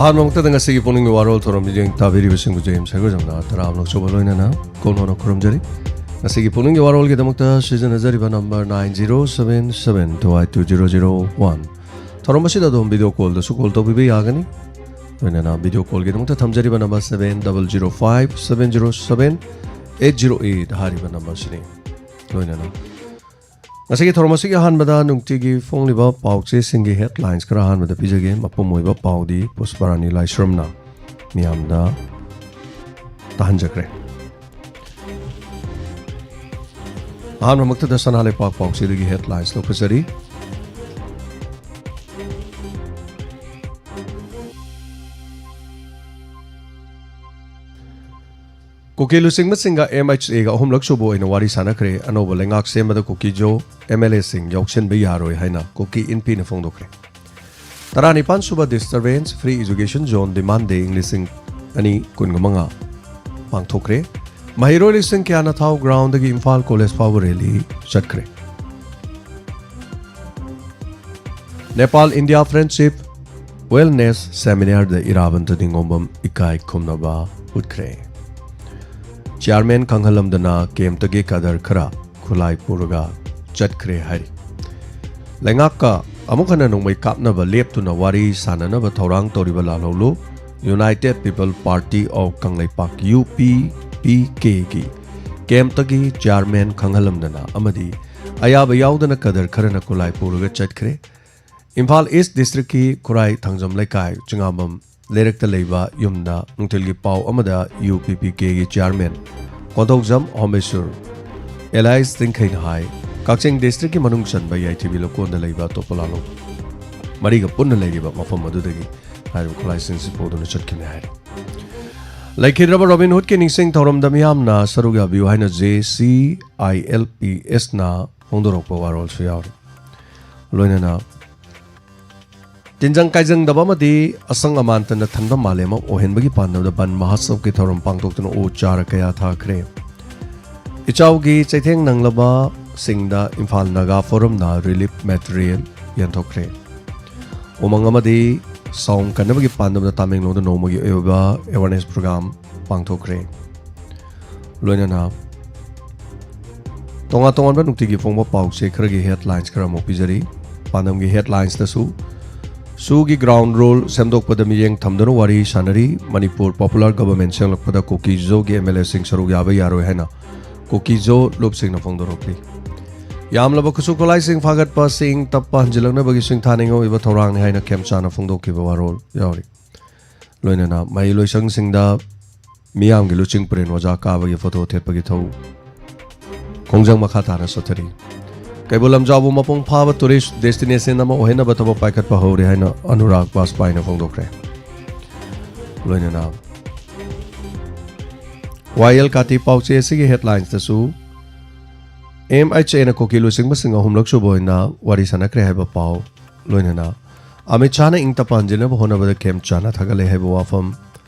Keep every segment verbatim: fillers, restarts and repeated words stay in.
ꯑꯍꯥꯟꯕꯃꯛꯇꯗ ꯉꯁꯤꯒꯤ ꯄꯨꯛꯅꯤꯡꯒꯤ ꯋꯥꯔꯣꯜ ꯊꯧꯔꯝ ꯃꯤꯠꯌꯦꯡ ꯇꯥꯕꯤꯔꯤꯕꯁꯤꯡꯕꯨ ꯖꯦꯝꯁ ꯍꯩꯒ꯭ꯔꯖꯝꯅ ꯇꯔꯥꯝꯅ ꯑꯣꯛꯆꯕ ꯂꯣꯏꯅꯅ ꯀꯣꯟ ꯍꯣꯟꯅ ꯈꯨꯔꯨꯝꯖꯔꯤ꯫ ꯉꯁꯤꯒꯤ ꯄꯨꯛꯅꯤꯡꯒꯤ ꯋꯥꯔꯣꯜꯒꯤꯗꯃꯛꯇ ꯁꯤꯖꯤꯟꯅꯖꯔꯤꯕ number nine zero seven seven two eight two zero zero one꯫ ꯊꯧꯔꯝ ꯑꯁꯤꯗ ꯑꯗꯣꯝ ꯚꯤꯗꯤꯑꯣ ꯀꯣꯜꯗꯁꯨ ꯀꯣꯜ ꯇꯧꯕꯤꯕ ꯌꯥꯒꯅꯤ꯫ ꯂꯣꯏꯅꯅ ꯚꯤꯗꯤꯑꯣ ꯀꯣꯜꯒꯤꯗꯃꯛꯇ ꯊꯝꯖꯔꯤꯕ number seven double zero five seven zero seven eight zero eight ꯍꯥꯏꯔꯤꯕ ꯅꯝꯕꯔꯁꯤꯅꯤ꯫ ꯂꯣꯏꯅꯅ ꯉꯁꯤꯒꯤ ꯊꯧꯔꯝ ꯑꯁꯤꯒꯤ ꯑꯍꯥꯟꯕꯗ ꯅꯨꯡꯇꯤꯒꯤ ꯐꯣꯡꯂꯤꯕ ꯄꯥꯎꯆꯦꯁꯤꯡꯒꯤ ꯍꯦꯗꯂꯥꯏꯟꯁ ꯈꯔ ꯑꯍꯥꯟꯕꯗ ꯄꯤꯖꯒꯦ꯫ ꯃꯄꯨꯝ ꯑꯣꯏꯕ ꯄꯥꯎꯗꯤ ꯄꯨꯁꯄꯔꯥꯅꯤ ꯂꯥꯏꯁ꯭ꯔꯝꯅ ꯃꯤꯌꯥꯝꯗ ꯇꯥꯍꯟꯖꯈ꯭ꯔꯦ꯫ ꯑꯍꯥꯟꯕꯃꯛꯇꯗ ꯁꯅꯥ ꯂꯩꯄꯥꯛ ꯄꯥꯎꯆꯦꯗꯒꯤ ꯍꯦꯗꯂꯥꯏꯟꯁ ꯂꯧꯈꯠꯆꯔꯤ꯫ ꯀꯨꯀꯤ ꯂꯨꯆꯤꯡꯕꯁꯤꯡꯒ MHAꯒ ꯑꯍꯨꯝꯂꯛ ꯁꯨꯕ ꯑꯣꯏꯅ ꯋꯥꯔꯤ ꯁꯥꯟꯅꯈ꯭ꯔꯦ꯫ ꯑꯅꯧꯕ ꯂꯩꯉꯥꯛ ꯁꯦꯝꯕꯗ ꯀꯨꯀꯤꯖꯣ MLAꯁꯤꯡ ꯌꯥꯎꯁꯤꯟꯕ ꯌꯥꯔꯣꯏ ꯍꯥꯏꯅ ꯀꯨꯀꯤ ꯏꯟꯐꯤꯅ ꯐꯣꯡꯗꯣꯛꯈ꯭ꯔꯦ꯫ ꯇꯔꯥꯅꯤꯄꯥꯟ ꯁꯨꯕ Disturbance Free Education Zone Demand Day ꯏꯪ ꯂꯤꯁꯤꯡ ꯑꯅꯤ ꯀꯨꯟꯃꯉꯥ ꯄꯥꯡꯊꯣꯛꯈ꯭ꯔꯦ꯫ ꯃꯍꯩꯔꯣꯏ ꯂꯤꯁꯤꯡ ꯀꯌꯥꯅ ꯊꯥꯎ ꯒ꯭ꯔꯥꯎꯟꯗꯒꯤ ꯏꯝꯐꯥꯜ ꯀꯣꯂꯦꯖ ꯐꯥꯎꯕ ꯔꯦꯂꯤ ꯆꯠꯈ꯭ꯔꯦ꯫ ꯅꯦꯄꯥꯜ ꯏꯟꯗꯤꯌꯥ ꯐ꯭ꯔꯦꯟꯗꯁꯤꯞ ꯋꯦꯜꯅꯦꯁ ꯁꯦꯃꯤꯅꯥꯔꯗ ꯏꯔꯥꯕꯟꯇ ꯅꯤꯉꯣꯝꯕꯝ ꯏꯀꯥꯏ ꯈꯨꯝꯅꯕ ꯎꯠꯈ꯭ꯔꯦ꯫ ꯆꯤꯌꯥꯔꯃꯦꯟ ꯈꯪꯍꯜꯂꯝꯗꯅ ꯀꯦꯝꯞꯇꯒꯤ ꯀꯗꯔ ꯈꯔ ꯈꯨꯠꯂꯥꯏ ꯄꯨꯔꯒ ꯆꯠꯈ꯭ꯔꯦ ꯍꯥꯏꯔꯤ꯫ ꯂꯩꯉꯥꯛꯀ ꯑꯃꯨꯛ ꯍꯟꯅ ꯅꯣꯡꯃꯩ ꯀꯥꯞꯅꯕ ꯂꯦꯞꯇꯨꯅ ꯋꯥꯔꯤ ꯁꯥꯟꯅꯅꯕ ꯊꯧꯔꯥꯡ ꯇꯧꯔꯤꯕ Lalhaulu United People Party of Kangleipak UPPKꯒꯤ ꯀꯦꯝꯞꯇꯒꯤ ꯆꯤꯌꯥꯔꯃꯦꯟ ꯈꯪꯍꯜꯂꯝꯗꯅ ꯑꯃꯗꯤ ꯑꯌꯥꯕ ꯌꯥꯎꯗꯅ ꯀꯗꯔ ꯈꯔꯅ ꯈꯨꯠꯂꯥꯏ ꯄꯨꯔꯒ ꯆꯠꯈ꯭ꯔꯦ꯫ ꯏꯝꯐꯥꯜ ꯏꯁ ꯗꯤꯁꯇ꯭ꯔꯤꯛꯀꯤ ꯈꯨꯔꯥꯏ ꯊꯥꯡꯖꯝ ꯂꯩꯀꯥꯏ ꯆꯤꯉꯥꯝꯕꯝ ꯂꯩꯔꯛꯇ ꯂꯩꯕ ꯌꯨꯝꯗ ꯅꯨꯡꯊꯤꯜꯒꯤ ꯄꯥꯎ ꯑꯃꯗ UPPKꯒꯤ ꯆꯤꯌꯥꯔꯃꯦꯟ ꯀꯣꯟꯊꯧꯖꯝ ꯍꯣꯃꯦꯁꯨꯔ alias ꯇꯤꯡꯈꯩꯅ ꯍꯥꯏ, ꯀꯛꯆꯤꯡ ꯗꯤꯁꯇ꯭ꯔꯤꯛꯀꯤ ꯃꯅꯨꯡ ꯆꯟꯕ ꯌꯥꯏꯊꯤꯕꯤ ꯂꯧꯀꯣꯟꯗ ꯂꯩꯕ ꯑꯇꯣꯞꯄ ꯂꯥꯂꯣꯡ ꯃꯔꯤꯒ ꯄꯨꯟꯅ ꯂꯩꯔꯤꯕ ꯃꯐꯝ ꯑꯗꯨꯗꯒꯤ ꯍꯥꯏꯔꯤꯕ ꯈꯨꯠꯂꯥꯏꯁꯤꯡꯁꯤ ꯄꯨꯗꯨꯅ ꯆꯠꯈꯤꯕꯅꯤ ꯍꯥꯏꯔꯤ꯫ ꯂꯩꯈꯤꯗ꯭ꯔꯕ ꯔꯣꯕꯤꯟ ꯍꯨꯗꯀꯤ ꯅꯤꯡꯁꯤꯡ ꯊꯧꯔꯝꯗ ꯃꯤꯌꯥꯝꯅ ꯁꯔꯨꯛ ꯌꯥꯕꯤꯌꯨ ꯍꯥꯏꯅ JCILPSꯅ ꯐꯣꯡꯗꯣꯔꯛꯄ ꯋꯥꯔꯣꯜꯁꯨ ꯌꯥꯎꯔꯤ꯫ ꯂꯣꯏꯅꯅ ꯇꯤꯟꯖꯪ ꯀꯥꯏꯖꯪꯗꯕ ꯑꯃꯗꯤ ꯑꯁꯪ ꯑꯃꯥꯟꯇꯅ ꯊꯟꯕ ꯃꯥꯂꯦꯝ ꯑꯃ ꯑꯣꯏꯍꯟꯕꯒꯤ ꯄꯥꯟꯗꯝꯗ ꯕꯟ ꯃꯍꯥꯁꯕꯀꯤ ꯊꯧꯔꯝ ꯄꯥꯡꯊꯣꯛꯇꯨꯅ ꯎ ꯆꯥꯔ ꯀꯌꯥ ꯊꯥꯈ꯭ꯔꯦ꯫ ꯏꯆꯥꯎꯒꯤ ꯆꯩꯊꯦꯡ ꯅꯪꯂꯕꯁꯤꯡꯗ ꯏꯝꯐꯥꯜ ꯅꯥꯒꯥ ꯐꯣꯔꯝꯅ ꯔꯤꯂꯤꯐ ꯃꯦꯇꯔꯤꯌꯦꯜ ꯌꯦꯟꯊꯣꯛꯈ꯭ꯔꯦ꯫ ꯎꯃꯪ ꯑꯃꯗꯤ ꯁꯥꯎꯟ ꯀꯟꯅꯕꯒꯤ ꯄꯥꯟꯗꯝꯗ ꯇꯥꯃꯦꯡꯂꯣꯡꯗ ꯅꯣꯡꯃꯒꯤ ꯑꯣꯏꯕ ꯑꯦꯋꯥꯔꯅꯦꯁ ꯄ꯭ꯔꯣꯒ꯭ꯔꯥꯝ ꯄꯥꯡꯊꯣꯛꯈ꯭ꯔꯦ꯫ ꯂꯣꯏꯅꯅ ꯇꯣꯉꯥꯟ ꯇꯣꯉꯥꯟꯕ ꯅꯨꯡꯇꯤꯒꯤ ꯐꯣꯡꯕ ꯄꯥꯎꯆꯦ ꯈꯔꯒꯤ ꯍꯦꯗꯂꯥꯏꯟꯁ ꯈꯔ ꯑꯃꯨꯛ ꯄꯤꯖꯔꯤ꯫ ꯄꯥꯟꯗꯝꯒꯤ ꯍꯦꯗꯂꯥꯏꯟꯁꯇꯁꯨ ꯁꯨꯒꯤ ꯒ꯭ꯔꯥꯎꯟ ꯔꯨꯜ ꯁꯦꯝꯗꯣꯛꯄꯗ ꯃꯤꯠꯌꯦꯡ ꯊꯝꯗꯨꯅ ꯋꯥꯔꯤ ꯁꯥꯟꯅꯔꯤ꯫ ꯃꯅꯤꯄꯨꯔ ꯄꯣꯄꯨꯂꯔ ꯒꯚꯔꯟꯃꯦꯟꯠ ꯁꯦꯝꯂꯛꯄꯗ ꯀꯨꯀꯤꯖꯣꯒꯤ ꯑꯦꯝ ꯑꯦꯜ ꯑꯦꯁꯤꯡ ꯁꯔꯨꯛ ꯌꯥꯕ ꯌꯥꯔꯣꯏ ꯍꯥꯏꯅ ꯀꯨꯀꯤꯖꯣ ꯂꯨꯞꯁꯤꯡꯅ ꯐꯣꯡꯗꯣꯔꯛꯂꯤ꯫ ꯌꯥꯝꯂꯕ ꯈꯨꯠꯁꯨ ꯈꯨꯠꯂꯥꯏꯁꯤꯡ ꯐꯥꯒꯠꯄ ꯑꯁꯤ ꯏꯪ ꯇꯞꯄ ꯍꯟꯖꯤꯜꯂꯛꯅꯕꯒꯤ ꯁꯤꯡꯊꯥꯅꯤꯡ ꯑꯣꯏꯕ ꯊꯧꯔꯥꯡꯅꯤ ꯍꯥꯏꯅ ꯈꯦꯝꯆꯥꯅ ꯐꯣꯡꯗꯣꯛꯈꯤꯕ ꯋꯥꯔꯣꯜ ꯌꯥꯎꯔꯤ꯫ ꯂꯣꯏꯅꯅ ꯃꯍꯩ ꯂꯣꯏꯁꯪꯁꯤꯡꯗ ꯃꯤꯌꯥꯝꯒꯤ ꯂꯨꯆꯤꯡ ꯄꯨꯔꯦꯟ ꯑꯣꯖꯥ ꯀꯥꯕꯒꯤ ꯐꯣꯇꯣ ꯊꯦꯠꯄꯒꯤ ꯊꯧ ꯈꯣꯡꯖꯪ ꯃꯈꯥ ꯇꯥꯅ ꯆꯠꯊꯔꯤ꯫ ꯀꯩꯕꯨꯜ ꯂꯝꯖꯥꯎꯕꯨ ꯃꯄꯨꯡ ꯐꯥꯕ ꯇꯨꯔꯤꯁ ꯗꯦꯁꯇꯤꯅꯦꯁꯟ ꯑꯃ ꯑꯣꯏꯍꯟꯅꯕ ꯊꯕꯛ ꯄꯥꯏꯈꯠꯄ ꯍꯧꯔꯦ ꯍꯥꯏꯅ ꯑꯅꯨꯔꯥꯒ ꯕꯥꯖꯄꯥꯏꯅ ꯐꯣꯡꯗꯣꯛꯈ꯭ꯔꯦ꯫ ꯂꯣꯏꯅꯅ ꯋꯥꯌꯦꯜ ꯀꯥꯇꯤ ꯄꯥꯎꯆꯦ ꯑꯁꯤꯒꯤ ꯍꯦꯗꯂꯥꯏꯟꯁꯇꯁꯨ ꯑꯦꯝ ꯑꯩꯆ ꯑꯦꯅ ꯀꯨꯀꯤ ꯂꯨꯆꯤꯡꯕꯁꯤꯡ ꯑꯍꯨꯝꯂꯛ ꯁꯨꯕ ꯑꯣꯏꯅ ꯋꯥꯔꯤ ꯁꯥꯟꯅꯈ꯭ꯔꯦ ꯍꯥꯏꯕ ꯄꯥꯎ꯫ ꯂꯣꯏꯅꯅ ꯑꯃꯤꯠ ꯁꯥꯍꯅ ꯏꯪ ꯇꯞꯄ ꯍꯟꯖꯤꯟꯅꯕ ꯍꯣꯠꯅꯕꯗ ꯈꯦꯝꯆꯥꯅ ꯊꯥꯒꯠꯂꯦ ꯍꯥꯏꯕ ꯋꯥꯐꯝ꯫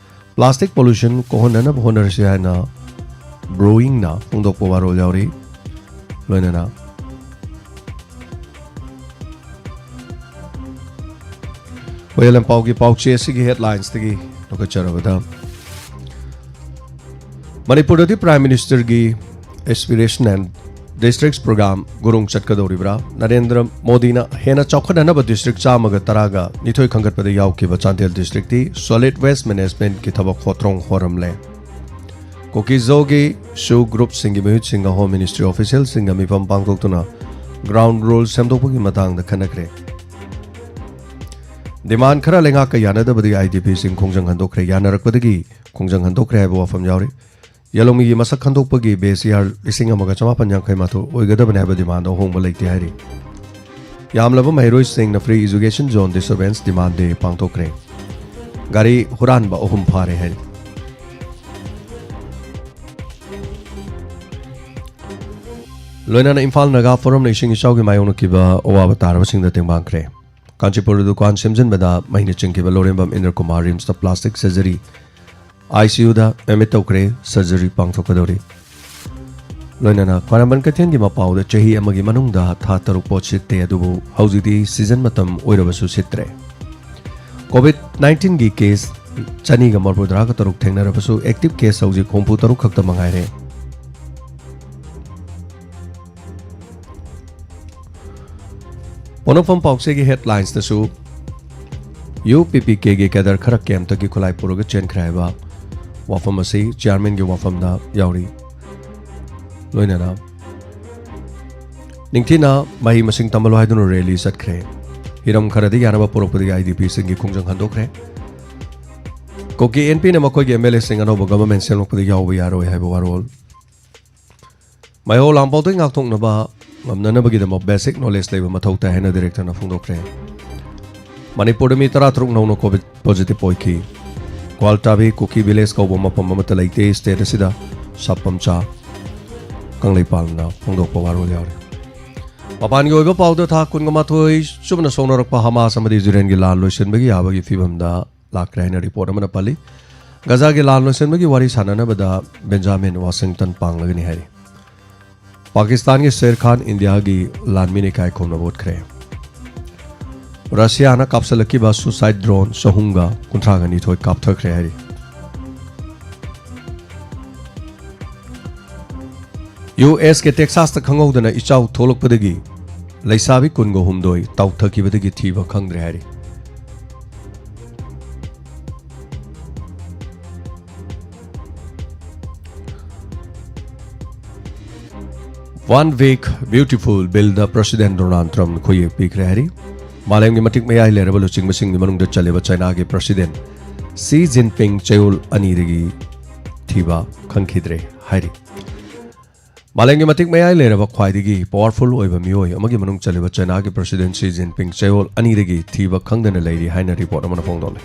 ꯄ꯭ꯂꯥꯁꯇꯤꯛ ꯄꯣꯂꯨꯁꯟ ꯀꯣꯛꯍꯟꯅꯅꯕ ꯍꯣꯠꯅꯔꯁꯤ ꯍꯥꯏꯅ ꯕ꯭ꯔꯨꯋꯤꯡꯅ ꯐꯣꯡꯗꯣꯛꯄ ꯋꯥꯔꯣꯜ ꯌꯥꯎꯔꯤ꯫ ꯂꯣꯏꯅꯅ ꯍꯣꯌꯦꯜ ꯂꯝꯄꯥꯎꯒꯤ ꯄꯥꯎꯆꯦ ꯑꯁꯤꯒꯤ ꯍꯦꯗꯂꯥꯏꯟꯁꯇꯒꯤ ꯂꯧꯈꯠꯆꯔꯕꯗ, ꯃꯅꯤꯄꯨꯔꯗꯗꯤ ꯄ꯭ꯔꯥꯏꯝ ꯃꯤꯅꯤꯁꯇꯔꯒꯤ aspiration and ꯗꯤꯁꯇ꯭ꯔꯤꯛꯁ programme Gurung ꯆꯠꯀꯗꯧꯔꯤꯕ꯭ꯔꯥ? Narendra ꯃꯣꯗꯤꯅ ꯍꯦꯟꯅ ꯆꯥꯎꯈꯠꯅꯅꯕ ꯗꯤꯁꯇ꯭ꯔꯤꯛ ꯆꯥꯝꯃꯒ ꯇꯔꯥꯒ ꯅꯤꯊꯣꯏ ꯈꯟꯒꯠꯄꯗ ꯌꯥꯎꯈꯤꯕ ꯆꯥꯟꯗꯦꯜ ꯗꯤꯁꯇ꯭ꯔꯤꯛꯇꯤ ꯁꯣꯂꯤꯗ ꯋꯦꯁ ꯃꯦꯅꯦꯖꯃꯦꯟꯠꯀꯤ ꯊꯕꯛ ꯍꯣꯇ꯭ꯔꯣꯡ ꯍꯣꯔꯝꯂꯦ꯫ ꯀꯨꯀꯤꯖꯣꯒꯤ ꯁꯨ ꯒ꯭ꯔꯨꯞꯁꯤꯡꯒꯤ ꯃꯤꯍꯨꯠꯁꯤꯡꯒ ꯍꯣꯝ ꯃꯤꯅꯤꯁꯇ꯭ꯔꯤ ꯑꯣꯐꯤꯁꯤꯌꯦꯜꯁꯤꯡꯒ ꯃꯤꯐꯝ ꯄꯥꯡꯊꯣꯛꯇꯨꯅ ꯒ꯭ꯔꯥꯎꯟ ꯔꯨꯜ ꯁꯦꯝꯗꯣꯛꯄꯒꯤ ꯃꯇꯥꯡꯗ ꯈꯟꯅꯈ꯭ꯔꯦ꯫ ꯗꯤꯃꯥꯟ ꯈꯔ ꯂꯩꯉꯥꯛꯀ ꯌꯥꯅꯗꯕꯗꯒꯤ ꯑꯥꯏ ꯗꯤ ꯄꯤꯁꯤꯡ ꯈꯣꯡꯖꯪ ꯍꯟꯗꯣꯛꯈ꯭ꯔꯦ, ꯌꯥꯅꯔꯛꯄꯗꯒꯤ ꯈꯣꯡꯖꯪ ꯍꯟꯗꯣꯛꯈ꯭ꯔꯦ ꯍꯥꯏꯕ ꯋꯥꯐꯝ ꯌꯥꯎꯔꯤ꯫ ꯌꯦꯂꯣꯃꯤꯒꯤ ꯃꯁꯛ ꯈꯟꯗꯣꯛꯄꯒꯤ ꯕꯦꯁ ꯏꯌꯥꯔ ꯂꯤꯁꯤꯡ ꯑꯃꯒ ꯆꯃꯥꯄꯟ ꯌꯥꯡꯈꯩ ꯃꯥꯊꯣꯏ ꯑꯣꯏꯒꯗꯕꯅꯤ ꯍꯥꯏꯕ ꯗꯤꯃꯥꯟꯗ ꯑꯍꯣꯡꯕ ꯂꯩꯇꯦ ꯍꯥꯏꯔꯤ꯫ ꯌꯥꯝꯂꯕ ꯃꯍꯩꯔꯣꯏꯁꯤꯡꯅ ꯐ꯭ꯔꯤ ꯏꯖꯨꯀꯦꯁꯟ ꯖꯣꯟ ꯗꯤꯁꯇꯔꯕꯦꯟꯁ ꯗꯤꯃꯥꯟ ꯗꯦ ꯄꯥꯡꯊꯣꯛꯈ꯭ꯔꯦ꯫ ꯒꯥꯔꯤ ꯍꯨꯔꯥꯟꯕ ꯑꯍꯨꯝ ꯐꯥꯔꯦ ꯍꯥꯏꯔꯤ꯫ ꯂꯣꯏꯅꯅ ꯏꯝꯐꯥꯜ ꯅꯥꯒꯥ ꯐꯣꯔꯝꯅ ꯏꯁꯤꯡ ꯏꯆꯥꯎꯒꯤ ꯃꯥꯌꯣꯛꯅꯈꯤꯕ ꯑꯋꯥꯕ ꯇꯥꯔꯕꯁꯤꯡꯗ ꯇꯦꯡꯕꯥꯡꯈ꯭ꯔꯦ꯫ ꯀꯥꯟꯆꯤꯄꯨꯔꯗ ꯗꯨꯀꯥꯟ ꯁꯦꯝꯖꯤꯟꯕꯗ ꯃꯩꯅ ꯆꯤꯡꯈꯤꯕ ꯂꯣꯔꯦꯝꯕꯝ ꯏꯟꯗ꯭ꯔ ꯀꯨꯃꯥꯔ ꯔꯤꯝꯁꯇ ꯄ꯭ꯂꯥꯁꯇꯤꯛ ꯁꯔꯖꯔꯤ ꯑꯥꯏ ꯁꯤ ꯌꯨꯗ ꯑꯦꯗꯃꯤꯠ ꯇꯧꯈ꯭ꯔꯦ, ꯁꯔꯖꯔꯤ ꯄꯥꯡꯊꯣꯛꯀꯗꯧꯔꯤ꯫ ꯂꯣꯏꯅꯅ ꯈ꯭ꯋꯥꯏꯔꯝꯕꯟ ꯀꯩꯊꯦꯜꯒꯤ ꯃꯄꯥꯎꯗ ꯆꯍꯤ ꯑꯃꯒꯤ ꯃꯅꯨꯡꯗ ꯊꯥ ꯇꯔꯨꯛ ꯄꯣꯠ ꯁꯤꯠꯇꯦ, ꯑꯗꯨꯕꯨ ꯍꯧꯖꯤꯛꯇꯤ ꯁꯤꯖꯟ ꯃꯇꯝ ꯑꯣꯏꯔꯕꯁꯨ ꯁꯤꯠꯇ꯭ꯔꯦ꯫ ꯀꯣꯚꯤꯗ ꯅꯥꯏꯟꯇꯤꯟꯒꯤ ꯀꯦꯁ ꯆꯅꯤꯒ ꯃꯔꯤꯐꯨꯇꯔꯥꯒ ꯇꯔꯨꯛ ꯊꯦꯡꯅꯔꯕꯁꯨ ꯑꯦꯛꯇꯤꯚ ꯀꯦꯁ ꯍꯧꯖꯤꯛ ꯍꯨꯝꯐꯨ ꯇꯔꯨꯛ ꯈꯛꯇ ꯃꯉꯥꯏꯔꯦ꯫ ꯄꯣꯅꯐꯝ ꯄꯥꯎꯆꯦꯒꯤ ꯍꯦꯗꯂꯥꯏꯟꯁꯇꯁꯨ ꯌꯨ ꯄꯤ ꯄꯤ ꯀꯦꯒꯤ ꯀꯦꯗꯔ ꯈꯔ ꯀꯦꯝꯞꯇꯒꯤ ꯈꯨꯠꯂꯥꯏ ꯄꯨꯔꯒ ꯆꯦꯟꯈ꯭ꯔꯦ ꯍꯥꯏꯕ ꯋꯥꯐꯝ ꯑꯁꯤ ꯆꯤꯌꯥꯔꯃꯦꯟꯒꯤ ꯋꯥꯐꯝꯗ ꯌꯥꯎꯔꯤ꯫ ꯂꯣꯏꯅꯅ ꯅꯤꯡꯊꯤꯅ ꯃꯍꯩ ꯃꯁꯤꯡ ꯇꯝꯍꯜꯂꯣ ꯍꯥꯏꯗꯨꯅ ꯔꯦꯂꯤ ꯆꯠꯈ꯭ꯔꯦ꯫ ꯍꯤꯔꯝ ꯈꯔꯗ ꯌꯥꯅꯕ ꯄꯨꯔꯛꯄꯗꯒꯤ ꯑꯥꯏ ꯗꯤ ꯄꯤꯁꯤꯡꯒꯤ ꯈꯣꯡꯖꯪ ꯍꯟꯗꯣꯛꯈ꯭ꯔꯦ꯫ ꯀꯨꯀꯤ ꯑꯦꯟ ꯄꯤꯅ ꯃꯈꯣꯏꯒꯤ ꯑꯦꯝ ꯑꯦꯜ ꯑꯦꯁꯤꯡ ꯑꯅꯧꯕ ꯒꯚꯔꯟꯃꯦꯟꯠ ꯁꯦꯝꯂꯛꯄꯗ ꯌꯥꯎꯕ ꯌꯥꯔꯣꯏ ꯍꯥꯏꯕ ꯋꯥꯔꯣꯜ꯫ ꯃꯩꯍꯧ ꯂꯥꯡꯄꯧꯗꯒꯤ ꯉꯥꯛꯊꯣꯛꯅꯕ ꯉꯝꯅꯅꯕꯒꯤꯗꯃꯛ ꯕꯦꯁꯤꯛ ꯅꯣꯂꯦꯖ ꯂꯩꯕ ꯃꯊꯧ ꯇꯥꯏ ꯍꯥꯏꯅ ꯗꯤꯔꯦꯛꯇꯔꯅ ꯐꯣꯡꯗꯣꯛꯈ꯭ꯔꯦ꯫ ꯃꯅꯤꯄꯨꯔꯗ ꯃꯤ ꯇꯔꯥꯇꯔꯨꯛ ꯅꯧꯅ ꯀꯣꯚꯤꯗ ꯄꯣꯖꯤꯇꯤꯚ ꯑꯣꯏꯈꯤ꯫ ꯒ꯭ꯋꯥꯜꯇꯥꯕꯤ ꯀꯨꯀꯤ ꯚꯤꯂꯦꯖ ꯀꯧꯕ ꯃꯐꯝ ꯑꯃꯠꯇ ꯂꯩꯇꯦ ꯁ꯭ꯇꯦꯠ ꯑꯁꯤꯗ, ꯁꯕ ꯄꯝꯆꯥ ꯀꯪꯂꯩꯄꯥꯜꯅ ꯐꯣꯡꯗꯣꯛꯄ ꯋꯥꯔꯣꯜ ꯌꯥꯎꯔꯤ꯫ ꯃꯄꯥꯟꯒꯤ ꯑꯣꯏꯕ ꯄꯥꯎꯗ ꯊꯥ ꯀꯨꯟꯒ ꯃꯥꯊꯣꯏ ꯆꯨꯞꯅ ꯁꯣꯛꯅꯔꯛꯄ ꯍꯃꯥꯁ ꯑꯃꯗꯤ ꯏꯖꯔꯦꯜꯒꯤ ꯂꯥꯟ ꯂꯣꯏꯁꯤꯟꯕꯒꯤ ꯌꯥꯕꯒꯤ ꯐꯤꯕꯝꯗ ꯂꯥꯛꯈ꯭ꯔꯦ ꯍꯥꯏꯅ ꯔꯤꯄꯣꯔꯠ ꯑꯃꯅ ꯄꯜꯂꯤ꯫ ꯒꯖꯥꯒꯤ ꯂꯥꯟ ꯂꯣꯏꯁꯤꯟꯕꯒꯤ ꯋꯥꯔꯤ ꯁꯥꯟꯅꯅꯕꯗ ꯕꯦꯟꯖꯥꯃꯤꯟ ꯋꯥꯁꯤꯡꯇꯟ ꯄꯥꯡꯂꯒꯅꯤ ꯍꯥꯏꯔꯤ꯫ ꯄꯥꯀꯤꯁꯇꯥꯟꯒꯤ ꯁꯦꯔ ꯈꯥꯟ ꯏꯟꯗꯤꯌꯥꯒꯤ ꯂꯥꯟꯃꯤꯅ ꯏꯀꯥꯏ ꯈꯨꯝꯅꯕ ꯎꯠꯈ꯭ꯔꯦ꯫ ꯔꯁꯤꯌꯥꯅ ꯀꯥꯞꯁꯤꯜꯂꯛꯈꯤꯕ ꯁꯨꯁꯥꯏꯠ ꯗ꯭ꯔꯣꯟ ꯆꯍꯨꯝꯒ ꯀꯨꯟꯊ꯭ꯔꯥꯒ ꯅꯤꯊꯣꯏ ꯀꯥꯞꯊꯈ꯭ꯔꯦ ꯍꯥꯏꯔꯤ꯫ ꯌꯨ ꯑꯦꯁꯀꯤ ꯇꯦꯛꯁꯥꯁꯇ ꯈꯪꯍꯧꯗꯅ ꯏꯆꯥꯎ ꯊꯣꯛꯂꯛꯄꯗꯒꯤ ꯂꯩꯁꯥꯕꯤ ꯀꯨꯟꯒ ꯍꯨꯝꯗꯣꯏ ꯇꯥꯎꯊꯈꯤꯕꯗꯒꯤ ꯊꯤꯕ ꯈꯪꯗ꯭ꯔꯦ ꯍꯥꯏꯔꯤ꯫ One Big Beautiful Billꯗ ꯄ꯭ꯔꯁꯤꯗꯦꯟ ꯗꯣꯅꯥꯜꯗ ꯇ꯭ꯔꯝꯞꯅ ꯈꯨꯠꯌꯦꯛ ꯄꯤꯈ꯭ꯔꯦ ꯍꯥꯏꯔꯤ꯫ ꯃꯥꯂꯦꯝꯒꯤ ꯃꯇꯤꯛ ꯃꯌꯥꯏ ꯂꯩꯔꯕ ꯂꯨꯆꯤꯡꯕꯁꯤꯡꯒꯤ ꯃꯅꯨꯡꯗ ꯆꯜꯂꯤꯕ ꯆꯥꯏꯅꯥꯒꯤ ꯄ꯭ꯔꯁꯤꯗꯦꯟ ꯁꯤ ꯖꯤꯟꯄꯤꯡ ꯆꯌꯣꯜ ꯑꯅꯤꯗꯒꯤ ꯊꯤꯕ ꯈꯪꯈꯤꯗ꯭ꯔꯦ ꯍꯥꯏꯔꯤ꯫ ꯃꯥꯂꯦꯝꯒꯤ ꯃꯇꯤꯛ ꯃꯌꯥꯏ ꯂꯩꯔꯕ ꯈ꯭ꯋꯥꯏꯗꯒꯤ ꯄꯋꯥꯔꯐꯨꯜ ꯑꯣꯏꯕ ꯃꯤꯑꯣꯏ ꯑꯃꯒꯤ ꯃꯅꯨꯡ ꯆꯜꯂꯤꯕ ꯆꯥꯏꯅꯥꯒꯤ ꯄ꯭ꯔꯁꯤꯗꯦꯟ ꯁꯤ ꯖꯤꯟꯄꯤꯡ ꯆꯌꯣꯜ ꯑꯅꯤꯗꯒꯤ ꯊꯤꯕ ꯈꯪꯗꯅ ꯂꯩꯔꯤ ꯍꯥꯏꯅ ꯔꯤꯄꯣꯔꯠ ꯑꯃꯅ ꯐꯣꯡꯗꯣꯛꯂꯤ꯫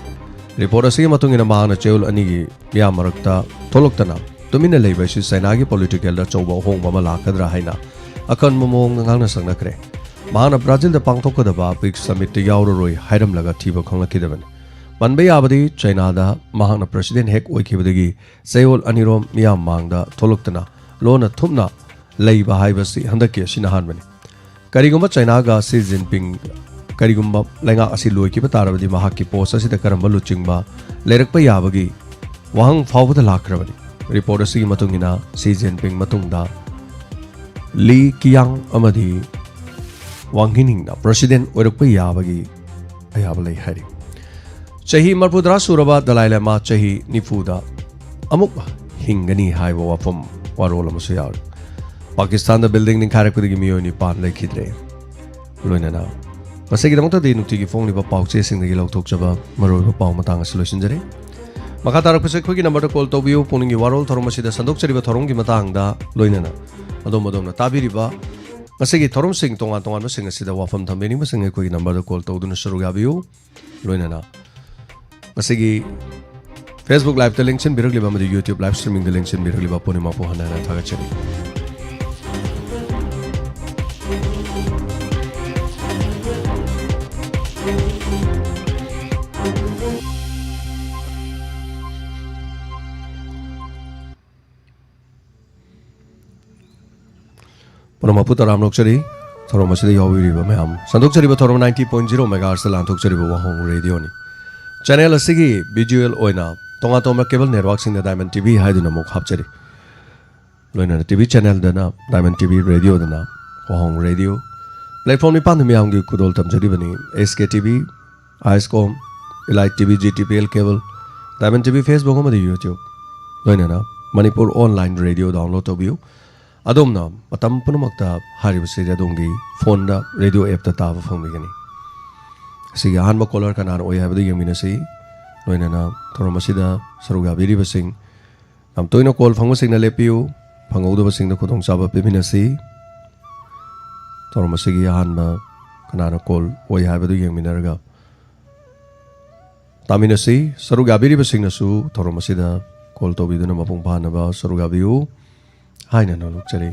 ꯔꯤꯄꯣꯔꯠ ꯑꯁꯤꯒꯤ ꯃꯇꯨꯡ ꯏꯟꯅ ꯃꯍꯥꯛꯅ ꯆꯌꯣꯜ ꯑꯅꯤꯒꯤ ꯃꯤꯌꯥꯝ ꯃꯔꯛꯇ ꯊꯣꯛꯂꯛꯇꯅ ꯇꯨꯃꯤꯟꯅ ꯂꯩꯕ ꯑꯁꯤ ꯆꯥꯏꯅꯥꯒꯤ ꯄꯣꯂꯤꯇꯤꯀꯦꯜꯗ ꯑꯆꯧꯕ ꯑꯍꯣꯡꯕ ꯑꯃ ꯂꯥꯛꯀꯗ꯭ꯔꯥ ꯍꯥꯏꯅ ꯑꯀꯟꯕ ꯃꯑꯣꯡꯗ ꯉꯥꯡꯅ ꯁꯛꯅꯈ꯭ꯔꯦ꯫ ꯃꯍꯥꯛꯅ ꯕ꯭ꯔꯥꯖꯤꯜꯗ ꯄꯥꯡꯊꯣꯛꯀꯗꯕ ꯕ꯭ꯔꯤꯛꯁ ꯁꯃꯤꯠꯇ ꯌꯥꯎꯔꯔꯣꯏ ꯍꯥꯏꯔꯝꯂꯒ ꯊꯤꯕ ꯈꯪꯂꯛꯈꯤꯗꯕꯅꯤ꯫ ꯄꯟꯕ ꯌꯥꯕꯗꯤ ꯆꯥꯏꯅꯥꯗ ꯃꯍꯥꯛꯅ ꯄ꯭ꯔꯁꯤꯗꯦꯟ ꯍꯦꯛ ꯑꯣꯏꯈꯤꯕꯗꯒꯤ ꯆꯌꯣꯜ ꯑꯅꯤꯔꯣꯝ ꯃꯤꯌꯥꯝ ꯃꯥꯡꯗ ꯊꯣꯛꯂꯛꯇꯅ ꯂꯣꯟꯅ ꯊꯨꯞꯅ ꯂꯩꯕ ꯍꯥꯏꯕꯁꯤ ꯍꯟꯗꯛꯀꯤ ꯑꯁꯤꯅ ꯑꯍꯥꯟꯕꯅꯤ꯫ ꯀꯔꯤꯒꯨꯝꯕ ꯆꯥꯏꯅꯥꯒ ꯁꯤ ꯖꯤꯟꯄꯤꯡ ꯀꯔꯤꯒꯨꯝꯕ ꯂꯩꯉꯥꯛ ꯑꯁꯤ ꯂꯣꯏꯈꯤꯕ ꯇꯥꯔꯕꯗꯤ ꯃꯍꯥꯛꯀꯤ ꯄꯣꯁ ꯑꯁꯤꯗ ꯀꯔꯝꯕ ꯂꯨꯆꯤꯡꯕ ꯂꯩꯔꯛꯄ ꯌꯥꯕꯒꯤ ꯋꯥꯍꯪ ꯐꯥꯎꯕꯗ ꯂꯥꯛꯈ꯭ꯔꯕꯅꯤ꯫ ꯔꯤꯄꯣꯔꯠ ꯑꯁꯤꯒꯤ ꯃꯇꯨꯡ ꯏꯟꯅ ꯁꯤ ꯖꯤꯟꯄꯤꯡ ꯃꯇꯨꯡꯗ ꯂꯤ ꯀꯤꯌꯥꯡ ꯑꯃꯗꯤ ꯋꯥꯡ ꯍꯤꯅꯤꯡꯅ ꯄ꯭ꯔꯁꯤꯗꯦꯟ ꯑꯣꯏꯔꯛꯄ ꯌꯥꯕꯒꯤ ꯑꯌꯥꯕ ꯂꯩ ꯍꯥꯏꯔꯤ꯫ ꯆꯍꯤ ꯃꯔꯤꯐꯨꯇꯔꯥ ꯁꯨꯔꯕ ꯗꯂꯥꯏ ꯂꯃꯥ ꯆꯍꯤ ꯅꯤꯐꯨꯗ ꯑꯃꯨꯛ ꯍꯤꯡꯒꯅꯤ ꯍꯥꯏꯕ ꯋꯥꯐꯝ ꯋꯥꯔꯣꯜ ꯑꯃꯁꯨ ꯌꯥꯎꯔꯤ꯫ ꯄꯥꯀꯤꯁꯇꯥꯟꯗ ꯕꯤꯜꯗꯤꯡ ꯅꯤꯡꯈꯥꯏꯔꯛꯄꯗꯒꯤ ꯃꯤꯑꯣꯏ ꯅꯤꯄꯥꯟ ꯂꯩꯈꯤꯗ꯭ꯔꯦ꯫ ꯂꯣꯏꯅꯅ ꯃꯁꯤꯒꯤꯗꯃꯛꯇꯗꯤ ꯅꯨꯡꯇꯤꯒꯤ ꯐꯣꯡꯂꯤꯕ ꯄꯥꯎꯆꯦꯁꯤꯡꯗꯒꯤ ꯂꯧꯊꯣꯛꯆꯕ ꯃꯔꯨꯑꯣꯏꯕ ꯄꯥꯎ ꯃꯇꯥꯡ ꯑꯁꯤ ꯂꯣꯏꯁꯤꯟꯖꯔꯦ꯫ ꯃꯈꯥ ꯇꯥꯔꯛꯄꯁꯦ ꯑꯩꯈꯣꯏꯒꯤ ꯅꯝꯕꯔꯗ ꯀꯣꯜ ꯇꯧꯕꯤꯌꯨ꯫ ꯄꯨꯛꯅꯤꯡꯒꯤ ꯋꯥꯔꯣꯜ ꯊꯧꯔꯝ ꯑꯁꯤꯗ ꯁꯟꯗꯣꯛꯆꯔꯤꯕ ꯊꯧꯔꯝꯒꯤ ꯃꯇꯥꯡꯗ ꯂꯣꯏꯅꯅ ꯑꯗꯣꯝ ꯑꯗꯣꯝꯅ ꯇꯥꯕꯤꯔꯤꯕ ꯉꯁꯤꯒꯤ ꯊꯧꯔꯝꯁꯤꯡ ꯇꯣꯉꯥꯟ ꯇꯣꯉꯥꯟꯕꯁꯤꯡ ꯑꯁꯤꯗ ꯋꯥꯐꯝ ꯊꯝꯕꯤꯅꯤꯡꯕꯁꯤꯡ ꯑꯩꯈꯣꯏꯒꯤ ꯅꯝꯕꯔꯗ ꯀꯣꯜ ꯇꯧꯗꯨꯅ ꯁꯔꯨꯛ ꯌꯥꯕꯤꯌꯨ꯫ ꯂꯣꯏꯅꯅ ꯉꯁꯤꯒꯤ Facebook Live-ꯇ ꯂꯦꯡꯁꯤꯟꯕꯤꯔꯛꯂꯤꯕ ꯑꯃꯗꯤ YouTube live streaming-ꯗ ꯂꯦꯡꯁꯤꯟꯕꯤꯔꯛꯂꯤꯕ ꯄꯨꯝꯅꯃꯛꯄꯨ ꯍꯟꯅ ꯍꯟꯅ ꯊꯥꯒꯠꯆꯔꯤ꯫ ꯄꯨꯝꯅꯃꯛꯄꯨ ꯇꯔꯥꯝꯅ ꯑꯣꯛꯆꯔꯤ꯫ ꯊꯧꯔꯝ ꯑꯁꯤꯗ ꯌꯥꯎꯕꯤꯔꯤꯕ ꯃꯌꯥꯝ, ꯁꯟꯗꯣꯛꯆꯔꯤꯕ ꯊꯧꯔꯝ ninety point zero megahertz-ꯇ ꯂꯥꯟꯊꯣꯛꯆꯔꯤꯕ ꯋꯥꯍꯣꯡ ꯔꯦꯗꯤꯑꯣꯅꯤ꯫ ꯆꯦꯅꯦꯜ ꯑꯁꯤꯒꯤ visual ꯑꯣꯏꯅ ꯇꯣꯉꯥꯟ ꯇꯣꯉꯥꯟꯕ cable network-ꯁꯤꯡꯗ Diamond TV ꯍꯥꯏꯗꯨꯅ ꯑꯃꯨꯛ ꯍꯥꯞꯆꯔꯤ꯫ ꯂꯣꯏꯅꯅ TV channel-ꯗꯅ Diamond TV, radio-ꯗꯅ ꯋꯥꯍꯣꯡ ꯔꯦꯗꯤꯑꯣ꯫ Platform ꯅꯤꯄꯥꯟꯗ ꯃꯤꯌꯥꯝꯒꯤ ꯈꯨꯗꯣꯜ ꯇꯝꯖꯔꯤꯕꯅꯤ꯫ SKTV, ISCOM, Elite TV, GTPL cable, Diamond TV Facebook ꯑꯃꯗꯤ YouTube, ꯂꯣꯏꯅꯅ ꯃꯅꯤꯄꯨꯔ online radio download ꯇꯧꯕꯤꯌꯨ꯫ ꯑꯗꯣꯝꯅ ꯃꯇꯝ ꯄꯨꯝꯅꯃꯛꯇ ꯍꯥꯏꯔꯤꯕꯁꯤꯗꯤ ꯑꯗꯣꯝꯒꯤ ꯐꯣꯟꯗ ꯔꯦꯗꯤꯑꯣ ꯑꯦꯞꯇ ꯇꯥꯕ ꯐꯪꯕꯤꯒꯅꯤ꯫ ꯑꯁꯤꯒꯤ ꯑꯍꯥꯟꯕ ꯀꯣꯂꯔ ꯀꯅꯥꯅ ꯑꯣꯏ ꯍꯥꯏꯕꯗꯨ ꯌꯦꯡꯃꯤꯟꯅꯁꯤ꯫ ꯂꯣꯏꯅꯅ ꯊꯧꯔꯝ ꯑꯁꯤꯗ ꯁꯔꯨꯛ ꯌꯥꯕꯤꯔꯤꯕꯁꯤꯡ, ꯌꯥꯝ ꯇꯣꯏꯅ ꯀꯣꯜ ꯐꯪꯕꯁꯤꯡꯅ ꯂꯦꯞꯄꯤꯌꯨ, ꯐꯪꯍꯧꯗꯕꯁꯤꯡꯗ ꯈꯨꯗꯣꯡꯆꯥꯕ ꯄꯤꯃꯤꯟꯅꯁꯤ꯫ ꯊꯧꯔꯝ ꯑꯁꯤꯒꯤ ꯑꯍꯥꯟꯕ ꯀꯅꯥꯅ ꯀꯣꯜ ꯑꯣꯏ ꯍꯥꯏꯕꯗꯨ ꯌꯦꯡꯃꯤꯟꯅꯔꯒ ꯇꯥꯃꯤꯟꯅꯁꯤ꯫ ꯁꯔꯨꯛ ꯌꯥꯕꯤꯔꯤꯕꯁꯤꯡꯅꯁꯨ ꯊꯧꯔꯝ ꯑꯁꯤꯗ ꯀꯣꯜ ꯇꯧꯕꯤꯗꯨꯅ ꯃꯄꯨꯡ ꯐꯥꯅꯕ ꯁꯔꯨꯛ ꯌꯥꯕꯤꯌꯨ ꯍꯥꯏꯅ ꯅꯣꯂꯨꯛꯆꯔꯤ꯫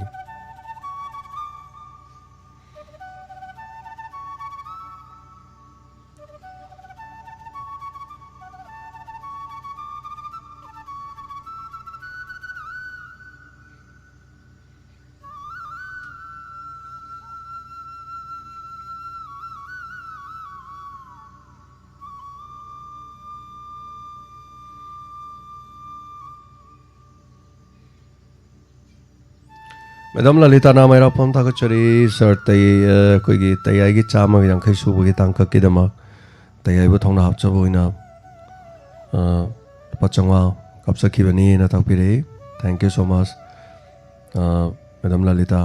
ꯃꯦꯗꯥꯝ ꯂꯂꯤꯇꯥ ꯅꯥꯃꯩꯔꯥꯛꯐꯝ ꯊꯥꯒꯠꯆꯔꯤ꯫ ꯁꯥꯔ ꯇꯩ-, ꯑ, ꯑꯩꯈꯣꯏꯒꯤ ꯇꯌꯥꯏꯒꯤ ꯆꯥꯝꯃꯒ ꯌꯥꯡꯈꯩ ꯁꯨꯕꯒꯤ ꯇꯥꯡꯀꯛꯀꯤꯗꯃꯛ ꯇꯌꯥꯏꯕꯨ ꯊꯧꯅꯥ ꯍꯥꯞꯆꯕ ꯑꯣꯏꯅ, ꯑ, ꯂꯨꯄꯥ ꯆꯥꯝꯃꯉꯥ ꯀꯥꯞꯆꯈꯤꯕꯅꯤꯅ ꯇꯥꯛꯄꯤꯔꯛꯏ꯫ Thank you so much꯫ ꯑ, ꯃꯦꯗꯥꯝ ꯂꯂꯤꯇꯥ,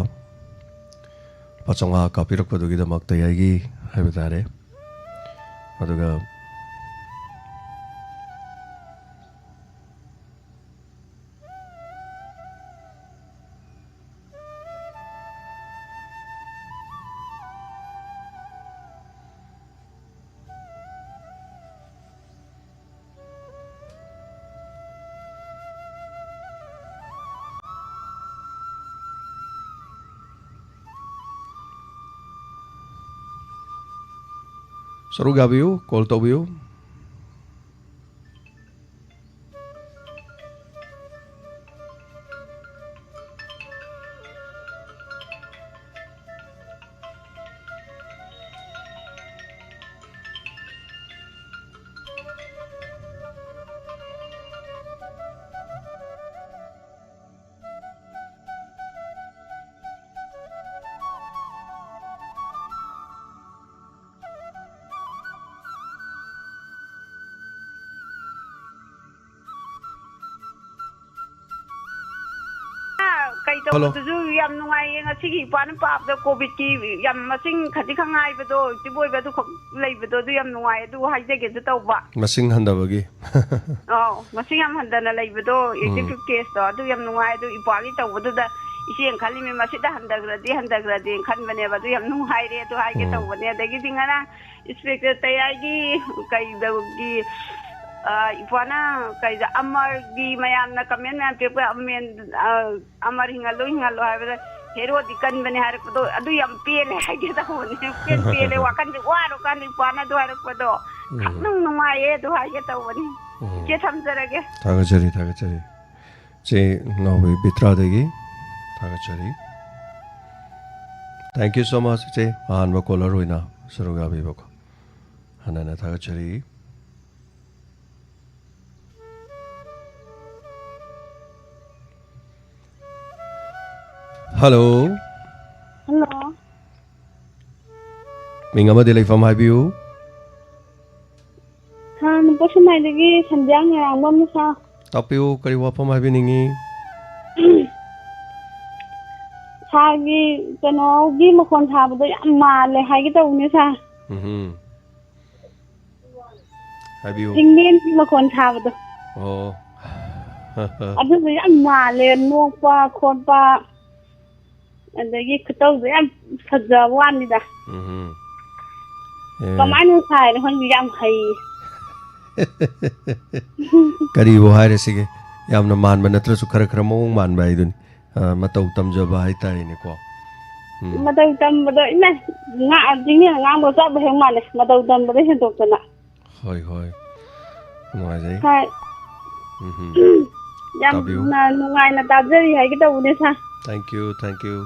ꯂꯨꯄꯥ ꯆꯥꯝꯃꯉꯥ ꯀꯥꯞꯄꯤꯔꯛꯄꯗꯨꯒꯤꯗꯃꯛ ꯇꯌꯥꯏꯒꯤ ꯍꯥꯏꯕ ꯇꯥꯔꯦ꯫ ꯑꯗꯨꯒ ꯁꯔꯨꯛ ꯌꯥꯕꯤꯌꯨ, ꯀꯣꯜ ꯇꯧꯕꯤꯌꯨ꯫ ꯀꯩ ꯍꯜꯂꯣ꯫ ꯇꯧꯕꯗꯨꯁꯨ ꯌꯥꯝ ꯅꯨꯡꯉꯥꯏꯌꯦ꯫ ꯉꯁꯤꯒꯤ ꯏꯄꯥꯅ ꯄꯥꯕꯗ ꯀꯣꯚꯤꯗꯀꯤ ꯌꯥꯝ ꯃꯁꯤꯡ ꯈꯖꯤꯛꯈꯛ ꯉꯥꯏꯕꯗꯣ, ꯑꯦꯛꯇꯤꯚ ꯑꯣꯏꯕ ꯑꯗꯨꯈꯛ ꯂꯩꯕꯗꯣ, ꯑꯗꯨ ꯌꯥꯝ ꯅꯨꯡꯉꯥꯏ꯫ ꯑꯗꯨ ꯍꯥꯏꯖꯒꯦꯁꯨ ꯇꯧꯕ꯫ ꯃꯁꯤꯡ ꯍꯟꯊꯕꯒꯤ꯫ ꯑꯧ, ꯃꯁꯤꯡ ꯌꯥꯝ ꯍꯟꯊꯅ ꯂꯩꯕꯗꯣ, ꯎꯝ꯫ ꯑꯦꯛꯇꯤꯚ ꯀꯦꯁꯇꯣ, ꯑꯗꯨ ꯌꯥꯝ ꯅꯨꯡꯉꯥꯏ꯫ ꯑꯗꯨ ꯏꯄꯥꯒꯤ ꯇꯧꯕꯗꯨꯗ ꯏꯆꯦꯅ ꯈꯜꯂꯤꯃꯤ, ꯃꯁꯤꯗ ꯍꯟꯊꯈ꯭ꯔꯗꯤ, ꯍꯟꯊꯈ꯭ꯔꯗꯤꯅ ꯈꯟꯕꯅꯦꯕ꯫ ꯑꯗꯨ ꯌꯥꯝ ꯅꯨꯡꯉꯥꯏꯔꯦ, ꯑꯗꯨ ꯍꯥꯏꯒꯦ ꯎꯝ꯫ ꯇꯧꯕꯅꯦ꯫ ꯑꯗꯒꯤꯗꯤ ꯉꯔꯥꯡ ꯏꯟꯁꯄꯦꯛꯇꯔ ꯇꯌꯥꯏꯒꯤ ꯀꯩꯗꯧꯒꯤ, ꯑ, ꯏꯄ꯭ꯋꯥꯅ ꯀꯩꯗ ꯑꯃꯔꯒꯤ ꯃꯌꯥꯝꯅ ꯀꯃꯦꯟ ꯃꯌꯥꯝ ꯄꯤꯔꯛꯄ, ꯑꯃꯦꯟ-, ꯑ, "ꯑꯃꯔ ꯍꯤꯡꯍꯜꯂꯨ, ꯍꯤꯡꯍꯜꯂꯨ" ꯍꯥꯏꯕꯗ ꯍꯦꯔꯣꯗꯤ ꯀꯟꯕꯅꯦ ꯍꯥꯏꯔꯛꯄꯗꯣ, ꯑꯗꯨ ꯌꯥꯝ ꯄꯦꯜꯂꯦ ꯍꯥꯏꯒꯦ ꯇꯧꯕꯅꯦ꯫ ꯄꯦꯟ ꯄꯦꯜꯂꯦ, ꯋꯥꯈꯜꯁꯦ ꯋꯥꯔꯀꯥꯟꯗ ꯏꯄ꯭ꯋꯥꯅ ꯑꯗꯨ ꯍꯥꯏꯔꯛꯄꯗꯣ ꯎꯝ꯫ ꯈꯪꯅꯨꯡ ꯅꯨꯡꯉꯥꯏꯌꯦ, ꯑꯗꯨ ꯍꯥꯏꯒꯦ ꯇꯧꯕꯅꯤ꯫ ꯎꯝ꯫ ꯏꯆꯦ, ꯊꯝꯖꯔꯒꯦ꯫ ꯊꯥꯒꯠꯆꯔꯤ, ꯊꯥꯒꯠꯆꯔꯤ꯫ ꯆꯦ ꯅꯥꯎꯕꯤ ꯕꯤꯇ꯭ꯔꯥꯗꯒꯤ ꯊꯥꯒꯠꯆꯔꯤ꯫ Thank you so much, ꯏꯆꯦ꯫ ꯑꯍꯥꯟꯕ ꯀꯣꯂꯔ ꯑꯣꯏꯅ ꯁꯔꯨꯛ ꯌꯥꯕꯤꯕꯀꯣ꯫ ꯍꯟꯅ ꯍꯟꯅ ꯊꯥꯒꯠꯆꯔꯤ꯫ ꯍꯜꯂꯣ꯫ ꯍꯜꯂꯣ꯫ ꯃꯤꯡ ꯑꯃꯗꯤ ꯂꯩꯐꯝ ꯍꯥꯏꯕꯤꯌꯨ꯫ ꯁꯥꯔ, ꯅꯨꯄꯥ ꯁꯨꯃꯥꯏꯗꯒꯤ ꯁꯟꯙ꯭ꯌꯥ ꯉꯔꯥꯡꯕꯝꯅꯤ, ꯁꯥꯔ꯫ ꯇꯥꯛꯄꯤꯌꯨ, ꯀꯔꯤ ꯋꯥꯐꯝ ꯍꯥꯏꯕꯤꯅꯤꯡꯉꯤ? ꯁꯥꯔꯒꯤ ꯀꯩꯅꯣꯒꯤ ꯃꯈꯣꯟ ꯁꯥꯕꯗꯣ ꯌꯥꯝ ꯃꯥꯜꯂꯦ ꯍꯥꯏꯒꯦ ꯇꯧꯕꯅꯦ, ꯁꯥꯔ꯫ ꯎꯝꯍꯨꯝ꯫ ꯍꯥꯏꯕꯤꯌꯨ꯫ ꯆꯤꯡꯂꯦꯟꯒꯤ ꯃꯈꯣꯟ ꯁꯥꯕꯗꯣ꯫ ꯑꯣ꯫ ꯑꯗꯨꯁꯨ ꯌꯥꯝ ꯃꯥꯜꯂꯦ, ꯅꯣꯛꯄ ꯈꯣꯠꯄ, ꯑꯗꯒꯤ ꯈꯨꯇꯧꯗꯣ ꯌꯥꯝ ꯐꯖꯕ ꯋꯥꯅꯤꯗ꯫ ꯎꯝꯍꯨꯝ꯫ ꯑꯦ꯫ ꯀꯃꯥꯏꯅ ꯁꯥꯏꯅꯣ ꯈꯪꯗꯦ, ꯌꯥꯝ ꯍꯩꯌꯦ꯫ ꯀꯔꯤꯕꯨ ꯍꯥꯏꯔꯁꯤꯒꯦ? ꯌꯥꯝꯅ ꯃꯥꯟꯕ ꯅꯠꯇ꯭ꯔꯁꯨ ꯈꯔ ꯈꯔ ꯃꯑꯣꯡ ꯃꯥꯟꯕ ꯍꯥꯏꯗꯨꯅꯤ꯫ ꯑ, ꯃꯇꯧ ꯇꯝꯖꯕ ꯍꯥꯏꯇꯥꯔꯦꯅꯦꯀꯣ꯫ ꯎꯝ꯫ ꯃꯇꯧ ꯇꯝꯕꯗꯣ, ꯏꯃꯥ, ꯉꯥ-, ꯆꯤꯡꯃꯤꯅ ꯉꯥꯡꯕ ꯆꯞ ꯍꯦꯛ ꯃꯥꯟꯅꯩ, ꯃꯇꯧ ꯇꯝꯕꯗ ꯍꯦꯟꯗꯣꯛꯇꯅ꯫ ꯍꯣꯏ, ꯍꯣꯏ꯫ ꯅꯨꯡꯉꯥꯏꯖꯩ꯫ ꯍꯣꯏ꯫ ꯎꯝꯍꯨꯝ꯫ ꯇꯥꯕꯤꯌꯨ꯫ ꯌꯥꯝꯅ ꯅꯨꯡꯉꯥꯏꯅ ꯇꯥꯖꯔꯤ ꯍꯥꯏꯒꯦ ꯇꯧꯕꯅꯦ, ꯁꯥꯔ꯫ Thank you, thank you꯫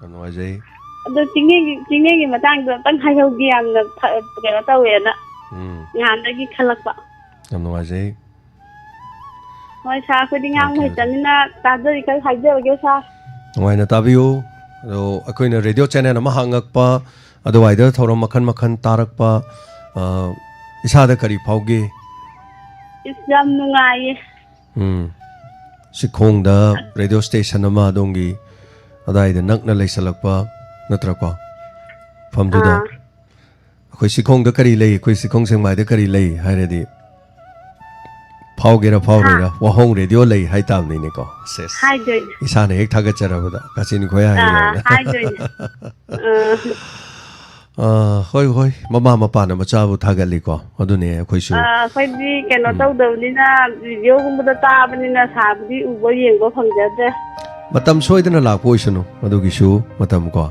ꯌꯥꯝ ꯅꯨꯡꯉꯥꯏꯖꯩ꯫ ꯑꯗꯣ ꯆꯤꯡꯃꯤꯒꯤ, ꯆꯤꯡꯃꯤꯒꯤ ꯃꯇꯥꯡꯗ ꯑꯝꯇꯪ ꯍꯥꯏꯍꯧꯒꯦ, ꯌꯥꯝꯅ ꯐ-, ꯀꯩꯅꯣ ꯇꯧꯋꯦꯅ ꯎꯝ꯫ ꯅꯍꯥꯟꯗꯒꯤ ꯈꯜꯂꯛꯄ꯫ ꯌꯥꯝ ꯅꯨꯡꯉꯥꯏꯖꯩ꯫ ꯍꯣꯏ, ꯁꯥꯔ, ꯑꯩꯈꯣꯏꯗꯤ ꯉꯥꯡꯕ ꯑꯣꯀꯦ, ꯑꯣꯀꯦ꯫ ꯍꯩꯇꯕꯅꯤꯅ ꯇꯥꯖꯔꯤ ꯈꯔ ꯍꯥꯏꯖꯔꯒꯦ, ꯁꯥꯔ꯫ ꯅꯨꯡꯉꯥꯏꯅ ꯇꯥꯕꯤꯌꯨ꯫ ꯑꯗꯣ ꯑꯩꯈꯣꯏꯅ ꯔꯦꯗꯤꯑꯣ ꯆꯦꯅꯦꯜ ꯑꯃ ꯍꯥꯡꯉꯛꯄ, ꯑꯗꯨꯋꯥꯏꯗ ꯊꯧꯔꯝ ꯃꯈꯜ ꯃꯈꯜ ꯇꯥꯔꯛꯄ, ꯑ, ꯏꯁꯥꯗ ꯀꯔꯤ ꯐꯥꯎꯒꯦ? ꯏꯁ, ꯌꯥꯝ ꯅꯨꯡꯉꯥꯏꯌꯦ꯫ ꯎꯝ꯫ ꯆꯤꯡꯈꯣꯡꯗ ꯔꯦꯗꯤꯑꯣ ꯁ꯭ꯇꯦꯁꯟ ꯑꯃ ꯑꯗꯣꯝꯒꯤ ꯑꯗꯥꯏꯗ ꯅꯛꯅ ꯂꯩꯁꯜꯂꯛꯄ ꯅꯠꯇ꯭ꯔꯀꯣ? ꯃꯐꯝꯗꯨꯗ꯫ ꯑꯥ꯫ ꯑꯩꯈꯣꯏ ꯆꯤꯡꯈꯣꯡꯗ ꯀꯔꯤ ꯂꯩ, ꯑꯩꯈꯣꯏ ꯆꯤꯡꯈꯣꯡ ꯁꯦꯛꯃꯥꯏꯗ ꯀꯔꯤ ꯂꯩ ꯍꯥꯏꯔꯗꯤ ꯐꯥꯎꯒꯦꯔꯥ ꯐꯥꯎꯔꯣꯏꯔꯥ, ꯍꯥ꯫ ꯋꯥꯍꯣꯡ ꯔꯦꯗꯤꯑꯣ ꯂꯩ ꯍꯥꯏ ꯇꯥꯕꯅꯤꯅꯦꯀꯣ꯫ ꯁꯦꯁ꯫ ꯍꯥꯏꯗꯣꯏꯅꯦ꯫ ꯏꯁꯥꯅ ꯍꯦꯛ ꯊꯥꯒꯠꯆꯔꯕꯗ ꯀꯥꯆꯤꯟ ꯈꯣꯏ ꯍꯥꯏꯔꯤ ꯑꯥ, ꯌꯦꯡꯉꯣꯅꯦ꯫ ꯍꯥꯏꯗꯣꯏꯅꯦ꯫ ꯑꯥ꯫ ꯑꯥ, ꯍꯣꯏ, ꯍꯣꯏ꯫ ꯃꯃꯥ ꯃꯄꯥꯅ ꯃꯆꯥꯕꯨ ꯊꯥꯒꯠꯂꯤꯀꯣ꯫ ꯑꯗꯨꯅꯦ ꯑꯩꯈꯣꯏꯁꯨ꯫ ꯑꯥ, ꯑꯩꯈꯣꯏꯗꯤ ꯀꯩꯅꯣ ꯎꯝ꯫ ꯇꯧꯗꯕꯅꯤꯅ, ꯔꯦꯗꯤꯑꯣꯒꯨꯝꯕꯗ ꯇꯥꯕꯅꯤꯅ ꯁꯥꯔꯕꯨꯗꯤ ꯎꯕ ꯌꯦꯡꯕ ꯐꯪꯖꯗ꯭ꯔꯦ꯫ ꯃꯇꯝ ꯁꯣꯏꯗꯅ ꯂꯥꯛꯄ ꯑꯣꯏꯁꯅꯨ, ꯑꯗꯨꯒꯤꯁꯨ ꯃꯇꯝ ꯀꯣ꯫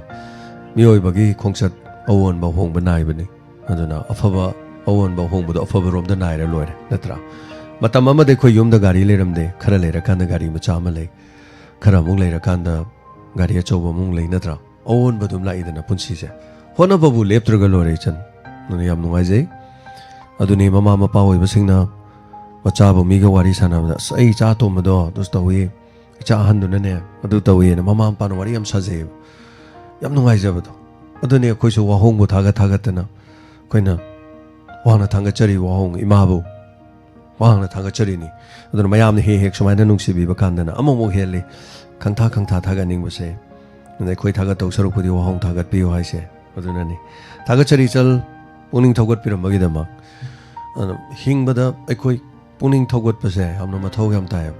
ꯃꯤꯑꯣꯏꯕꯒꯤ ꯈꯣꯡꯆꯠ ꯑꯑꯣꯟꯕ ꯑꯍꯣꯡꯕ ꯅꯥꯏꯕꯅꯤ꯫ ꯑꯗꯨꯅ ꯑꯐꯕ ꯑꯑꯣꯟꯕ ꯑꯍꯣꯡꯕꯗꯣ ꯑꯐꯕꯔꯣꯝꯗ ꯅꯥꯏꯔ ꯂꯣꯏꯔꯦ, ꯅꯠꯇ꯭ꯔꯥ? ꯃꯇꯝ ꯑꯃꯗ ꯑꯩꯈꯣꯏ ꯌꯨꯝꯗ ꯒꯥꯔꯤ ꯂꯩꯔꯝꯗꯦ, ꯈꯔ ꯂꯩꯔꯀꯥꯟꯗ ꯒꯥꯔꯤ ꯃꯆꯥ ꯑꯃ ꯂꯩ, ꯈꯔ ꯑꯃꯨꯛ ꯂꯩꯔꯀꯥꯟꯗ ꯒꯥꯔꯤ ꯑꯆꯧꯕ ꯑꯃꯨꯛ ꯂꯩ, ꯅꯠꯇ꯭ꯔꯥ? ꯑꯑꯣꯟꯕ ꯑꯗꯨꯝ ꯂꯥꯛꯏꯗꯅ ꯄꯨꯟꯁꯤꯁꯦ꯫ ꯍꯣꯠꯅꯕꯕꯨ ꯂꯦꯞꯇ꯭ꯔꯒ ꯂꯣꯏꯔꯦ, ꯏꯆꯟ꯫ ꯑꯗꯨꯅ ꯌꯥꯝ ꯅꯨꯡꯉꯥꯏꯖꯩ꯫ ꯑꯗꯨꯅꯤ ꯃꯃꯥ ꯃꯄꯥ ꯑꯣꯏꯕꯁꯤꯡꯅ ꯃꯆꯥꯕꯨ ꯃꯤꯒ ꯋꯥꯔꯤ ꯁꯥꯟꯅꯕꯗ, "ꯑꯁ, ꯑꯩ ꯏꯆꯥ ꯑꯇꯣꯝꯕꯗꯣ ꯑꯗꯨꯁꯨ ꯇꯧꯏ, ꯏꯆꯥ ꯑꯍꯟꯗꯨꯅꯅꯦ ꯑꯗꯨ ꯇꯧꯋꯦꯅ ꯃꯃꯥ ꯃꯄꯥꯅ ꯋꯥꯔꯤ ꯌꯥꯝ ꯁꯥꯖꯩꯌꯦꯕ꯫ ꯌꯥꯝ ꯅꯨꯡꯉꯥꯏꯖꯕꯗꯣ꯫ ꯑꯗꯨꯅꯤ ꯑꯩꯈꯣꯏꯁꯨ ꯋꯥꯍꯣꯡꯕꯨ ꯊꯥꯒꯠ ꯊꯥꯒꯠꯇꯅ ꯑꯩꯈꯣꯏꯅ ꯋꯥꯡꯅ ꯊꯥꯡꯒꯠꯆꯔꯤ ꯋꯥꯍꯣꯡ ꯏꯃꯥꯕꯨ꯫ ꯋꯥꯡꯅ ꯊꯥꯒꯠꯆꯔꯤꯅꯤ꯫ ꯑꯗꯨꯅ ꯃꯌꯥꯝꯅ ꯍꯦꯛ ꯍꯦꯛ ꯁꯨꯃꯥꯏꯅ ꯅꯨꯡꯁꯤꯕꯤꯕ ꯀꯥꯟꯗꯅ ꯑꯃꯨꯛ ꯑꯃꯨꯛ ꯍꯦꯜꯂꯤ ꯈꯪꯊꯥ ꯈꯪꯊꯥ ꯊꯥꯒꯠꯅꯤꯡꯕꯁꯦ꯫ ꯑꯗꯨꯅ ꯑꯩꯈꯣꯏ ꯊꯥꯒꯠꯇꯧ ꯁꯔꯨꯛꯄꯨꯗꯤ ꯋꯥꯍꯣꯡ ꯊꯥꯒꯠꯄꯤꯌꯨ ꯍꯥꯏꯁꯦ ꯑꯗꯨꯅꯅꯤ꯫ ꯊꯥꯒꯠꯆꯔꯤ ꯏꯆꯜ, ꯄꯨꯛꯅꯤꯡ ꯊꯧꯒꯠꯄꯤꯔꯝꯕꯒꯤꯗꯃꯛ꯫ ꯑꯗꯨꯅ ꯍꯤꯡꯕꯗ ꯑꯩꯈꯣꯏ ꯄꯨꯛꯅꯤꯡ ꯊꯧꯒꯠꯄꯁꯦ ꯌꯥꯝꯅ ꯃꯊꯧ ꯌꯥꯝ ꯇꯥꯏꯌꯦꯕ꯫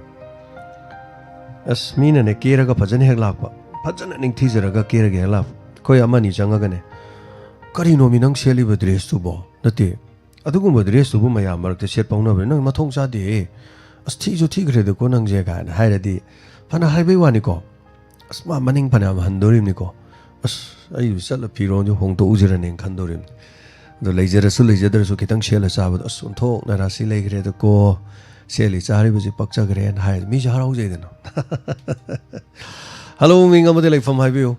ꯑꯁ, ꯃꯤꯅꯅꯦ ꯀꯦꯔꯒ ꯐꯖꯅ ꯍꯦꯛ ꯂꯥꯛꯄ, ꯐꯖꯅ ꯅꯤꯡꯊꯤꯖꯔꯒ ꯀꯦꯔꯒ ꯍꯦꯛ ꯂꯥꯛꯄ, ꯑꯩꯈꯣꯏ ꯑꯃꯅꯤ ꯆꯪꯉꯒꯅꯦ, "ꯀꯔꯤꯅꯣ ꯃꯤ ꯅꯪ ꯁꯦꯠꯂꯤꯕ ꯗ꯭ꯔꯦꯁꯇꯨꯕꯣ?" ꯅꯠꯇꯦ, ꯑꯗꯨꯒꯨꯝꯕ ꯗ꯭ꯔꯦꯁꯇꯨꯕꯨ ꯃꯌꯥꯝ ꯃꯔꯛꯇ ꯁꯦꯠꯄ ꯍꯧꯅꯕ꯭ꯔꯥ? "ꯅꯪ ꯃꯊꯣꯡ ꯆꯥꯗꯦꯍꯦ, ꯑꯁ, ꯊꯤꯁꯨ ꯊꯤꯈ꯭ꯔꯦꯗꯀꯣ ꯅꯪꯁꯦ" ꯀꯥꯏꯅ ꯍꯥꯏꯔꯗꯤ ꯐꯅ ꯍꯥꯏꯕꯩ ꯋꯥꯅꯤꯀꯣ꯫ ꯑꯁ, ꯃꯥ ꯃꯅꯤꯡ ꯐꯅꯌꯥꯝ ꯍꯟꯗꯣꯔꯤꯕꯅꯤꯀꯣ꯫ "ꯑꯁ, ꯑꯩꯕꯨ ꯆꯠꯂ ꯐꯤꯔꯣꯟꯁꯦ ꯍꯣꯡꯗꯣꯛꯎꯁꯤꯔꯅꯦꯅ" ꯈꯟꯗꯣꯔꯤꯕꯅꯤ꯫ ꯑꯗꯣ ꯂꯩꯖꯔꯁꯨ ꯂꯩꯖꯗ꯭ꯔꯁꯨ ꯈꯤꯇꯪ ꯁꯦꯠꯂ ꯆꯥꯕꯗꯣ, "ꯑꯁ, ꯑꯣꯟꯊꯣꯛꯅ ꯔꯥꯁꯤ ꯂꯩꯈ꯭ꯔꯦꯗꯀꯣ, ꯁꯦꯠꯂꯤ ꯆꯥꯔꯤꯕꯁꯤ ꯄꯛꯆꯈ꯭ꯔꯦꯅ" ꯍꯥꯏꯔꯗꯤ ꯃꯤꯁꯨ ꯍꯔꯥꯎꯖꯩꯗꯅ꯫ ꯍꯜꯂꯣ, ꯃꯤꯡ ꯑꯃꯗꯤ ꯂꯩꯐꯝ ꯍꯥꯏꯕꯤꯌꯨ꯫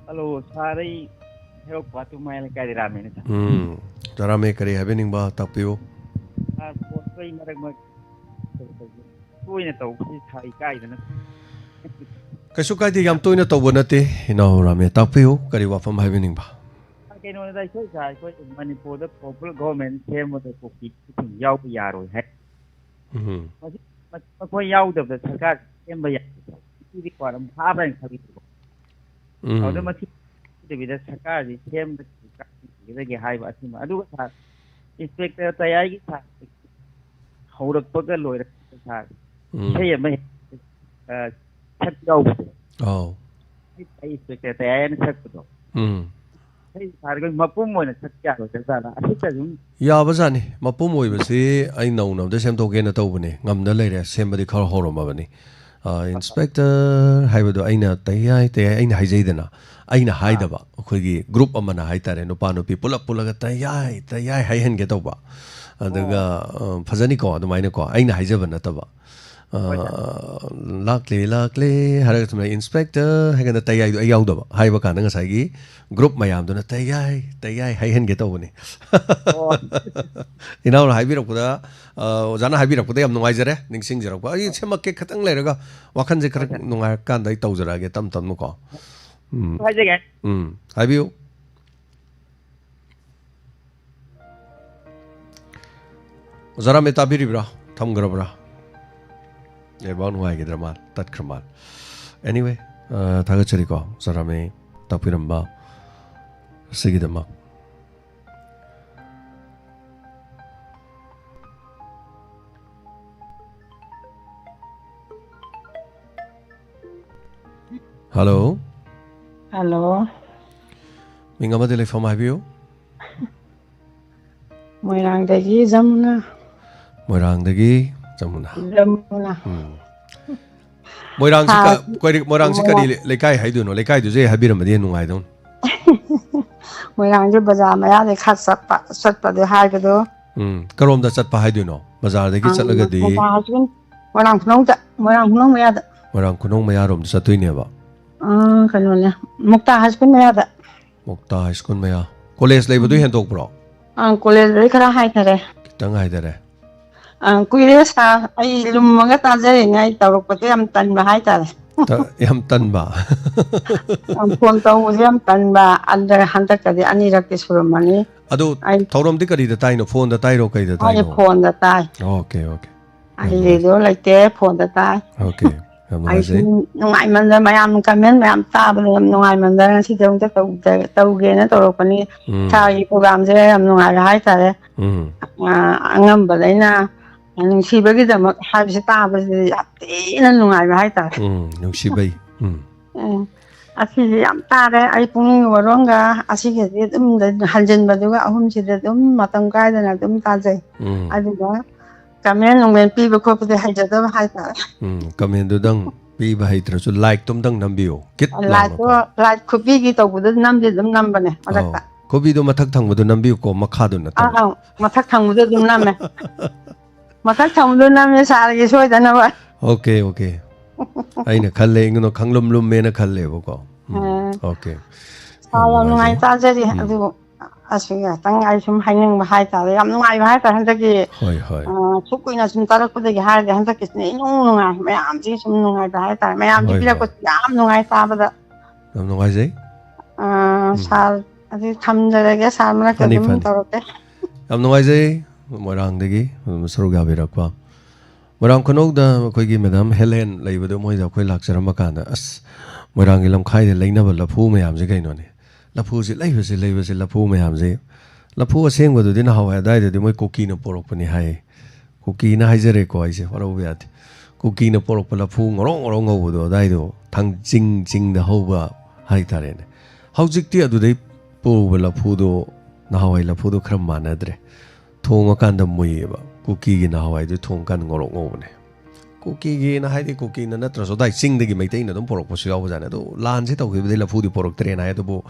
ꯍꯜꯂꯣ, ꯁꯥꯔ, ꯑꯩ ꯍꯦꯔꯣꯛ ꯄꯥꯠꯇꯨ ꯃꯌꯥꯏ ꯂꯩꯀꯥꯏꯗ ꯔꯥꯃꯦꯅ ꯁꯥꯔ꯫ ꯎꯝ, ꯔꯥꯃꯦ, ꯀꯔꯤ ꯍꯥꯏꯕꯤꯅꯤꯡꯕ ꯇꯥꯛꯄꯤꯌꯨ꯫ ꯁꯥꯔ, ꯄꯣꯠꯇꯣ ꯑꯩ ꯃꯔꯛ ꯃꯔꯛ ꯇꯣꯏꯅ ꯇꯧꯕꯁꯤ ꯁꯥꯔ ꯏꯀꯥꯏꯗꯅ꯫ ꯀꯩꯁꯨ ꯀꯥꯏꯗꯦ, ꯌꯥꯝ ꯇꯣꯏꯅ ꯇꯧꯕ ꯅꯠꯇꯦ꯫ ꯏꯅꯥꯎ ꯔꯥꯃꯦ, ꯇꯥꯛꯄꯤꯌꯨ, ꯀꯔꯤ ꯋꯥꯐꯝ ꯍꯥꯏꯕꯤꯅꯤꯡꯕ? ꯀꯩꯅꯣꯅꯤꯗ, ꯑꯩꯈꯣꯏ ꯁꯥꯔ, ꯑꯩꯈꯣꯏ ꯃꯅꯤꯄꯨꯔꯗ ꯄꯣꯄꯨꯂꯔ ꯒꯣꯚꯔꯟꯃꯦꯟ ꯁꯦꯝꯕꯗ ꯀꯨꯀꯤꯁꯤꯡ ꯌꯥꯎꯕ ꯌꯥꯔꯣꯏ ꯍꯥꯏ꯫ ꯎꯝ꯫ ꯃꯁꯤ, ꯃ-, ꯃꯈꯣꯏ ꯌꯥꯎꯗꯕꯗ ꯁꯔꯀꯥꯔ ꯁꯦꯝꯕ ꯌꯥꯗꯦ꯫ ꯁꯤꯗꯤ ꯀꯣ ꯑꯗꯨꯝ ꯐꯥꯕ꯭ꯔꯥ ꯍꯥꯏꯅ ꯈꯜꯂꯤꯀꯣ꯫ ꯎꯝ꯫ ꯑꯗꯨꯗ ꯃꯁꯤ ꯅꯠꯇꯕꯤꯗ ꯁꯔꯀꯥꯔꯁꯤ ꯁꯦꯝꯕ ꯀꯥꯏꯒꯗꯒꯦ ꯍꯥꯏꯕ ꯑꯁꯤꯃ꯫ ꯑꯗꯨꯒ ꯁꯥꯔ, ꯏꯟꯁꯄꯦꯛꯇꯔ ꯇꯌꯥꯏꯒꯤ ꯁꯥꯔ ꯍꯧꯔꯛꯄꯒ ꯂꯣꯏꯔꯛꯄꯗ ꯁꯥꯔ ꯎꯝ꯫ ꯏꯁꯩ ꯑꯃ ꯍꯦꯛ, ꯑ, ꯁꯛ ꯌꯥꯎꯕꯗꯣ꯫ ꯑꯧ꯫ ꯑꯩ ꯏꯟꯁꯄꯦꯛꯇꯔ ꯇꯌꯥꯏꯅ ꯁꯛꯄꯗꯣ꯫ ꯎꯝ꯫ ꯏꯁꯩ ꯁꯥꯔꯒ ꯃꯄꯨꯝ ꯑꯣꯏꯅ ꯁꯛꯄ ꯌꯥꯔꯣꯏꯗ꯭ꯔꯥ ꯖꯥꯠꯂꯥ? ꯑꯁꯤꯇ ꯑꯗꯨꯝ ꯌꯥꯕꯖꯥꯠꯅꯤ꯫ ꯃꯄꯨꯝ ꯑꯣꯏꯕꯁꯤ ꯑꯩ ꯅꯧꯅ ꯑꯝꯇ ꯁꯦꯝꯗꯣꯛꯀꯦꯅ ꯇꯧꯕꯅꯦ꯫ ꯉꯝꯗ ꯂꯩꯔꯦ꯫ ꯁꯦꯝꯕꯗꯤ ꯈꯔ ꯍꯧꯔꯝꯃꯕꯅꯤ꯫ ꯑ, ꯏꯟꯁꯄꯦꯛꯇꯔ ꯍꯥꯏꯕꯗꯣ ꯑꯩꯅ "ꯇꯌꯥꯏ, ꯇꯌꯥꯏ" ꯑꯩꯅ ꯍꯥꯏꯖꯩꯗꯅ꯫ ꯑꯩꯅ ꯍꯥꯏꯗꯕ꯫ ꯑꯩꯈꯣꯏꯒꯤ ꯒ꯭ꯔꯨꯞ ꯑꯃꯅ ꯍꯥꯏꯇꯥꯔꯦ, ꯅꯨꯄꯥ ꯅꯨꯄꯤ ꯄꯨꯂꯞ ꯄꯨꯜꯂꯒ "ꯇꯌꯥꯏ, ꯇꯌꯥꯏ" ꯍꯥꯏꯍꯟꯒꯦ ꯇꯧꯕ꯫ ꯑꯗꯨꯒ, ꯑꯣ꯫ ꯑ, ꯐꯖꯅꯤꯀꯣ ꯑꯗꯨꯃꯥꯏꯅꯀꯣ꯫ ꯑꯩꯅ ꯍꯥꯏꯖꯕ ꯅꯠꯇꯕ꯫ ꯑ, ꯍꯣꯏ, ꯁꯥꯔ꯫ "ꯂꯥꯛꯂꯦ, ꯂꯥꯛꯂꯦ" ꯍꯥꯏꯔꯒ ꯊꯝꯂꯦ, "ꯏꯟꯁꯄꯦꯛꯇꯔ" ꯍꯥꯏꯒꯅ "ꯇꯌꯥꯏꯗꯣ" ꯑꯩ ꯌꯥꯎꯗꯕ꯫ ꯍꯥꯏꯕ ꯀꯥꯟꯗ ꯉꯁꯥꯏꯒꯤ ꯒ꯭ꯔꯨꯞ ꯃꯌꯥꯝꯗꯨꯅ "ꯇꯌꯥꯏ, ꯇꯌꯥꯏ" ꯍꯥꯏꯍꯟꯒꯦ ꯇꯧꯕꯅꯤ꯫ ꯑꯣ꯫ ꯏꯅꯥꯎꯅ ꯍꯥꯏꯕꯤꯔꯛꯄꯗ, ꯑ, ꯑꯣꯖꯥꯅ ꯍꯥꯏꯕꯤꯔꯛꯄꯗ ꯌꯥꯝ ꯅꯨꯡꯉꯥꯏꯖꯔꯦ, ꯅꯤꯡꯁꯤꯡꯖꯔꯛꯄ꯫ ꯑꯩ ꯁꯦꯝꯃꯛꯀꯦ ꯈꯤꯇꯪ ꯂꯩꯔꯒ, ꯋꯥꯈꯜꯁꯦ ꯈꯔ ꯍꯣꯏ, ꯁꯥꯔ꯫ ꯅꯨꯡꯉꯥꯏꯔꯀꯥꯟꯗ ꯑꯩ ꯇꯧꯖꯔꯛꯑꯒꯦ, ꯇꯞ ꯇꯞꯅꯀꯣ꯫ ꯎꯝ꯫ ꯍꯥꯏꯖꯒꯦ꯫ ꯎꯝ, ꯍꯥꯏꯕꯤꯌꯨ꯫ ꯑꯣꯖꯥ ꯔꯥꯃꯦ, ꯇꯥꯕꯤꯔꯤꯕ꯭ꯔꯥ? ꯊꯝꯈ꯭ꯔꯕ꯭ꯔꯥ? ꯅꯦꯠꯋꯥꯛ ꯅꯨꯡꯉꯥꯏꯈꯤꯗ꯭ꯔ ꯃꯥꯜꯂꯦ, ꯇꯠꯈ꯭ꯔ ꯃꯥꯜꯂꯦ꯫ Anyway, ꯑ, ꯊꯥꯒꯠꯆꯔꯤꯀꯣ, ꯑꯣꯖꯥ ꯔꯥꯃꯦ ꯇꯥꯛꯄꯤꯔꯝꯕ ꯑꯁꯤꯒꯤꯗꯃꯛ꯫ ꯍꯜꯂꯣ꯫ ꯍꯜꯂꯣ꯫ ꯃꯤꯡ ꯑꯃꯗꯤ ꯂꯩꯐꯝ ꯍꯥꯏꯕꯤꯌꯨ꯫ ꯃꯣꯏꯔꯥꯡꯗꯒꯤ ꯖꯃꯨꯅꯥ꯫ ꯃꯣꯏꯔꯥꯡꯗꯒꯤ ꯖꯃꯨꯅꯥ꯫ ꯖꯃꯨꯅꯥ꯫ ꯎꯝ꯫ ꯃꯣꯏꯔꯥꯡꯁꯤ ꯀ-, ꯍꯥꯏ꯫ ꯀꯔꯤ, ꯃꯣꯏꯔꯥꯡꯁꯤ ꯀꯔꯤ ꯃꯣꯏꯔꯥꯡ ꯂꯩ-, ꯂꯩꯀꯥꯏ ꯍꯥꯏꯗꯣꯏꯅꯣ? ꯂꯩꯀꯥꯏꯗꯨꯁꯨ ꯍꯦꯛ ꯍꯥꯏꯕꯤꯔꯝꯃꯗꯤ ꯍꯦꯟꯅ ꯅꯨꯡꯉꯥꯏꯗꯧꯅꯤ꯫ ꯃꯣꯏꯔꯥꯡꯁꯦ ꯕꯖꯥꯔ ꯃꯌꯥꯗꯩ ꯈꯔ ꯆꯠꯄ, ꯆꯠꯄꯗꯤ ꯍꯥꯏꯕꯗꯣ꯫ ꯎꯝ, ꯀꯔꯣꯝꯗ ꯆꯠꯄ ꯍꯥꯏꯗꯣꯏꯅꯣ? ꯕꯖꯥꯔꯗꯒꯤ ꯑꯥ, ꯆꯠꯂꯒꯗꯤ? ꯃꯣꯏꯔꯥꯡ ꯍꯥꯏꯁ꯭ꯀꯨꯜ, ꯃꯣꯏꯔꯥꯡ ꯈꯨꯅꯧꯗ, ꯃꯣꯏꯔꯥꯡ ꯈꯨꯅꯧ ꯃꯌꯥꯗ꯫ ꯃꯣꯏꯔꯥꯡ ꯈꯨꯅꯧ ꯃꯌꯥꯔꯣꯝꯗ ꯆꯠꯇꯣꯏꯅꯦꯕ? ꯑꯥ, ꯀꯩꯅꯣꯅꯦ, ꯃꯨꯛꯇꯥ ꯍꯥꯏꯁ꯭ꯀꯨꯜ ꯃꯌꯥꯗ꯫ ꯃꯨꯛꯇꯥ ꯍꯥꯏꯁ꯭ꯀꯨꯜ ꯃꯌꯥ꯫ ꯀꯣꯂꯦꯖ ꯂꯩꯕꯗꯨ ꯎꯝ꯫ ꯍꯦꯟꯗꯣꯛꯄ꯭ꯔꯣ? ꯑꯥ, ꯀꯣꯂꯦꯖꯇꯩ ꯈꯔ ꯍꯥꯏꯊꯔꯦ꯫ ꯈꯤꯇꯪ ꯍꯥꯏꯊꯔꯦ꯫ ꯑꯥ, ꯀꯨꯏꯔꯦ ꯁꯥꯔ, ꯑꯩ ꯂꯨꯝꯃꯒ ꯇꯥꯖꯔꯤꯅꯦ, ꯑꯩ ꯇꯧꯔꯛꯄꯗꯣ ꯌꯥꯝ ꯇꯟꯕ ꯍꯥꯏꯇꯥꯔꯦ꯫ ꯇ-, ꯌꯥꯝ ꯇꯟꯕ꯫ ꯑꯥ, ꯐꯣꯟ ꯇꯧꯕꯁꯦ ꯌꯥꯝ ꯇꯟꯕ, ꯑꯗ ꯍꯟꯗꯛꯇꯗꯤ ꯑꯅꯤꯔꯛꯇꯤ ꯁꯨꯔꯝꯃꯅꯤ꯫ ꯑꯗꯨ ꯑꯩ ꯊꯧꯔꯝꯗꯤ ꯀꯔꯤꯗ ꯇꯥꯏꯅꯣ? ꯐꯣꯟꯗ ꯇꯥꯏꯔꯣ? ꯀꯩꯗ ꯑꯩ ꯇꯥꯏꯅꯣ? ꯐꯣꯟꯗ ꯇꯥꯏ꯫ Okay, okay. ꯌꯥꯝ ꯑꯩ ꯅꯨꯡꯉꯥꯏꯖꯩ꯫ ꯔꯦꯗꯤꯑꯣ ꯂꯩꯇꯦ, ꯐꯣꯟꯗ ꯇꯥꯏ꯫ ꯑꯣꯀꯦ꯫ ꯌꯥꯝ ꯑꯩꯁꯨ ꯅꯨꯡꯉꯥꯏꯖꯩ꯫ ꯅꯨꯡꯉꯥꯏꯃꯟꯗ-, ꯃꯌꯥꯝ ꯀꯃꯦꯟ ꯃꯌꯥꯝ ꯇꯥꯕꯗ ꯌꯥꯝ ꯅꯨꯡꯉꯥꯏꯃꯟꯗꯅ ꯉꯁꯤꯗꯤ ꯑꯃꯨꯛꯇ ꯇꯧꯖ-, ꯇꯧꯒꯦꯅ ꯇꯧꯔꯛꯄꯅꯤ꯫ ꯎꯝ꯫ ꯁꯥꯔꯒꯤ ꯄ꯭ꯔꯣꯒ꯭ꯔꯥꯝꯁꯦ ꯌꯥꯝ ꯅꯨꯡꯉꯥꯏꯔꯦ ꯍꯥꯏꯇꯥꯔꯦ꯫ ꯎꯝ꯫ ꯑ, ꯑꯉꯝꯕꯗꯩꯅ ꯅꯨꯡꯁꯤꯕꯒꯤꯗꯃꯛ ꯍꯥꯏꯕꯁꯦ ꯇꯥꯕꯁꯤꯗꯤ ꯌꯥꯝ ꯊꯤꯅ ꯅꯨꯡꯉꯥꯏꯕ ꯍꯥꯏꯇꯥꯔꯦ꯫ ꯎꯝ, ꯅꯨꯡꯁꯤꯕꯩ꯫ ꯎꯝ꯫ ꯎꯝ꯫ ꯑꯁꯤꯁꯦ ꯌꯥꯝ ꯇꯥꯔꯦ꯫ ꯑꯩ ꯄꯨꯛꯅꯤꯡ ꯋꯥꯔꯣꯝꯒ ꯑꯁꯤꯒꯗꯤ ꯑꯗꯨꯝ ꯍꯟꯖꯤꯟꯕꯗꯨꯒ ꯑꯍꯨꯝꯁꯤꯗꯤ ꯑꯗꯨꯝ ꯃꯇꯝ ꯀꯥꯏꯗꯅ ꯑꯗꯨꯝ ꯇꯥꯖꯩ꯫ ꯎꯝ꯫ ꯑꯗꯨꯒ ꯀꯃꯦꯟ ꯅꯨꯡꯃꯦꯟ ꯄꯤꯕ ꯈꯣꯠꯄꯗꯤ ꯍꯩꯖꯗꯕ ꯍꯥꯏꯇꯥꯔꯦ꯫ ꯎꯝ, ꯀꯃꯦꯟꯗꯨꯗꯪ ꯄꯤꯕ ꯍꯩꯇ꯭ꯔꯁꯨ ꯂꯥꯏꯛꯇꯨꯝꯗꯪ ꯅꯝꯕꯤꯌꯨ꯫ ꯀꯤꯠ ꯂꯥꯏꯛꯇꯣ, ꯂꯥꯎꯅꯀꯣ꯫ ꯂꯥꯏꯛ ꯈꯨꯄꯤꯒꯤ ꯇꯧꯕꯗꯣ ꯅꯝꯗꯤ ꯑꯗꯨꯝ ꯅꯝꯕꯅꯦ ꯑꯧ꯫ ꯃꯊꯛꯇ꯫ ꯈꯨꯕꯤꯗꯣ ꯃꯊꯛ ꯊꯪꯕꯗꯣ ꯅꯝꯕꯤꯌꯨꯀꯣ, ꯃꯈꯥꯗꯣ ꯑꯥ, ꯅꯠꯇꯕ꯫ ꯑꯥ, ꯃꯊꯛ ꯊꯪꯕꯗꯣ ꯑꯗꯨꯝ ꯅꯝꯃꯦ꯫ ꯃꯊꯛ ꯊꯪꯕꯗꯣ ꯅꯝꯃꯦ ꯁꯥꯔꯒꯤ ꯁꯣꯏꯗꯅꯕ꯫ Okay okay. ꯑꯩꯅ ꯈꯜꯂꯦ, ꯑꯩꯉꯣꯟꯗ ꯈꯪꯂꯨꯝ ꯂꯨꯝꯃꯦꯅ ꯈꯜꯂꯦꯕꯀꯣ꯫ ꯎꯝ, ꯑꯥ꯫ ꯑꯣꯀꯦ꯫ ꯁꯥꯔ, ꯌꯥꯝ ꯅꯨꯡꯉꯥꯏ ꯅꯨꯡꯉꯥꯏꯖꯩ꯫ ꯇꯥꯖꯔꯤ꯫ ꯎꯝ꯫ ꯑꯗꯨꯕꯨ ꯑꯁꯤ ꯉꯥꯛꯇꯪ ꯑꯩ ꯁꯨꯝ ꯍꯥꯏꯅꯤꯡꯕ ꯍꯥꯏꯇꯥꯔꯦ, ꯌꯥꯝ ꯅꯨꯡꯉꯥꯏꯕ ꯍꯥꯏꯇꯥꯔꯦ ꯍꯟꯗꯛꯀꯤ꯫ ꯍꯣꯏ ꯍꯣꯏ꯫ ꯑ, ꯁꯨꯛ ꯀꯨꯏꯅ ꯁꯨꯝ ꯇꯥꯔꯛꯄꯗꯒꯤ ꯍꯥꯏꯔꯗꯤ ꯍꯟꯗꯛꯀꯤꯁꯤꯅ ꯏꯅꯨꯡ ꯅꯨꯡꯉꯥꯏ, ꯃꯌꯥꯝꯁꯤꯒꯤ ꯁꯨꯝ ꯅꯨꯡꯉꯥꯏꯕ ꯍꯥꯏꯇꯥꯔꯦ, ꯃꯌꯥꯝꯁꯤ ꯍꯣꯏ, ꯍꯣꯏ꯫ ꯄꯤꯔꯛꯄꯁꯤ ꯌꯥꯝ ꯅꯨꯡꯉꯥꯏ ꯇꯥꯕꯗ꯫ ꯌꯥꯝ ꯅꯨꯡꯉꯥꯏꯖꯩ꯫ ꯑ, ꯁꯥꯔ, ꯑꯗꯨꯗꯤ ꯊꯝꯖꯔꯒꯦ, ꯁꯥꯔ ꯃꯔꯛꯇ ꯐꯅꯤ, ꯑꯗꯨꯝ ꯐꯅꯤ꯫ ꯇꯧꯔꯛꯀꯦ꯫ ꯌꯥꯝ ꯅꯨꯡꯉꯥꯏꯖꯩ, ꯃꯣꯏꯔꯥꯡꯗꯒꯤ ꯑꯗꯨꯝ ꯁꯔꯨꯛ ꯌꯥꯕꯤꯔꯛꯄ꯫ ꯃꯣꯏꯔꯥꯡ ꯈꯨꯅꯧꯗ ꯑꯩꯈꯣꯏꯒꯤ ꯃꯦꯗꯥꯝ ꯍꯦꯂꯦꯟ ꯂꯩꯕꯗꯣ, ꯃꯣꯏꯗ ꯑꯩꯈꯣꯏ ꯂꯥꯛꯆꯔꯝꯕ ꯀꯥꯟꯗ, "ꯑꯁ, ꯃꯣꯏꯔꯥꯡꯒꯤ ꯂꯝꯈꯥꯏꯗ ꯂꯩꯅꯕ ꯂꯐꯨ ꯃꯌꯥꯝꯁꯦ ꯀꯩꯅꯣꯅꯦ? ꯂꯐꯨꯁꯦ ꯂꯩꯕꯁꯦ, ꯂꯩꯕꯁꯦ, ꯂꯐꯨ ꯃꯌꯥꯝꯁꯦ꯫ ꯂꯐꯨ ꯑꯁꯦꯡꯕꯗꯨꯗꯤ ꯅꯍꯥꯟꯋꯥꯏ ꯑꯗꯥꯏꯗꯗꯤ ꯃꯣꯏ ꯀꯨꯀꯤꯅ ꯄꯣꯔꯛꯄꯅꯤ ꯍꯥꯏ"꯫ ꯀꯨꯀꯤꯅ ꯍꯥꯏꯖꯔꯦꯀꯣ ꯑꯩꯁꯦ, ꯋꯥꯔꯧꯕ ꯌꯥꯗꯦ꯫ ꯀꯨꯀꯤꯅ ꯄꯣꯔꯛꯄ ꯂꯐꯨ ꯉꯧꯔꯣꯛ ꯉꯧꯔꯣꯛ ꯉꯧꯕꯗꯣ ꯑꯗꯥꯏꯗꯣ, ꯊꯥꯡꯖꯤꯡ ꯆꯤꯡꯗ ꯍꯧꯕ ꯍꯥꯏꯇꯥꯔꯦꯅꯦ꯫ ꯍꯧꯖꯤꯛꯇꯤ ꯑꯗꯨꯗꯩ ꯄꯨꯕ ꯂꯐꯨꯗꯣ, ꯅꯍꯥꯟꯋꯥꯏ ꯂꯐꯨꯗꯣ ꯈꯔ ꯃꯥꯟꯅꯗ꯭ꯔꯦ꯫ ꯊꯣꯡꯉꯀꯥꯟꯗ ꯃꯨꯏꯌꯦꯕ꯫ ꯀꯨꯀꯤꯒꯤ ꯅꯍꯥꯟꯋꯥꯏꯗꯨ ꯊꯣꯡꯉꯀꯥꯟꯗ ꯉꯧꯔꯣꯛ ꯉꯧꯕꯅꯦ꯫ ꯀꯨꯀꯤꯒꯤꯅ ꯍꯥꯏꯗꯤ ꯀꯨꯀꯤꯅ ꯅꯠꯇ꯭ꯔꯁꯨ ꯑꯗꯥꯏ ꯆꯤꯡꯗꯒꯤ ꯃꯩꯇꯩꯅ ꯑꯗꯨꯝ ꯄꯨꯔꯛꯄꯁꯨ ꯌꯥꯎꯕꯖꯥꯠꯅꯤ꯫ ꯑꯗꯣ ꯂꯥꯟꯁꯦ ꯇꯧꯈꯤꯕꯗꯩ ꯂꯐꯨꯗꯤ ꯄꯨꯔꯛꯇ꯭ꯔꯦꯅ ꯍꯥꯏ꯫ ꯑꯗꯨꯕꯨ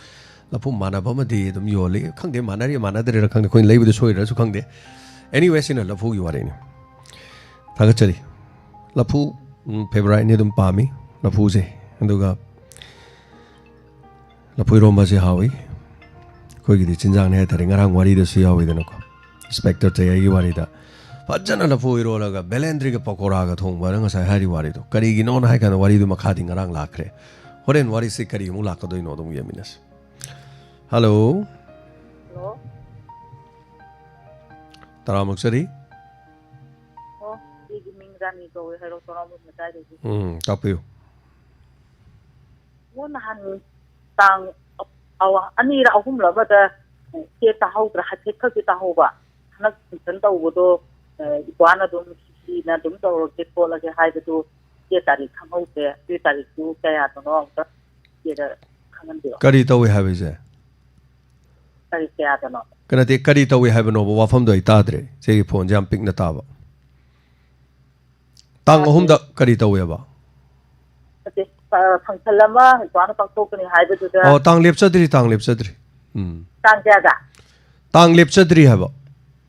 ꯂꯐꯨ ꯃꯥꯟꯅꯕ ꯑꯃꯗꯤ ꯑꯗꯨꯝ ꯌꯣꯜꯂꯤ꯫ ꯈꯪꯗꯦ, ꯃꯥꯟꯅꯔꯤ ꯃꯥꯟꯅꯗ꯭ꯔꯤꯔꯥ ꯈꯪꯗꯦ, ꯑꯩꯈꯣꯏꯅ ꯂꯩꯕꯗ ꯁꯣꯏꯔꯁꯨ ꯈꯪꯗꯦ꯫ Anyway, ꯁꯤꯅ ꯂꯐꯨꯒꯤ ꯋꯥꯔꯤꯅꯤ꯫ ꯊꯥꯒꯠꯆꯔꯤ꯫ ꯂꯐꯨ, ꯎꯝ, favouriteꯅꯤ, ꯑꯗꯨꯝ ꯄꯥꯝꯃꯤ ꯂꯐꯨꯁꯦ꯫ ꯑꯗꯨꯒ ꯂꯐꯨ ꯏꯔꯣꯝꯕꯁꯦ ꯍꯥꯎꯏ꯫ ꯑꯩꯈꯣꯏꯒꯤꯗꯤ ꯆꯤꯟꯖꯥꯛꯅꯤ ꯍꯥꯏꯇꯥꯔꯦ꯫ ꯉꯔꯥꯡ ꯋꯥꯔꯤꯗꯁꯨ ꯌꯥꯎꯋꯤꯗꯅꯀꯣ, ꯏꯟꯁꯄꯦꯛꯇꯔ ꯆꯌꯥꯏꯒꯤ ꯋꯥꯔꯤꯗ ꯐꯖꯅ ꯂꯐꯨ ꯏꯔꯣꯜꯂꯒ ꯕꯦꯂꯦꯟꯗ꯭ꯔꯤꯒ ꯄꯀꯣꯔꯥꯒ ꯊꯣꯡꯕꯅ ꯉꯁꯥꯏ ꯍꯥꯏꯔꯤ ꯋꯥꯔꯤꯗꯣ꯫ ꯀꯔꯤꯒꯤꯅꯣꯅ ꯍꯥꯏ ꯀꯥꯟꯗ ꯋꯥꯔꯤꯗꯨ ꯃꯈꯥꯗꯤ ꯉꯔꯥꯡ ꯂꯥꯛꯈ꯭ꯔꯦ꯫ ꯍꯣꯔꯦꯟ ꯋꯥꯔꯤꯁꯤ ꯀꯔꯤ ꯑꯃꯨꯛ ꯂꯥꯛꯀꯗꯣꯏꯅꯣ ꯑꯗꯨꯝ ꯌꯦꯡꯃꯤꯟꯅꯁꯤ꯫ ꯍꯜꯂꯣ꯫ ꯍꯜꯂꯣ꯫ ꯇꯔꯥꯃꯛꯆꯔꯤ꯫ ꯑꯣ, ꯑꯩꯒꯤ ꯃꯤꯡ ꯔꯥꯅꯤ ꯀꯧꯋꯦ, ꯍꯩꯔꯣꯛ ꯁꯣꯔꯥꯝꯕꯨꯡ ꯂꯩꯀꯥꯏꯗꯒꯤ꯫ ꯎꯝ, ꯇꯥꯛꯄꯤꯌꯨ꯫ ꯑꯣ, ꯅꯍꯥꯟ ꯇꯥꯡ ꯑꯋꯥ-, ꯑꯅꯤꯔ ꯑꯍꯨꯝꯂ ꯑꯃꯗ ꯏꯆꯦ ꯇꯥꯍꯧꯗ꯭ꯔꯥ, ꯍꯥꯏꯐꯦꯠ ꯈꯛꯇꯤ ꯇꯥꯍꯧꯕ꯫ ꯍꯟꯗꯛ function ꯇꯧꯕꯗꯣ, ꯑ, ꯏꯄ꯭ꯋꯥꯅ ꯑꯗꯨꯝ ꯁꯤꯅ ꯑꯗꯨꯝ ꯇꯧꯔꯒꯦ ꯈꯣꯠꯂꯒꯦ ꯍꯥꯏꯕꯗꯨ ꯏꯆꯦ ꯇꯥꯔꯤꯛ ꯈꯪꯍꯧꯗ꯭ꯔꯦ꯫ ꯏꯆꯦ ꯇꯥꯔꯤꯛꯇꯨ ꯀꯌꯥꯗꯅꯣ ꯑꯝꯇ ꯏꯆꯦꯗ ꯈꯪꯍꯟꯕꯤꯔꯣ꯫ ꯀꯔꯤ ꯇꯧꯏ ꯍꯥꯏꯕ ꯏꯆꯦ? ꯇꯥꯔꯤꯛ ꯀꯌꯥꯗꯅꯣ? ꯀꯩꯅꯣ ꯅꯠꯇꯦ, ꯀꯔꯤ ꯇꯧꯏ ꯍꯥꯏꯕꯅꯣꯕ? ꯋꯥꯐꯝꯗꯣ ꯑꯩ ꯇꯥꯗ꯭ꯔꯦ꯫ ꯏꯆꯦꯒꯤ phoneꯁꯦ ꯌꯥꯝ ꯄꯤꯛꯅ ꯇꯥꯕ꯫ ꯇꯥꯡ ꯇꯥꯗꯦ꯫ ꯑꯍꯨꯝꯗ ꯀꯔꯤ ꯇꯧꯋꯦꯕ? ꯅꯠꯇꯦ, ꯑ, function ꯑꯃ ꯏꯄ꯭ꯋꯥꯅ ꯄꯥꯡꯊꯣꯛꯀꯅꯤ ꯍꯥꯏꯕꯗꯨꯗ꯫ ꯑꯣ, ꯇꯥꯡ ꯂꯦꯞꯆꯗ꯭ꯔꯤ, ꯇꯥꯡ ꯂꯦꯞꯆꯗ꯭ꯔꯤ꯫ ꯎꯝ꯫ ꯇꯥꯡ ꯀꯌꯥꯗ? ꯇꯥꯡ ꯂꯦꯞꯆꯗ꯭ꯔꯤ ꯍꯥꯏꯕ꯫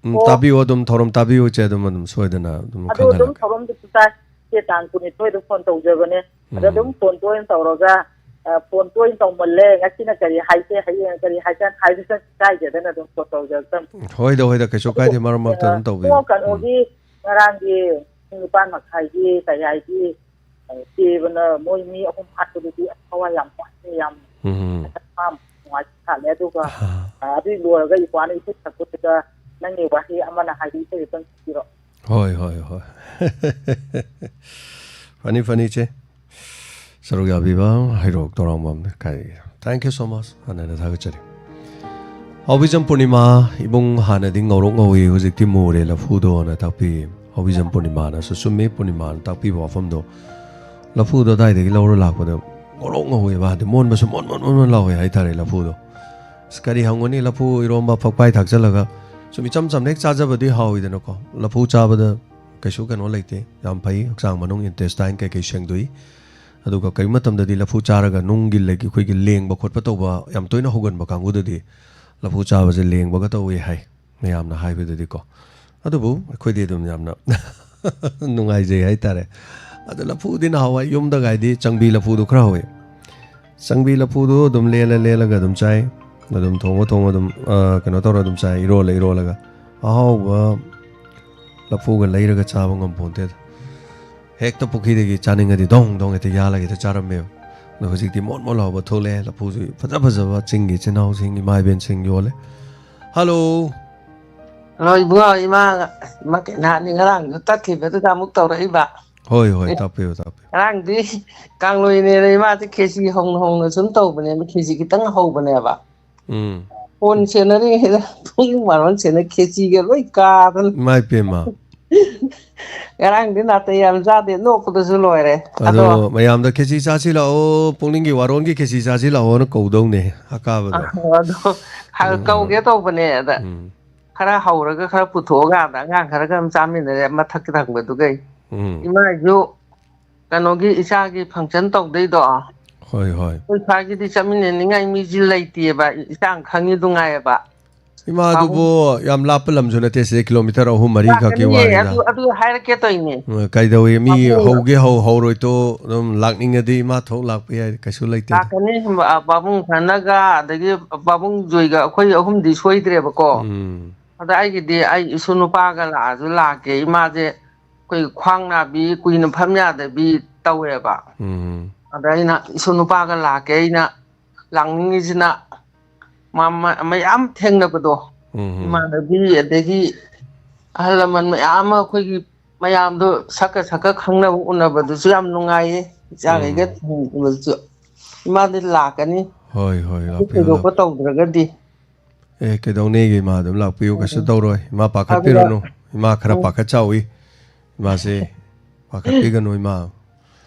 ꯎꯝ, ꯑꯣ꯫ ꯇꯥꯕꯤꯌꯨ, ꯑꯗꯨꯝ ꯊꯧꯔꯝ ꯇꯥꯕꯤꯌꯨ, ꯏꯆꯦ, ꯑꯗꯨꯝ, ꯑꯗꯨꯝ ꯁꯣꯏꯗꯅ ꯑꯗꯨꯝ ꯑꯗꯨ ꯑꯗꯨꯝ ꯈꯪꯍꯜꯂꯛꯀꯦ꯫ ꯊꯧꯔꯝꯗꯨꯁꯨ ꯇꯥꯏ꯫ ꯏꯆꯦ, ꯇꯥꯡ ꯀꯨꯟꯅꯤꯊꯣꯏꯗ ꯐꯣꯟ ꯇꯧꯖꯕꯅꯦ꯫ ꯑꯗ ꯑꯗꯨꯝ ꯎꯝ꯫ ꯐꯣꯟ ꯇꯣꯏꯅ ꯇꯧꯔꯒ, ꯑ, ꯐꯣꯟ ꯇꯣꯏꯅ ꯇꯧꯃꯜꯂꯦ, ꯉꯁꯤꯅ ꯀꯔꯤ ꯍꯥꯏꯒꯦ, ꯍꯌꯦꯡ ꯀꯔꯤ ꯍꯥꯏꯒꯦ ꯍꯥꯏꯕꯁꯨ ꯀꯥꯏꯗꯦꯗꯅ ꯑꯗꯨꯝ ꯐꯣꯟ ꯇꯧꯖꯔꯛꯇꯕꯅꯤ꯫ ꯍꯣꯏꯗ, ꯍꯣꯏꯗ, ꯀꯩꯁꯨ ꯑꯗꯨꯕꯨ, ꯀꯥꯏꯗꯦ, ꯃꯔꯛ ꯃꯔꯛꯇ ꯑ, ꯑꯗꯨꯝ ꯇꯧꯕꯤꯌꯨ꯫ ꯄꯨꯡ ꯎꯝ꯫ ꯀꯩꯅꯣꯒꯤ ꯉꯔꯥꯡꯒꯤ ꯄꯨꯡ ꯅꯤꯄꯥꯟ ꯃꯈꯥꯏꯒꯤ ꯀꯩ ꯍꯥꯏꯒꯤ, ꯑ, ꯀꯦꯕꯅ ꯃꯣꯏ ꯃꯤ ꯑꯍꯨꯝ ꯍꯥꯠꯄꯗꯨꯗꯤ ꯑꯁ ꯊꯋꯥꯏ ꯌꯥꯝ ꯅꯨꯡꯉꯥꯏꯇꯦ, ꯌꯥꯝ ꯎꯝ꯫ ꯅꯨꯡꯉꯥꯏꯇꯦ ꯁꯥꯠꯂꯦ꯫ ꯑꯗꯨꯒ, ꯑꯥ꯫ ꯑ, ꯑꯗꯨ ꯂꯣꯏꯔꯒ ꯏꯄ꯭ꯋꯥꯅ ꯏꯁꯩ ꯁꯛꯄꯗꯨꯗ ꯅꯪꯒꯤ ꯋꯥꯍꯩ ꯑꯃꯅ ꯍꯥꯏꯕ ꯏꯁꯩꯗꯨꯇꯪ ꯁꯛꯄꯤꯔꯣ꯫ ꯍꯣꯏ, ꯍꯣꯏ, ꯍꯣꯏ꯫ ꯐꯅꯤ, ꯐꯅꯤ, ꯏꯆꯦ꯫ ꯁꯔꯨꯛ ꯌꯥꯕꯤꯕ ꯍꯩꯔꯣꯛ ꯇꯣꯔꯥꯡꯕꯝꯅ ꯀꯥꯏ꯫ Thank you so much꯫ ꯍꯥꯟꯅꯅ ꯊꯥꯒꯠꯆꯔꯤ꯫ ꯍꯥꯎꯕꯤꯖꯝ ꯄꯨꯔꯅꯤꯃꯥ, ꯏꯕꯨꯡ ꯍꯥꯟꯅꯗꯤ ꯉꯧꯔꯣꯛ ꯉꯧꯏ, ꯍꯧꯖꯤꯛꯇꯤ ꯃꯨꯔꯦ ꯂꯐꯨꯗꯣꯅ ꯇꯥꯛꯄꯤ꯫ ꯍꯥꯎꯕꯤꯖꯝ ꯄꯨꯔꯅꯤꯃꯥꯅꯁꯨ ꯆꯨꯝꯃꯤ, ꯄꯨꯔꯅꯤꯃꯥꯅ ꯇꯥꯛꯄꯤꯕ ꯋꯥꯐꯝꯗꯣ꯫ ꯂꯐꯨꯗꯣ ꯑꯗꯥꯏꯗꯒꯤ ꯂꯧꯔ ꯂꯥꯛꯄꯗ ꯉꯧꯔꯣꯛ ꯉꯧꯋꯦꯕ, ꯍꯥꯏꯗꯤ ꯃꯣꯟꯕꯁꯨ ꯃꯣꯟ ꯃꯣꯟ ꯃꯣꯟ ꯃꯣꯟ ꯂꯥꯎꯋꯦ ꯍꯥꯏꯇꯥꯔꯦ ꯂꯐꯨꯗꯣ꯫ ꯑꯁ, ꯀꯔꯤ ꯍꯪꯉꯨꯅꯤ, ꯂꯐꯨ ꯏꯔꯣꯝꯕ ꯐꯛꯄꯥꯏ ꯊꯥꯛꯆꯜꯂꯒ ꯁꯨꯝ ꯏꯆꯝ ꯆꯝꯅ ꯍꯦꯛ ꯆꯥꯖꯕꯗꯤ ꯍꯥꯎꯋꯤꯗꯅꯀꯣ꯫ ꯂꯐꯨ ꯆꯥꯕꯗ ꯀꯩꯁꯨ ꯀꯩꯅꯣ ꯂꯩꯇꯦ, ꯌꯥꯝ ꯐꯩ, ꯍꯛꯆꯥꯡ ꯃꯅꯨꯡ intestine ꯀꯩꯀꯩ ꯁꯦꯡꯗꯣꯛꯏ꯫ ꯑꯗꯨꯒ ꯀꯔꯤꯒꯨꯝꯕ ꯃꯇꯝꯗꯗꯤ ꯂꯐꯨ ꯆꯥꯔꯒ ꯅꯨꯡꯒꯤ ꯂꯩ-, ꯑꯩꯈꯣꯏꯒꯤ ꯂꯦꯡꯕ ꯈꯣꯠꯄ ꯇꯧꯕ ꯌꯥꯝ ꯇꯣꯏꯅ ꯍꯧꯒꯟꯕ ꯀꯥꯡꯕꯨꯗꯗꯤ ꯂꯐꯨ ꯆꯥꯕꯁꯦ ꯂꯦꯡꯕꯒ ꯇꯧꯏ ꯍꯥꯏ ꯃꯌꯥꯝꯅ ꯍꯥꯏꯕꯗꯗꯤꯀꯣ꯫ ꯑꯗꯨꯕꯨ ꯑꯩꯈꯣꯏꯗꯤ ꯑꯗꯨꯝ ꯌꯥꯝꯅ ꯅꯨꯡꯉꯥꯏꯖꯩ ꯍꯥꯏꯇꯥꯔꯦ꯫ ꯑꯗꯣ ꯂꯐꯨꯗꯤ ꯅꯍꯥꯟꯋꯥꯏ ꯌꯨꯝꯗꯒꯥꯏꯗꯤ ꯆꯪꯕꯤ ꯂꯐꯨꯗꯣ ꯈꯔ ꯍꯧꯋꯤ꯫ ꯆꯪꯕꯤ ꯂꯐꯨꯗꯣ ꯑꯗꯨꯝ ꯂꯦꯜꯂ ꯂꯦꯜꯂꯒ ꯑꯗꯨꯝ ꯆꯥꯏ꯫ ꯑꯗꯨꯝ ꯊꯣꯡꯉ ꯊꯣꯡꯉ ꯑꯗꯨꯝ, ꯑ, ꯀꯩꯅꯣ ꯇꯧꯔ ꯑꯗꯨꯝ ꯆꯥꯏ, ꯏꯔꯣꯜꯂ ꯏꯔꯣꯜꯂꯒ꯫ ꯑꯍꯥꯎꯕ ꯂꯐꯨꯒ ꯂꯩꯔꯒ ꯆꯥꯕ ꯉꯝꯄꯣꯟꯇꯦꯗ꯫ ꯍꯦꯛꯇ ꯄꯨꯈ꯭ꯔꯤꯗꯒꯤ ꯆꯥꯅꯤꯡꯉꯗꯤ ꯗꯣꯡ ꯗꯣꯡ ꯍꯦꯛꯇ ꯌꯥꯜꯂꯒ ꯍꯦꯛꯇ ꯆꯥꯔꯝꯃꯦꯕ꯫ ꯑꯗꯣ ꯍꯧꯖꯤꯛꯇꯤ ꯃꯣꯟ ꯃꯣꯟ ꯂꯥꯎꯕ ꯊꯣꯛꯂꯛꯑꯦ, ꯂꯐꯨꯁꯨ ꯐꯖ ꯐꯖꯕ ꯆꯤꯡꯒꯤ ꯏꯆꯤꯟ ꯏꯅꯥꯎꯁꯤꯡ, ꯏꯃꯥ ꯏꯕꯦꯟꯁꯤꯡ ꯌꯣꯜꯂꯦ꯫ ꯍꯜꯂꯣ꯫ ꯍꯜꯂꯣ, ꯏꯕꯨꯡꯉꯣ, ꯏꯃꯥ, ꯏꯃꯥ ꯀꯩꯅꯥꯅꯤ ꯉꯔꯥꯡꯁꯨ ꯇꯠꯈꯤꯕꯗꯨꯗ ꯑꯃꯨꯛ ꯇꯧꯔꯛꯏꯕ꯫ ꯍꯣꯏ, ꯍꯣꯏ, ꯇꯥꯛꯄꯤꯌꯨ, ꯇꯥꯛꯄꯤꯌꯨ꯫ ꯉꯔꯥꯡꯗꯤ ꯀꯥꯡꯂꯣꯏꯅꯦꯅ ꯏꯃꯥꯗꯤ ꯈꯦꯆꯤ ꯍꯧꯅ ꯍꯧꯅ ꯁꯨꯝ ꯇꯧꯕꯅꯦꯕ, ꯈꯦꯆꯤ ꯈꯤꯇꯪ ꯍꯧꯕꯅꯦꯕ꯫ ꯎꯝ꯫ ꯐꯣꯟ ꯁꯦꯟꯅꯔꯤꯉꯩꯗ ꯄꯨꯡ ꯕꯥꯔꯣ ꯁꯦꯟꯅ ꯈꯦꯆꯤꯒ ꯂꯣꯏ ꯀꯥꯗꯅ꯫ ꯏꯃꯥ ꯏꯄꯦꯝꯃ꯫ ꯉꯔꯥꯡꯗꯤ ꯅꯥꯇꯩ ꯌꯥꯝ ꯆꯥꯗꯦ, ꯅꯣꯛꯄꯗꯁꯨ ꯂꯣꯏꯔꯦ꯫ ꯑꯗꯣ ꯑꯗꯣ ꯃꯌꯥꯝꯗ "ꯈꯦꯆꯤ ꯆꯥꯁꯤ ꯂꯥꯛꯑꯣ, ꯄꯨꯛꯅꯤꯡꯒꯤ ꯋꯥꯔꯣꯟꯒꯤ ꯈꯦꯆꯤ ꯆꯥꯁꯤ ꯂꯥꯛꯑꯣꯅ" ꯀꯧꯗꯧꯅꯦ ꯑꯀꯥꯕꯗꯣ꯫ ꯑꯗꯣ ꯎꯝ, ꯀꯧꯒꯦ ꯇꯧꯕꯅꯦ, ꯑꯗ ꯎꯝ꯫ ꯈꯔ ꯍꯧꯔꯒ ꯈꯔ ꯄꯨꯊꯣꯛꯑꯀꯥꯟꯗ ꯑꯉꯥꯡ ꯈꯔꯒ ꯑꯗꯨꯝ ꯆꯥꯃꯤꯟꯅꯔꯦ, ꯃꯊꯛꯀꯤ ꯊꯪꯕꯗꯨꯒꯩ꯫ ꯎꯝ꯫ ꯏꯃꯥꯏꯁꯨ ꯀꯩꯅꯣꯒꯤ ꯏꯆꯥꯒꯤ function ꯇꯧꯗꯣꯏꯗꯣ꯫ ꯍꯣꯏ, ꯍꯣꯏ꯫ ꯑꯩꯈꯣꯏ ꯁ꯭ꯋꯥꯏꯒꯤꯗꯤ ꯆꯠꯃꯤꯟꯅꯅꯤꯡꯉꯥꯏ ꯃꯤꯁꯤ ꯂꯩꯇꯦꯕ, ꯏꯆꯥ ꯈꯪꯉꯤ ꯗꯨꯉꯥꯏꯌꯦꯕ꯫ ꯏꯃꯥꯗꯨꯕꯨ ꯌꯥꯝ ꯂꯥꯞꯄ ꯂꯝꯁꯨ ꯅꯠꯇꯦ, ꯁꯤꯗꯩ ꯀꯤꯂꯣꯃꯤꯇꯔ ꯑꯍꯨꯝ ꯃꯔꯤ ꯈꯛꯀꯤ ꯂꯥꯛꯀꯅꯤꯌꯦ꯫ ꯋꯥꯔꯤꯔ? ꯑꯗꯨ, ꯑꯗꯨ ꯍꯥꯏꯔꯛꯀꯦ ꯇꯧꯔꯤꯅꯦ꯫ ꯎꯝ, ꯀꯩꯗꯧꯏ? ꯃꯤ ꯄꯥꯕꯨꯡ ꯍꯧꯒꯦ ꯍꯧ, ꯍꯧꯔꯣꯏ ꯇꯣ ꯑꯗꯨꯝ ꯂꯥꯛꯅꯤꯡꯉꯗꯤ ꯏꯃꯥ ꯊꯣꯛ ꯂꯥꯛꯄ ꯌꯥꯏ, ꯀꯩꯁꯨ ꯂꯩꯇꯦꯗ꯫ ꯂꯥꯛꯀꯅꯤ꯫ ꯄꯥꯕꯨꯡ ꯈꯔꯅꯒ, ꯑꯗꯒꯤ ꯄꯥꯕꯨꯡ ꯖꯣꯏꯒ, ꯑꯩꯈꯣꯏ ꯑꯍꯨꯝꯗꯤ ꯁꯣꯏꯗ꯭ꯔꯦꯕꯀꯣ꯫ ꯎꯝ꯫ ꯑꯗ ꯑꯩꯒꯤꯗꯤ ꯑꯩ ꯏꯁꯨ ꯅꯨꯄꯥꯒ ꯂꯥꯛꯑꯁꯨ ꯂꯥꯛꯀꯦ꯫ ꯏꯃꯥꯁꯦ ꯑꯩꯈꯣꯏ ꯈ꯭ꯋꯥꯡ ꯅꯥꯕꯤ, ꯀꯨꯏꯅ ꯐꯝ ꯌꯥꯗꯕꯤ ꯇꯧꯋꯦꯕ꯫ ꯎꯝ꯫ ꯑꯗ ꯑꯩꯅ ꯏꯁꯨ ꯅꯨꯄꯥꯒ ꯂꯥꯛꯀꯦ, ꯑꯩꯅ ꯂꯥꯛꯅꯤꯡꯉꯤꯁꯤꯅ ꯃ-, ꯃ-, ꯃꯌꯥꯝ ꯊꯦꯡꯅꯕꯗꯣ, ꯎꯝ꯫ ꯏꯃꯥꯟꯅꯕꯤ, ꯑꯗꯒꯤ ꯑꯍꯜ ꯂꯃꯟ ꯃꯌꯥꯝ ꯑꯃ, ꯑꯩꯈꯣꯏꯒꯤ ꯃꯌꯥꯝꯗꯣ ꯁꯛꯀ ꯁꯛꯀ ꯈꯪꯅꯕ ꯎꯅꯕꯗꯨꯁꯨ ꯌꯥꯝ ꯅꯨꯡꯉꯥꯏꯌꯦ꯫ ꯏꯆꯥꯈꯩꯒ ꯎꯝ꯫ ꯊꯦꯡꯅꯕꯗꯨꯁꯨ꯫ ꯏꯃꯥꯗꯤ ꯂꯥꯛꯀꯅꯤ꯫ ꯍꯣꯏ, ꯍꯣꯏ, ꯑꯗꯨ ꯂꯥꯛꯄꯤꯌꯨ, ꯊꯣꯏꯗꯣꯛꯄ ꯂꯥꯛꯄꯤꯌꯨ꯫ ꯇꯧꯗ꯭ꯔꯒꯗꯤ꯫ ꯑꯦ, ꯀꯩꯗꯧꯅꯦꯒꯦ, ꯏꯃꯥ ꯑꯗꯨꯝ ꯂꯥꯛꯄꯤꯌꯨ, ꯀꯩꯁꯨ ꯎꯝ꯫ ꯇꯧꯔꯣꯏ꯫ ꯏꯃꯥ ꯑꯗꯨꯒ ꯄꯥꯈꯠꯄꯤꯔꯨꯅꯨ꯫ ꯏꯃꯥ ꯈꯔ ꯎꯝ꯫ ꯄꯥꯈꯠ ꯆꯥꯎꯏ꯫ ꯏꯃꯥꯁꯦ ꯄꯥꯈꯠꯄꯤꯒꯅꯨ, ꯏꯃꯥ꯫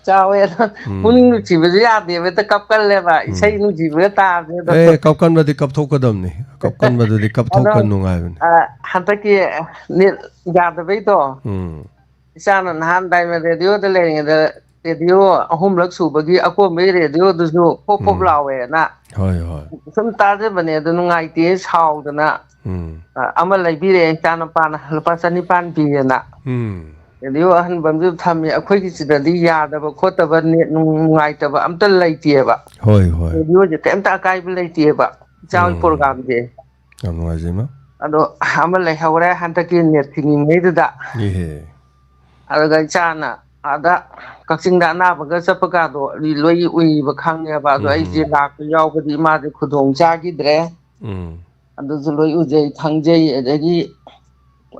ꯆꯥꯎꯋꯦ ꯑꯗꯣ ꯎꯝ꯫ ꯄꯨꯛꯅꯤꯡ ꯅꯨꯡꯁꯤꯕꯁꯨ ꯌꯥꯗꯦꯕ, ꯍꯦꯛꯇ ꯀꯞꯀꯜꯂꯦꯕ꯫ ꯎꯝ꯫ ꯏꯁꯩ ꯅꯨꯡꯁꯤꯕꯒ ꯇꯥꯕꯁꯦ ꯑꯗꯣ꯫ ꯑꯦ, ꯀꯞꯀꯟꯕꯗꯤ ꯀꯞꯊꯣꯛꯀꯗꯕꯅꯤ꯫ ꯀꯞꯀꯟꯕꯗꯨꯗꯤ ꯑꯗꯣ, ꯀꯞꯊꯣꯛꯄ ꯅꯨꯡꯉꯥꯏꯕꯅꯤ꯫ ꯑ, ꯍꯟꯗꯛꯀꯤ ꯅꯦꯠ ꯌꯥꯗꯕꯩꯗꯣ, ꯎꯝ꯫ ꯏꯆꯥꯅ ꯅꯍꯥꯟ ꯗꯥꯏꯃꯟ ꯔꯦꯗꯤꯑꯣꯗ ꯂꯩꯔꯤꯉꯩꯗ ꯔꯦꯗꯤꯑꯣ ꯑꯍꯨꯝꯂꯛ ꯁꯨꯕꯒꯤ ꯑꯀꯣꯟꯕꯩ ꯔꯦꯗꯤꯑꯣꯗꯨꯁꯨ ꯄꯣꯞ ꯄꯣꯞ ꯎꯝ꯫ ꯂꯥꯎꯋꯦꯅ ꯍꯣꯏ, ꯍꯣꯏ꯫ ꯁꯨꯝ ꯇꯥꯖꯕꯅꯦ, ꯑꯗꯨ ꯅꯨꯡꯉꯥꯏꯇꯦ ꯁꯥꯎꯗꯅ, ꯎꯝ꯫ ꯑ, ꯑꯃ ꯂꯩꯕꯤꯔꯦ ꯏꯆꯥꯅꯨꯄꯥꯅ, ꯂꯨꯄꯥ ꯆꯅꯤꯄꯥꯟ ꯄꯤꯌꯦꯅ꯫ ꯎꯝ꯫ ꯔꯦꯗꯤꯑꯣ ꯑꯍꯟꯕ ꯑꯃꯁꯨ ꯊꯝꯃꯤ꯫ ꯑꯩꯈꯣꯏꯒꯤ ꯁꯤꯗꯗꯤ ꯌꯥꯗꯕ ꯈꯣꯠꯇꯕ, ꯅꯦꯠ ꯅꯨꯡ ꯅꯨꯡꯉꯥꯏꯇꯕ ꯑꯝꯇ ꯂꯩꯇꯦꯕ꯫ ꯍꯣꯏ, ꯍꯣꯏ꯫ ꯔꯦꯗꯤꯑꯣꯁꯦ ꯀꯩꯝꯇ ꯑꯀꯥꯏꯕ ꯂꯩꯇꯦꯕ, ꯏꯆꯥꯒꯤ ꯎꯝ꯫ ꯄ꯭ꯔꯣꯒꯥꯝꯁꯦ꯫ ꯌꯥꯝ ꯅꯨꯡꯉꯥꯏꯖꯩ, ꯏꯃꯥ꯫ ꯑꯗꯣ ꯑꯃ ꯂꯩꯍꯧꯔꯦ ꯍꯟꯗꯛꯀꯤ ꯅꯦꯠ ꯊꯤꯡꯉꯤꯉꯩꯗꯨꯗ꯫ ꯏꯍꯦ꯫ ꯑꯗꯨꯒ ꯏꯆꯥꯅ ꯑꯥꯗ ꯀꯛꯆꯤꯡꯗ ꯑꯅꯥꯕꯒ ꯆꯠꯄ ꯀꯥꯗꯣ ꯂꯣꯏ ꯎꯏꯕ ꯈꯪꯉꯦꯕ꯫ ꯑꯗꯣ ꯎꯝ꯫ ꯑꯩꯁꯦ ꯂꯥꯛꯄ ꯌꯥꯎꯕꯗꯤ ꯏꯃꯥꯁꯦ ꯈꯨꯗꯣꯡ ꯆꯥꯈꯤꯗ꯭ꯔꯦ꯫ ꯎꯝ꯫ ꯑꯗꯨꯁꯨ ꯂꯣꯏ ꯎꯖꯩ, ꯈꯪꯖꯩ꯫ ꯑꯗꯒꯤ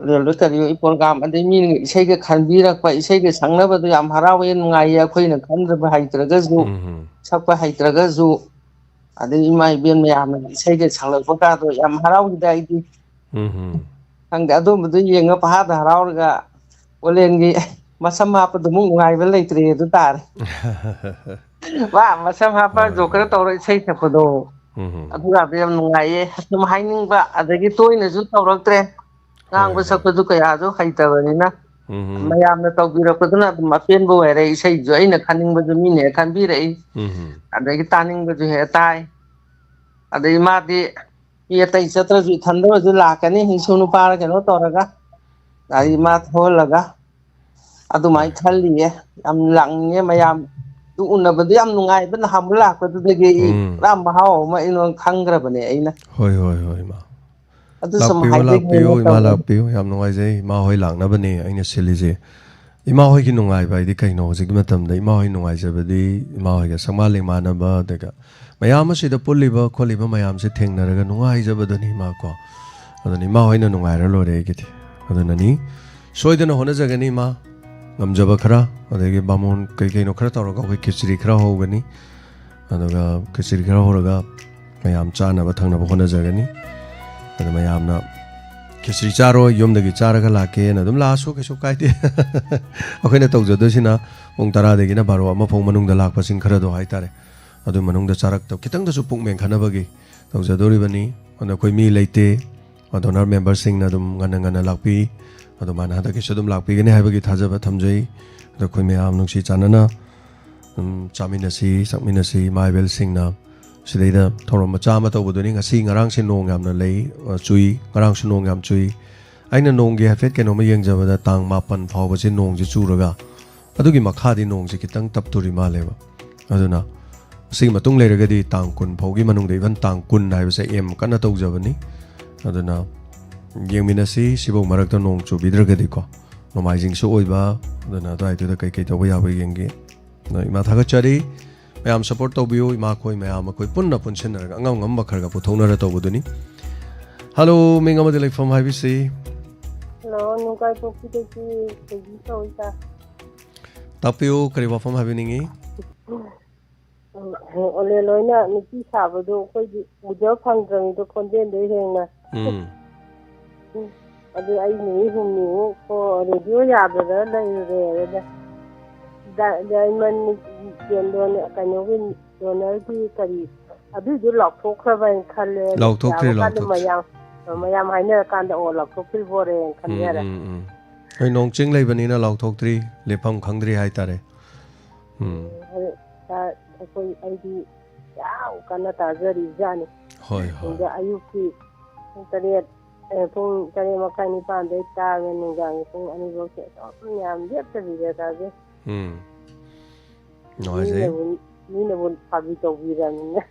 ꯔꯦꯜꯋꯦ ꯀꯔꯤ ꯄ꯭ꯔꯣꯒ꯭ꯔꯥꯝ, ꯑꯗꯩ ꯃꯤꯅ ꯏꯁꯩꯒ ꯈꯟꯕꯤꯔꯛꯄ, ꯏꯁꯩꯒ ꯁꯛꯅꯕꯗꯣ ꯌꯥꯝ ꯍꯔꯥꯎꯋꯦ, ꯅꯨꯡꯉꯥꯏꯌꯦ꯫ ꯑꯩꯈꯣꯏꯅ ꯈꯟꯗꯕ ꯍꯩꯇ꯭ꯔꯒꯁꯨ, ꯎꯝ꯫ ꯁꯛꯄ ꯍꯩꯇ꯭ꯔꯒꯁꯨ, ꯑꯗꯩ ꯏꯃꯥ ꯏꯕꯦꯟ ꯃꯌꯥꯝꯅ ꯏꯁꯩꯒ ꯁꯛꯂꯛꯄ ꯀꯥꯗꯣ ꯌꯥꯝ ꯍꯔꯥꯎꯈꯤꯗ ꯑꯩꯗꯤ꯫ ꯎꯝ꯫ ꯈꯪꯗꯦ, ꯑꯗꯨꯝꯕꯗꯣ ꯌꯦꯡꯉ ꯄꯍꯥꯗ ꯍꯔꯥꯎꯔꯒ ꯑꯣꯂꯦꯟꯒꯤ ꯃꯁꯝ ꯍꯥꯞꯄꯗꯨꯃꯨꯛ ꯅꯨꯡꯉꯥꯏꯕ ꯂꯩꯇ꯭ꯔꯦ ꯑꯗꯨ ꯇꯥꯔꯦ꯫ ꯃꯥ ꯃꯁꯝ ꯍꯥꯞꯄ ꯍꯣꯏ, ꯖꯣꯀꯔ ꯍꯣꯏ꯫ ꯇꯧꯔ ꯏꯁꯩ ꯁꯛꯄꯗꯣ, ꯎꯝ꯫ ꯑꯗꯨꯒꯗꯣ ꯌꯥꯝ ꯅꯨꯡꯉꯥꯏꯌꯦ꯫ ꯁꯨꯝ ꯍꯥꯏꯅꯤꯡꯕ, ꯑꯗꯒꯤ ꯇꯣꯏꯅꯁꯨ ꯇꯧꯔꯛꯇ꯭ꯔꯦ꯫ ꯍꯣꯏ, ꯉꯥꯡꯕ ꯍꯣꯏ꯫ ꯁꯛꯄꯗꯨ ꯀꯌꯥꯁꯨ ꯍꯩꯇꯕꯅꯤꯅ, ꯎꯝ꯫ ꯃꯌꯥꯝꯅ ꯇꯧꯕꯤꯔꯛꯄꯗꯨꯅ ꯑꯗꯨꯝ ꯑꯄꯦꯟꯕ ꯑꯣꯏꯔꯦ꯫ ꯏꯁꯩꯁꯨ ꯑꯩꯅ ꯈꯟꯅꯤꯡꯕꯁꯨ ꯃꯤꯅ ꯍꯦꯛ ꯈꯟꯕꯤꯔꯛꯏ, ꯎꯝ꯫ ꯑꯗꯒꯤ ꯇꯥꯅꯤꯡꯕꯁꯨ ꯍꯦꯛ ꯇꯥꯏ꯫ ꯑꯗꯩ ꯃꯥꯗꯤ ꯃꯤ ꯑꯇꯩ ꯆꯠꯇ꯭ꯔꯁꯨ ꯏꯊꯟꯗ ꯑꯣꯏꯔꯁꯨ ꯂꯥꯛꯀꯅꯤ, ꯏꯁꯨ ꯅꯨꯄꯥꯔ ꯀꯩꯅꯣ ꯇꯧꯔꯒ, ꯒꯥꯔꯤ ꯃꯥ ꯊꯧꯍꯜꯂꯒ꯫ ꯑꯗꯨꯃꯥꯏꯅ ꯈꯜꯂꯤꯌꯦ꯫ ꯌꯥꯝ ꯂꯥꯛꯅꯤꯡꯉꯦ, ꯃꯌꯥꯝ ꯑꯗꯨ ꯎꯅꯕꯗꯣ ꯌꯥꯝ ꯅꯨꯡꯉꯥꯏꯕ꯫ ꯅꯍꯥꯟꯃꯨꯛ ꯂꯥꯛꯄꯗꯨꯗꯒꯤ ꯑꯩ ꯎꯝ꯫ ꯄꯨꯔꯥ ꯃꯍꯥꯎ ꯑꯃ ꯑꯩꯉꯣꯟꯗ ꯈꯪꯈ꯭ꯔꯕꯅꯦ ꯑꯩꯅ꯫ ꯍꯣꯏ, ꯍꯣꯏ, ꯍꯣꯏ, ꯏꯃꯥ꯫ ꯑꯗꯨ ꯁꯨꯝ ꯂꯥꯛꯄꯤꯌꯨ, ꯍꯥꯏꯖꯒꯦꯅ ꯂꯥꯛꯄꯤꯌꯨ, ꯏꯃꯥ, ꯇꯧꯕꯅꯤ꯫ ꯂꯥꯛꯄꯤꯌꯨ꯫ ꯌꯥꯝ ꯅꯨꯡꯉꯥꯏꯖꯩ꯫ ꯏꯃꯥ ꯍꯣꯏ ꯂꯥꯛꯅꯕꯅꯦ ꯑꯩꯅ ꯁꯤꯜꯂꯤꯁꯦ꯫ ꯏꯃꯥ ꯍꯣꯏꯒꯤ ꯅꯨꯡꯉꯥꯏꯕ ꯍꯥꯏꯗꯤ ꯀꯩꯅꯣ? ꯍꯧꯖꯤꯛꯀꯤ ꯃꯇꯝꯗ ꯏꯃꯥ ꯍꯣꯏ ꯅꯨꯡꯉꯥꯏꯖꯕꯗꯤ ꯏꯃꯥ ꯍꯣꯏꯒ ꯁꯛꯃꯥꯟ ꯂꯦꯡꯃꯥꯟꯅꯕ, ꯑꯗꯨꯒ ꯃꯌꯥꯝ ꯑꯁꯤꯗ ꯄꯨꯜꯂꯤꯕ ꯈꯣꯠꯂꯤꯕ ꯃꯌꯥꯝꯁꯦ ꯊꯦꯡꯅꯔꯒ ꯅꯨꯡꯉꯥꯏꯖꯕꯗꯨꯅꯤ, ꯏꯃꯥ, ꯀꯣ꯫ ꯑꯗꯨꯅ ꯏꯃꯥ ꯍꯣꯏꯅ ꯅꯨꯡꯉꯥꯏꯔ ꯂꯣꯏꯔꯦ ꯑꯩꯒꯤꯗꯤ꯫ ꯑꯗꯨꯅꯅꯤ, ꯁꯣꯏꯗꯅ ꯍꯣꯠꯅꯖꯒꯅꯤ, ꯏꯃꯥ꯫ ꯉꯝꯖꯕ ꯈꯔ, ꯑꯗꯒꯤ ꯕꯥꯃꯣꯟ ꯀꯩ ꯀꯩꯅꯣ ꯈꯔ ꯇꯧꯔꯒ ꯑꯩꯈꯣꯏ ꯈꯦꯆ꯭ꯔꯤ ꯈꯔ ꯍꯧꯒꯅꯤ꯫ ꯑꯗꯨꯒ ꯈꯦꯆ꯭ꯔꯤ ꯈꯔ ꯍꯧꯔꯒ ꯃꯌꯥꯝ ꯆꯥꯅꯕ ꯊꯛꯅꯕ ꯍꯣꯠꯅꯖꯒꯅꯤ꯫ ꯑꯗ ꯃꯌꯥꯝꯅ "ꯈꯦꯆ꯭ꯔꯤ ꯆꯥꯔꯣꯏ, ꯌꯨꯝꯗꯒꯤ ꯆꯥꯔꯒ ꯂꯥꯛꯀꯦꯅ" ꯑꯗꯨꯝ ꯂꯥꯛꯑꯁꯨ ꯀꯩꯁꯨ ꯀꯥꯏꯗꯦ꯫ ꯑꯩꯈꯣꯏꯅ ꯇꯧꯖꯗꯣꯏꯁꯤꯅ ꯄꯨꯡ ꯇꯔꯥꯗꯒꯤꯅ ꯕꯥꯔꯣ ꯑꯃ ꯐꯥꯎ ꯃꯅꯨꯡꯗ ꯂꯥꯛꯄꯁꯤꯡ ꯈꯔꯗꯣ ꯍꯥꯏꯇꯥꯔꯦ꯫ ꯑꯗꯨ ꯃꯅꯨꯡꯗ ꯆꯥꯔꯛꯇꯕ, ꯈꯤꯇꯪꯗꯁꯨ ꯄꯨꯛ ꯃꯦꯟꯈꯠꯅꯕꯒꯤ ꯇꯧꯖꯗꯣꯔꯤꯕꯅꯤ꯫ ꯑꯗꯣ ꯑꯩꯈꯣꯏ ꯃꯤ ꯂꯩꯇꯦ, ꯗꯣꯅꯔ ꯃꯦꯝꯕꯔꯁꯤꯡꯅ ꯑꯗꯨꯝ ꯉꯟꯅ ꯉꯟꯅ ꯂꯥꯛꯄꯤ꯫ ꯑꯗꯨꯃꯥꯏꯅ ꯍꯟꯗꯛꯀꯤꯁꯨ ꯑꯗꯨꯝ ꯂꯥꯛꯄꯤꯒꯅꯤ ꯍꯥꯏꯕꯒꯤ ꯊꯥꯖꯕ ꯊꯝꯖꯩ꯫ ꯑꯗꯣ ꯑꯩꯈꯣꯏ ꯃꯌꯥꯝ ꯅꯨꯡꯁꯤ ꯆꯥꯟꯅꯅ ꯑꯗꯨꯝ ꯆꯥꯃꯤꯟꯅꯁꯤ, ꯊꯛꯃꯤꯟꯅꯁꯤ, ꯏꯃꯥ ꯏꯕꯦꯜꯁꯤꯡꯅ꯫ ꯁꯤꯗꯩꯗ ꯊꯧꯔꯝ ꯃꯆꯥ ꯑꯃ ꯇꯧꯕꯗꯨꯅꯤ꯫ ꯉꯁꯤ, ꯉꯔꯥꯡꯁꯦ ꯅꯣꯡ ꯌꯥꯝꯅ ꯂꯩ, ꯑ, ꯆꯨꯏ꯫ ꯉꯔꯥꯡꯁꯨ ꯅꯣꯡ ꯌꯥꯝ ꯆꯨꯏ꯫ ꯑꯩꯅ ꯅꯣꯡꯒꯤ ꯍꯥꯏꯐꯦꯠ ꯀꯩꯅꯣꯝꯃ ꯌꯦꯡꯖꯕꯗ, ꯇꯥꯡ ꯃꯥꯄꯟ ꯐꯥꯎꯕꯁꯦ ꯅꯣꯡꯁꯦ ꯆꯨꯔꯒ, ꯑꯗꯨꯒꯤ ꯃꯈꯥꯗꯤ ꯅꯣꯡꯁꯦ ꯈꯤꯇꯪ ꯇꯞꯇꯣꯔꯤ ꯃꯥꯜꯂꯦꯕ꯫ ꯑꯗꯨꯅ ꯑꯁꯤꯒꯤ ꯃꯇꯨꯡ ꯂꯩꯔꯒꯗꯤ ꯇꯥꯡ ꯀꯨꯟ ꯐꯥꯎꯒꯤ ꯃꯅꯨꯡꯗ, even ꯇꯥꯡ ꯀꯨꯟ ꯍꯥꯏꯕꯁꯦ ꯑꯦꯝ ꯀꯟꯅ ꯇꯧꯖꯕꯅꯤ꯫ ꯑꯗꯨꯅ ꯌꯦꯡꯃꯤꯟꯅꯁꯤ, ꯁꯤꯐꯧ ꯃꯔꯛꯇ ꯅꯣꯡ ꯆꯨꯕꯤꯗ꯭ꯔꯒꯗꯤꯀꯣ꯫ ꯅꯣꯡꯃꯥꯏꯖꯤꯡꯁꯨ ꯑꯣꯏꯕ, ꯑꯗꯨꯅ ꯑꯗꯨꯋꯥꯏꯗꯨꯗ ꯀꯩꯀꯩ ꯇꯧꯕ ꯌꯥꯕ ꯌꯦꯡꯒꯦ꯫ ꯑꯗꯣ ꯏꯃꯥ ꯊꯥꯒꯠꯆꯔꯤ, ꯃꯌꯥꯝ ꯁꯄꯣꯔꯠ ꯇꯧꯕꯤꯌꯨ꯫ ꯏꯃꯥꯈꯣꯏ ꯃꯌꯥꯝ ꯑꯩꯈꯣꯏ ꯄꯨꯟꯅ ꯄꯨꯟꯁꯤꯟꯅꯔꯒ ꯑꯉꯝ ꯉꯝꯕ ꯈꯔ ꯈꯔ ꯄꯨꯊꯣꯛꯅꯔ ꯇꯧꯕꯗꯨꯅꯤ꯫ ꯍꯜꯂꯣ, ꯃꯤꯡ ꯑꯃꯗꯤ ꯂꯩꯐꯝ ꯍꯥꯏꯕꯤꯁꯤ꯫ ꯍꯜꯂꯣ, ꯅꯨꯡꯒꯥꯏꯄꯣꯛꯄꯤꯗꯒꯤ ꯊꯣꯏꯕꯤ ꯀꯧꯏ ꯁꯥꯔ꯫ ꯇꯥꯛꯄꯤꯌꯨ, ꯀꯔꯤ ꯋꯥꯐꯝ ꯍꯥꯏꯕꯤꯅꯤꯡꯉꯤ? ꯑꯣꯂꯦ ꯂꯣꯏꯅ ꯅꯨꯄꯤ ꯁꯥꯕꯗꯣ ꯑꯩꯈꯣꯏꯗꯤ ꯎꯖꯕ ꯐꯪꯗ꯭ꯔꯕꯅꯤꯗꯣ, ꯈꯣꯟꯖꯦꯜꯗꯣ ꯍꯦꯟꯅ꯫ ꯎꯝ꯫ ꯎꯝ꯫ ꯑꯗꯨ ꯑꯩ ꯅꯨꯃꯤꯠ ꯍꯨꯝꯅꯤꯃꯨꯛ ꯀꯣ ꯔꯦꯗꯤꯑꯣ ꯌꯥꯗꯗꯅ ꯂꯩꯔꯨꯔꯦ꯫ ꯑꯗꯨꯗ ꯗꯥ-, ꯗꯥꯏꯃꯟ ꯗꯣꯅꯔ, ꯀꯩꯅꯣꯒꯤ ꯗꯣꯅꯔꯒꯤ ꯀꯔꯤ, ꯑꯗꯨꯏꯗꯨ ꯂꯥꯎꯊꯣꯛꯈ꯭ꯔꯕ ꯍꯥꯏꯅ ꯈꯜꯂꯦ꯫ ꯂꯥꯎꯊꯣꯛꯇ꯭ꯔꯦ, ꯌꯥꯕ ꯀꯥꯟꯗ ꯂꯥꯎꯊꯣꯛꯇ꯭ꯔꯦ꯫ ꯃꯌꯥꯝ, ꯃꯌꯥꯝ ꯍꯥꯏꯅꯔꯀꯥꯟꯗ ꯑꯣ ꯂꯥꯎꯊꯣꯛꯇ꯭ꯔꯤꯕꯣꯔꯦꯅ ꯎꯝ, ꯈꯟꯖꯔꯦ꯫ ꯎꯝ, ꯎꯝ꯫ ꯍꯣꯏ, ꯅꯣꯡ ꯆꯤꯡ ꯂꯩꯕꯅꯤꯅ ꯂꯥꯎꯊꯣꯛꯇ꯭ꯔꯤ, ꯂꯦꯞꯐꯝ ꯈꯪꯗ꯭ꯔꯤ ꯍꯥꯏꯇꯥꯔꯦ꯫ ꯎꯝ꯫ ꯎꯝ, ꯑꯗꯨ ꯇꯥ-, ꯑꯩꯈꯣꯏ, ꯑꯩꯗꯤ ꯌꯥꯝ ꯀꯟꯅ ꯇꯥꯖꯔꯤꯕꯖꯥꯠꯅꯤ꯫ ꯍꯣꯏ, ꯍꯣꯏ꯫ ꯑꯗ ꯑꯌꯨꯛꯀꯤ ꯄꯨꯡ ꯇꯔꯦꯠ, ꯑꯦ, ꯄꯨꯡ ꯇꯔꯦꯠ ꯃꯈꯥꯏ ꯅꯤꯄꯥꯟꯗꯩ ꯇꯥꯔꯒ ꯅꯨꯡꯗꯥꯡꯒꯤ ꯄꯨꯡ ꯑꯅꯤ ꯐꯥꯎꯁꯦ ꯑꯗꯨꯝ ꯌꯥꯝ ꯂꯦꯞꯇꯕꯤꯗ ꯇꯥꯖꯩ꯫ ꯎꯝ꯫ ꯅꯨꯡꯉꯥꯏꯖꯩ꯫ ꯃꯤꯅꯕꯨ, ꯃꯤꯅꯕꯨ ꯐꯥꯒꯤ ꯇꯧꯕꯤꯔꯕꯅꯤꯅ꯫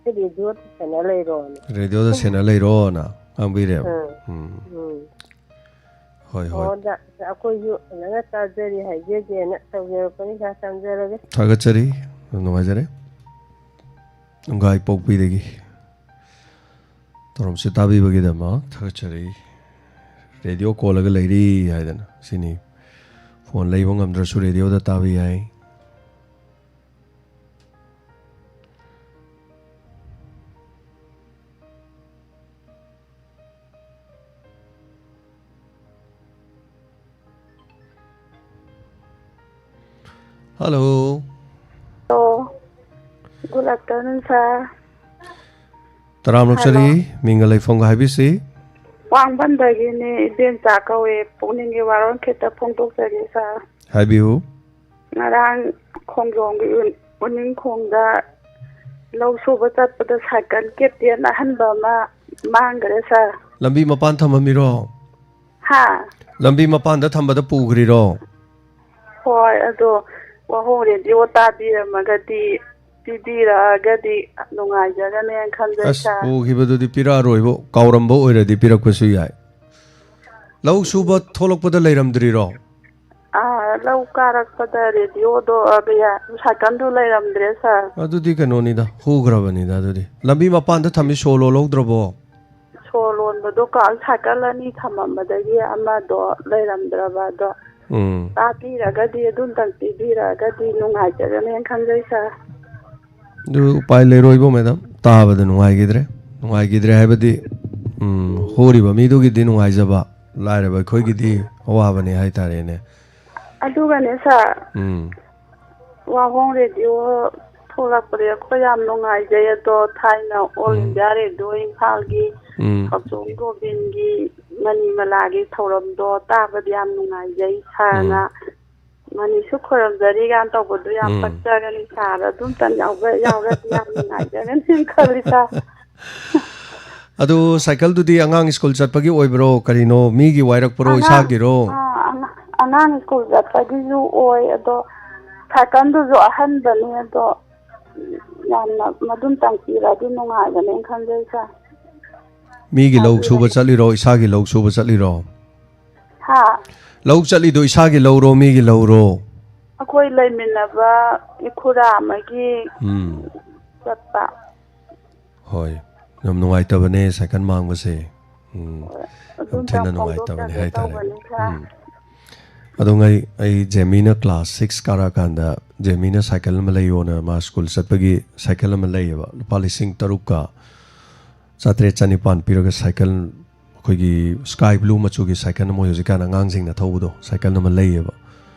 "ꯔꯦꯗꯤꯑꯣꯗ ꯁꯦꯟꯅ ꯂꯩꯔꯣꯅ"꯫ ꯔꯦꯗꯤꯑꯣꯗ ꯁꯦꯟꯅ ꯂꯩꯔꯣꯅ ꯉꯥꯡꯕꯤꯔꯦꯕ꯫ ꯎꯝ꯫ ꯎꯝ꯫ ꯎꯝ꯫ ꯍꯣꯏ, ꯍꯣꯏ꯫ ꯑꯣ, ꯗ-, ꯑꯩꯈꯣꯏꯁꯨ ꯐꯖꯅ ꯇꯥꯖꯔꯤ ꯍꯥꯏꯖꯒꯦꯅ ꯇꯧꯖꯔꯛꯄꯅꯤ, ꯁꯥꯔ, ꯊꯝꯖꯔꯒꯦ꯫ ꯊꯥꯒꯠꯆꯔꯤ꯫ ꯌꯥꯝ ꯅꯨꯡꯉꯥꯏꯖꯔꯦ꯫ ꯅꯨꯡꯒꯥꯏꯄꯣꯛꯄꯤꯗꯒꯤ ꯊꯧꯔꯝꯁꯦ ꯇꯥꯕꯤꯕꯒꯤꯗꯃꯛ ꯊꯥꯒꯠꯆꯔꯤ꯫ ꯔꯦꯗꯤꯑꯣ ꯀꯣꯜꯂꯒ ꯂꯩꯔꯤ ꯍꯥꯏꯗꯅ ꯁꯤꯅꯤ꯫ ꯐꯣꯟ ꯂꯩꯕ ꯉꯝꯗ꯭ꯔꯁꯨ ꯔꯦꯗꯤꯑꯣꯗ ꯇꯥꯕ ꯌꯥꯏ꯫ Hello. Hello. Good afternoon, sir. ꯇꯔꯥꯝꯅ ꯑꯣꯛꯆꯔꯤ꯫ Hello. ꯃꯤꯡꯒ ꯂꯩꯐꯝꯒ ꯍꯥꯏꯕꯤꯁꯤ꯫ ꯋꯥꯡꯕꯟꯗꯒꯤꯅꯦ, ꯏꯕꯦꯝꯆꯥ ꯀꯧꯋꯦ꯫ ꯄꯨꯛꯅꯤꯡꯒꯤ ꯋꯥꯔꯣꯜ ꯈꯤꯇ ꯐꯣꯡꯗꯣꯛꯆꯒꯦ, sir꯫ ꯍꯥꯏꯕꯤꯌꯨ꯫ ꯉꯔꯥꯡ ꯈꯣꯡꯖꯣꯝꯒꯤ ꯎ-, ꯎꯅꯤꯡꯈꯣꯡꯗ ꯂꯧ ꯁꯨꯕ ꯆꯠꯄꯗ ꯁꯥꯏꯀꯜ ꯀꯦꯞꯇꯦꯟ ꯑꯍꯟꯕ ꯑꯃ ꯃꯥꯡꯈ꯭ꯔꯦ, sir꯫ ꯂꯝꯕꯤ ꯃꯄꯥꯟ ꯊꯝꯃꯝꯃꯤꯔꯣ? ꯍꯥ? ꯂꯝꯕꯤ ꯃꯄꯥꯟꯗ ꯊꯝꯕꯗ ꯄꯨꯈ꯭ꯔꯤꯔꯣ? ꯍꯣꯏ, ꯑꯗꯣ ꯋꯥꯍꯣꯡ ꯔꯦꯗꯤꯑꯣ ꯇꯥꯕꯤꯔꯝꯃꯒꯗꯤ, ꯄꯤꯕꯤꯔꯛꯑꯒꯗꯤ ꯅꯨꯡꯉꯥꯏꯖꯒꯅꯦꯅ ꯈꯟꯖꯩ, ꯑꯁ, sir꯫ ꯄꯨꯈꯤꯕꯗꯨꯗꯤ ꯄꯤꯔꯛꯑꯔꯣꯏꯕꯣ, ꯀꯥꯎꯔꯝꯕ ꯑꯣꯏꯔꯗꯤ ꯄꯤꯔꯛꯄꯁꯨ ꯌꯥꯏ꯫ ꯂꯧ ꯁꯨꯕ ꯊꯣꯛꯂꯛꯄꯗ ꯂꯩꯔꯝꯗ꯭ꯔꯤꯔꯣ? ꯑꯥ, ꯂꯧ ꯀꯥꯔꯛꯄꯗ ꯔꯦꯗꯤꯑꯣꯗꯣ, ꯑ, ꯀꯌꯥ, ꯁꯥꯏꯀꯜꯗꯨ ꯂꯩꯔꯝꯗ꯭ꯔꯦ, sir꯫ ꯑꯗꯨꯗꯤ ꯀꯩꯅꯣꯅꯤꯗ, ꯍꯨꯈ꯭ꯔꯕꯅꯤꯗ ꯑꯗꯨꯗꯤ꯫ ꯂꯝꯕꯤ ꯃꯄꯥꯟꯗ ꯊꯝꯃꯤ, ꯁꯣ ꯂꯣꯜꯍꯧꯗ꯭ꯔꯕꯣ? ꯁꯣ ꯂꯣꯟꯕꯗꯣ ꯀꯥ-, ꯁꯥꯏꯀꯜ ꯑꯅꯤ ꯊꯝꯃꯝꯕꯗꯒꯤ ꯑꯃꯗꯣ ꯂꯩꯔꯝꯗ꯭ꯔꯕ ꯑꯗꯣ꯫ ꯎꯝ꯫ ꯇꯥꯕꯤꯔꯒꯗꯤ, ꯑꯗꯨꯝꯇꯪ ꯄꯤꯕꯤꯔꯛꯑꯒꯗꯤ ꯅꯨꯡꯉꯥꯏꯖꯒꯅꯦꯅ ꯈꯟꯖꯩ, sir꯫ ꯑꯗꯨ ꯎꯄꯥꯏ ꯂꯩꯔꯣꯏꯕꯣ, madam꯫ ꯇꯥꯕꯗ ꯅꯨꯡꯉꯥꯏꯈꯤꯗ꯭ꯔꯦ꯫ ꯅꯨꯡꯉꯥꯏꯈꯤꯗ꯭ꯔꯦ ꯍꯥꯏꯕꯗꯤ, ꯎꯝ, ꯍꯣꯔꯤꯕ ꯃꯤꯗꯨꯒꯤꯗꯤ ꯅꯨꯡꯉꯥꯏꯖꯕ, ꯂꯥꯏꯔꯕ ꯑꯩꯈꯣꯏꯒꯤꯗꯤ ꯑꯋꯥꯕꯅꯦ ꯍꯥꯏꯇꯥꯔꯦꯅꯦ꯫ ꯑꯗꯨꯒꯅꯦ, sir, ꯎꯝ꯫ ꯋꯥꯍꯣꯡ ꯔꯦꯗꯤꯑꯣ ꯊꯣꯛꯂꯛꯄꯗ ꯑꯩꯈꯣꯏ ꯌꯥꯝ ꯅꯨꯡꯉꯥꯏꯖꯩ꯫ ꯑꯗꯣ ꯊꯥꯏꯅ All ꯎꯝ꯫ India Radio ꯏꯝꯐꯥꯜꯒꯤ ꯎꯝ꯫ ꯊꯧꯆꯣꯝ ꯒꯣꯕꯤꯟꯒꯤ ꯃꯅꯤꯃꯂꯥꯒꯤ ꯊꯧꯔꯝꯗꯣ ꯇꯥꯕꯗ ꯌꯥꯝ ꯅꯨꯡꯉꯥꯏꯖꯩ꯫ ꯁꯥꯔꯅ ꯎꯝ꯫ "ꯃꯅꯤꯁꯨ ꯈꯣꯏꯔꯝꯖꯔꯤ" ꯀꯥꯏꯅ ꯇꯧꯕꯗꯣ ꯌꯥꯝ ꯎꯝ꯫ ꯄꯛꯆꯒꯅꯤ꯫ ꯁꯥꯔ ꯑꯗꯨꯝꯇꯪ ꯌꯥꯎꯕ-, ꯌꯥꯎꯔꯗꯤ ꯌꯥꯝ ꯅꯨꯡꯉꯥꯏꯖꯒꯅꯤ ꯈꯜꯂꯤ, sir꯫ ꯑꯗꯨ ꯁꯥꯏꯀꯜꯗꯨꯗꯤ ꯑꯉꯥꯡ ꯁ꯭ꯀꯨꯜ ꯆꯠꯄꯒꯤ ꯑꯣꯏꯕ꯭ꯔꯣ? ꯀꯔꯤꯅꯣ? ꯃꯤꯒꯤ ꯋꯥꯏꯔꯛꯄ꯭ꯔꯣ? ꯑꯉꯥꯡ- ꯏꯁꯥꯒꯤꯔꯣ? ꯑꯥ, ꯑꯉꯥꯡ ꯁ꯭ꯀꯨꯜ ꯆꯠꯄꯒꯤꯁꯨ ꯑꯣꯏ꯫ ꯑꯗꯣ ꯁꯥꯏꯀꯜꯗꯨꯁꯨ ꯑꯍꯟꯕꯅꯤ꯫ ꯑꯗꯣ ꯌꯥꯝꯅ ꯃꯗꯨꯝ ꯇꯪꯕꯤꯔꯗꯤ ꯅꯨꯡꯉꯥꯏꯒꯅꯦꯅ ꯈꯟꯖꯩ, ꯁꯥꯔ꯫ ꯃꯤꯒꯤ ꯂꯧ ꯁꯨꯕ ꯆꯠꯂꯤꯔꯣ? ꯏꯁꯥꯒꯤ ꯂꯧ ꯁꯨꯕ ꯆꯠꯂꯤꯔꯣ? ꯍꯥ? ꯂꯧ ꯆꯠꯂꯤꯗꯣ ꯏꯁꯥꯒꯤ ꯂꯧꯔꯣ, ꯃꯤꯒꯤ ꯂꯧꯔꯣ? ꯑꯩꯈꯣꯏ ꯂꯩꯃꯤꯟꯅꯕ ꯏꯈꯨꯔꯥ ꯑꯃꯒꯤ ꯎꯝ꯫ ꯆꯠꯄ꯫ ꯍꯣꯏ꯫ ꯌꯥꯝ ꯅꯨꯡꯉꯥꯏꯇꯕꯅꯦ ꯁꯥꯏꯀꯜ ꯃꯥꯡꯕꯁꯦ꯫ ꯎꯝ꯫ ꯌꯥꯝ ꯑꯗꯨꯝꯇ ꯊꯤꯅ ꯅꯨꯡꯉꯥꯏꯇꯕꯅꯦ ꯐꯣꯡꯗꯣꯛꯆꯒꯦ ꯍꯥꯏꯇꯥꯔꯦ꯫ ꯇꯧꯕꯅꯤ, ꯁꯥꯔ꯫ ꯎꯝ꯫ ꯑꯗꯣ ꯉꯩ-, ꯑꯩ ꯖꯦꯃꯤꯅ ꯀ꯭ꯂꯥꯁ ꯁꯤꯛꯁ ꯀꯥꯔꯛꯑꯀꯥꯟꯗ ꯖꯦꯃꯤꯅ ꯁꯥꯏꯀꯜ ꯑꯃ ꯂꯩꯌꯣꯅ, ꯃꯥ ꯁ꯭ꯀꯨꯜ ꯆꯠꯄꯒꯤ ꯁꯥꯏꯀꯜ ꯑꯃ ꯂꯩꯌꯦꯕ, ꯂꯨꯄꯥ ꯂꯤꯁꯤꯡ ꯇꯔꯨꯛꯀ ꯆꯥꯇ꯭ꯔꯦꯠ ꯆꯅꯤꯄꯥꯟ ꯄꯤꯔꯒ ꯁꯥꯏꯀꯜ, ꯑꯩꯈꯣꯏꯒꯤ ꯁ꯭ꯀꯥꯏ ꯕ꯭ꯂꯨ ꯃꯆꯨꯒꯤ ꯁꯥꯏꯀꯜ ꯑꯃ, ꯃꯣꯏ ꯍꯧꯖꯤꯛꯀꯥꯟ ꯑꯉꯥꯡꯁꯤꯡꯅ ꯊꯧꯕꯗꯣ, ꯁꯥꯏꯀꯜ ꯑꯃ ꯂꯩꯌꯦꯕ꯫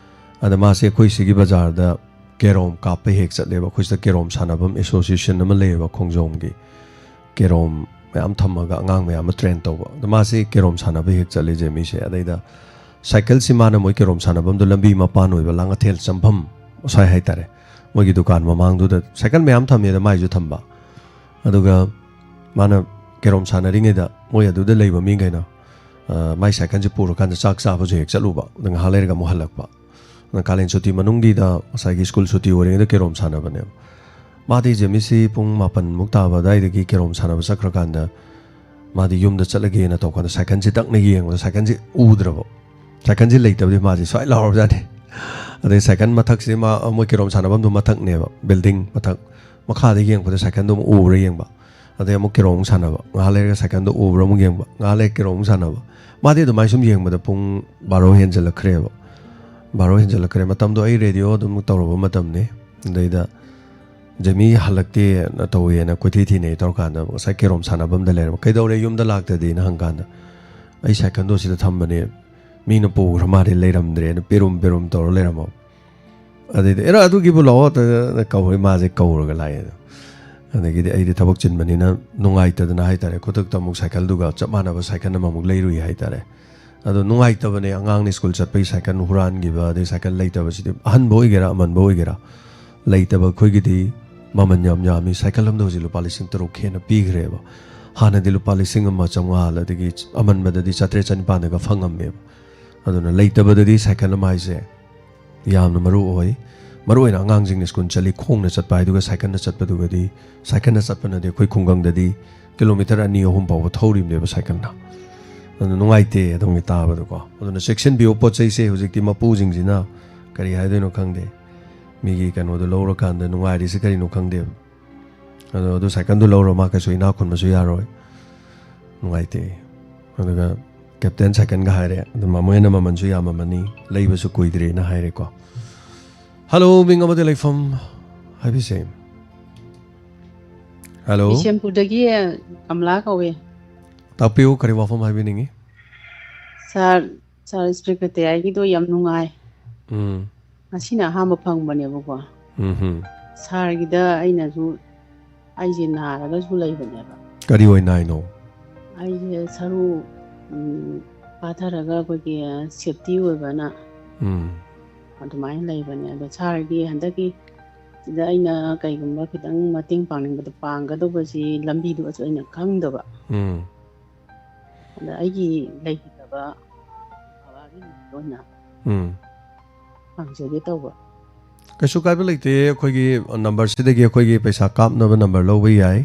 ꯑꯗ ꯃꯥꯁꯦ ꯑꯩꯈꯣꯏ ꯁꯤꯒꯤ ꯕꯖꯥꯔꯗ ꯀꯦꯔꯣꯝ ꯀꯥꯞꯄ ꯍꯦꯛ ꯆꯠꯂꯦꯕ꯫ ꯑꯩꯈꯣꯏ ꯁꯤꯗ ꯀꯦꯔꯣꯝ ꯁꯥꯟꯅꯐꯝ ꯑꯦꯁꯣꯁꯤꯌꯦꯁꯟ ꯑꯃ ꯂꯩꯌꯦꯕ ꯈꯣꯡꯖꯣꯝꯒꯤ, ꯀꯦꯔꯣꯝ ꯃꯌꯥꯝ ꯊꯝꯃꯒ ꯑꯉꯥꯡ ꯃꯌꯥꯝ ꯑꯃ ꯇ꯭ꯔꯦꯟ ꯇꯧꯕ꯫ ꯑꯗ ꯃꯥꯁꯦ ꯀꯦꯔꯣꯝ ꯁꯥꯟꯅꯕ ꯍꯦꯛ ꯆꯠꯂꯦ ꯖꯦꯃꯤꯁꯦ꯫ ꯑꯗꯩꯗ ꯁꯥꯏꯀꯜꯁꯤ ꯃꯥꯅ ꯃꯣꯏ ꯀꯦꯔꯣꯝ ꯁꯥꯟꯅꯐꯝꯗꯣ ꯂꯝꯕꯤ ꯃꯄꯥꯟ ꯑꯣꯏꯕ, ꯂꯥꯡꯉꯊꯦꯜ ꯆꯪꯐꯝ ꯁ꯭ꯋꯥꯏ ꯍꯥꯏꯇꯥꯔꯦ, ꯃꯣꯏꯒꯤ ꯗꯨꯀꯥꯟ ꯃꯃꯥꯡꯗꯨꯗ ꯁꯥꯏꯀꯜ ꯃꯌꯥꯝ ꯊꯝꯃꯦꯗ, ꯃꯥꯏꯁꯨ ꯊꯝꯕ꯫ ꯑꯗꯨꯒ ꯃꯥꯅ ꯀꯦꯔꯣꯝ ꯁꯥꯟꯅꯔꯤꯉꯩꯗ ꯃꯣꯏ ꯑꯗꯨꯗ ꯂꯩꯕ ꯃꯤꯈꯩꯅ, ꯑ, ꯃꯥꯏ ꯁꯥꯏꯀꯜꯁꯦ ꯄꯨꯔꯀꯥꯟꯗ ꯆꯥꯛ ꯆꯥꯕꯁꯨ ꯍꯦꯛ ꯆꯠꯂꯨꯕ, ꯑꯗ ꯉꯥꯏꯍꯥꯛ ꯂꯩꯔꯒ ꯑꯃꯨꯛ ꯍꯜꯂꯛꯄ꯫ ꯑꯗ ꯀꯥꯂꯦꯟ ꯁꯨꯇꯤ ꯃꯅꯨꯡꯒꯤꯗ ꯉꯁꯥꯏꯒꯤ ꯁ꯭ꯀꯨꯜ ꯁꯨꯇꯤ ꯑꯣꯏꯔꯤꯉꯩꯗ ꯀꯦꯔꯣꯝ ꯁꯥꯟꯅꯕꯅꯦꯕ꯫ ꯃꯥꯗꯤ ꯖꯦꯃꯤꯁꯤ ꯄꯨꯡ ꯃꯥꯄꯟꯃꯨꯛ ꯇꯥꯕ ꯑꯗꯨꯋꯥꯏꯗꯒꯤ ꯀꯦꯔꯣꯝ ꯁꯥꯟꯅꯕ ꯆꯠꯈ꯭ꯔꯀꯥꯟꯗ ꯃꯥꯗꯤ ꯌꯨꯝꯗ ꯆꯠꯂꯒꯦꯅ ꯇꯧꯀꯥꯟꯗ ꯁꯥꯏꯀꯜꯁꯦ ꯇꯛꯅ ꯌꯦꯡꯕꯗ ꯁꯥꯏꯀꯜꯁꯦ ꯎꯗ꯭ꯔꯕ꯫ ꯁꯥꯏꯀꯜꯁꯦ ꯂꯩꯇꯕꯗꯤ ꯃꯥꯁꯦ ꯁ꯭ꯋꯥꯏ ꯂꯥꯎꯔꯕꯖꯥꯠꯅꯤ꯫ ꯑꯗꯩ ꯁꯥꯏꯀꯜ ꯃꯊꯛꯁꯤꯗꯤ ꯃꯥ, ꯃꯣꯏ ꯀꯦꯔꯣꯝ ꯁꯥꯟꯅꯐꯝꯗꯣ ꯃꯊꯛꯅꯦꯕ, ꯕꯤꯜꯗꯤꯡ ꯃꯊꯛ꯫ ꯃꯈꯥꯗ ꯌꯦꯡꯕꯗ ꯁꯥꯏꯀꯜꯗꯣ ꯑꯃꯨꯛ ꯎꯕ꯭ꯔꯥ ꯌꯦꯡꯕ꯫ ꯑꯗꯩ ꯑꯃꯨꯛ ꯀꯦꯔꯣꯝ ꯑꯃꯨꯛ ꯁꯥꯟꯅꯕ꯫ ꯉꯥꯏꯍꯥꯛ ꯂꯩꯔꯒ ꯁꯥꯏꯀꯜꯗꯣ ꯎꯕ꯭ꯔꯥ ꯑꯃꯨꯛ ꯌꯦꯡꯕ꯫ ꯉꯥꯏꯍꯥꯛ ꯂꯩꯔꯒ ꯀꯦꯔꯣꯝ ꯑꯃꯨꯛ ꯁꯥꯟꯅꯕ꯫ ꯃꯥꯗꯤ ꯑꯗꯨꯃꯥꯏꯅ ꯁꯨꯝ ꯌꯦꯡꯕꯗ ꯄꯨꯡ ꯕꯥꯔꯣ ꯍꯦꯟꯖꯜꯂꯛꯈ꯭ꯔꯦꯕ꯫ ꯕꯥꯔꯣ ꯍꯦꯟꯖꯜꯂꯛꯈ꯭ꯔꯦ꯫ ꯃꯇꯝꯗꯣ ꯑꯩ ꯔꯦꯗꯤꯑꯣ ꯑꯗꯨꯝ ꯇꯧꯔꯕ ꯃꯇꯝꯅꯤ꯫ ꯑꯗꯩꯗ ꯖꯦꯃꯤ ꯍꯜꯂꯛꯇꯦꯅ ꯇꯧꯋꯦꯅ ꯀꯣꯏꯊꯤ ꯊꯤꯅꯩ ꯇꯧꯔꯀꯥꯟꯗ ꯉꯁꯥꯏ ꯀꯦꯔꯣꯝ ꯁꯥꯟꯅꯐꯝꯗ ꯂꯩꯔꯝꯕ꯫ "ꯀꯩꯗꯧꯔꯦ, ꯌꯨꯝꯗ ꯂꯥꯛꯇꯗꯤꯅ?" ꯍꯪꯀꯥꯟꯗ, "ꯑꯩ ꯁꯥꯏꯀꯜꯗꯣ ꯁꯤꯗ ꯊꯝꯕꯅꯦ, ꯃꯤꯅ ꯄꯨꯈ꯭ꯔ ꯃꯥꯜꯂꯦ, ꯂꯩꯔꯝꯗ꯭ꯔꯦꯅ" ꯄꯦꯔꯨꯝ ꯄꯦꯔꯨꯝ ꯇꯧꯔ ꯂꯩꯔꯝꯃꯕ꯫ ꯑꯗꯩꯗꯤ, "ꯑꯦꯔꯥ, ꯑꯗꯨꯒꯤꯕꯨ ꯂꯥꯛꯑꯣ" ꯇꯧꯔ ꯀꯧꯋꯦ, ꯃꯥꯁꯦ ꯀꯧꯔꯒ ꯂꯥꯛꯑꯦ꯫ ꯑꯗꯒꯤꯗꯤ ꯑꯩꯗꯤ ꯊꯕꯛ ꯆꯤꯟꯕꯅꯤꯅ ꯅꯨꯡꯉꯥꯏꯇꯗꯅ ꯍꯥꯏꯇꯥꯔꯦ, ꯈꯨꯗꯛꯇ ꯑꯃꯨꯛ ꯁꯥꯏꯀꯜꯗꯨꯒ ꯆꯞ ꯃꯥꯟꯅꯕ ꯁꯥꯏꯀꯜ ꯑꯃꯃꯨꯛ ꯂꯩꯔꯨꯏ ꯍꯥꯏꯇꯥꯔꯦ꯫ ꯑꯗꯣ ꯅꯨꯡꯉꯥꯏꯇꯕꯅꯦ, ꯑꯉꯥꯡꯅ ꯁ꯭ꯀꯨꯜ ꯆꯠꯄꯒꯤ ꯁꯥꯏꯀꯜ ꯍꯨꯔꯥꯟꯈꯤꯕ, ꯑꯗꯩ ꯁꯥꯏꯀꯜ ꯂꯩꯇꯕꯁꯤꯗꯤ, ꯑꯍꯟꯕ ꯑꯣꯏꯒꯦꯔꯥ ꯑꯃꯟꯕ ꯑꯣꯏꯒꯦꯔꯥ, ꯂꯩꯇꯕ ꯑꯩꯈꯣꯏꯒꯤꯗꯤ ꯃꯃꯜ ꯌꯥꯝ ꯌꯥꯝꯃꯤ꯫ ꯁꯥꯏꯀꯜ ꯑꯃꯗ ꯍꯧꯖꯤꯛ ꯂꯨꯄꯥ ꯂꯤꯁꯤꯡ ꯇꯔꯨꯛ ꯍꯦꯟꯅ ꯄꯤꯈ꯭ꯔꯦꯕ꯫ ꯍꯥꯟꯅꯗꯤ ꯂꯨꯄꯥ ꯂꯤꯁꯤꯡ ꯑꯃ ꯆꯥꯝꯃꯉꯥ, ꯑꯗꯒꯤ ꯑꯃꯟꯕꯗꯗꯤ ꯆꯥꯇ꯭ꯔꯦꯠ ꯆꯅꯤꯄꯥꯟꯗꯒ ꯐꯪꯉꯝꯃꯦꯕ꯫ ꯑꯗꯨꯅ ꯂꯩꯇꯕꯗꯗꯤ ꯁꯥꯏꯀꯜ ꯑꯃ ꯍꯥꯏꯁꯦ ꯌꯥꯝꯅ ꯃꯔꯨ ꯑꯣꯏ꯫ ꯃꯔꯨ ꯑꯣꯏꯅ ꯑꯉꯥꯡꯁꯤꯡꯅ ꯁ꯭ꯀꯨꯜ ꯆꯠꯂꯤ ꯈꯣꯡꯅ ꯆꯠꯄ ꯍꯥꯏꯗꯨꯒ ꯁꯥꯏꯀꯜꯅ ꯆꯠꯄꯗꯨꯒꯗꯤ, ꯁꯥꯏꯀꯜꯅ ꯆꯠꯄꯅꯗꯤ ꯑꯩꯈꯣꯏ ꯈꯨꯡꯒꯪꯗꯗꯤ ꯀꯤꯂꯣꯃꯤꯇꯔ ꯑꯅꯤ ꯑꯍꯨꯝ ꯐꯥꯎꯕ ꯊꯧꯔꯤꯕꯅꯦꯕ ꯁꯥꯏꯀꯜꯅ꯫ ꯑꯗꯨ ꯅꯨꯡꯉꯥꯏꯇꯦ ꯑꯗꯣꯝꯒꯤ ꯇꯥꯕꯗꯀꯣ꯫ ꯑꯗꯨꯅ ꯆꯦꯛꯁꯤꯟꯕꯤꯌꯣ ꯄꯣꯠ ꯆꯩꯁꯦ꯫ ꯍꯧꯖꯤꯛꯇꯤ ꯃꯄꯨꯁꯤꯡꯁꯤꯅ ꯀꯔꯤ ꯍꯥꯏꯗꯣꯏꯅꯣ ꯈꯪꯗꯦ, ꯃꯤꯒꯤ ꯀꯩꯅꯣꯗꯣ ꯂꯧꯔꯀꯥꯟꯗ ꯅꯨꯡꯉꯥꯏꯔꯤꯁꯦ ꯀꯔꯤꯅꯣ ꯈꯪꯗꯦꯕ꯫ ꯑꯗꯣ ꯑꯗꯨ ꯁꯥꯏꯀꯜꯗꯨ ꯂꯧꯔꯣ, ꯃꯥ ꯀꯩꯁꯨ ꯏꯅꯥꯛ ꯈꯨꯟꯕꯁꯨ ꯌꯥꯔꯣꯏ, ꯅꯨꯡꯉꯥꯏꯇꯦ꯫ ꯑꯗꯨꯒ ꯀꯦꯞꯇꯦꯟ ꯁꯥꯏꯀꯜꯒ ꯍꯥꯏꯔꯦ, ꯑꯗꯨ ꯃꯃꯣꯏꯅ ꯃꯃꯜꯁꯨ ꯌꯥꯝꯃꯝꯃꯅꯤ, ꯂꯩꯕꯁꯨ ꯀꯨꯏꯗ꯭ꯔꯦꯅ ꯍꯥꯏꯔꯦꯀꯣ꯫ ꯍꯜꯂꯣ, ꯃꯤꯡ ꯑꯃꯗꯤ ꯂꯩꯐꯝ ꯍꯥꯏꯕꯤꯁꯦ꯫ ꯍꯜꯂꯣ꯫ ꯕꯤꯁꯦꯝꯄꯨꯔꯗꯒꯤ ꯀꯃꯂꯥ ꯀꯧꯋꯦ꯫ ꯇꯥꯛꯄꯤꯌꯨ, ꯀꯔꯤ ꯋꯥꯐꯝ ꯍꯥꯏꯕꯤꯅꯤꯡꯉꯤ? ꯁꯥꯔ, ꯁꯥꯔ, ꯁ꯭ꯄꯤꯀꯇꯦꯌꯥꯒꯤꯗꯣ ꯌꯥꯝ ꯅꯨꯡꯉꯥꯏ꯫ ꯎꯝ꯫ ꯉꯁꯤꯅ ꯑꯍꯥꯟꯕ ꯐꯪꯕꯅꯦꯕꯀꯣ꯫ ꯎꯝ ꯍꯨꯝ꯫ ꯁꯥꯔꯒꯤꯗ ꯑꯩꯅꯁꯨ, ꯑꯩꯁꯦ ꯅꯥꯔꯒꯁꯨ ꯂꯩꯕꯅꯦꯕ꯫ ꯀꯔꯤ ꯑꯣꯏꯅ ꯅꯥꯏꯅꯣ? ꯑꯩꯁꯦ ꯁꯔꯨ, ꯎꯝ, ꯄꯥꯊꯔꯒ ꯑꯩꯈꯣꯏꯒꯤ ꯁꯦꯞꯇꯤ ꯑꯣꯏꯕꯅ ꯎꯝ꯫ ꯑꯗꯨꯃꯥꯏꯅ ꯂꯩꯕꯅꯦ꯫ ꯑꯗꯣ ꯁꯥꯔꯒꯤ ꯍꯟꯗꯛꯀꯤ ꯁꯤꯗ ꯑꯩꯅ ꯀꯩꯒꯨꯝꯕ ꯈꯤꯇꯪ ꯃꯇꯦꯡ ꯄꯥꯡꯅꯤꯡꯕꯗ ꯄꯥꯡꯒꯗꯧꯕꯁꯤ ꯂꯝꯕꯤꯗꯨꯁꯨ ꯑꯩꯅ ꯈꯪꯗꯕ꯫ ꯎꯝ꯫ ꯑꯗ ꯑꯩꯒꯤ ꯂꯩꯈꯤꯗꯕ ꯕꯕꯥꯒꯤ ꯃꯤꯡꯗ ꯑꯣꯏꯅ ꯎꯝ꯫ ꯍꯪꯖꯒꯦ ꯇꯧꯕ꯫ ꯀꯩꯁꯨ ꯀꯥꯏꯕ ꯂꯩꯇꯦ꯫ ꯑꯩꯈꯣꯏꯒꯤ ꯅꯝꯕꯔꯁꯤꯗꯒꯤ ꯑꯩꯈꯣꯏꯒꯤ ꯄꯩꯁꯥ ꯀꯥꯞꯅꯕ ꯅꯝꯕꯔ ꯂꯧꯕ ꯌꯥꯏ꯫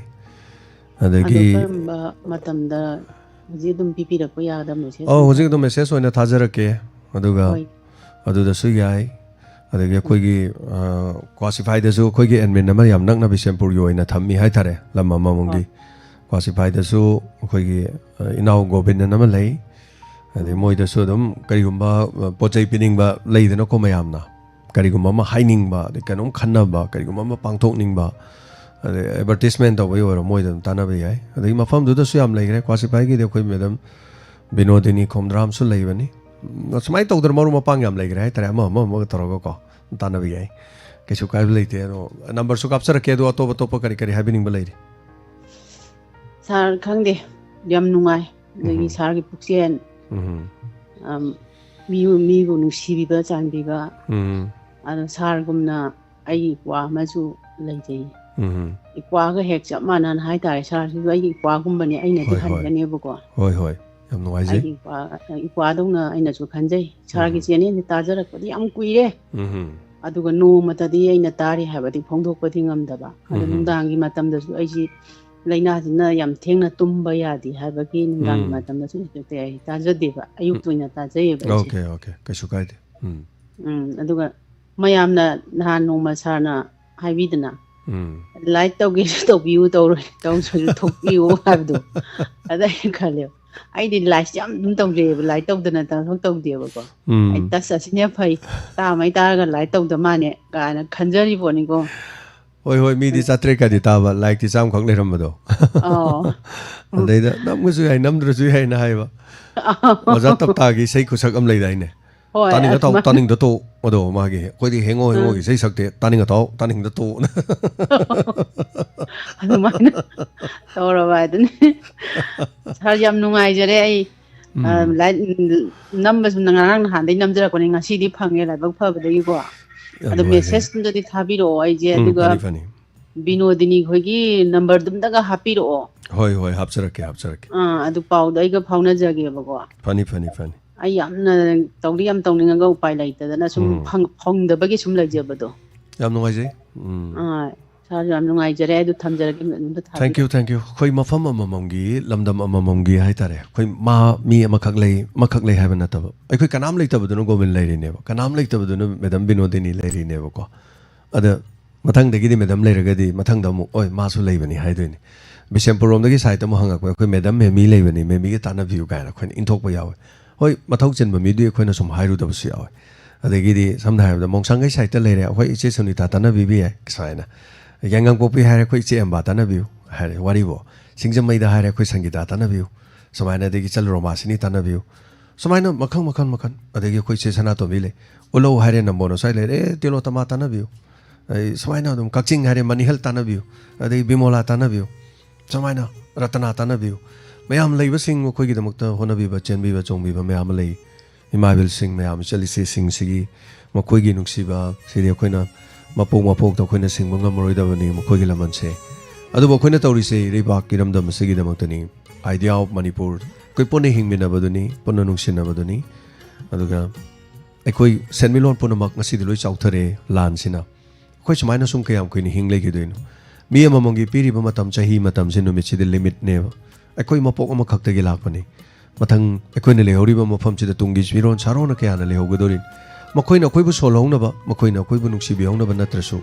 ꯑꯗꯒꯤ ꯑꯗꯣ ꯀꯔꯝꯕ ꯃꯇꯝꯗ ꯍꯧꯖꯤꯛ ꯑꯗꯨꯝ ꯄꯤꯕꯤꯔꯛꯄ ꯌꯥꯒꯗꯕꯅꯣ, ꯁꯦ? ꯑꯧ, ꯍꯧꯖꯤꯛ ꯑꯗꯨꯝ ꯃꯦꯁꯦꯖ ꯑꯣꯏꯅ ꯊꯥꯖꯔꯛꯀꯦ꯫ ꯑꯗꯨꯒ ꯍꯣꯏ꯫ ꯑꯗꯨꯗꯁꯨ ꯌꯥꯏ꯫ ꯑꯗꯒꯤ ꯑꯩꯈꯣꯏꯒꯤ, ꯑ, ꯀ꯭ꯋꯥꯁꯤꯐꯥꯏꯗꯁꯨ ꯑꯩꯈꯣꯏꯒꯤ ꯑꯦꯗꯃꯤꯟ ꯑꯃ ꯌꯥꯝ ꯅꯛꯅ ꯕꯤꯁꯦꯝꯄꯨꯔꯒꯤ ꯑꯣꯏꯅ ꯊꯝꯃꯤ ꯍꯥꯏꯇꯥꯔꯦ, ꯂꯝ ꯑꯃꯃꯝꯒꯤ꯫ ꯍꯣꯏ꯫ ꯀ꯭ꯋꯥꯁꯤꯐꯥꯏꯗꯁꯨ ꯑꯩꯈꯣꯏꯒꯤ, ꯑ, ꯏꯅꯥꯎ ꯒꯣꯕꯤꯟꯗꯟ ꯑꯃ ꯂꯩ꯫ ꯑꯗꯩ ꯎꯝ꯫ ꯃꯣꯏꯗꯁꯨ ꯑꯗꯨꯝ ꯀꯔꯤꯒꯨꯝꯕ, ꯑ, ꯄꯣꯠ ꯆꯩ ꯄꯤꯅꯤꯡꯕ ꯂꯩꯗꯅꯀꯣ ꯃꯌꯥꯝꯅ꯫ ꯀꯔꯤꯒꯨꯝꯕ ꯑꯃ ꯍꯥꯏꯅꯤꯡꯕ, ꯑꯗꯩ ꯀꯩꯅꯣꯝ ꯈꯟꯅꯕ, ꯀꯔꯤꯒꯨꯝꯕ ꯑꯃ ꯄꯥꯡꯊꯣꯛꯅꯤꯡꯕ, ꯑꯗꯩ ꯑꯦꯗꯚꯔꯇꯤꯁꯃꯦꯟ ꯇꯧꯕꯒꯤ ꯑꯣꯏꯔꯣ, ꯃꯣꯏꯗ ꯑꯗꯨꯝ ꯇꯥꯟꯅꯕ ꯌꯥꯏ꯫ ꯑꯗꯒꯤ ꯃꯐꯝꯗꯨꯗꯁꯨ ꯌꯥꯝ ꯂꯩꯈ꯭ꯔꯦ, ꯀ꯭ꯋꯥꯁꯤꯐꯥꯏꯒꯤꯗꯤ ꯑꯩꯈꯣꯏ ꯃꯦꯗꯝ ꯕꯤꯅꯣꯗꯤꯅꯤ ꯈꯣꯝꯗ꯭ꯔꯥꯝꯁꯨ ꯂꯩꯕꯅꯤ꯫ ꯎꯝ, ꯁꯨꯃꯥꯏꯅ ꯇꯧꯗꯅ ꯃꯔꯨꯞ ꯃꯄꯥꯡ ꯌꯥꯝ ꯂꯩꯈ꯭ꯔꯦ ꯍꯥꯏꯇꯥꯔꯦ, ꯑꯃ ꯑꯃ ꯑꯃꯒ ꯇꯧꯔꯒꯀꯣ ꯇꯥꯟꯅꯕ ꯌꯥꯏ, ꯀꯩꯁꯨ ꯀꯥꯏꯕ ꯂꯩꯇꯦ꯫ ꯑꯗꯣ ꯅꯝꯕꯔꯁꯨ ꯀꯥꯞꯆꯔꯛꯀꯦ, ꯑꯗꯣ ꯑꯇꯣꯞ ꯑꯇꯣꯞꯄ ꯀꯔꯤ ꯀꯔꯤ ꯍꯥꯏꯕꯤꯅꯤꯡꯕ ꯂꯩꯔꯤ? ꯁꯥꯔ, ꯈꯪꯗꯦ, ꯌꯥꯝ ꯅꯨꯡꯉꯥꯏ꯫ ꯑꯗꯒꯤ ꯎꯝ꯫ ꯁꯥꯔꯒꯤ ꯄꯨꯛꯆꯦꯜ, ꯎꯝ꯫ ꯑꯝ, ꯃꯤ-, ꯃꯤꯕꯨ ꯅꯨꯡꯁꯤꯕꯤꯕ, ꯆꯥꯟꯕꯤꯕ, ꯎꯝ꯫ ꯑꯗꯣ ꯁꯥꯔꯒꯨꯝꯅ ꯑꯩꯒꯤ ꯏꯄ꯭ꯋꯥ ꯑꯃꯁꯨ ꯂꯩꯖꯩ꯫ ꯎꯝ꯫ ꯏꯄ꯭ꯋꯥꯒ ꯍꯦꯛ ꯆꯞ ꯃꯥꯟꯅꯅ ꯍꯥꯏꯇꯥꯔꯦ꯫ ꯁꯥꯔꯁꯤꯁꯨ ꯑꯩꯒꯤ ꯏꯄ꯭ꯋꯥꯒꯨꯝꯕꯅꯤ, ꯑꯩꯅꯗꯤ ꯍꯣꯏ, ꯍꯣꯏ꯫ ꯍꯟꯒꯅꯦꯕꯀꯣ꯫ ꯍꯣꯏ, ꯍꯣꯏ꯫ ꯌꯥꯝ ꯅꯨꯡꯉꯥꯏꯖꯩ꯫ ꯑꯩꯒꯤ ꯏꯄ꯭ꯋꯥ, ꯏꯄ꯭ꯋꯥꯗꯧꯅ ꯑꯩꯅꯁꯨ ꯈꯟꯖꯩ꯫ ꯁꯥꯔꯒꯤ ꯎꯝ꯫ ꯆꯦꯅꯦꯜꯁꯦ ꯇꯥꯖꯔꯛꯄꯗꯤ ꯌꯥꯝ ꯀꯨꯏꯔꯦ꯫ ꯎꯝ꯫ ꯑꯗꯨꯒ ꯅꯣꯡꯃꯇꯗꯤ ꯑꯩꯅ ꯇꯥꯔꯤ ꯍꯥꯏꯕꯗꯤ ꯐꯣꯡꯗꯣꯛꯄꯗꯤ ꯉꯝꯗꯕ꯫ ꯑꯗꯣ ꯎꯝ꯫ ꯅꯨꯡꯗꯥꯡꯒꯤ ꯃꯇꯝꯗꯁꯨ ꯑꯩꯁꯤ ꯂꯥꯏꯅꯥꯁꯤꯅ ꯌꯥꯝ ꯊꯦꯡꯅ ꯇꯨꯝꯕ ꯌꯥꯗꯦ ꯍꯥꯏꯕꯒꯤ ꯅꯨꯡꯗꯥꯡꯒꯤ ꯎꯝ꯫ ꯃꯇꯝꯗꯁꯨ ꯍꯦꯛꯇ ꯑꯩ ꯇꯥꯖꯗꯦꯕ꯫ ꯑꯌꯨꯛꯇ ꯎꯝ꯫ ꯑꯣꯏꯅ ꯇꯥꯖꯩꯌꯦꯕ ꯑꯩꯁꯦ꯫ Okay, okay. ꯀꯩꯁꯨ ꯀꯥꯏꯗꯦ꯫ ꯎꯝ꯫ ꯎꯝ, ꯑꯗꯨꯒ ꯃꯌꯥꯝꯅ ꯅꯍꯥꯟ ꯅꯣꯡꯃ ꯁꯥꯔꯅ ꯍꯥꯏꯕꯤꯗꯅ, ꯎꯝ꯫ "ꯂꯥꯏꯛ ꯇꯧꯒꯦꯁꯨ ꯇꯧꯕꯤꯌꯨ, ꯇꯧꯔꯣꯏ-, ꯇꯧꯗ꯭ꯔꯁꯨ ꯊꯣꯛꯄꯤꯌꯨ" ꯍꯥꯏꯕꯗꯣ꯫ ꯑꯗ ꯑꯩꯅ ꯈꯜꯂꯦꯕ, ꯑꯩꯗꯤ ꯂꯥꯏꯛꯁꯦ ꯌꯥꯝ ꯑꯗꯨꯝ ꯇꯧꯖꯩꯌꯦꯕ, ꯂꯥꯏꯛ ꯇꯧꯗꯅ ꯊꯕꯛ ꯇꯧꯗꯦꯕꯀꯣ꯫ ꯎꯝ꯫ ꯑꯩ ꯇꯁ ꯑꯁꯤꯅ ꯐꯩ, ꯇꯥꯃꯩ ꯇꯥꯔꯒ ꯂꯥꯏꯛ ꯇꯧꯗ ꯃꯥꯅꯦ ꯀꯥꯏꯅ ꯈꯟꯖꯔꯤ ꯄꯣꯠꯅꯤꯀꯣ꯫ ꯍꯣꯏ, ꯍꯣꯏ, ꯃꯤꯗꯤ ꯆꯥꯇ꯭ꯔꯦꯠꯀꯗꯤ ꯇꯥꯕ, ꯂꯥꯏꯛꯇꯤ ꯆꯥꯝꯃꯈꯛ ꯂꯩꯔꯝꯕꯗꯣ꯫ ꯑꯣ꯫ ꯑꯗꯩꯗ ꯅꯝꯕꯁꯨ ꯌꯥꯏ, ꯅꯝꯗ꯭ꯔꯁꯨ ꯌꯥꯏꯅ ꯍꯥꯏꯕ꯫ ꯑꯣꯖꯥ ꯇꯞꯇꯥꯒꯤ ꯏꯁꯩ ꯈꯨꯁꯛ ꯑꯃ ꯂꯩꯗꯥꯏꯅꯦ? ꯍꯣꯏ, "ꯇꯥꯅꯤꯡꯉ ꯊꯥꯎ, ꯑꯗꯨꯃꯥꯏꯅ꯫ ꯇꯥꯅꯤꯡꯗ ꯇꯣꯛ", ꯑꯗꯣ ꯃꯥꯒꯤ, "ꯑꯩꯈꯣꯏꯗꯤ ꯍꯦꯡꯉꯣ ꯍꯦꯡꯉꯣꯒꯤ ꯎꯝ꯫ ꯏꯁꯩ ꯁꯛꯇꯦ, ꯇꯥꯅꯤꯡꯉ ꯊꯥꯎ, ꯇꯥꯅꯤꯡꯗ ꯇꯣꯛ"꯫ ꯑꯗꯨꯃꯥꯏꯅ ꯇꯧꯔꯕ ꯍꯥꯏꯗꯨꯅꯤ꯫ ꯁꯥꯔ, ꯌꯥꯝ ꯅꯨꯡꯉꯥꯏꯖꯔꯦ꯫ ꯑꯩ, ꯑ, ꯎꯝ꯫ ꯂꯥꯏꯛ, ꯎꯝ, ꯅꯝꯕꯁꯨ ꯉꯔꯥꯡ ꯅꯍꯥꯟꯗꯩ ꯅꯝꯖꯔꯛꯄꯅꯦ, ꯉꯁꯤꯗꯤ ꯐꯪꯉꯦ ꯂꯥꯏꯕꯛ ꯐꯕꯗꯒꯤꯀꯣ꯫ ꯌꯥꯝ ꯑꯗꯣ ꯅꯨꯡꯉꯥꯏꯖꯩ꯫ ꯃꯦꯁꯦꯖꯇꯨꯝꯗꯗꯤ ꯊꯥꯕꯤꯔꯛꯑꯣ, ꯑꯩꯁꯦ ꯎꯝ, ꯑꯗꯨꯒ ꯐꯅꯤ, ꯐꯅꯤ꯫ ꯕꯤꯅꯣꯗꯤꯅꯤ ꯈꯣꯏꯒꯤ ꯅꯝꯕꯔꯗꯨꯝꯇꯒ ꯍꯥꯞꯄꯤꯔꯛꯑꯣ꯫ ꯍꯣꯏ, ꯍꯣꯏ, ꯍꯥꯞꯆꯔꯛꯀꯦ, ꯍꯥꯞꯆꯔꯛꯀꯦ꯫ ꯑꯥ, ꯑꯗꯨ ꯄꯥꯎꯗꯣ ꯑꯩꯒ ꯐꯥꯎꯅꯖꯒꯦꯕꯀꯣ꯫ ꯐꯅꯤ, ꯐꯅꯤ, ꯐꯅꯤ꯫ ꯑꯩ ꯌꯥꯝꯅ ꯇꯧꯗꯤ ꯌꯥꯝ ꯇꯧꯅꯤꯡꯉꯒ ꯎꯄꯥꯏ ꯂꯩꯇꯗꯅ ꯁꯨꯝ ꯎꯝ꯫ ꯐꯪ-, ꯐꯪꯗꯕꯒꯤ ꯁꯨꯝ ꯂꯩꯖꯕꯗꯣ꯫ ꯌꯥꯝ ꯅꯨꯡꯉꯥꯏꯖꯩ꯫ ꯎꯝ꯫ ꯑꯥ, ꯁꯥꯔꯁꯨ ꯌꯥꯝ ꯅꯨꯡꯉꯥꯏꯖꯔꯦ, ꯑꯗꯨ ꯊꯝꯖꯔꯒꯦ, ꯑꯗꯨꯝꯇ ꯊꯥꯕꯤꯔꯣ꯫ Thank you, thank you꯫ ꯑꯩꯈꯣꯏ ꯃꯐꯝ ꯑꯃꯃꯝꯒꯤ, ꯂꯝꯗꯝ ꯑꯃꯃꯝꯒꯤ ꯍꯥꯏꯇꯥꯔꯦ, ꯑꯩꯈꯣꯏ ꯃꯥ ꯃꯤ ꯑꯃꯈꯛ ꯂꯩ, ꯑꯃꯈꯛ ꯂꯩ ꯍꯥꯏꯕ ꯅꯠꯇꯕ, ꯑꯩꯈꯣꯏ ꯀꯅꯥꯝ ꯂꯩꯇꯕꯗꯨꯅ ꯒꯣꯕꯤꯟ ꯂꯩꯔꯤꯅꯦꯕ, ꯀꯅꯥꯝ ꯂꯩꯇꯕꯗꯨꯅ ꯃꯦꯗꯥꯝ ꯕꯤꯅꯣꯗꯤꯅꯤ ꯂꯩꯔꯤꯅꯦꯕꯀꯣ꯫ ꯑꯗ ꯃꯊꯪꯗꯒꯤꯗꯤ ꯃꯦꯗꯥꯝ ꯂꯩꯔꯒꯗꯤ ꯃꯊꯪꯗ ꯑꯃꯨꯛ, "ꯑꯣꯏ, ꯃꯥꯁꯨ ꯂꯩꯕꯅꯤ" ꯍꯥꯏꯗꯣꯏꯅꯤ꯫ ꯕꯤꯁꯦꯝꯄꯨꯔ ꯔꯣꯝꯗꯒꯤ ꯁꯥꯏꯠꯇ ꯑꯃꯨꯛ ꯍꯪꯉꯛꯄ, "ꯑꯩꯈꯣꯏ ꯃꯦꯗꯥꯝ ꯃꯦꯃꯤ ꯂꯩꯕꯅꯤ, ꯃꯦꯃꯤꯒ ꯇꯥꯟꯅꯕꯤꯌꯨ" ꯀꯥꯏꯅ ꯑꯩꯈꯣꯏꯅ ꯏꯟꯊꯣꯛꯄ ꯌꯥꯎꯋꯦ꯫ ꯍꯣꯏ, ꯃꯊꯧ ꯆꯤꯟꯕ ꯃꯤꯗꯨꯗꯤ ꯑꯩꯈꯣꯏꯅ ꯁꯨꯝ ꯍꯥꯏꯔꯨꯗꯕꯁꯨ ꯌꯥꯎꯋꯦ꯫ ꯑꯗꯒꯤꯗꯤ ꯁꯝꯅ ꯍꯥꯏꯔꯕꯗ ꯃꯣꯡꯁꯥꯡꯒꯩ ꯁꯥꯏꯠꯇ ꯂꯩꯔꯦ, "ꯑꯩꯈꯣꯏ ꯏꯆꯦ ꯁꯨꯅꯤꯇꯥ ꯇꯥꯟꯅꯕꯤꯕ ꯌꯥꯏ" ꯁꯨꯃꯥꯏꯅ꯫ ꯌꯥꯏꯉꯪꯄꯣꯛꯄꯤ ꯍꯥꯏꯔꯦ, "ꯑꯩꯈꯣꯏ ꯏꯆꯦ ꯑꯦꯝꯕꯥ ꯇꯥꯟꯅꯕꯤꯌꯨ" ꯍꯥꯏꯔꯦ ꯋꯥꯔꯤꯕꯣ꯫ ꯁꯤꯡꯖꯃꯩꯗ ꯍꯥꯏꯔꯦ, "ꯑꯩꯈꯣꯏ ꯁꯪꯒꯤꯇꯥ ꯇꯥꯟꯅꯕꯤꯌꯨ" ꯁꯨꯃꯥꯏꯅ, ꯑꯗꯒꯤ ꯆꯠꯂꯨꯔꯣ ꯃꯥꯁꯤꯅꯤ ꯇꯥꯟꯅꯕꯤꯌꯨ꯫ ꯁꯨꯃꯥꯏꯅ ꯃꯈꯜ, ꯃꯈꯜ, ꯃꯈꯜ꯫ ꯑꯗꯒꯤ ꯑꯩꯈꯣꯏ ꯏꯆꯦ ꯁꯅꯥꯇꯣꯝꯕꯤ ꯂꯩ, "ꯎꯠꯂꯧ" ꯍꯥꯏꯔꯦ ꯅꯝꯕꯣꯜ ꯑꯁ꯭ꯋꯥꯏ ꯂꯩꯔꯦ, "ꯑꯦ, ꯇꯤꯂꯣꯇꯃꯥ ꯇꯥꯟꯅꯕꯤꯌꯨ"꯫ ꯑꯩ ꯁꯨꯃꯥꯏꯅ ꯑꯗꯨꯝ ꯀꯛꯆꯤꯡ ꯍꯥꯏꯔꯦ, "ꯃꯅꯤꯍꯜ ꯇꯥꯟꯅꯕꯤꯌꯨ", ꯑꯗꯩ "ꯕꯤꯃꯣꯂꯥ ꯇꯥꯟꯅꯕꯤꯌꯨ", ꯁꯨꯃꯥꯏꯅ "ꯔꯇꯅꯥ ꯇꯥꯟꯅꯕꯤꯌꯨ"꯫ ꯃꯌꯥꯝ ꯂꯩꯕꯁꯤꯡ ꯃꯈꯣꯏꯒꯤꯗꯃꯛꯇ ꯍꯣꯠꯅꯕꯤꯕ, ꯆꯦꯟꯕꯤꯕ, ꯆꯣꯡꯕꯤꯕ ꯃꯌꯥꯝ ꯑꯃ ꯂꯩ꯫ ꯏꯃꯥ ꯏꯕꯦꯜꯁꯤꯡ ꯃꯌꯥꯝ, ꯏꯆꯜ ꯏꯆꯦꯁꯤꯡꯁꯤꯒꯤ ꯃꯈꯣꯏꯒꯤ ꯅꯨꯡꯁꯤꯕ ꯁꯤꯗꯤ ꯑꯩꯈꯣꯏꯅ ꯃꯄꯣꯛ ꯃꯄꯣꯛꯇ ꯑꯩꯈꯣꯏꯅ ꯁꯤꯡꯕ ꯉꯝꯃꯔꯣꯏꯗꯕꯅꯤ ꯃꯈꯣꯏꯒꯤ ꯂꯃꯟꯁꯦ꯫ ꯑꯗꯨꯕꯨ ꯑꯩꯈꯣꯏꯅ ꯇꯧꯔꯤꯁꯦ ꯏꯔꯩꯕꯥꯛ ꯏꯔꯝꯗꯝ ꯑꯁꯤꯒꯤꯗꯃꯛꯇꯅꯤ꯫ Idea of Manipur, ꯑꯩꯈꯣꯏ ꯄꯨꯟꯅ ꯍꯤꯡꯃꯤꯟꯅꯕꯗꯨꯅꯤ, ꯄꯨꯟꯅ ꯅꯨꯡꯁꯤꯅꯕꯗꯨꯅꯤ꯫ ꯑꯗꯨꯒ ꯑꯩꯈꯣꯏ ꯁꯦꯟꯃꯤꯠꯂꯣꯟ ꯄꯨꯝꯅꯃꯛ ꯉꯁꯤꯗꯤ ꯂꯣꯏ ꯆꯥꯎꯊꯔꯦ ꯂꯥꯟꯁꯤꯅ꯫ ꯑꯩꯈꯣꯏ ꯁꯨꯃꯥꯏꯅ ꯁꯨꯝ ꯀꯌꯥꯝ ꯀꯨꯏꯅ ꯍꯤꯡ ꯂꯩꯈꯤꯗꯣꯏꯅꯣ? ꯃꯤ ꯑꯃꯃꯝꯒꯤ ꯄꯤꯔꯤꯕ ꯃꯇꯝ, ꯆꯍꯤ ꯃꯇꯝꯁꯦ ꯅꯨꯃꯤꯠꯁꯤꯗꯤ ꯂꯤꯃꯤꯠꯅꯦꯕ꯫ ꯑꯩꯈꯣꯏ ꯃꯄꯣꯛ ꯑꯃꯈꯛꯇꯒꯤ ꯂꯥꯛꯄꯅꯤ꯫ ꯃꯊꯪ ꯑꯩꯈꯣꯏꯅ ꯂꯩꯍꯧꯔꯤꯕ ꯃꯐꯝꯁꯤꯗ ꯇꯨꯡꯒꯤ ꯃꯤꯔꯣꯟ ꯁꯥꯔꯣꯟꯅ ꯀꯌꯥꯅ ꯂꯩꯍꯧꯒꯗꯧꯔꯤꯅꯤ? ꯃꯈꯣꯏꯅ ꯑꯩꯈꯣꯏꯕꯨ ꯁꯣꯜꯍꯧꯅꯕ, ꯃꯈꯣꯏꯅ ꯑꯩꯈꯣꯏꯕꯨ ꯅꯨꯡꯁꯤꯕꯤꯍꯧꯅꯕ ꯅꯠꯇ꯭ꯔꯁꯨ,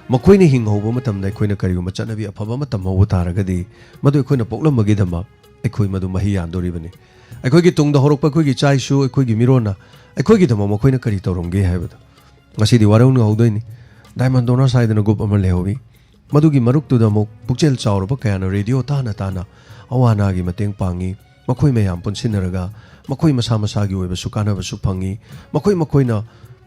ꯃꯈꯣꯏꯅ ꯍꯤꯡꯍꯧꯕ ꯃꯇꯝꯗ ꯑꯩꯈꯣꯏꯅ ꯀꯔꯤꯒꯨꯝꯕ ꯆꯠꯅꯕꯤ ꯑꯐꯕ ꯑꯃ ꯇꯝꯍꯧꯕ ꯇꯥꯔꯒꯗꯤ, ꯃꯗꯨ ꯑꯩꯈꯣꯏꯅ ꯄꯣꯛꯂꯝꯕꯒꯤꯗꯃꯛ ꯑꯩꯈꯣꯏ ꯃꯗꯨ ꯃꯍꯩ ꯌꯥꯟꯗꯣꯔꯤꯕꯅꯤ꯫ ꯑꯩꯈꯣꯏꯒꯤ ꯇꯨꯡꯗ ꯍꯧꯔꯛꯄ ꯑꯩꯈꯣꯏꯒꯤ ꯏꯆꯥ ꯏꯁꯨ, ꯑꯩꯈꯣꯏꯒꯤ ꯃꯤꯔꯣꯟꯅ ꯑꯩꯈꯣꯏꯒꯤꯗꯃꯛ ꯃꯈꯣꯏꯅ ꯀꯔꯤ ꯇꯧꯔꯝꯒꯦ ꯍꯥꯏꯕꯗꯣ ꯉꯁꯤꯗꯤ ꯋꯥꯔꯧꯅꯍꯧꯗꯣꯏꯅꯤ꯫ Diamond Donors ꯍꯥꯏꯗꯅ group ꯑꯃ ꯂꯩꯍꯧꯋꯤ꯫ ꯃꯗꯨꯒꯤ ꯃꯔꯨꯞꯇꯨꯗ ꯑꯃꯨꯛ ꯄꯨꯛꯆꯦꯜ ꯆꯥꯎꯔꯕ ꯀꯌꯥꯅ ꯔꯦꯗꯤꯑꯣ ꯇꯥꯅ ꯇꯥꯅ ꯑꯋꯥ ꯑꯅꯥꯒꯤ ꯃꯇꯦꯡ ꯄꯥꯡꯉꯤ꯫ ꯃꯈꯣꯏ ꯃꯌꯥꯝ ꯄꯨꯟꯁꯤꯟꯅꯔꯒ ꯃꯈꯣꯏ ꯃꯁꯥ ꯃꯁꯥꯒꯤ ꯑꯣꯏꯕꯁꯨ ꯀꯥꯟꯅꯕꯁꯨ ꯐꯪꯉꯤ꯫ ꯃꯈꯣꯏ ꯃꯈꯣꯏꯅ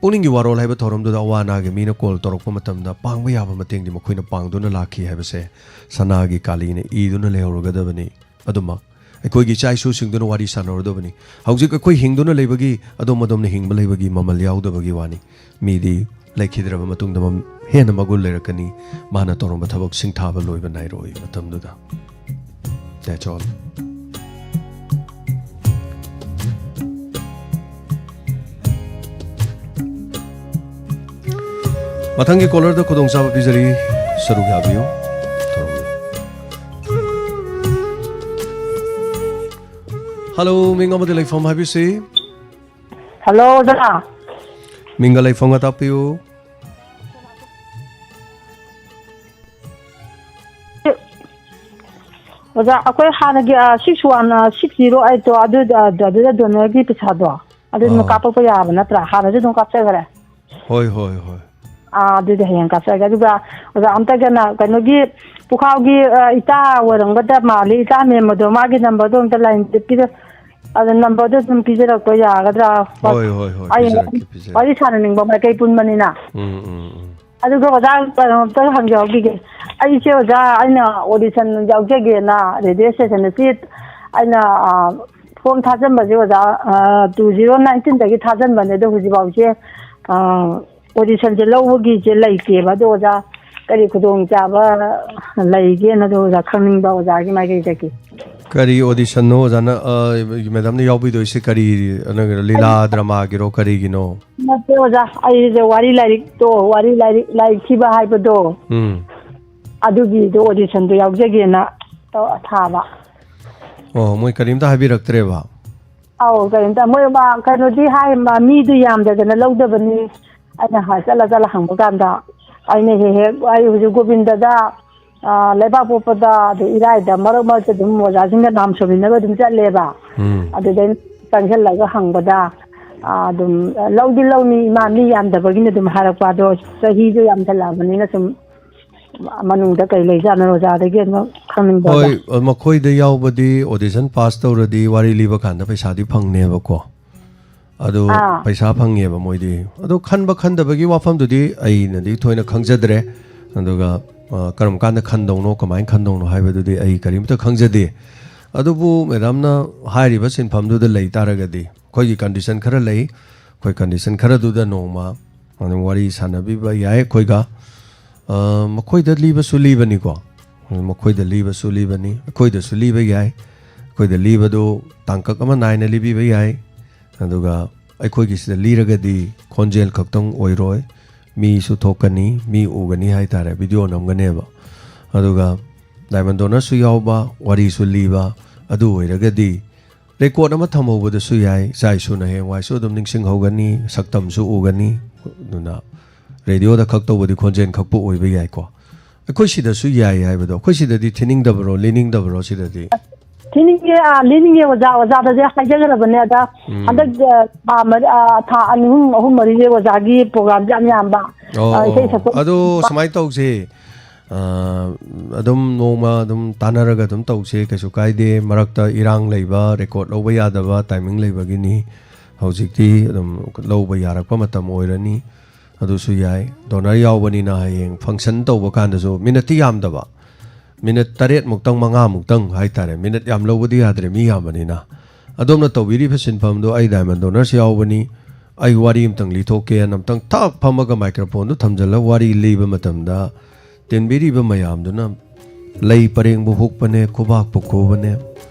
ꯄꯨꯛꯅꯤꯡꯒꯤ ꯋꯥꯔꯣꯜ ꯍꯥꯏꯕ ꯊꯧꯔꯝꯗꯨꯗ ꯑꯋꯥ ꯑꯅꯥꯒꯤ ꯃꯤꯅ call ꯇꯧꯔꯛꯄ ꯃꯇꯝꯗ ꯄꯥꯡꯕ ꯌꯥꯕ ꯃꯇꯦꯡꯗꯤ ꯃꯈꯣꯏꯅ ꯄꯥꯡꯗꯨꯅ ꯂꯥꯛꯈꯤ ꯍꯥꯏꯕꯁꯦ ꯁꯅꯥꯒꯤ ꯀꯥꯂꯤꯅ ꯏꯗꯨꯅ ꯂꯩꯍꯧꯔꯒꯗꯕꯅꯤ꯫ ꯑꯗꯨꯃꯛ ꯑꯩꯈꯣꯏꯒꯤ ꯏꯆꯥ ꯏꯁꯨꯁꯤꯡꯗꯨꯅ ꯋꯥꯔꯤ ꯁꯥꯟꯅꯔꯗꯕꯅꯤ꯫ ꯍꯧꯖꯤꯛ ꯑꯩꯈꯣꯏ ꯍꯤꯡꯗꯨꯅ ꯂꯩꯕꯒꯤ, ꯑꯗꯣꯝ ꯑꯗꯣꯝꯅ ꯍꯤꯡꯕ ꯂꯩꯕꯒꯤ ꯃꯃꯜ ꯌꯥꯎꯗꯕꯒꯤ ꯋꯥꯅꯤ꯫ ꯃꯤꯗꯤ ꯂꯩꯈꯤꯗ꯭ꯔꯕ ꯃꯇꯨꯡꯗ ꯃꯝ-, ꯍꯦꯟꯅ ꯃꯒꯨꯟ ꯂꯩꯔꯛꯀꯅꯤ꯫ ꯃꯥꯅ ꯇꯧꯔꯝꯕ ꯊꯕꯛ ꯁꯤꯡꯊꯥꯕ ꯂꯣꯏꯕ ꯅꯥꯏꯔꯣꯏ ꯃꯇꯝꯗꯨꯗ꯫ That's all. ꯃꯊꯪꯒꯤ caller ꯗ ꯈꯨꯗꯣꯡꯆꯥꯕ ꯄꯤꯖꯔꯤ, ꯁꯔꯨꯛ ꯌꯥꯕꯤꯌꯨ꯫ ꯍꯜꯂꯣ, ꯃꯤꯡ ꯑꯃꯗꯤ ꯂꯩꯐꯝ ꯍꯥꯏꯕꯤꯁꯤ꯫ ꯍꯜꯂꯣ, ꯑꯣꯖꯥ꯫ ꯃꯤꯡꯒ ꯂꯩꯐꯝꯒ ꯇꯥꯛꯄꯤꯌꯨ꯫ ꯑꯣꯖꯥ, ꯑꯩꯈꯣꯏ ꯍꯥꯟꯅꯒꯤ, ꯑ, six one, ꯑ, six zero eight ꯇꯣ, ꯑꯗꯨꯗ, ꯑꯗꯨꯗ donor ꯒꯤ ꯄꯩꯁꯥꯗꯣ, ꯑꯗꯨ ꯑꯗꯨꯝ ꯑꯥ꯫ ꯀꯥꯞꯄꯛꯄ ꯌꯥꯕ ꯅꯠꯇ꯭ꯔꯥ? ꯍꯥꯟꯅꯁꯨ ꯑꯗꯨꯝ ꯀꯥꯞꯆꯈ꯭ꯔꯦ꯫ ꯍꯣꯏ, ꯍꯣꯏ, ꯍꯣꯏ꯫ ꯑꯥ, ꯑꯗꯨꯗꯤ ꯍꯌꯦꯡ ꯀꯥꯞꯆꯔꯒꯦ꯫ ꯑꯗꯨꯒ ꯑꯣꯖꯥ, ꯑꯝꯇꯒꯅ ꯀꯩꯅꯣꯒꯤ ꯄꯨꯈꯥꯎꯒꯤ, ꯑ, ꯏꯇꯥ ꯑꯣꯏꯔꯝꯒꯗꯕ ꯃꯥꯜꯂꯤ, ꯏꯇꯥ ꯃꯦꯝꯕꯗꯣ, ꯃꯥꯒꯤ number ꯗꯣ ꯑꯝꯇ line ꯗ ꯄꯤꯔ-, ꯑꯗ number ꯗꯣ ꯑꯗꯨꯝ ꯄꯤꯖꯔꯛꯄ ꯌꯥꯒꯗ꯭ꯔꯥ? ꯍꯣꯏ, ꯍꯣꯏ, ꯍꯣꯏ, ꯑꯩ ꯄꯤꯖꯔꯛꯀꯦ, ꯄꯤꯖꯔꯛꯀꯦ꯫ ꯋꯥꯔꯤ ꯁꯥꯟꯅꯅꯤꯡꯕ ꯃꯥꯏꯀꯩ ꯄꯨꯟꯕꯅꯤꯅ꯫ ꯎꯝ, ꯎꯝ, ꯎꯝ꯫ ꯑꯗꯨꯒ ꯑꯣꯖꯥ, ꯀꯩꯅꯣꯝꯇ ꯍꯪꯖꯍꯧꯈꯤꯒꯦ꯫ ꯑꯩꯁꯦ ꯑꯣꯖꯥ, ꯑꯩꯅ audition ꯌꯥꯎꯖꯒꯦꯅ radio station ꯗ ꯆꯦ ꯑꯩꯅ, ꯑ, form ꯊꯥꯖꯟꯕꯁꯦ ꯑꯣꯖꯥ, ꯑ, two zero nineteen ꯗꯒꯤ ꯊꯥꯖꯟꯕꯅꯦ, ꯑꯗꯣ ꯍꯧꯖꯤꯛꯐꯥꯎꯁꯦ, ꯑ, ꯑꯣꯗꯤꯁꯟꯁꯦ ꯂꯧꯕꯒꯤꯁꯦ ꯂꯩꯇꯦꯕ꯫ ꯑꯗꯣ ꯑꯣꯖꯥ, ꯀꯔꯤ ꯈꯨꯗꯣꯡꯆꯥꯕ ꯂꯩꯒꯦꯅ ꯑꯗꯣ ꯑꯣꯖꯥ ꯈꯪꯅꯤꯡꯕ ꯑꯣꯖꯥꯒꯤ ꯃꯥꯏꯀꯩꯗꯒꯤ꯫ ꯀꯔꯤ ꯑꯣꯗꯤꯁꯟꯅꯣ ꯑꯣꯖꯥꯅ, ꯑ, ꯃꯦꯗꯥꯝꯅ ꯌꯥꯎꯕꯤꯗꯣꯏꯁꯦ ꯀꯔꯤ, ꯅ-, ꯂꯤꯂꯥ ꯗ꯭ꯔꯃꯥꯒꯤꯔꯣ ꯀꯔꯤꯒꯤꯅꯣ? ꯅꯠꯇꯦ ꯑꯣꯖꯥ, ꯑꯩꯁꯦ ꯋꯥꯔꯤ ꯂꯥꯏꯔꯤꯛꯇꯣ, ꯋꯥꯔꯤ ꯂꯥꯏꯔꯤꯛ, ꯂꯥꯏꯔꯤꯛ ꯊꯤꯕ ꯍꯥꯏꯕꯗꯣ, ꯎꯝ꯫ ꯑꯗꯨꯒꯤꯗꯣ ꯑꯣꯗꯤꯁꯟꯗꯣ ꯌꯥꯎꯖꯒꯦꯅ ꯇꯧ-, ꯊꯥꯕ꯫ ꯑꯣ, ꯃꯣꯏ ꯀꯔꯤꯝꯇ ꯍꯥꯏꯕꯤꯔꯛꯇ꯭ꯔꯦꯕ? ꯑꯧ, ꯀꯔꯤꯝꯇ꯫ ꯃꯣꯏ ꯃꯥ-, ꯀꯩꯅꯣꯗꯤ ꯍꯥꯏ, ꯃꯥ-, ꯃꯤꯗꯨ ꯌꯥꯝꯗꯗꯅ ꯂꯧꯗꯕꯅꯤ꯫ ꯑꯩꯅ ꯍ-, ꯆꯠꯂ ꯆꯠꯂ ꯍꯪꯕ ꯀꯥꯟꯗ, ꯑꯩꯅ ꯍꯦꯛ ꯍꯦꯛ, ꯑꯩ ꯍꯧꯖꯤꯛ ꯒꯣꯕꯤꯟꯗꯗ, ꯑ, ꯂꯩꯕꯥꯛꯄꯣꯛꯄꯗ, ꯑꯗꯩ ꯏꯔꯥꯏꯗ ꯃꯔꯛ ꯃꯔꯛꯇ ꯑꯗꯨꯝ ꯑꯣꯖꯥꯁꯤꯡꯒ ꯅꯥꯝ ꯁꯣꯟꯃꯤꯟꯅꯕ ꯑꯗꯨꯝ ꯆꯠꯂꯦꯕ꯫ ꯎꯝ꯫ ꯑꯗꯨꯗꯩ ꯆꯪꯁꯤꯜꯂꯒ ꯍꯪꯕꯗ, ꯑ, ꯑꯗꯨꯝ, "ꯂꯧꯗꯤ ꯂꯧꯅꯤ ꯏꯃꯥ, ꯃꯤ ꯌꯥꯝꯗꯕꯒꯤꯅꯤ" ꯑꯗꯨꯝ ꯍꯥꯏꯔꯛꯄ꯫ ꯑꯗꯣ ꯆꯍꯤꯁꯨ ꯌꯥꯝꯁꯜꯂꯛꯑꯕꯅꯤꯅ ꯁꯨꯝ ꯃꯅꯨꯡꯗ ꯀꯩ ꯂꯩꯖꯥꯠꯅꯣ ꯑꯣꯖꯥꯗꯒꯤ ꯑꯗꯨꯝ ꯈꯪꯅꯤꯡꯕ ꯑꯣꯖꯥ꯫ ꯍꯣꯏ, ꯃꯈꯣꯏꯗ ꯌꯥꯎꯕꯗꯤ ꯑꯣꯗꯤꯁꯟ ꯄꯥꯁ ꯇꯧꯔꯗꯤ ꯋꯥꯔꯤ ꯂꯤꯕ ꯀꯥꯟꯗ ꯄꯩꯁꯥꯗꯤ ꯐꯪꯅꯦꯕꯀꯣ꯫ ꯑꯗꯨ ꯑꯥ꯫ ꯄꯩꯁꯥ ꯐꯪꯉꯦꯕ ꯃꯣꯏꯗꯤ꯫ ꯑꯗꯨ ꯈꯟꯕ ꯈꯟꯗꯕꯒꯤ ꯋꯥꯐꯝꯗꯨꯗꯤ ꯑꯩꯅꯗꯤ ꯊꯣꯏꯅ ꯈꯪꯖꯗ꯭ꯔꯦ꯫ ꯑꯗꯨꯒ, ꯑ, ꯀꯔꯝ ꯀꯥꯟꯗ ꯈꯟꯗꯧꯅꯣ, ꯀꯃꯥꯏꯅ ꯈꯟꯗꯧꯅꯣ ꯍꯥꯏꯕꯗꯨꯗꯤ ꯑꯩ ꯀꯔꯤꯝꯇ ꯈꯪꯖꯗꯦ꯫ ꯑꯗꯨꯕꯨ ꯃꯦꯗꯥꯝꯅ ꯍꯥꯏꯔꯤꯕ ꯁꯤꯟꯐꯝꯗꯨꯗ ꯂꯩ ꯇꯥꯔꯒꯗꯤ, ꯑꯩꯈꯣꯏꯒꯤ ꯀꯟꯗꯤꯁꯟ ꯈꯔ ꯂꯩ꯫ ꯑꯩꯈꯣꯏ ꯀꯟꯗꯤꯁꯟ ꯈꯔꯗꯨꯗ ꯅꯣꯡꯃ ꯑꯗꯨꯝ ꯋꯥꯔꯤ ꯁꯥꯟꯅꯕꯤꯕ ꯌꯥꯏ ꯑꯩꯈꯣꯏꯒ꯫ ꯑ, ꯃꯈꯣꯏꯗ ꯂꯤꯕꯁꯨ ꯂꯤꯕꯅꯤꯀꯣ꯫ ꯃꯈꯣꯏꯗ ꯂꯤꯕꯁꯨ ꯂꯤꯕꯅꯤ, ꯑꯩꯈꯣꯏꯗꯁꯨ ꯂꯤꯕ ꯌꯥꯏ꯫ ꯑꯩꯈꯣꯏꯗ ꯂꯤꯕꯗꯨ ꯇꯥꯡꯀꯛ ꯑꯃ ꯅꯥꯏꯅ ꯂꯤꯕꯤꯕ ꯌꯥꯏ꯫ ꯑꯗꯨꯒ ꯑꯩꯈꯣꯏꯒꯤꯁꯤꯗ ꯂꯤꯔꯒꯗꯤ ꯈꯣꯟꯖꯦꯜ ꯈꯛꯇꯪ ꯑꯣꯏꯔꯣꯏ, ꯃꯤꯁꯨ ꯊꯣꯛꯀꯅꯤ, ꯃꯤ ꯎꯒꯅꯤ ꯍꯥꯏ ꯇꯥꯔꯦ, ꯚꯤꯗꯤꯑꯣ ꯅꯝꯒꯅꯦꯕ꯫ ꯑꯗꯨꯒ ꯗꯥꯏꯃꯟ ꯗꯣꯅꯔꯁꯨ ꯌꯥꯎꯕ, ꯋꯥꯔꯤꯁꯨ ꯂꯤꯕ, ꯑꯗꯨ ꯑꯣꯏꯔꯒꯗꯤ ꯔꯦꯀꯣꯔꯗ ꯑꯃ ꯊꯝꯍꯧꯕꯗꯁꯨ ꯌꯥꯏ, ꯏꯆꯥ ꯏꯁꯨꯅ ꯍꯌꯦꯡꯋꯥꯏꯁꯨ ꯑꯗꯨꯝ ꯅꯤꯡꯁꯤꯡꯍꯧꯒꯅꯤ, ꯁꯛꯇꯝꯁꯨ ꯎꯒꯅꯤ꯫ ꯑꯗꯨꯅ ꯔꯦꯗꯤꯑꯣꯗ ꯈꯛ ꯇꯧꯕꯗꯤ ꯈꯣꯟꯖꯦꯜ ꯈꯛꯄꯨ ꯑꯣꯏꯕ ꯌꯥꯏꯀꯣ꯫ ꯑꯩꯈꯣꯏ ꯁꯤꯗꯁꯨ ꯌꯥꯏ ꯍꯥꯏꯕꯗꯣ, ꯑꯩꯈꯣꯏ ꯁꯤꯗꯗꯤ ꯊꯤꯅꯤꯡꯗꯕꯔꯣ, ꯂꯤꯅꯤꯡꯗꯕꯔꯣ ꯁꯤꯗꯗꯤ? ꯊꯤꯅꯤꯡꯉꯦ, ꯑꯥ, ꯂꯤꯅꯤꯡꯉꯦ ꯑꯣꯖꯥ, ꯑꯣꯖꯥꯗꯁꯨ ꯍꯥꯏꯖꯈ꯭ꯔꯕꯅꯦ꯫ ꯑꯗ ꯎꯝ꯫ ꯍꯟꯗꯛ, ꯑꯥ, ꯊꯥ ꯃꯔꯤ, ꯑꯥ, ꯊꯥ ꯑꯅꯤ ꯑꯍꯨꯝ, ꯑꯍꯨꯝ ꯃꯔꯤꯁꯦ ꯑꯣꯖꯥꯒꯤ ꯄ꯭ꯔꯣꯒ꯭ꯔꯥꯝꯁꯦ ꯌꯥꯝ ꯌꯥꯝꯕ꯫ ꯑꯣ, ꯑꯥ, ꯏꯁꯩ ꯑꯣ꯫ ꯁꯛꯄ ꯑꯗꯣ ꯁꯨꯃꯥꯏꯅ ꯇꯧꯁꯦ, ꯑꯥ, ꯑꯗꯨꯝ ꯅꯣꯡꯃ ꯑꯗꯨꯝ ꯇꯥꯟꯅꯔꯒ ꯑꯗꯨꯝ ꯇꯧꯁꯦ, ꯀꯩꯁꯨ ꯀꯥꯏꯗꯦ꯫ ꯃꯔꯛꯇ ꯏꯔꯥꯡ ꯂꯩꯕ, ꯔꯦꯀꯣꯔꯗ ꯂꯧꯕ ꯌꯥꯗꯕ ꯇꯥꯏꯃꯤꯡ ꯂꯩꯕꯒꯤꯅꯤ꯫ ꯍꯧꯖꯤꯛꯇꯤ ꯑꯗꯨꯝ ꯂꯧꯕ ꯌꯥꯔꯛꯄ ꯃꯇꯝ ꯑꯣꯏꯔꯅꯤ꯫ ꯑꯗꯨꯁꯨ ꯌꯥꯏ꯫ ꯗꯣꯅꯔ ꯌꯥꯎꯕꯅꯤꯅ ꯍꯌꯦꯡ ꯐꯪꯁꯟ ꯇꯧꯕ ꯀꯥꯟꯗꯁꯨ ꯃꯤꯅꯠꯇꯤ ꯌꯥꯝꯗꯕ, ꯃꯤꯅꯠ ꯇꯔꯦꯠ ꯃꯨꯛꯇꯪ, ꯃꯉꯥ ꯃꯨꯛꯇꯪ ꯍꯥꯏꯇꯥꯔꯦ꯫ ꯃꯤꯅꯠ ꯌꯥꯝ ꯂꯧꯕꯗꯤ ꯌꯥꯗ꯭ꯔꯦ, ꯃꯤ ꯌꯥꯝꯕꯅꯤꯅ꯫ ꯑꯗꯣꯝꯅ ꯇꯧꯕꯤꯔꯤꯕ ꯁꯤꯟꯐꯝꯗꯣ "ꯑꯩ ꯗꯥꯏꯃꯟ ꯗꯣꯅꯔꯁ ꯌꯥꯎꯕꯅꯤ, ꯑꯩ ꯋꯥꯔꯤ ꯑꯝꯇꯪ ꯂꯤꯊꯣꯛꯀꯦꯅ ꯑꯝꯇꯪ ꯊꯛ ꯐꯝꯃꯒ microphone ꯗꯨ ꯊꯝꯖꯤꯜꯂꯒ ꯋꯥꯔꯤ ꯂꯤꯕ ꯃꯇꯝꯗ, ꯇꯤꯟꯕꯤꯔꯤꯕ ꯃꯌꯥꯝꯗꯨꯅ ꯂꯩ ꯄꯔꯦꯡꯕꯨ ꯍꯨꯛꯄꯅꯦ, ꯈꯨꯕꯥꯛꯄꯨ ꯈꯨꯕꯅꯦ,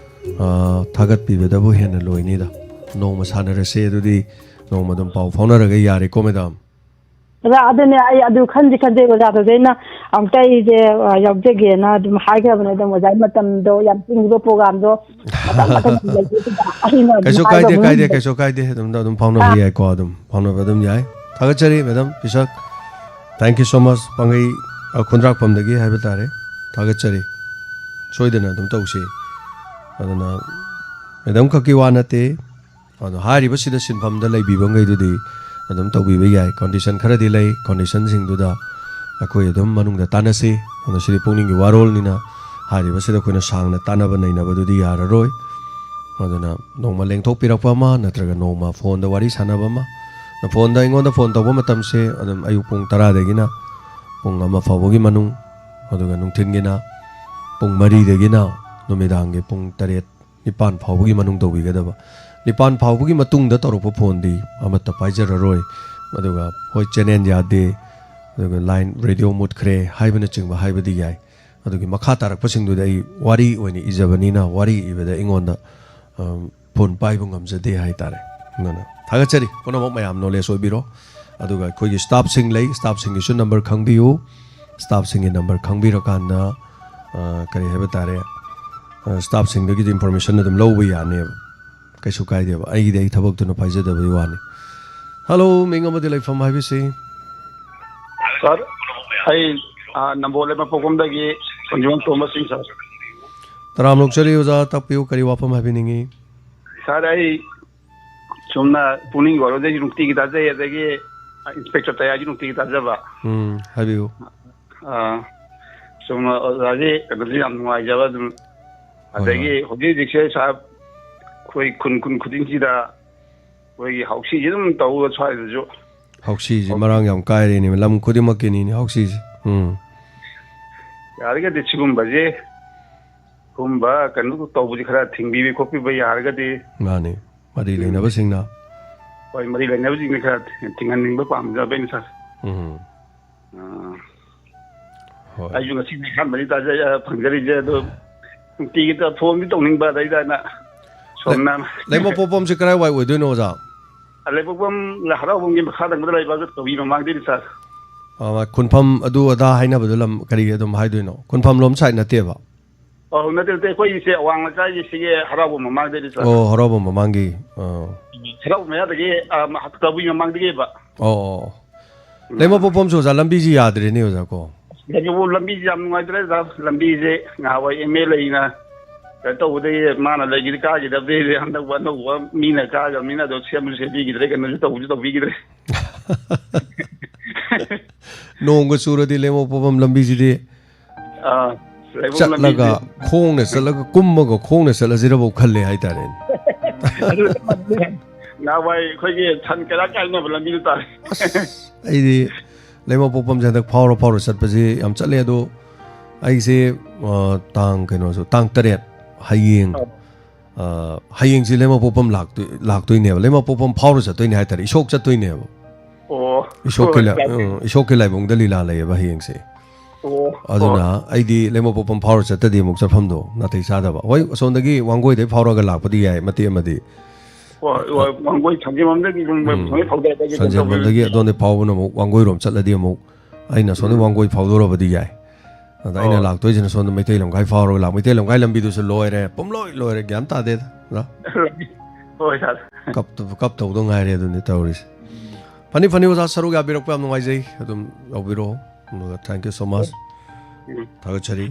ꯑ, ꯊꯥꯒꯠꯄꯤꯕꯗꯕꯨ ꯍꯦꯟꯅ ꯂꯣꯏꯅꯤꯗ꯫ ꯅꯣꯡꯃ ꯁꯥꯟꯅꯔꯁꯦ ꯑꯗꯨꯗꯤ, ꯅꯣꯡꯃ ꯑꯗꯨꯝ ꯄꯥꯎ ꯐꯥꯎꯅꯔꯒ ꯌꯥꯔꯦꯀꯣ, madam? ꯑꯣꯖꯥ, ꯑꯗꯨꯅꯦ ꯑꯩ ꯑꯗꯨ ꯈꯟꯗꯤ ꯈꯟꯖꯩ ꯑꯣꯖꯥꯗꯁꯨ ꯑꯩꯅ ꯑꯃꯨꯛꯇ ꯑꯩꯁꯦ, ꯑ, ꯌꯥꯎꯖꯒꯦꯅ ꯑꯗꯨꯝ ꯍꯥꯏꯈ꯭ꯔꯕꯅꯦ꯫ ꯑꯗꯨꯝ ꯑꯣꯖꯥꯒꯤ ꯃꯇꯝꯗꯣ ꯌꯥꯝ ꯆꯤꯟꯈꯤꯕ program ꯗꯣ ꯃꯇꯝ ꯃꯇꯝ ꯂꯩꯖꯗꯕ ꯑꯩꯅ ꯑꯗꯨꯝ ꯀꯩꯁꯨ ꯀꯥꯏꯗꯦ, ꯍꯥꯏꯗꯣꯛꯑꯝꯕ ꯀꯥꯏꯗꯦ, ꯉꯝꯗꯦ꯫ ꯀꯩꯁꯨ ꯀꯥꯏꯗꯦ꯫ ꯑꯗꯨꯝ, ꯑꯗꯨꯝ ꯐꯥꯎꯅꯕ ꯑꯥ꯫ ꯌꯥꯏꯀꯣ, ꯑꯗꯨꯝ ꯐꯥꯎꯅꯕ ꯑꯗꯨꯝ ꯌꯥꯏ꯫ ꯊꯥꯒꯠꯆꯔꯤ, madam Pishak. Thank you so much꯫ ꯄꯥꯡꯒꯩ, ꯑ, ꯈꯨꯟꯗ꯭ꯔꯥꯛꯄꯝꯗꯒꯤ ꯍꯥꯏꯕ ꯇꯥꯔꯦ꯫ ꯊꯥꯒꯠꯆꯔꯤ꯫ ꯁꯣꯏꯗꯅ ꯑꯗꯨꯝ ꯇꯧꯁꯤ꯫ ꯑꯗꯨꯅ madam ꯈꯛꯀꯤ ꯋꯥ ꯅꯠꯇꯦ꯫ ꯑꯗꯣ ꯍꯥꯏꯔꯤꯕꯁꯤꯗ ꯁꯤꯟꯐꯝꯗ ꯂꯩꯕꯤꯕ ꯃꯈꯩꯗꯨꯗꯤ ꯑꯗꯨꯝ ꯇꯧꯕꯤꯕ ꯌꯥꯏ꯫ Condition ꯈꯔꯗꯤ ꯂꯩ, condition ꯁꯤꯡꯗꯨꯗ ꯑꯩꯈꯣꯏ ꯑꯗꯨꯝ ꯃꯅꯨꯡꯗ ꯇꯥꯟꯅꯁꯤ꯫ ꯑꯗꯣ ꯁꯤꯗꯤ ꯄꯨꯛꯅꯤꯡꯒꯤ ꯋꯥꯔꯣꯜꯅꯤꯅ ꯍꯥꯏꯔꯤꯕꯁꯤꯗ ꯑꯩꯈꯣꯏꯅ ꯁꯥꯡꯅ ꯇꯥꯟꯅꯕ ꯅꯩꯅꯕꯗꯨꯗꯤ ꯌꯥꯔꯔꯣꯏ꯫ ꯑꯗꯨꯅ ꯅꯣꯡꯃ ꯂꯦꯡꯊꯣꯛꯄꯤꯔꯛꯄ ꯑꯃ ꯅꯠꯇ꯭ꯔꯒ ꯅꯣꯡꯃ phone ꯗ ꯋꯥꯔꯤ ꯁꯥꯟꯅꯕ ꯑꯃ, phone ꯗ ꯑꯩꯉꯣꯟꯗ phone ꯇꯧꯕ ꯃꯇꯝꯁꯦ ꯑꯗꯨꯝ ꯑꯌꯨꯛ ꯄꯨꯡ ꯇꯔꯥꯗꯒꯤꯅ ꯄꯨꯡ ꯑꯃ ꯐꯥꯎꯕꯒꯤ ꯃꯅꯨꯡ, ꯑꯗꯨꯒ ꯅꯨꯡꯊꯤꯟꯒꯤꯅ ꯄꯨꯡ ꯃꯔꯤꯗꯒꯤꯅ ꯅꯨꯃꯤꯗꯥꯡꯒꯤ ꯄꯨꯡ ꯇꯔꯦꯠ, ꯅꯤꯄꯥꯟ ꯐꯥꯎꯕꯒꯤ ꯃꯅꯨꯡ ꯇꯧꯕꯤꯒꯗꯕ꯫ ꯅꯤꯄꯥꯟ ꯐꯥꯎꯕꯒꯤ ꯃꯇꯨꯡꯗ ꯇꯧꯔꯛꯄ phone ꯗꯤ ꯑꯃꯠꯇ ꯄꯥꯏꯖꯔꯔꯣꯏ꯫ ꯑꯗꯨꯒ ꯍꯣꯏ, channel ꯌꯥꯗꯦ, ꯑꯗꯨꯒ line, radio ꯃꯨꯠꯈ꯭ꯔꯦ ꯍꯥꯏꯕꯅꯆꯤꯡꯕ ꯍꯥꯏꯕꯗꯤ ꯌꯥꯏ꯫ ꯑꯗꯨꯒꯤ ꯃꯈꯥ ꯇꯥꯔꯛꯄꯁꯤꯡꯗꯨꯗꯤ ꯑꯩ ꯋꯥꯔꯤ ꯑꯣꯏꯅ ꯏꯖꯕꯅꯤꯅ ꯋꯥꯔꯤ ꯏꯕꯗ ꯑꯩꯉꯣꯟꯗ, ꯑꯝ, phone ꯄꯥꯏꯕ ꯉꯝꯖꯗꯦ ꯍꯥꯏꯇꯥꯔꯦ꯫ ꯑꯗꯨꯅ ꯊꯥꯒꯠꯆꯔꯤ ꯄꯨꯝꯅꯃꯛ ꯃꯌꯥꯝ, knowledge ꯑꯣꯏꯕꯤꯔꯣ꯫ ꯑꯗꯨꯒ ꯑꯩꯈꯣꯏꯒꯤ staff ꯁꯤꯡ ꯂꯩ, staff ꯁꯤꯡꯒꯤꯁꯨ number ꯈꯪꯕꯤꯌꯨ꯫ Staff ꯁꯤꯡꯒꯤ number ꯈꯪꯕꯤꯔꯀꯥꯟꯗ, ꯑ, ꯀꯔꯤ ꯍꯥꯏꯕ ꯇꯥꯔꯦ, ꯑ, staff ꯁꯤꯡꯗꯒꯤꯗꯤ information ꯑꯗꯨꯝ ꯂꯧꯕ ꯌꯥꯅꯦꯕ꯫ ꯀꯩꯁꯨ ꯀꯥꯏꯗꯦꯕ꯫ ꯑꯩꯒꯤꯗꯤ ꯑꯩ ꯊꯕꯛꯇꯨꯅ ꯄꯥꯏꯖꯗꯕꯒꯤ ꯋꯥꯅꯤ꯫ Hello, ꯃꯤꯡ ꯑꯃꯗꯤ ꯂꯩꯐꯝ ꯍꯥꯏꯕꯤꯁꯤ? Sir, ꯑꯩ, ꯑ, ꯅꯝꯕꯣꯜ ꯂꯩꯃ ꯄꯣꯛꯐꯝꯗꯒꯤ ꯈꯣꯟꯖꯣꯝ ꯇꯣꯝꯕ ꯁꯤꯡ, sir꯫ ꯇꯔꯥꯝ ꯑꯣꯛꯆꯔꯤ ꯑꯣꯖꯥ, ꯇꯥꯛꯄꯤꯌꯨ, ꯀꯔꯤ ꯋꯥꯐꯝ ꯍꯥꯏꯕꯤꯅꯤꯡꯉꯤ? Sir, ꯑꯩ ꯆꯨꯝꯅ ꯄꯨꯛꯅꯤꯡꯒꯤ ꯋꯥꯔꯣꯜꯁꯦ ꯑꯩꯁꯨ ꯅꯨꯡꯇꯤꯒꯤ ꯇꯥꯖꯩ, ꯑꯗꯒꯤ Inspector ꯇꯌꯥꯁꯨ ꯅꯨꯡꯇꯤꯒꯤ ꯇꯥꯖꯕ꯫ ꯎꯝ, ꯍꯥꯏꯕꯤꯌꯨ꯫ ꯑꯥ, ꯆꯨꯝꯅ ꯑꯣꯖꯥꯒꯤ ꯀꯩꯅꯣꯁꯦ ꯌꯥꯝ ꯅꯨꯡꯉꯥꯏꯖꯕ ꯑꯗꯨꯝ꯫ ꯍꯣꯏ, ꯑꯗꯒꯤ ꯍꯣꯏ꯫ ꯍꯧꯖꯤꯛ ꯍꯧꯖꯤꯛꯁꯦ sir, ꯑꯩꯈꯣꯏ ꯈꯨꯟ, ꯈꯨꯟ ꯈꯨꯗꯤꯡꯁꯤꯗ ꯑꯩꯈꯣꯏꯒꯤ ꯍꯥꯎꯁꯤꯁꯦ ꯑꯗꯨꯝ ꯇꯧꯕ ꯁ꯭ꯋꯥꯏꯗꯁꯨ꯫ ꯍꯥꯎꯁꯤꯁꯦ ꯍꯥꯎꯁꯤ꯫ ꯃꯔꯥꯡ ꯌꯥꯝ ꯀꯥꯏꯔꯦꯅꯦ, ꯂꯝ ꯈꯨꯗꯤꯡꯃꯛꯀꯤꯅꯤꯅꯦ ꯍꯥꯎꯁꯤꯁꯦ꯫ ꯎꯝ꯫ ꯌꯥꯔꯒꯗꯤ ꯁꯤꯒꯨꯝꯕꯁꯦ, ꯁꯤꯒꯨꯝꯕ ꯀꯩꯅꯣ ꯇꯧꯕꯁꯦ ꯈꯔ ꯊꯤꯡꯕꯤꯕ ꯈꯣꯠꯄꯤꯕ ꯌꯥꯔꯒꯗꯤ꯫ ꯃꯥꯅꯤ꯫ ꯃꯔꯤ ꯂꯩꯅꯕꯁꯤꯡꯅ꯫ ꯍꯣꯏ, ꯃꯔꯤ ꯂꯩꯅꯕꯁꯤꯡꯅ ꯈꯔ ꯊꯤꯡꯍꯟꯅꯤꯡꯕ ꯄꯥꯝꯖꯕ ꯑꯩꯅ, ꯁꯥꯔ꯫ ꯎꯝ꯫ ꯑꯥ꯫ ꯍꯣꯏ꯫ ꯑꯩꯁꯨ ꯉꯁꯤꯗꯤ ꯑꯍꯥꯟꯕꯅꯤ ꯇꯥꯖ-, ꯑ, ꯐꯪꯖꯔꯤꯁꯦ, ꯑꯗꯣ ꯅꯨꯡꯇꯤꯒꯤ ꯇ-, ꯐꯣꯟꯗꯤ ꯇꯧꯅꯤꯡꯕ, ꯑꯗꯩꯗ ꯑꯩꯅ ꯁꯣꯝꯅ ꯂꯩꯃꯄꯣꯛꯄꯝꯁꯦ ꯀꯗꯥꯏꯋꯥꯏ ꯑꯣꯏꯗꯣꯏꯅꯣ, ꯑꯣꯖꯥ? ꯂꯩꯃꯄꯣꯛꯄꯝ ꯍꯔꯥꯎꯕꯝꯒꯤ ꯃꯈꯥ ꯊꯪꯕꯗ ꯂꯩꯕ ꯀꯕꯤ ꯃꯃꯥꯡꯗꯩꯅꯤ, ꯁꯥꯔ꯫ ꯑ, ꯈꯨꯟꯐꯝ ꯑꯗꯨ ꯑꯗꯥ ꯍꯥꯏꯅꯕꯗꯣ ꯂꯝ ꯀꯔꯤ ꯑꯗꯨꯝ ꯍꯥꯏꯗꯣꯏꯅꯣ? ꯈꯨꯟꯐꯝ ꯂꯣꯝ ꯁꯥꯏꯠ ꯅꯠꯇꯦꯕ? ꯑꯧ, ꯅꯠꯇꯦ, ꯅꯠꯇꯦ, ꯑꯩꯈꯣꯏꯒꯤꯁꯦ ꯑꯋꯥꯡ ꯂꯩꯀꯥꯏꯒꯤ ꯁꯤꯒꯤ ꯍꯔꯥꯎꯕꯝ ꯃꯃꯥꯡꯗꯩꯅꯤ, ꯁꯥꯔ꯫ ꯑꯣ, ꯍꯔꯥꯎꯕꯝ ꯃꯃꯥꯡꯒꯤ꯫ ꯑꯥ꯫ ꯍꯔꯥꯎꯕꯝ ꯃꯌꯥꯗꯒꯤ, ꯑ, ꯃ-, ꯀꯕꯨꯏ ꯃꯃꯥꯡꯗꯒꯤꯕ꯫ ꯑꯣ, ꯑꯣ, ꯑꯣ꯫ ꯎꯝ꯫ ꯂꯩꯃꯄꯣꯛꯄꯝꯁꯨ ꯑꯣꯖꯥ, ꯂꯝꯕꯤꯁꯤ ꯌꯥꯗ꯭ꯔꯦꯅꯦ, ꯑꯣꯖꯥ, ꯀꯣ? ꯂꯩꯃꯄꯣꯛꯄꯝ ꯂꯝꯕꯤꯁꯤ ꯌꯥꯝ ꯅꯨꯡꯉꯥꯏꯇ꯭ꯔꯦ, ꯑꯣꯖꯥ꯫ ꯂꯝꯕꯤꯁꯦ ꯉꯍꯥꯟꯋꯥꯏ ꯑꯦꯝ ꯑꯦꯜ ꯑꯦꯅ ꯀꯩꯅꯣ ꯇꯧꯕꯗꯒꯤ ꯃꯥꯅ ꯂꯩꯈꯤꯗ ꯀꯥꯈꯤꯗꯕꯗꯒꯤ ꯍꯟꯗꯛ ꯑꯅꯧꯕ ꯃꯤꯅ ꯀꯥꯈ꯭ꯔꯕꯅꯤꯅ ꯑꯗꯣ ꯁꯦꯝꯁꯨ ꯁꯦꯝꯕꯤꯈꯤꯗ꯭ꯔꯦ, ꯀꯩꯅꯣꯁꯨ ꯇꯧꯕꯁꯨ ꯇꯧꯕꯤꯈꯤꯗ꯭ꯔꯦ꯫ ꯅꯣꯡꯒ ꯆꯨꯔꯗꯤ ꯂꯩꯃꯄꯣꯛꯄꯝ ꯂꯝꯕꯤꯁꯤꯗꯤ ꯑꯥ, ꯂꯩꯃꯄꯣꯛꯄꯝ ꯆꯠꯂꯒ, ꯂꯝꯕꯤꯁꯦ ꯈꯣꯡꯅ ꯆꯠꯂꯒ, ꯀꯨꯝꯃꯒ ꯈꯣꯡꯅ ꯆꯠꯂꯁꯤꯔꯕꯧ ꯈꯜꯂꯦ ꯍꯥꯏꯇꯥꯔꯦꯅꯦ꯫ ꯑꯗꯨ ꯆꯞ ꯃꯥꯟꯅꯩ꯫ ꯅꯍꯥꯟꯋꯥꯏ ꯑꯩꯈꯣꯏꯒꯤ ꯁꯟ ꯀꯩꯔꯥꯛ ꯀꯥꯏꯅꯕ ꯂꯝꯕꯤꯗꯨ ꯇꯥꯔꯦ꯫ ꯑꯁ, ꯑꯩꯗꯤ ꯂꯩꯃꯄꯣꯛꯄꯝꯁꯦ ꯍꯟꯗꯛ ꯐꯥꯎꯔ ꯐꯥꯎꯔ ꯆꯠꯄꯁꯤ ꯌꯥꯝ ꯆꯠꯂꯦ꯫ ꯑꯗꯣ ꯑꯩꯁꯦ, ꯑ, ꯇꯥꯡ ꯀꯩꯅꯣꯁꯨ, ꯇꯥꯡ ꯇꯔꯦꯠ, ꯍꯌꯦꯡ, ꯑꯥ꯫ ꯑ, ꯍꯌꯦꯡꯁꯤ ꯂꯩꯃꯄꯣꯛꯄꯝ ꯂꯥꯛꯇꯣꯏ-, ꯂꯥꯛꯇꯣꯏꯅꯦꯕ꯫ ꯂꯩꯃꯄꯣꯛꯄꯝ ꯐꯥꯎꯔ ꯆꯠꯇꯣꯏꯅꯦ ꯍꯥꯏꯇꯥꯔꯦ꯫ ꯏꯁꯣꯛ ꯆꯠꯇꯣꯏꯅꯦꯕ꯫ ꯑꯣ꯫ ꯏꯁꯣꯛꯀꯤ ꯍꯣꯏ, ꯂꯥꯏ-, ꯂꯥꯛꯀꯦ꯫ ꯎꯝ, ꯏꯁꯣꯛꯀꯤ ꯂꯥꯏꯕꯨꯡꯗ ꯂꯤꯂꯥ ꯂꯩꯌꯦꯕ ꯍꯌꯦꯡꯁꯦ꯫ ꯑꯣ, ꯑꯗꯨꯅ ꯍꯣꯏ꯫ ꯑꯩꯗꯤ ꯂꯩꯃꯄꯣꯛꯄꯝ ꯐꯥꯎꯔ ꯆꯠꯇꯗꯤ ꯑꯃꯨꯛ ꯆꯠꯐꯝꯗꯣ ꯅꯥꯇꯩ ꯆꯥꯗꯕ꯫ ꯍꯣꯏ, ꯑꯁꯣꯝꯗꯒꯤ ꯋꯥꯡꯒꯣꯏꯗꯩ ꯐꯥꯎꯔꯒ ꯂꯥꯛꯄꯗꯤ ꯌꯥꯏ ꯃꯇꯦꯛ ꯑꯃꯗꯤ꯫ ꯍꯣꯏ, ꯍꯣꯏ, ꯋꯥꯡꯒꯣꯏ ꯁꯟꯖꯦꯟꯕꯝꯗꯒꯤ ꯑꯗꯨꯝ ꯎꯝ꯫ ꯁꯣꯝꯗꯒꯤ ꯐꯥꯎꯗꯔꯛꯄꯒꯤ ꯑꯗꯨꯝ ꯁꯟꯖꯦꯟꯕꯝꯗꯒꯤ ꯇꯧꯕꯤꯔꯁꯨ ꯌꯥꯏ꯫ ꯑꯗꯣꯝꯗꯩ ꯐꯥꯎꯕꯅ ꯑꯃꯨꯛ ꯋꯥꯡꯒꯣꯏꯔꯣꯝ ꯆꯠꯂꯗꯤ ꯑꯃꯨꯛ ꯑꯩꯅ ꯁꯣꯝꯗ ꯎꯝ꯫ ꯋꯥꯡꯒꯣꯏ ꯐꯥꯎꯗꯣꯔꯕꯗꯤ ꯌꯥꯏ꯫ ꯑꯗ ꯑꯩꯅ ꯍꯣꯏ꯫ ꯂꯥꯛꯇꯣꯏꯁꯤꯅ ꯁꯣꯝꯗ ꯃꯩꯇꯩ ꯂꯝꯈꯥꯏ ꯐꯥꯎꯔꯒ ꯂꯥꯛ-, ꯃꯩꯇꯩ ꯂꯝꯈꯥꯏ ꯂꯝꯕꯤꯗꯨꯁꯨ ꯂꯣꯏꯔꯦ, ꯄꯨꯝꯂꯣꯏ ꯂꯣꯏꯔꯦ, ꯒ꯭ꯌꯥꯟ ꯇꯥꯗꯦꯗ, ꯑꯣꯖꯥ꯫ ꯍꯣꯏ, ꯁꯥꯔ꯫ ꯀꯞꯇ-, ꯀꯞꯇꯧꯗꯧ ꯉꯥꯏꯔꯦ ꯑꯗꯨꯅꯤ ꯇꯧꯔꯤꯁꯦ꯫ ꯐꯅꯤ, ꯐꯅꯤ, ꯑꯣꯖꯥ, ꯁꯔꯨꯛ ꯌꯥꯕꯤꯔꯛꯄ ꯌꯥꯝ ꯅꯨꯡꯉꯥꯏꯖꯩ꯫ ꯑꯗꯨꯝ ꯌꯥꯎꯕꯤꯔꯛꯑꯣ꯫ ꯑꯗꯨꯒ thank you so much꯫ ꯎꯝ꯫ ꯊꯥꯒꯠꯆꯔꯤ꯫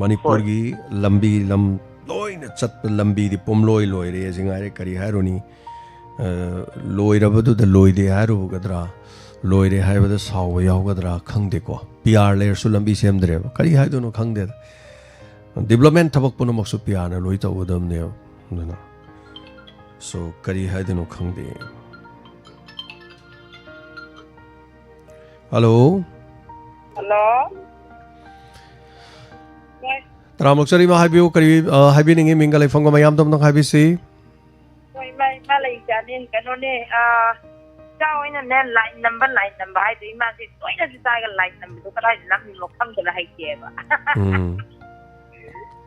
ꯃꯅꯤꯄꯨꯔꯒꯤ ꯍꯣꯏ꯫ ꯂꯝꯕꯤ ꯂꯝ ꯂꯣꯏꯅ ꯆꯠꯄ ꯂꯝꯕꯤꯗꯤ ꯄꯨꯝꯂꯣꯏ ꯂꯣꯏꯔꯦ, ꯑꯁꯤ ꯉꯥꯏꯔꯦ, ꯀꯔꯤ ꯍꯥꯏꯔꯨꯅꯤ? ꯑ, ꯂꯣꯏꯔꯕꯗꯨꯗ ꯂꯣꯏꯗꯦ ꯍꯥꯏꯔꯨꯒꯗ꯭ꯔꯥ? ꯂꯣꯏꯔꯦ ꯍꯥꯏꯕꯗ ꯁꯥꯎꯕ ꯌꯥꯎꯒꯗ꯭ꯔꯥ? ꯈꯪꯗꯦꯀꯣ꯫ ꯄꯤ ꯑꯥꯔ ꯂꯩꯔꯁꯨ ꯂꯝꯕꯤ ꯁꯦꯝꯗ꯭ꯔꯦꯕ꯫ ꯀꯔꯤ ꯍꯥꯏꯗꯣꯏꯅꯣ ꯈꯪꯗꯦꯗ꯫ ꯗꯤꯕ꯭ꯂꯞꯃꯦꯟ ꯊꯕꯛ ꯄꯨꯝꯅꯃꯛꯁꯨ ꯄꯤ ꯑꯥꯔꯅ ꯂꯣꯏ ꯇꯧꯒꯗꯕꯅꯦꯕ꯫ ꯑꯗꯨꯅ, so, ꯀꯔꯤ ꯍꯥꯏꯗꯣꯏꯅꯣ ꯈꯪꯗꯦ꯫ ꯍꯜꯂꯣ꯫ ꯍꯜꯂꯣ꯫ ꯇꯔꯥꯝꯂꯛꯆꯔꯤ, ꯏꯃꯥ, ꯍꯥꯏꯕꯤꯌꯨ, ꯀꯔꯤ, ꯑ, ꯍꯥꯏꯕꯤꯅꯤꯡꯉꯤ? ꯃꯤꯡꯒ ꯂꯩꯐꯝꯒ ꯃꯌꯥꯝꯗꯣ ꯑꯝꯇꯪ ꯍꯥꯏꯕꯤꯁꯤ꯫ ꯍꯣꯏ, ꯏꯃꯥ, ꯏꯃꯥ ꯂꯩ-, ꯌꯥꯅꯤ, ꯀꯩꯅꯣꯅꯦ, ꯑ, ꯏꯆꯥ ꯍꯣꯏꯅꯅꯦ, ꯂꯥꯏꯠ ꯅꯝꯕ, ꯂꯥꯏꯠ ꯅꯝꯕ ꯍꯥꯏꯗꯣ, ꯏꯃꯥꯁꯦ ꯇꯣꯏꯅꯁꯨ ꯆꯥꯏꯒ ꯂꯥꯏꯠ ꯅꯝꯕꯗꯣ ꯀꯗꯥꯏꯗ ꯅꯝꯃꯤꯅꯣ ꯈꯪꯗꯅ ꯍꯩꯇꯦꯕ꯫ ꯎꯝ꯫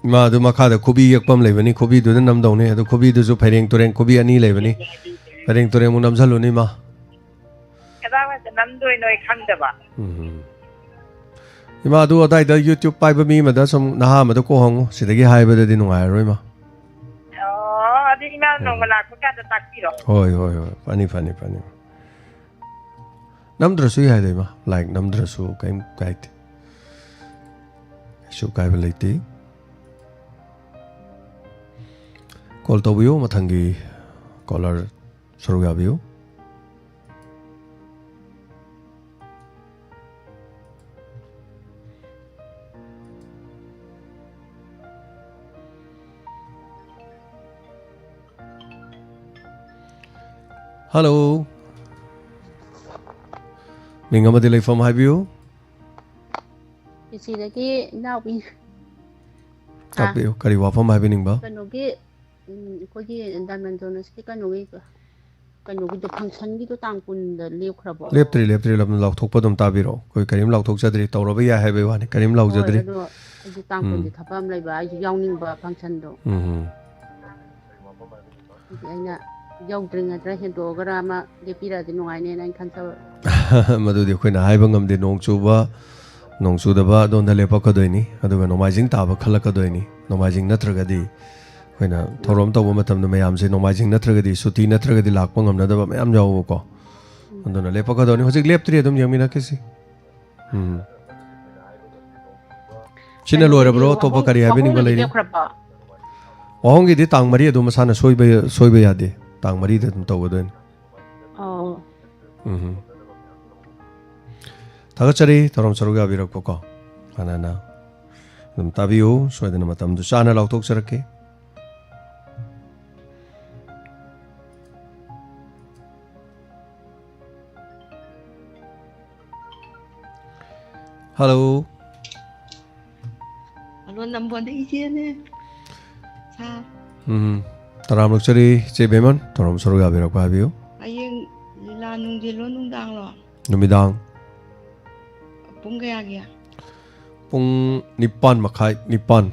ꯏꯃꯥ, ꯑꯗꯨ ꯃꯈꯥꯗ ꯈꯨꯕꯤ ꯌꯦꯛꯄ ꯑꯃ ꯂꯩꯕꯅꯤ, ꯈꯨꯕꯤꯗꯨꯗ ꯅꯝꯗꯧꯅꯤ꯫ ꯑꯗꯨ ꯈꯨꯕꯤꯗꯨꯁꯨ ꯐꯩꯔꯦꯡ ꯇꯨꯔꯦꯡ ꯈꯨꯕꯤ ꯑꯅꯤ ꯂꯩꯕꯅꯤ꯫ ꯐꯩꯔꯦꯡ ꯇꯨꯔꯦꯡꯃꯨꯛ ꯅꯝꯁꯜꯂꯨꯅꯤ, ꯏꯃꯥ꯫ ꯀꯗꯥꯏꯋꯥꯏꯗ ꯅꯝꯗꯣꯏꯅꯣ ꯑꯩ ꯈꯪꯗꯕ꯫ ꯎꯝ꯫ ꯏꯃꯥ, ꯑꯗꯨ ꯑꯗꯥꯏꯗ YouTube ꯄꯥꯏꯕ ꯃꯤ ꯑꯃꯗ, ꯁꯨꯝ ꯅꯍꯥ ꯑꯃꯗ ꯀꯣꯛ ꯍꯪꯉꯨ꯫ ꯁꯤꯗꯒꯤ ꯍꯥꯏꯕꯗꯗꯤ ꯅꯨꯡꯉꯥꯏꯔꯔꯣꯏ, ꯏꯃꯥ꯫ ꯑꯣ, ꯑꯗꯨ ꯏꯃꯥ ꯎꯝ꯫ ꯅꯣꯡꯃ ꯂꯥꯛꯄ ꯀꯥꯟꯗ ꯇꯥꯛꯄꯤꯔꯣ꯫ ꯍꯣꯏ, ꯍꯣꯏ, ꯍꯣꯏ꯫ ꯐꯅꯤ, ꯐꯅꯤ, ꯐꯅꯤ꯫ ꯅꯝꯗ꯭ꯔꯁꯨ ꯌꯥꯏꯗ, ꯏꯃꯥ꯫ ꯂꯥꯏꯛ ꯅꯝꯗ꯭ꯔꯁꯨ ꯀꯩꯝ ꯀꯥꯏꯗꯦ꯫ ꯀꯩꯁꯨ ꯀꯥꯏꯕ ꯂꯩꯇꯦ꯫ ꯀꯣꯜ ꯇꯧꯕꯤꯌꯨ, ꯃꯊꯪꯒꯤ ꯀꯣꯂꯔ ꯁꯔꯨꯛ ꯌꯥꯕꯤꯌꯨ꯫ ꯍꯜꯂꯣ꯫ ꯃꯤꯡ ꯑꯃꯗꯤ ꯂꯩꯐꯝ ꯍꯥꯏꯕꯤꯌꯨ꯫ ꯏꯆꯦꯗꯒꯤ ꯏꯅꯥꯎꯄꯤ꯫ ꯇꯥꯛꯄꯤꯌꯨ, ꯀꯔꯤ ꯋꯥꯐꯝ ꯍꯥꯏꯕꯤꯅꯤꯡꯕ? ꯀꯩꯅꯣꯒꯤ, ꯎꯝ, ꯑꯩꯈꯣꯏꯒꯤ ꯗꯥꯏꯃꯟ ꯖꯣꯅꯁꯀꯤ ꯀꯩꯅꯣꯒꯤ, ꯀꯩꯅꯣꯒꯤꯗꯣ, ꯐꯪꯁꯟꯒꯤꯗꯣ ꯇꯥꯡ ꯀꯨꯟꯗ ꯂꯦꯞꯈ꯭ꯔꯕꯣ? ꯂꯦꯞꯇ꯭ꯔꯤ, ꯂꯦꯞꯇ꯭ꯔꯤ, ꯂꯝ ꯂꯥꯎꯊꯣꯛꯄ ꯑꯗꯨꯝ ꯇꯥꯕꯤꯔꯛꯑꯣ꯫ ꯑꯩꯈꯣꯏ ꯀꯔꯤꯝ ꯂꯥꯎꯊꯣꯛꯆꯗ꯭ꯔꯤ, ꯇꯧꯔꯕ ꯌꯥꯏ ꯍꯥꯏꯕꯒꯤ ꯋꯥꯅꯤ, ꯀꯔꯤꯝ ꯍꯣꯏ, ꯂꯥꯎꯖꯗ꯭ꯔꯤ꯫ ꯑꯗꯣ ꯑꯩꯁꯨ ꯇꯥꯡ ꯎꯝ꯫ ꯀꯨꯟꯒꯤ ꯊꯕꯛ ꯑꯃ ꯂꯩꯕ, ꯑꯩꯁꯨ ꯌꯥꯎꯅꯤꯡꯕ ꯐꯪꯁꯟꯗꯣ꯫ ꯎꯝ ꯍꯝ꯫ ꯑꯗꯨꯒꯤ ꯑꯩꯅ ꯌꯧꯗ꯭ꯔꯤꯉꯩꯗ ꯍꯦꯟꯗꯣꯛꯑꯒꯔ ꯑꯃ ꯂꯦꯞꯄꯤꯔꯛꯑꯗꯤ ꯅꯨꯡꯉꯥꯏꯅꯦꯅ ꯑꯩꯅ ꯈꯟꯖꯕ꯫ ꯃꯗꯨꯗꯤ ꯑꯩꯈꯣꯏꯅ ꯍꯥꯏꯕ ꯉꯝꯗꯦ꯫ ꯅꯣꯡ ꯆꯨꯕ, ꯅꯣꯡ ꯆꯨꯗꯕ ꯑꯗꯣꯝꯗ ꯂꯦꯞꯄꯛꯀꯗꯣꯏꯅꯤ, ꯑꯗꯨꯒ ꯅꯣꯡꯃꯥꯏꯖꯤꯡ ꯇꯥꯕ ꯈꯜꯂꯛꯀꯗꯣꯏꯅꯤ꯫ ꯅꯣꯡꯃꯥꯏꯖꯤꯡ ꯅꯠꯇ꯭ꯔꯒꯗꯤ ꯑꯩꯈꯣꯏꯅ ꯊꯧꯔꯝ ꯇꯧꯕ ꯃꯇꯝꯗ ꯃꯌꯥꯝꯁꯦ ꯅꯣꯡꯃꯥꯏꯖꯤꯡ ꯅꯠꯇ꯭ꯔꯒꯗꯤ, ꯁꯨꯇꯤ ꯅꯠꯇ꯭ꯔꯒꯗꯤ ꯂꯥꯛꯄ ꯉꯝꯅꯗꯕ ꯃꯌꯥꯝ ꯌꯥꯎꯕꯀꯣ꯫ ꯎꯝ꯫ ꯑꯗꯨꯅ ꯂꯦꯞꯄꯛꯀꯗꯧꯅꯤ꯫ ꯍꯧꯖꯤꯛ ꯂꯦꯞꯇ꯭ꯔꯤ, ꯑꯗꯨꯝ ꯌꯦꯡꯃꯤꯟꯅꯈꯤꯁꯤ꯫ ꯎꯝ꯫ ꯁꯤꯅ ꯀꯩꯅꯣꯒꯤꯗꯤ ꯂꯣꯏꯔꯕ꯭ꯔꯣ? ꯑꯇꯣꯞꯄ ꯋꯥꯍꯣꯡ-, ꯀꯔꯤ ꯍꯥꯏꯕꯤꯅꯤꯡꯕ ꯋꯥꯍꯣꯡꯒꯤꯗꯤ ꯂꯩꯔꯤ? ꯂꯦꯞꯈ꯭ꯔꯕꯣ? ꯋꯥꯍꯣꯡꯒꯤꯗꯤ ꯇꯥꯡ ꯃꯔꯤ ꯑꯗꯨ ꯃꯁꯥꯅ ꯁꯣꯏꯕ, ꯁꯣꯏꯕ ꯌꯥꯗꯦ꯫ ꯇꯥꯡ ꯃꯔꯤꯗ ꯑꯗꯨꯝ ꯇꯧꯒꯗꯣꯏꯅꯤ꯫ ꯑꯣ꯫ ꯎꯝ꯫ ꯊꯥꯒꯠꯆꯔꯤ, ꯊꯧꯔꯝ ꯁꯔꯨꯛ ꯌꯥꯕꯤꯔꯛꯄꯀꯣ꯫ ꯍꯥꯟꯅꯅ ꯑꯗꯨꯝ ꯇꯥꯕꯤꯌꯨ, ꯁꯣꯏꯗꯅ ꯃꯇꯝꯗꯨ ꯆꯥꯅ ꯂꯥꯎꯊꯣꯛꯆꯔꯛꯀꯦ꯫ ꯍꯜꯂꯣ꯫ ꯍꯜꯂꯣ, ꯅꯝꯕꯣꯟꯗ ꯏꯆꯦꯅꯦ꯫ ꯁꯥꯔ꯫ ꯎꯝ꯫ ꯇꯔꯥꯝꯂꯛꯆꯔꯤ ꯏꯆꯦ ꯕꯦꯃꯟ, ꯊꯧꯔꯝ ꯁꯔꯨꯛ ꯌꯥꯕꯤꯔꯛꯄ ꯍꯥꯏꯕꯤꯌꯨ꯫ ꯍꯌꯦꯡ ꯂꯤꯂꯥ ꯅꯨꯡꯊꯤꯜꯂꯣ ꯅꯨꯡꯗꯥꯡꯂꯣ? ꯅꯨꯃꯤꯗꯥꯡ ꯄꯨꯡ ꯀꯌꯥꯒꯤ? ꯄꯨꯡ ꯅꯤꯄꯥꯟ ꯃꯈꯥꯏ, ꯅꯤꯄꯥꯟ꯫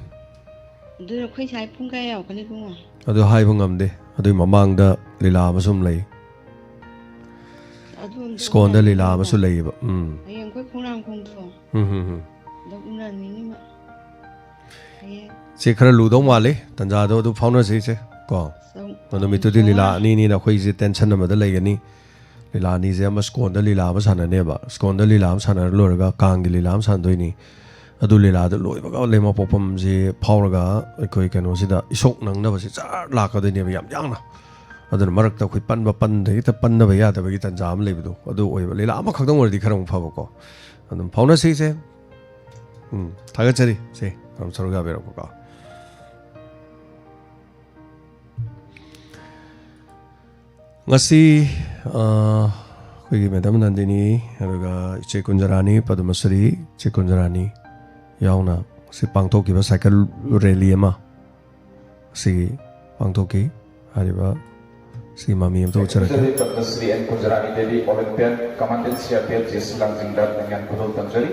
ꯑꯗꯨ ꯑꯩꯈꯣꯏ ꯁ꯭ꯋꯥꯏ ꯄꯨꯡ ꯀꯌꯥ ꯌꯧꯔꯛꯀꯅꯤ ꯏꯕꯨꯡꯉꯣ? ꯑꯗꯨ ꯍꯥꯏꯕ ꯉꯝꯗꯦ꯫ ꯑꯗꯨꯒꯤ ꯃꯃꯥꯡꯗ ꯂꯤꯂꯥ ꯑꯃꯁꯨ ꯑꯃ ꯂꯩ꯫ ꯑꯗꯨ ꯑꯝꯇ ꯁ꯭ꯀꯣꯟꯗ ꯂꯤꯂꯥ ꯎꯅꯅꯤꯡꯉꯤꯀꯣ꯫ ꯑꯃꯁꯨ ꯂꯩꯌꯦꯕ꯫ ꯎꯝ꯫ ꯍꯌꯦꯡ ꯑꯩꯈꯣꯏ ꯈꯣꯡꯅꯥꯡ ꯈꯣꯡꯗꯣ ꯎꯝ, ꯎꯝ, ꯎꯝ꯫ ꯑꯗꯨꯝ ꯎꯅꯅꯤꯡꯉꯤꯕ꯫ ꯍꯌꯦꯡ ꯁꯤ ꯈꯔ ꯂꯨꯗꯧ ꯃꯥꯜꯂꯤ꯫ ꯇꯟꯖꯥꯗꯣ ꯑꯗꯨ ꯐꯥꯎꯅꯁꯤ ꯏꯆꯦ꯫ ꯀꯣ? ꯆꯧ- ꯅꯨꯃꯤꯠꯇꯨꯗꯤ ꯂꯤꯂꯥ ꯑꯅꯤꯅꯤꯅ ꯑꯩꯈꯣꯏꯁꯦ ꯇꯦꯟꯁꯟ ꯑꯃꯗ ꯂꯩꯒꯅꯤ꯫ ꯂꯤꯂꯥ ꯑꯅꯤꯁꯦ ꯑꯃ ꯁ꯭ꯀꯣꯟꯗ ꯂꯤꯂꯥ ꯑꯃ ꯁꯥꯟꯅꯅꯦꯕ꯫ ꯁ꯭ꯀꯣꯟꯗ ꯂꯤꯂꯥ ꯑꯃ ꯁꯥꯟꯅꯔ ꯂꯣꯏꯔꯒ ꯀꯥꯡꯒꯤ ꯂꯤꯂꯥ ꯑꯃ ꯁꯥꯟꯅꯗꯣꯏꯅꯤ꯫ ꯑꯗꯨ ꯂꯤꯂꯥꯗ ꯂꯣꯏꯕꯒ ꯂꯩꯃ ꯄꯣꯛꯐꯝꯁꯤ ꯐꯥꯎꯔꯒ ꯑꯩꯈꯣꯏ ꯀꯩꯅꯣꯁꯤꯗ ꯏꯁꯣꯛ ꯅꯪꯅꯕꯁꯤ ꯆꯥꯔ ꯂꯥꯛꯀꯗꯣꯏꯅꯦꯕ ꯌꯥꯝ ꯌꯥꯡꯅ꯫ ꯑꯗꯨꯅ ꯃꯔꯛꯇ ꯑꯩꯈꯣꯏ ꯄꯟꯕ ꯄꯟꯗ ꯍꯦꯛꯇ ꯄꯟꯗꯕ ꯌꯥꯗꯕꯒꯤ ꯇꯥꯟꯖꯥ ꯑꯃ ꯂꯩꯕꯗꯣ ꯑꯗꯨ ꯑꯣꯏꯕ꯫ ꯂꯤꯂꯥ ꯑꯃꯈꯛꯇꯪ ꯑꯣꯏꯔꯗꯤ ꯈꯔ ꯑꯃꯨꯛ ꯐꯕꯀꯣ꯫ ꯑꯗꯨꯝ ꯐꯥꯎꯅꯁꯤ ꯏꯆꯦ꯫ ꯎꯝ, ꯊꯥꯒꯠꯆꯔꯤ ꯏꯆꯦ, ꯊꯧꯔꯝ ꯁꯔꯨꯛ ꯌꯥꯕꯤꯔꯛꯄꯀꯣ꯫ ꯉꯁꯤ ꯑ, ꯑꯩꯈꯣꯏꯒꯤ ꯃꯦꯗꯥꯝ ꯅꯟꯗꯤꯅꯤ, ꯑꯗꯨꯒ ꯏꯆꯦ ꯀꯨꯟꯖꯔꯥꯅꯤ, ꯄꯗꯃꯁ꯭ꯔꯤ ꯏꯆꯦ ꯀꯨꯟꯖꯔꯥꯅꯤ ꯌꯥꯎꯅ ꯉꯁꯤ ꯄꯥꯡꯊꯣꯛꯈꯤꯕ ꯁꯥꯏꯀꯜ ꯔꯦꯂꯤ ꯑꯃ ꯉꯁꯤ ꯄꯥꯡꯊꯣꯛꯈꯤ꯫ ꯍꯥꯏꯔꯤꯕ ꯁꯤ ꯃꯃꯤ ꯑꯃꯇ ꯎꯠꯆꯔꯛꯀꯦ꯫ Padma Shri N Kunjarani Devi, Olympian, Commandant C R P F, J C Langjing ꯗ ꯅꯤꯡꯉꯥꯏ ꯈꯨꯗꯣꯜ ꯇꯝꯖꯔꯤ꯫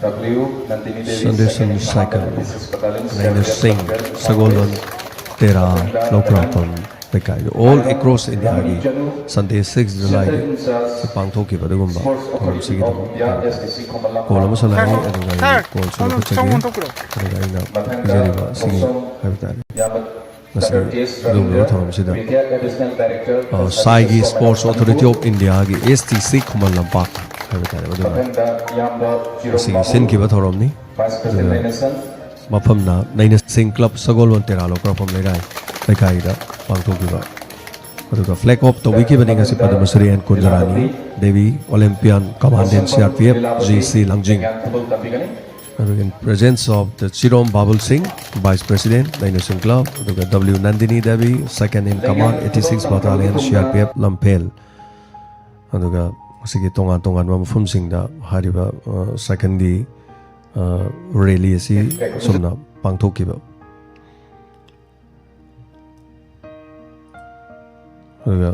W Nandini Devi, Sunday second in Sunday Cycle, command, N S S Battalion, Naina C R P F, Singh, Lamphel, Sagolon, Tera, Lokrapam, ꯂꯩꯀꯥꯏꯗ all across India ꯒꯤ Sunday six July ꯒꯤ ꯁꯤ ꯄꯥꯡꯊꯣꯛꯈꯤꯕ ꯑꯗꯨꯒꯨꯝꯕ ꯊꯧꯔꯝꯁꯤꯒꯤꯗꯃꯛ call ꯑꯃꯁꯨ ꯂꯥꯛꯏ꯫ ꯑꯗꯨꯒ ꯑꯩꯅ ꯀꯣꯜꯁꯨ ꯂꯧꯈꯠꯆꯒꯦ꯫ ꯑꯗꯨꯒ ꯑꯩꯅ ꯄꯤꯖꯔꯤꯕ ꯁꯤꯒꯤ ꯍꯥꯏꯕ ꯇꯥꯔꯦ ꯉꯁꯤ ꯑꯗꯨꯒꯨꯝꯂꯕ ꯊꯧꯔꯝꯁꯤꯗ, ꯑ, ꯁꯥꯏꯒꯤ Sports Authority of India ꯒꯤ S T C Khuman Lampak ꯍꯥꯏꯕ ꯇꯥꯔꯦ, ꯃꯗꯨꯅ ꯉꯁꯤꯒꯤ ꯁꯤꯟꯈꯤꯕ ꯊꯧꯔꯝꯅꯤ꯫ ꯑꯗꯨꯒ ꯃꯐꯝꯅ ꯅꯩꯅ ꯁꯤꯡ ꯀ꯭ꯂꯕ, ꯁꯒꯣꯜꯕꯟ ꯇꯦꯔꯥ ꯂꯧꯀ꯭ꯔꯥꯛꯐꯝ ꯂꯩꯔꯥꯏ ꯂꯩꯀꯥꯏꯗ ꯄꯥꯡꯊꯣꯛꯈꯤꯕ꯫ ꯑꯗꯨꯒ flag off ꯇꯧꯕꯤꯈꯤꯕꯅꯤ ꯉꯁꯤ ꯄꯗꯃꯁ꯭ꯔꯤ N ꯀꯨꯟꯖꯔꯥꯅꯤ Devi, Olympian, Commandant C R P F, J C ꯂꯥꯡꯖꯤꯡ꯫ ꯑꯗꯨꯒ in presence of the ꯆꯤꯔꯣꯝ ꯕꯥꯕꯨꯜ ꯁꯤꯡ, Vice President, ꯅꯩꯅ ꯁꯤꯡ ꯀ꯭ꯂꯕ, ꯑꯗꯨꯒ W Nandini Devi, Second in Command, eighty six Battalion, C R P F, ꯂꯝꯐꯦꯜ꯫ ꯑꯗꯨꯒ ꯁꯤꯒꯤ ꯇꯣꯉꯥꯟ ꯇꯣꯉꯥꯟꯕ ꯃꯐꯝꯁꯤꯡꯗ ꯍꯥꯏꯔꯤꯕ, ꯑ, ꯁꯥꯏꯀꯜꯒꯤ, ꯑ, ꯔꯦꯂꯤ ꯑꯁꯤ ꯑꯁꯨꯝꯅ ꯄꯥꯡꯊꯣꯛꯈꯤꯕ꯫ ꯑꯗꯨꯒ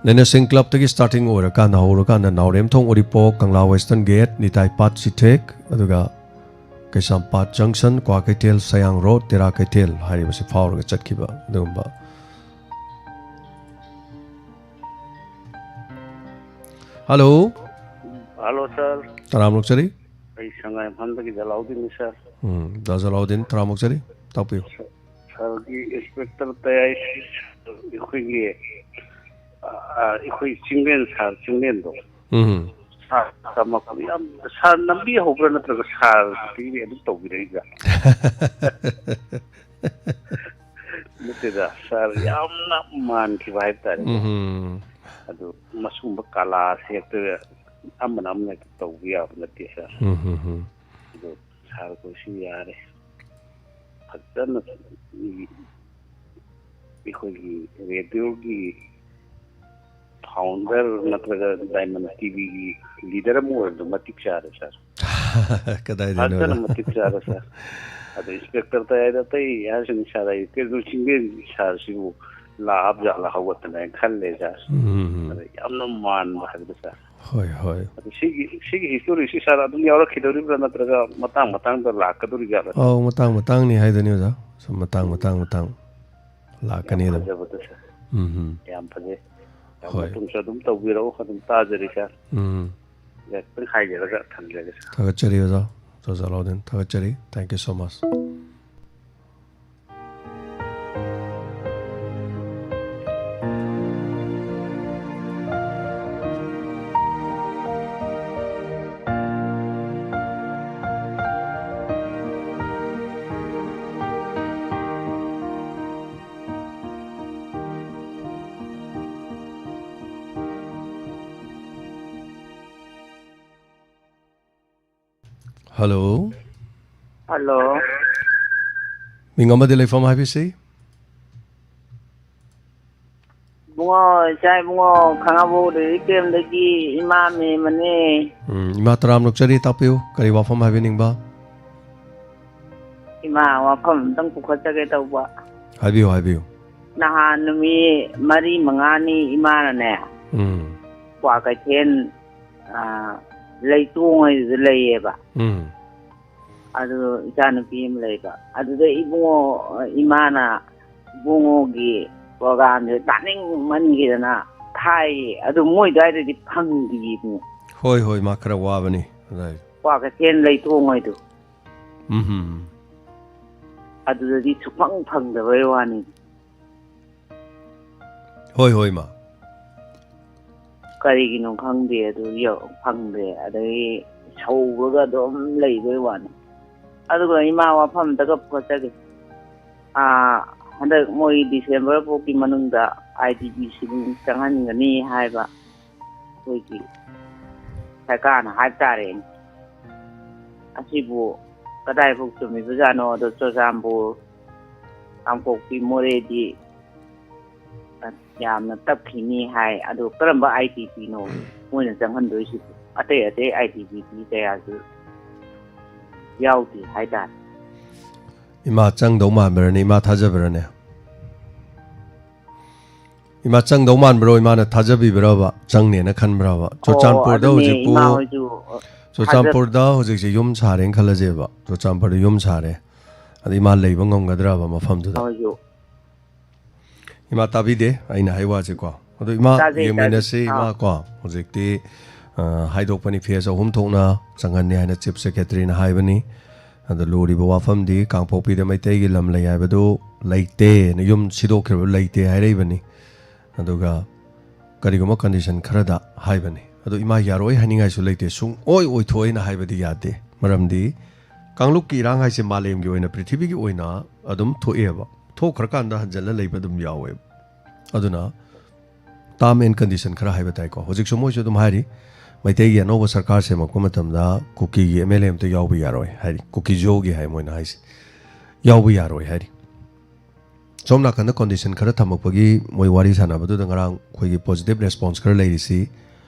ꯂꯩꯅꯁꯤꯡ ꯀ꯭ꯂꯕꯇꯒꯤ ꯁ꯭ꯇꯥꯔꯇꯤꯡ ꯑꯣꯏꯔꯀꯥꯟꯗ, ꯍꯧꯔꯀꯥꯟꯗ ꯅꯥꯎꯔꯦꯝꯊꯣꯡ ꯎꯔꯤꯄꯣꯛ, ꯀꯪꯂꯥ ꯋꯦꯁꯇꯔꯟ ꯒꯦꯠ, ꯅꯤꯇꯥꯏ ꯄꯥꯠ ꯆꯤꯊꯦꯛ, ꯑꯗꯨꯒ ꯀꯩꯁꯥꯝꯄꯥꯠ ꯖꯪꯁꯟ, ꯀ꯭ꯋꯥꯀꯩꯊꯦꯜ, ꯁꯌꯥꯡ ꯔꯣꯗ, ꯇꯦꯔꯥ ꯀꯩꯊꯦꯜ ꯍꯥꯏꯔꯤꯕꯁꯤ ꯐꯥꯎꯔꯒ ꯆꯠꯈꯤꯕ ꯑꯗꯨꯒꯨꯝꯕ꯫ ꯍꯜꯂꯣ꯫ ꯍꯜꯂꯣ, ꯁꯥꯔ꯫ ꯇꯔꯥꯝ ꯑꯣꯛꯆꯔꯤ꯫ ꯑꯩ ꯁꯉꯥꯏ ꯏꯝꯐꯥꯜꯗꯒꯤ ꯖꯂꯥꯎꯗꯤꯟꯅꯤ, ꯁꯥꯔ꯫ ꯎꯝ, ꯗꯥ ꯖꯂꯥꯎꯗꯤꯟ, ꯇꯔꯥꯝ ꯑꯣꯛꯆꯔꯤ꯫ ꯇꯥꯛꯄꯤꯌꯨ꯫ ꯁꯥꯔ, ꯁꯥꯔꯒꯤ ꯏꯟꯁꯄꯦꯛꯇꯔ ꯇꯌꯥꯏ, ꯑꯩꯈꯣꯏꯒꯤ, ꯑ, ꯑ, ꯑꯩꯈꯣꯏ ꯆꯤꯡꯂꯦꯟ, ꯁꯥꯔ ꯆꯤꯡꯂꯦꯟꯗꯣ꯫ ꯎꯝ꯫ ꯁꯥꯔ ꯇꯝꯃꯛꯄꯗ ꯌꯥꯝ, ꯁꯥꯔ ꯅꯝꯕꯤ ꯍꯧꯕ꯭ꯔꯥ ꯅꯠꯇ꯭ꯔꯒ ꯁꯥꯔ ꯈꯛꯇꯒꯤ ꯑꯗꯨꯝ ꯇꯧꯕꯤꯔꯛꯏꯕ꯭ꯔꯥ? ꯅꯠꯇꯦꯗ, ꯁꯥꯔ ꯌꯥꯝꯅ ꯃꯥꯟꯈꯤꯕ ꯍꯥꯏꯕ ꯇꯥꯔꯦ꯫ ꯎꯝ꯫ ꯑꯗꯨ ꯃꯁꯤꯒꯨꯝꯕ ꯀꯂꯥꯁꯦ ꯍꯦꯛꯇ ꯑꯃꯅ ꯑꯃꯅ ꯍꯦꯛꯇ ꯇꯧꯕ ꯌꯥꯕ ꯅꯠꯇꯦ, ꯁꯥꯔ꯫ ꯎꯝ, ꯎꯝ, ꯎꯝ꯫ ꯑꯗꯨ ꯁꯥꯔ ꯈꯣꯏꯁꯨ ꯌꯥꯔꯦ꯫ ꯐꯖꯅ ꯑꯩꯈꯣꯏꯒꯤ ꯔꯦꯗꯤꯑꯣꯒꯤ ꯐꯥꯎꯟꯗꯔ ꯅꯠꯇ꯭ꯔꯒ ꯗꯥꯏꯃꯟ ꯇꯤꯚꯤꯒꯤ ꯂꯤꯗꯔ ꯑꯃ ꯑꯣꯏꯔꯕꯗ ꯃꯇꯤꯛ ꯆꯥꯔꯦ, ꯁꯥꯔ꯫ ꯀꯗꯥꯏꯗꯩꯅꯣꯗ? ꯐꯖꯅ ꯃꯇꯤꯛ ꯆꯥꯔꯦ, ꯁꯥꯔ꯫ ꯑꯗꯣ ꯏꯟꯁꯄꯦꯛꯇꯔ ꯇꯌꯥꯏꯗ ꯑꯇꯩ ꯍꯥꯏꯔꯁꯨ, ꯁꯥꯔ, ꯑꯩ ꯀꯩꯅꯣ ꯆꯤꯡꯂꯦꯟ ꯁꯥꯔꯁꯤꯕꯨ ꯂꯥꯛꯑꯕ ꯖꯥꯠꯂ ꯍꯧꯒꯠꯇꯅ ꯍꯥꯏꯅ ꯈꯜꯂꯦ, ꯁꯥꯔ꯫ ꯎꯝ, ꯎꯝ, ꯎꯝ꯫ ꯑꯗ ꯌꯥꯝꯅ ꯃꯥꯟꯕ ꯍꯥꯏꯕꯗꯣ, ꯁꯥꯔ꯫ ꯍꯣꯏ, ꯍꯣꯏ꯫ ꯑꯗꯣ ꯁꯤꯒꯤ, ꯁꯤꯒꯤ ꯍꯤꯁꯇꯣꯔꯤꯁꯤ, ꯁꯥꯔ, ꯑꯗꯨꯝ ꯌꯥꯎꯔꯛꯈꯤꯗꯧꯔꯤꯕ꯭ꯔꯥ ꯅꯠꯇ꯭ꯔꯒ ꯃꯇꯥꯡ ꯃꯇꯥꯡꯗ ꯂꯥꯛꯀꯗꯧꯔꯤꯖꯥꯠꯂ? ꯑꯧ, ꯃꯇꯥꯡ ꯃꯇꯥꯡꯅꯤ ꯍꯥꯏꯗꯨꯅꯤ, ꯑꯣꯖꯥ꯫ ꯁꯨꯝ ꯃꯇꯥꯡ, ꯃꯇꯥꯡ, ꯃꯇꯥꯡ ꯂꯥꯛꯀꯅꯤ ꯌꯥꯝ ꯑꯗꯨꯝ꯫ ꯐꯖꯕꯗꯣ, ꯁꯥꯔ꯫ ꯎꯝ, ꯎꯝ꯫ ꯌꯥꯝ ꯐꯖꯩ꯫ ꯌꯥꯝ ꯍꯣꯏ꯫ ꯃꯇꯨꯡꯁꯨ ꯑꯗꯨꯝ ꯇꯧꯕꯤꯔꯛꯎ, ꯑꯗꯨꯝ ꯇꯥꯖꯔꯤ, ꯁꯥꯔ꯫ ꯎꯝ꯫ ꯈꯤꯇꯪ ꯍꯥꯏꯖꯔꯒ ꯊꯝꯖꯔꯒꯦ, ꯁꯥꯔ꯫ ꯊꯥꯒꯠꯆꯔꯤ, ꯑꯣꯖꯥ꯫ ꯑꯣꯖꯥ ꯖꯂꯥꯎꯗꯤꯟ, ꯊꯥꯒꯠꯆꯔꯤ꯫ Thank you so much꯫ Hello. Hello. ꯃꯤꯡ ꯑꯃꯗꯤ ꯂꯩꯐꯝ ꯍꯥꯏꯕꯤꯁꯤ꯫ ꯏꯕꯨꯡꯉꯣ, ꯏꯆꯥ ꯏꯕꯨꯡꯉꯣ, ꯈꯥꯉꯕꯣꯛ ꯔꯤꯂꯤꯐ ꯀꯦꯝꯗꯒꯤ ꯏꯃꯥ ꯃꯦꯝꯕꯅꯦ꯫ ꯎꯝ, ꯏꯃꯥ ꯇꯔꯥꯝꯅ ꯑꯣꯛꯆꯔꯤ, ꯇꯥꯛꯄꯤꯌꯨ, ꯀꯔꯤ ꯋꯥꯐꯝ ꯍꯥꯏꯕꯤꯅꯤꯡꯕ? ꯏꯃꯥ, ꯋꯥꯐꯝ ꯑꯝꯇꯪ ꯄꯨꯈꯠꯆꯒꯦ ꯇꯧꯕ꯫ ꯍꯥꯏꯕꯤꯌꯨ, ꯍꯥꯏꯕꯤꯌꯨ꯫ ꯅꯍꯥꯟ ꯅꯨꯃꯤꯠ ꯃꯔꯤ ꯃꯉꯥꯅꯤ ꯏꯃꯥꯅꯅꯦ, ꯎꯝ꯫ ꯀ꯭ꯋꯥꯀꯩꯊꯦꯜ, ꯑ, ꯂꯩꯇꯣꯡ ꯍꯥꯏꯗꯨꯗ ꯂꯩꯌꯦꯕ꯫ ꯎꯝ꯫ ꯑꯗꯨ ꯏꯆꯥꯅꯨꯄꯤ ꯑꯃ ꯂꯩꯕ꯫ ꯑꯗꯨꯗ ꯏꯕꯨꯡꯉꯣ, ꯏꯃꯥꯅ ꯏꯕꯨꯡꯉꯣꯒꯤ ꯄ꯭ꯔꯣꯒꯥꯝꯁꯦ ꯇꯥꯅꯤꯡꯃꯟꯈꯤꯗꯅ ꯊꯥꯏꯌꯦ꯫ ꯑꯗꯨ ꯃꯣꯏ ꯑꯗꯨꯋꯥꯏꯗꯗꯤ ꯐꯪꯗꯤꯌꯦ ꯏꯕꯨꯡꯉꯣ꯫ ꯍꯣꯏ, ꯍꯣꯏ, ꯃꯥ ꯈꯔ ꯋꯥꯕꯅꯤ ꯑꯗꯨꯋꯥꯏꯗꯣ꯫ ꯀ꯭ꯋꯥꯀꯩꯊꯦꯜ ꯂꯩꯇꯣꯡ ꯍꯥꯏꯗꯣ꯫ ꯎꯝ꯫ ꯑꯗꯨꯗꯗꯤ ꯁꯨꯛꯐꯪ ꯐꯪꯗꯕꯩ ꯋꯥꯅꯤ꯫ ꯍꯣꯏ, ꯍꯣꯏ, ꯃꯥ꯫ ꯀꯔꯤꯒꯤꯅꯣ ꯈꯪꯗꯦ, ꯑꯗꯨ ꯌꯧ-, ꯐꯪꯗꯦ꯫ ꯑꯗꯒꯤ ꯁꯧꯔꯒ ꯑꯗꯨꯝ ꯂꯩꯕꯩ ꯋꯥꯅꯤ꯫ ꯑꯗꯨꯒ ꯏꯃꯥ, ꯋꯥꯐꯝ ꯑꯝꯇꯒ ꯄꯨꯈꯠꯆꯒꯦ꯫ ꯑꯥ, ꯍꯟꯗꯛ ꯃꯣꯏ ꯗꯤꯁꯦꯝꯕꯔ ꯐꯥꯎꯒꯤ ꯃꯅꯨꯡꯗ ꯑꯥꯏ ꯗꯤ ꯄꯤ ꯁꯤꯕꯨ ꯆꯪꯍꯟꯒꯅꯤ ꯍꯥꯏꯕ ꯑꯩꯈꯣꯏꯒꯤ ꯁꯔꯀꯥꯔꯅ ꯍꯥꯏꯕ ꯇꯥꯔꯦꯅꯦ꯫ ꯑꯁꯤꯕꯨ ꯀꯗꯥꯏꯐꯥꯎ ꯆꯨꯝꯃꯤꯕꯖꯥꯠꯅꯣ? ꯑꯗꯣ ꯆꯨꯔꯆꯥꯟꯄꯨꯔ, ꯀꯥꯡꯄꯣꯛꯄꯤ, ꯃꯣꯔꯦꯗꯤ ꯌꯥꯝꯅ ꯇꯞꯈꯤꯅꯤ ꯍꯥꯏ꯫ ꯑꯗꯣ ꯀꯔꯝꯕ ꯑꯥꯏ ꯗꯤ ꯄꯤꯅꯣ ꯃꯣꯏꯅ ꯆꯪꯍꯟꯗꯣꯏꯁꯤꯕꯨ? ꯑꯇꯩ ꯑꯇꯩ ꯑꯥꯏ ꯗꯤ ꯄꯤ ꯀꯌꯥꯁꯨ ꯌꯥꯎꯗꯦ ꯍꯥꯏꯇꯥꯔꯦ꯫ ꯏꯃꯥ ꯆꯪꯗꯧ ꯃꯥꯟꯕ꯭ꯔꯅꯦ? ꯏꯃꯥ ꯊꯥꯖꯕ꯭ꯔꯅꯦ? ꯏꯃꯥ ꯆꯪꯗꯧ ꯃꯥꯟꯕ꯭ꯔꯣ? ꯏꯃꯥꯅ ꯊꯥꯖꯕꯤꯕ꯭ꯔꯕ? ꯆꯪꯅꯦꯅ ꯈꯟꯕ꯭ꯔꯕ? ꯑꯣ, ꯆꯨꯔꯆꯥꯟꯄꯨꯔꯗ ꯑꯗꯨꯅꯦ, ꯍꯧꯖꯤꯛꯄꯨ, ꯏꯃꯥ ꯍꯣꯏꯁꯨ, ꯑ, ꯆꯨꯔꯆꯥꯟꯄꯨꯔꯗ ꯍꯧꯖꯤꯛꯁꯦ ꯌꯨꯝ ꯁꯥꯔꯦꯅ ꯈꯜꯂꯁꯦꯕ꯫ ꯆꯨꯔꯆꯥꯟꯄꯨꯔꯗ ꯌꯨꯝ ꯁꯥꯔꯦ꯫ ꯑꯗ ꯏꯃꯥ ꯂꯩꯕ ꯉꯝꯒꯗ꯭ꯔꯕ ꯃꯐꯝꯗꯨꯗ? ꯍꯣꯏꯁꯨ꯫ ꯏꯃꯥ ꯇꯥꯕꯤꯗꯦ ꯑꯩꯅ ꯍꯥꯏ ꯋꯥꯁꯦꯀꯣ꯫ ꯑꯗꯣ ꯏꯃꯥ ꯇꯥꯖꯩ, ꯌꯦꯡꯃꯤꯟꯅꯁꯤ, ꯇꯥꯖꯩ꯫ ꯏꯃꯥ ꯑꯥ꯫ ꯀꯣ꯫ ꯍꯧꯖꯤꯛꯇꯤ, ꯑ, ꯍꯥꯏꯗꯣꯛꯄꯅꯤ, ꯐꯦꯁ ꯑꯍꯨꯝ ꯊꯣꯛꯅ ꯆꯪꯍꯟꯅꯤ ꯍꯥꯏꯅ ꯆꯤꯐ ꯁꯦꯀ꯭ꯔꯦꯇꯔꯤꯅ ꯍꯥꯏꯕꯅꯤ꯫ ꯑꯗꯣ ꯂꯨꯔꯤꯕ ꯋꯥꯐꯝꯗꯤ ꯀꯥꯡꯄꯣꯛꯄꯤꯗ ꯃꯩꯇꯩꯒꯤ ꯂꯝ ꯂꯩ ꯍꯥꯏꯕꯗꯨ ꯂꯩꯇꯦꯅ, ꯌꯨꯝ ꯁꯤꯗꯣꯛꯈ꯭ꯔꯕ ꯂꯩꯇꯦ ꯍꯥꯏꯔꯛꯏꯕꯅꯤ꯫ ꯑꯗꯨꯒ ꯀꯔꯤꯒꯨꯝꯕ ꯀꯟꯗꯤꯁꯟ ꯈꯔꯗ ꯍꯥꯏꯕꯅꯤ꯫ ꯑꯗꯣ ꯏꯃꯥ ꯌꯥꯔꯣꯏ ꯍꯥꯏꯅꯤꯡꯉꯥꯏꯁꯨ ꯂꯩꯇꯦ, ꯁꯨꯡꯑꯣꯏ ꯑꯣꯏꯊꯣꯛꯑꯣꯏꯅ ꯍꯥꯏꯕꯗꯤ ꯌꯥꯗꯦ꯫ ꯃꯔꯝꯗꯤ ꯀꯥꯡꯂꯨꯞꯀꯤ ꯏꯔꯥꯡ ꯍꯥꯏꯁꯦ ꯃꯥꯂꯦꯝꯒꯤ ꯑꯣꯏꯅ, ꯄ꯭ꯔꯤꯊꯤꯕꯤꯒꯤ ꯑꯣꯏꯅ ꯑꯗꯨꯝ ꯊꯣꯛꯑꯦꯕ꯫ ꯊꯣꯛꯈ꯭ꯔꯀꯥꯟꯗ ꯍꯟꯖꯜꯂ ꯂꯩꯕ ꯑꯗꯨꯝ ꯌꯥꯎꯋꯦꯕ꯫ ꯑꯗꯨꯅ term and condition ꯈꯔ ꯍꯥꯏꯕ ꯇꯥꯏꯀꯣ꯫ ꯍꯧꯖꯤꯛꯁꯨ ꯃꯣꯏꯁꯨ ꯑꯗꯨꯝ ꯍꯥꯏꯔꯤ, ꯃꯩꯇꯩꯒꯤ ꯑꯅꯧꯕ ꯁꯔꯀꯥꯔ ꯁꯦꯝꯃꯛꯄ ꯃꯇꯝꯗ ꯀꯨꯀꯤꯒꯤ ꯑꯦꯝ ꯑꯦꯜ ꯑꯦ ꯑꯝꯇ ꯌꯥꯎꯕ ꯌꯥꯔꯣꯏ ꯍꯥꯏꯔꯤ, ꯀꯨꯀꯤꯖꯣꯒꯤ ꯍꯥꯏ ꯃꯣꯏꯅ ꯍꯥꯏꯁꯦ, ꯌꯥꯎꯕ ꯌꯥꯔꯣꯏ ꯍꯥꯏꯔꯤ꯫ ꯁꯣꯝ ꯅꯥꯀꯟꯗ ꯀꯣꯟꯗꯤꯁꯟ ꯈꯔ ꯊꯝꯃꯛꯄꯒꯤ ꯃꯣꯏ ꯋꯥꯔꯤ ꯁꯥꯟꯅꯕꯗꯨꯗ ꯉꯔꯥꯡ ꯑꯩꯈꯣꯏꯒꯤ ꯄꯣꯖꯤꯇꯤꯚ ꯔꯦꯁꯄꯣꯟꯁ ꯈꯔ ꯂꯩꯔꯤꯁꯤ,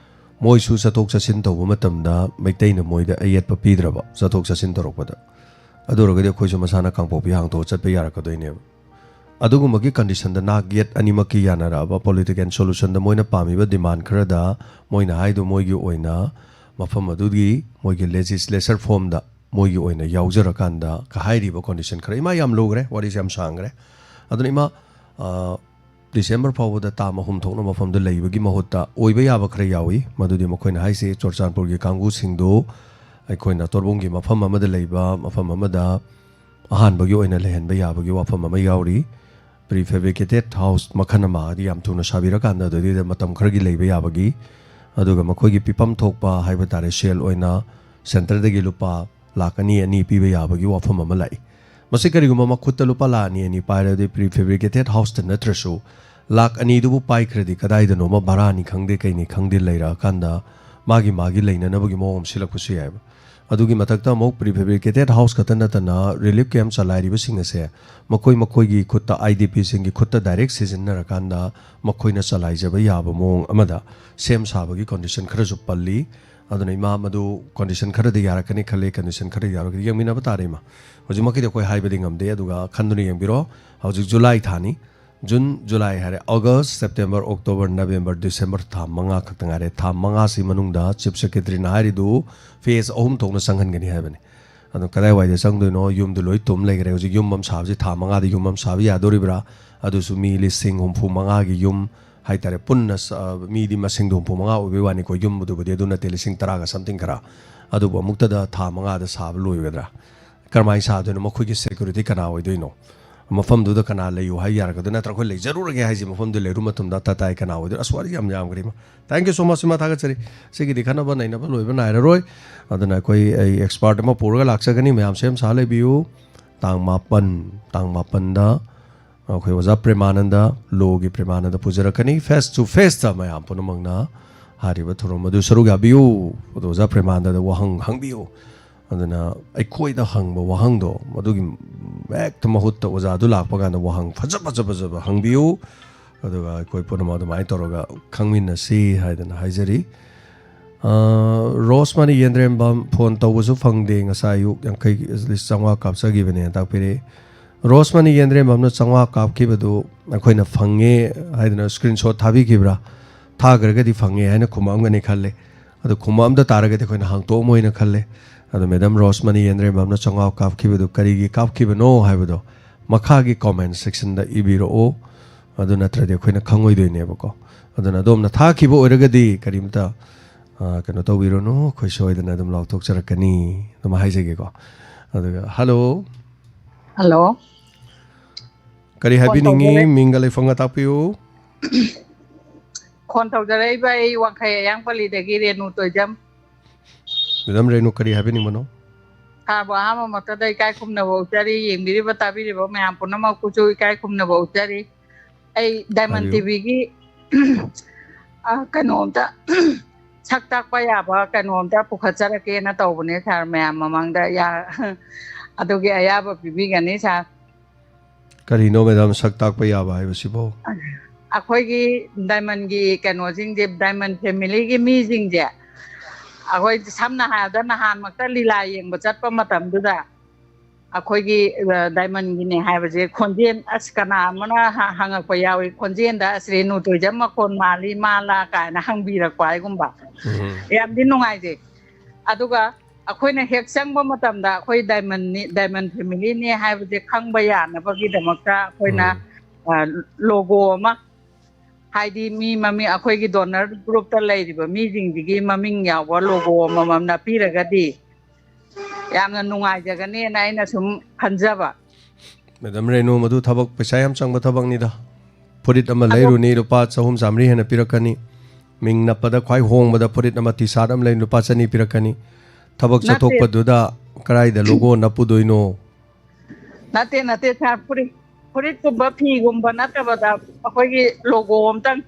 ꯃꯣꯏꯁꯨ ꯆꯠꯊꯣꯛ ꯆꯠꯁꯤꯟ ꯇꯧꯕ ꯃꯇꯝꯗ ꯃꯩꯇꯩꯅ ꯃꯣꯏꯗ ꯑꯌꯦꯠꯄ ꯄꯤꯗ꯭ꯔꯕ, ꯆꯠꯊꯣꯛ ꯆꯠꯁꯤꯟ ꯇꯧꯔꯛꯄꯗ꯫ ꯑꯗꯨ ꯑꯣꯏꯔꯒꯗꯤ ꯑꯩꯈꯣꯏꯁꯨ ꯃꯁꯥꯅ ꯀꯥꯡꯄꯣꯛꯄꯤ ꯍꯥꯡꯗꯣꯛꯑ ꯆꯠꯄ ꯌꯥꯔꯛꯀꯗꯣꯏꯅꯦꯕ꯫ ꯑꯗꯨꯒꯨꯝꯕꯒꯤ ꯀꯟꯗꯤꯁꯟꯗ ꯅꯥꯛ ꯌꯦꯠ ꯑꯅꯤꯃꯛꯀꯤ ꯌꯥꯅꯔꯛꯑꯕ ꯄꯣꯂꯤꯇꯤꯀꯦꯜ ꯁꯣꯂꯨꯁꯟꯗ ꯃꯣꯏꯅ ꯄꯥꯝꯃꯤꯕ ꯗꯤꯃꯥꯟ ꯈꯔꯗ ꯃꯣꯏꯅ ꯍꯥꯏꯗꯣ ꯃꯣꯏꯒꯤ ꯑꯣꯏꯅ ꯃꯐꯝ ꯑꯗꯨꯒꯤ ꯃꯣꯏꯒꯤ ꯂꯦꯖꯤꯁꯂꯦꯆꯔ ꯐꯣꯝꯗ ꯃꯣꯏꯒꯤ ꯑꯣꯏꯅ ꯌꯥꯎꯖꯔꯀꯥꯟꯗ ꯀ-, ꯍꯥꯏꯔꯤꯕ ꯀꯣꯟꯗꯤꯁꯟ ꯈꯔ, ꯏꯃꯥ, ꯌꯥꯝ ꯂꯨꯈ꯭ꯔꯦ, ꯋꯥꯔꯤꯁꯦ ꯌꯥꯝ ꯁꯥꯡꯈ꯭ꯔꯦ꯫ ꯑꯗꯨꯅ ꯏꯃꯥ, ꯑ, ꯗꯤꯁꯦꯝꯕꯔ ꯐꯥꯎꯕꯗ ꯇꯥꯝ ꯑꯍꯨꯝ ꯊꯣꯛꯅ ꯃꯐꯝꯗ ꯂꯩꯕꯒꯤ ꯃꯍꯨꯠꯇ ꯑꯣꯏꯕ ꯌꯥꯕ ꯈꯔ ꯌꯥꯎꯏ꯫ ꯃꯗꯨꯗꯤ ꯃꯈꯣꯏꯅ ꯍꯥꯏꯁꯤ ꯆꯨꯔꯆꯥꯟꯄꯨꯔꯒꯤ ꯀꯥꯡꯕꯨꯁꯤꯡꯗꯨ ꯑꯩꯈꯣꯏꯅ ꯇꯣꯔꯕꯣꯡꯒꯤ ꯃꯐꯝ ꯑꯃꯗ ꯂꯩꯕ ꯃꯐꯝ ꯑꯃꯗ ꯑꯍꯥꯟꯕꯒꯤ ꯑꯣꯏꯅ ꯂꯩꯍꯟꯕ ꯌꯥꯕꯒꯤ ꯋꯥꯐꯝ ꯑꯃ ꯌꯥꯎꯔꯤ꯫ ꯄ꯭ꯔꯤ ꯐꯦꯕ꯭ꯔꯤꯀꯦꯇꯦꯠ ꯍꯥꯎꯁ ꯃꯈꯜ ꯑꯃ, ꯍꯥꯏꯗꯤ ꯌꯥꯝ ꯊꯨꯅ ꯁꯥꯕꯤꯔꯀꯥꯟꯗ ꯑꯗꯨꯗꯩꯗ ꯃꯇꯝ ꯈꯔꯒꯤ ꯂꯩꯕ ꯌꯥꯕꯒꯤ, ꯑꯗꯨꯒ ꯃꯈꯣꯏꯒꯤ ꯄꯤꯐꯝ ꯊꯣꯛꯄ ꯍꯥꯏꯕ ꯇꯥꯔꯦ, ꯁꯦꯜ ꯑꯣꯏꯅ ꯁꯦꯟꯇꯔꯗꯒꯤ ꯂꯨꯄꯥ ꯂꯥꯈ ꯑꯅꯤ ꯑꯅꯤ ꯄꯤꯕ ꯌꯥꯕꯒꯤ ꯋꯥꯐꯝ ꯑꯃ ꯂꯥꯛꯏ꯫ ꯃꯁꯤ ꯀꯔꯤꯒꯨꯝꯕ ꯃꯈꯨꯠꯇ ꯂꯨꯄꯥ ꯂꯥꯈ ꯑꯅꯤ ꯑꯅꯤ ꯄꯥꯏꯔꯗꯤ ꯄ꯭ꯔꯤ ꯐꯦꯕ꯭ꯔꯤꯀꯦꯇꯦꯠ ꯍꯥꯎꯁꯇ ꯅꯠꯇ꯭ꯔꯁꯨ ꯂꯥꯈ ꯑꯅꯤꯗꯨꯕꯨ ꯄꯥꯏꯈ꯭ꯔꯗꯤ ꯀꯗꯥꯏꯗꯅꯣꯃ ꯚꯔꯥꯅꯤ ꯈꯪꯗꯦ, ꯀꯩꯅꯤ ꯈꯪꯗꯦ, ꯂꯩꯔꯛꯑꯀꯥꯟꯗ ꯃꯥꯒꯤ ꯃꯥꯒꯤ ꯂꯩꯅꯅꯕꯒꯤ ꯃꯑꯣꯡ ꯑꯃ ꯁꯤꯜꯂꯛꯄꯁꯨ ꯌꯥꯏꯑꯕ꯫ ꯑꯗꯨꯒꯤ ꯃꯊꯛꯇ ꯑꯃꯨꯛ ꯄ꯭ꯔꯤ ꯐꯦꯕ꯭ꯔꯤꯀꯦꯇꯦꯠ ꯍꯥꯎꯁ ꯈꯛꯇ ꯅꯠꯇꯅ ꯔꯤꯂꯤꯐ ꯀꯦꯝꯞ ꯆꯂꯥꯏꯔꯤꯕꯁꯤꯡ ꯑꯁꯦ ꯃꯈꯣꯏ ꯃꯈꯣꯏꯒꯤ ꯈꯨꯠꯇ, ꯑꯥꯏ ꯗꯤ ꯄꯤꯁꯤꯡꯒꯤ ꯈꯨꯠꯇ ꯗꯥꯏꯔꯦꯛ ꯁꯤꯖꯤꯟꯅꯔꯀꯥꯟꯗ ꯃꯈꯣꯏꯅ ꯆꯂꯥꯏꯖꯕ ꯌꯥꯕ ꯃꯑꯣꯡ ꯑꯃꯗ ꯁꯦꯝ ꯁꯥꯕꯒꯤ ꯀꯣꯟꯗꯤꯁꯟ ꯈꯔꯁꯨ ꯄꯜꯂꯤ꯫ ꯑꯗꯨꯅ ꯏꯃꯥ, ꯃꯗꯨ ꯀꯣꯟꯗꯤꯁꯟ ꯈꯔꯗꯤ ꯌꯥꯔꯛꯀꯅꯤ ꯈꯜꯂꯤ, ꯀꯣꯟꯗꯤꯁꯟ ꯈꯔꯗꯤ ꯌꯥꯔꯛꯀꯅꯤ, ꯌꯦꯡꯃꯤꯟꯅꯕ ꯇꯥꯔꯦ ꯏꯃꯥ꯫ ꯍꯧꯖꯤꯛꯃꯛꯀꯤꯗꯤ ꯑꯩꯈꯣꯏ ꯍꯥꯏꯕꯗꯤ ꯉꯝꯗꯦ, ꯑꯗꯨꯒ ꯈꯟꯗꯨꯅ ꯌꯦꯡꯕꯤꯔꯣ꯫ ꯍꯧꯖꯤꯛ ꯖꯨꯂꯥꯏ ꯊꯥꯅꯤ, ꯖꯨꯟ, ꯖꯨꯂꯥꯏ ꯍꯥꯏꯔꯦ, August, September, October, November, December, ꯊꯥ ꯃꯉꯥ ꯈꯛꯇ ꯉꯥꯏꯔꯦ꯫ ꯊꯥ ꯃꯉꯥꯁꯤ ꯃꯅꯨꯡꯗ ꯆꯤꯐ ꯁꯦꯀ꯭ꯔꯦꯇꯔꯤꯅ ꯍꯥꯏꯔꯤꯗꯨ ꯐꯦꯖ ꯑꯍꯨꯝ ꯊꯣꯛꯅ ꯆꯪꯍꯟꯒꯅꯤ ꯍꯥꯏꯕꯅꯤ꯫ ꯑꯗꯣ ꯀꯗꯥꯏꯋꯥꯏꯗ ꯆꯪꯗꯣꯏꯅꯣ? ꯌꯨꯝꯗꯨ ꯂꯣꯏ ꯇꯨꯝ ꯂꯩꯈ꯭ꯔꯦ꯫ ꯍꯧꯖꯤꯛ ꯌꯨꯝ ꯑꯃ ꯁꯥꯕꯁꯤ ꯊꯥ ꯃꯉꯥꯗ ꯌꯨꯝ ꯑꯃ ꯁꯥꯕ ꯌꯥꯗꯣꯔꯤꯕ꯭ꯔꯥ? ꯑꯗꯨꯁꯨ ꯃꯤ ꯂꯤꯁꯤꯡ ꯍꯨꯝꯐꯨ ꯃꯉꯥꯒꯤ ꯌꯨꯝ ꯍꯥꯏꯇꯥꯔꯦ, ꯄꯨꯟꯅ ꯁ-, ꯑ, ꯃꯤꯗꯤ ꯃꯁꯤꯡꯗꯣ ꯍꯨꯝꯐꯨ ꯃꯉꯥ ꯑꯣꯏꯕꯩ ꯋꯥꯅꯤꯀꯣ, ꯌꯨꯝꯗꯨꯕꯨꯗꯤ ꯑꯗꯨ ꯅꯠꯇꯦ, ꯂꯤꯁꯤꯡ ꯇꯔꯥꯒ something ꯈꯔ꯫ ꯑꯗꯨꯕꯨ ꯑꯃꯨꯛꯇꯗ ꯊꯥ ꯃꯉꯥꯗ ꯁꯥꯕ ꯂꯣꯏꯒꯗ꯭ꯔꯥ? ꯀꯔꯝꯍꯥꯏꯅ ꯁꯥꯗꯣꯏꯅꯣ? ꯃꯈꯣꯏꯒꯤ ꯁꯦꯀ꯭ꯌꯨꯔꯤꯇꯤ ꯀꯅꯥ ꯑꯣꯏꯗꯣꯏꯅꯣ? ꯃꯐꯝꯗꯨꯗ ꯀꯅꯥ ꯂꯩꯌꯨ ꯍꯥꯏ ꯌꯥꯔꯛꯀꯗꯣꯏ? ꯅꯠꯇ꯭ꯔꯒ ꯑꯩꯈꯣꯏ ꯂꯩꯖꯔꯨꯔꯒꯦ ꯍꯥꯏꯁꯦ ꯃꯐꯝꯗꯨ ꯂꯩꯔꯨ ꯃꯇꯝꯗ ꯇꯇꯥꯏ ꯀꯅꯥ ꯑꯣꯏꯗꯣꯏꯅꯣ? ꯑꯁ, ꯋꯥꯔꯤ ꯌꯥꯝ ꯌꯥꯝꯈ꯭ꯔꯦ ꯏꯃꯥ꯫ Thank you so much ꯏꯃꯥ, ꯊꯥꯒꯠꯆꯔꯤ꯫ ꯁꯤꯒꯤꯗꯤ ꯈꯟꯅꯕ ꯅꯩꯅꯕ ꯂꯣꯏꯕ ꯅꯥꯏꯔꯔꯣꯏ꯫ ꯑꯗꯨꯅ ꯑꯩꯈꯣꯏ, ꯑꯩ ꯑꯦꯛꯁꯄꯥꯔꯠ ꯑꯃ ꯄꯨꯔꯒ ꯂꯥꯛꯆꯒꯅꯤ, ꯃꯌꯥꯝ ꯁꯦꯝ ꯁꯥ ꯂꯩꯕꯤꯌꯨ꯫ ꯇꯥꯡ ꯃꯥꯄꯟ, ꯇꯥꯡ ꯃꯥꯄꯟꯗ ꯑꯩꯈꯣꯏ ꯑꯣꯖꯥ ꯄ꯭ꯔꯦꯃꯥꯅꯟꯗ ꯂꯣꯒꯤ ꯄ꯭ꯔꯦꯃꯥꯅꯟꯗ ꯄꯨꯖꯔꯛꯀꯅꯤ꯫ ꯐꯦꯁ ꯇꯨ ꯐꯦꯁꯇ ꯃꯌꯥꯝ ꯄꯨꯝꯅꯃꯛꯅ ꯍꯥꯏꯔꯤꯕ ꯊꯧꯔꯝ ꯑꯗꯨ ꯁꯔꯨꯛ ꯌꯥꯕꯤꯌꯨ꯫ ꯑꯗꯣ ꯑꯣꯖꯥ ꯄ꯭ꯔꯦꯃꯥꯅꯟꯗꯗ ꯋꯥꯍꯪ ꯍꯪꯕꯤꯌꯨ꯫ ꯑꯗꯨꯅ ꯑꯩꯈꯣꯏꯗ ꯍꯪꯕ ꯋꯥꯍꯪꯗꯣ, ꯃꯗꯨꯒꯤ ꯍꯦꯛꯇ ꯃꯍꯨꯠꯇ ꯑꯣꯖꯥꯗꯨ ꯂꯥꯛꯄ ꯀꯥꯟꯗ ꯋꯥꯍꯪ ꯐꯖ ꯐꯖ ꯐꯖꯕ ꯍꯪꯕꯤꯌꯨ꯫ ꯑꯗꯨꯒ ꯑꯩꯈꯣꯏ ꯄꯨꯝꯅꯃꯛ ꯑꯗꯨꯃꯥꯏꯅ ꯇꯧꯔꯒ ꯈꯪꯃꯤꯟꯅꯁꯤ ꯍꯥꯏꯗꯅ ꯍꯥꯏꯖꯔꯤ꯫ ꯑ, ꯔꯣꯁꯃꯅꯤ ꯌꯦꯟꯗ꯭ꯔꯦꯝꯕꯝ, ꯐꯣꯟ ꯇꯧꯕꯁꯨ ꯐꯪꯗꯦ, ꯉꯁꯥꯏ ꯑꯌꯨꯛ ꯌꯥꯡꯈꯩ, ꯆꯥꯝꯃꯉꯥ ꯀꯥꯞꯆꯈꯤꯕꯅꯦ ꯇꯥꯛꯄꯤꯔꯛꯑꯦ꯫ ꯔꯣꯁꯃꯅꯤ ꯌꯦꯟꯗ꯭ꯔꯦꯝꯕꯝꯅ ꯆꯥꯝꯃꯉꯥ ꯀꯥꯞꯈꯤꯕꯗꯨ ꯑꯩꯈꯣꯏꯅ ꯐꯪꯉꯦ ꯍꯥꯏꯗꯅ screenshot ꯊꯥꯕꯤꯈꯤꯕ꯭ꯔꯥ? ꯊꯥꯈ꯭ꯔꯒꯗꯤ ꯐꯪꯉꯦ ꯍꯥꯏꯅ ꯈꯨꯝꯃꯛꯑꯝꯒꯅꯤ ꯈꯜꯂꯦ꯫ ꯑꯗꯨ ꯈꯨꯝꯃꯛꯑꯝꯗ ꯇꯥꯔꯒꯗꯤ ꯑꯩꯈꯣꯏꯅ ꯍꯥꯡꯇꯣꯛꯑꯝꯃꯣꯏꯅ ꯈꯜꯂꯦ꯫ ꯑꯗꯣ ꯃꯦꯗꯥꯝ ꯔꯣꯁꯃꯅꯤ ꯌꯦꯟꯗ꯭ꯔꯦꯝꯕꯝꯅ ꯆꯥꯝꯃꯉꯥ ꯀꯥꯞꯈꯤꯕꯗꯨ ꯀꯔꯤꯒꯤ ꯀꯥꯞꯈꯤꯕꯅꯣ ꯍꯥꯏꯕꯗꯣ ꯃꯈꯥꯒꯤ comment sectionꯗ ꯏꯕꯤꯔꯛꯑꯣ꯫ ꯑꯗꯨ ꯅꯠꯇ꯭ꯔꯗꯤ ꯑꯩꯈꯣꯏꯅ ꯈꯪꯉꯣꯏꯗꯣꯏꯅꯦꯕꯀꯣ꯫ ꯑꯗꯨꯅ ꯑꯗꯣꯝꯅ ꯊꯥꯈꯤꯕ ꯑꯣꯏꯔꯒꯗꯤ ꯀꯔꯤꯝꯇ, ꯑ, ꯀꯩꯅꯣ ꯇꯧꯕꯤꯔꯨꯅꯨ, ꯑꯩꯈꯣꯏ ꯁꯣꯏꯗꯅ ꯑꯗꯨꯝ ꯂꯥꯎꯊꯣꯛꯆꯔꯛꯀꯅꯤ꯫ ꯑꯗꯨꯝ ꯍꯥꯏꯖꯒꯦꯀꯣ꯫ ꯑꯗꯨꯒ, ꯍꯜꯂꯣ꯫ ꯍꯜꯂꯣ꯫ ꯀꯔꯤ ꯐꯣꯟ ꯍꯥꯏꯕꯤꯅꯤꯡꯉꯤ? ꯇꯧꯖꯔꯛ- ꯃꯤꯡꯒ ꯂꯩꯐꯝꯒ ꯇꯥꯛꯄꯤꯌꯨ꯫ ꯐꯣꯟ ꯇꯧꯖꯔꯛꯏꯕ ꯑꯩ ꯋꯥꯡꯈꯩ ꯑꯌꯥꯡ ꯄꯜꯂꯤꯗꯒꯤ ꯔꯦꯅꯨ ꯇꯣꯏꯖꯝ꯫ ꯃꯦꯗꯥꯝ ꯔꯦꯅꯨ, ꯀꯔꯤ ꯍꯥꯏꯕꯤꯅꯤꯡꯕꯅꯣ? ꯁꯥꯔꯕꯨ ꯑꯍꯥꯟꯕꯃꯛꯇꯗ ꯏꯀꯥꯏ ꯈꯨꯝꯅꯕ ꯎꯠꯆꯔꯤ, ꯌꯦꯡꯕꯤꯔꯤꯕ ꯇꯥꯕꯤꯔꯤꯕ ꯃꯌꯥꯝ ꯄꯨꯝꯅꯃꯛꯄꯨꯁꯨ ꯏꯀꯥꯏ ꯈꯨꯝꯅꯕ ꯎꯠꯆꯔꯤ꯫ ꯑꯩ ꯗꯥꯏꯃꯟ ꯍꯥꯏꯕꯤꯌꯨ꯫ ꯇꯤꯚꯤꯒꯤ, ꯑ, ꯀꯩꯅꯣꯝꯇ, ꯁꯛ ꯇꯥꯛꯄ ꯌꯥꯕ ꯀꯩꯅꯣꯝꯇ ꯄꯨꯈꯠꯆꯔꯛꯀꯦꯅ ꯇꯧꯕꯅꯦ ꯁꯥꯔ, ꯃꯌꯥꯝ ꯃꯃꯥꯡꯗ ꯌꯥ-, ꯑꯗꯨꯒꯤ ꯑꯌꯥꯕ ꯄꯤꯕꯤꯒꯅꯤ ꯁꯥꯔ꯫ ꯀꯔꯤꯅꯣ ꯃꯦꯗꯥꯝ, ꯁꯛ ꯇꯥꯛꯄ ꯌꯥꯕ ꯍꯥꯏꯕꯁꯤꯕꯣ? ꯑꯩꯈꯣꯏꯒꯤ ꯗꯥꯏꯃꯟꯒꯤ ꯀꯩꯅꯣꯁꯤꯡꯁꯦ, ꯗꯥꯏꯃꯟ ꯐꯦꯃꯤꯂꯤꯒꯤ ꯃꯤꯁꯤꯡꯁꯦ, ꯑꯩꯈꯣꯏ ꯁꯝꯅ ꯍꯥꯏꯔꯕꯗ ꯅꯍꯥꯟꯃꯛꯇ ꯂꯤꯂꯥ ꯌꯦꯡꯕ ꯆꯠꯄ ꯃꯇꯝꯗꯨꯗ ꯑꯩꯈꯣꯏꯒꯤ, ꯑ, ꯗꯥꯏꯃꯟꯒꯤꯅꯦ ꯍꯥꯏꯕꯁꯦ ꯈꯣꯟꯖꯦꯜ, ꯑꯁ, ꯀꯅꯥ ꯑꯃꯅ ꯍ-, ꯍꯪꯉꯛꯄ ꯌꯥꯎꯏ, "ꯈꯣꯟꯖꯦꯜꯗ ꯑꯁ ꯔꯦꯅꯨ ꯇꯣꯏꯖꯝ ꯃꯈꯣꯟ ꯃꯥꯜꯂꯤ, ꯃꯥꯜꯂꯥ?" ꯀꯥꯏꯅ ꯍꯪꯕꯤꯔꯛꯄ ꯍꯥꯏꯒꯨꯝꯕ꯫ ꯎꯝ꯫ ꯌꯥꯝꯗꯤ ꯅꯨꯡꯉꯥꯏꯖꯩ꯫ ꯑꯗꯨꯒ ꯑꯩꯈꯣꯏꯅ ꯍꯦꯛ ꯆꯪꯕ ꯃꯇꯝꯗ ꯑꯩꯈꯣꯏ ꯗꯥꯏꯃꯟꯅꯤ, ꯗꯥꯏꯃꯟ ꯐꯦꯃꯤꯂꯤꯅꯤ ꯍꯥꯏꯕꯁꯦ ꯈꯪꯕ ꯌꯥꯅꯕꯒꯤꯗꯃꯛꯇ ꯑꯩꯈꯣꯏꯅ, ꯎꯝ꯫ ꯑ, ꯂꯣꯒꯣ ꯑꯃ, ꯍꯥꯏꯗꯤ ꯃꯤ ꯃꯃꯤꯡ, ꯑꯩꯈꯣꯏꯒꯤ ꯗꯣꯅꯔ ꯒ꯭ꯔꯨꯞꯇ ꯂꯩꯔꯤꯕ ꯃꯤꯁꯤꯡꯁꯤꯒꯤ ꯃꯃꯤꯡ ꯌꯥꯎꯕ ꯂꯣꯒꯣ ꯑꯃꯃꯝ ꯅꯞꯄꯤꯔꯒꯗꯤ ꯌꯥꯝꯅ ꯅꯨꯡꯉꯥꯏꯖꯒꯅꯦꯅ ꯑꯩꯅ ꯁꯨꯝ ꯈꯟꯖꯕ꯫ ꯃꯦꯗꯥꯝ ꯔꯦꯅꯨ, ꯃꯗꯨ ꯊꯕꯛ ꯄꯩꯁꯥ ꯌꯥꯝ ꯆꯪꯕ ꯊꯕꯛꯅꯤꯗ꯫ ꯐꯨꯔꯤꯠ ꯑꯃ ꯑꯗꯣ ꯂꯩꯔꯨꯅꯤ, ꯂꯨꯄꯥ ꯆꯍꯨꯝ ꯆꯥꯝꯃꯔꯤ ꯍꯦꯟꯅ ꯄꯤꯔꯛꯀꯅꯤ꯫ ꯃꯤꯡ ꯅꯞꯄꯗ ꯈ꯭ꯋꯥꯏ ꯍꯣꯡꯕꯗ ꯐꯨꯔꯤꯠ ꯑꯃ, ꯇꯤ ꯁꯥꯔꯠ ꯑꯃ ꯂꯩ, ꯂꯨꯄꯥ ꯆꯅꯤ ꯄꯤꯔꯛꯀꯅꯤ꯫ ꯊꯕꯛ ꯅꯠꯇꯦ꯫ ꯆꯠꯊꯣꯛꯄꯗꯨꯗ ꯀꯗꯥꯏꯗ ꯂꯣꯒꯣ ꯅꯞꯄꯨꯗꯣꯏꯅꯣ? ꯅꯠꯇꯦ, ꯅꯠꯇꯦ ꯁꯥꯔ, ꯐꯨꯔꯤꯠ, ꯐꯨꯔꯤꯠꯀꯨꯝꯕ ꯐꯤꯒꯨꯝꯕ ꯅꯠꯇꯕꯗ ꯑꯩꯈꯣꯏꯒꯤ ꯂꯣꯒꯣ ꯑꯝꯇꯪ,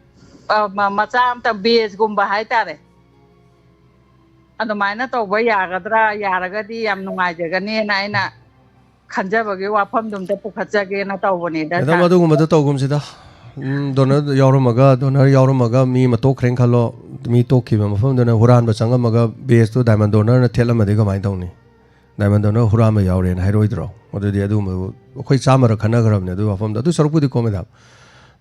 ꯑ, ꯃ-, ꯃꯆꯥ ꯑꯝꯇꯪ, ꯕꯦꯖꯀꯨꯝꯕ ꯍꯥꯏꯇꯥꯔꯦ꯫ ꯑꯗꯨꯃꯥꯏꯅ ꯇꯧꯕ ꯌꯥꯒꯗ꯭ꯔꯥ? ꯌꯥꯔꯒꯗꯤ ꯌꯥꯝ ꯅꯨꯡꯉꯥꯏꯖꯒꯅꯤꯅ ꯑꯩꯅ ꯈꯟꯖꯕꯒꯤ ꯋꯥꯐꯝꯗꯨꯝꯇ ꯄꯨꯈꯠꯆꯒꯦꯅ ꯇꯧꯕꯅꯤꯗ, ꯃꯦꯗꯥꯝ, sir꯫ ꯑꯗꯨꯒꯨꯝꯕꯗꯣ ꯇꯧꯒꯨꯝꯁꯤꯗ꯫ ꯗꯣꯅꯔ ꯌꯥꯎꯔꯝꯃꯒ ꯗꯣꯅꯔ ꯌꯥꯎꯔꯝꯃꯒ ꯃꯤ ꯑꯃ ꯇꯣꯛꯈ꯭ꯔꯦꯅ ꯈꯜꯂꯣ꯫ ꯃꯤ ꯇꯣꯛꯈꯤꯕ ꯃꯐꯝꯗꯨꯅ ꯍꯨꯔꯥꯟꯕ ꯆꯪꯉꯝꯃꯒ ꯕꯦꯁꯇꯨ ꯗꯥꯏꯃꯟ ꯗꯣꯅꯔꯅ ꯊꯦꯠꯂꯝꯃꯗꯤ ꯀꯃꯥꯏꯅ ꯇꯧꯅꯤ? ꯗꯥꯏꯃꯟ ꯗꯣꯅꯔ ꯍꯨꯔꯥꯟꯕ ꯌꯥꯎꯔꯦꯅ ꯍꯥꯏꯔꯣꯏꯗ꯭ꯔꯣ? ꯑꯗꯨꯗꯤ ꯑꯗꯨꯒꯨꯝꯕ ꯑꯩꯈꯣꯏ ꯆꯥꯝꯃꯔꯛ ꯈꯟꯅꯈ꯭ꯔꯕꯅꯦ ꯑꯗꯨꯒꯤ ꯋꯥꯐꯝꯗꯣ꯫ ꯑꯗꯨ ꯁꯔꯨꯛꯄꯨꯗꯤꯀꯣ ꯃꯦꯗꯥꯝ,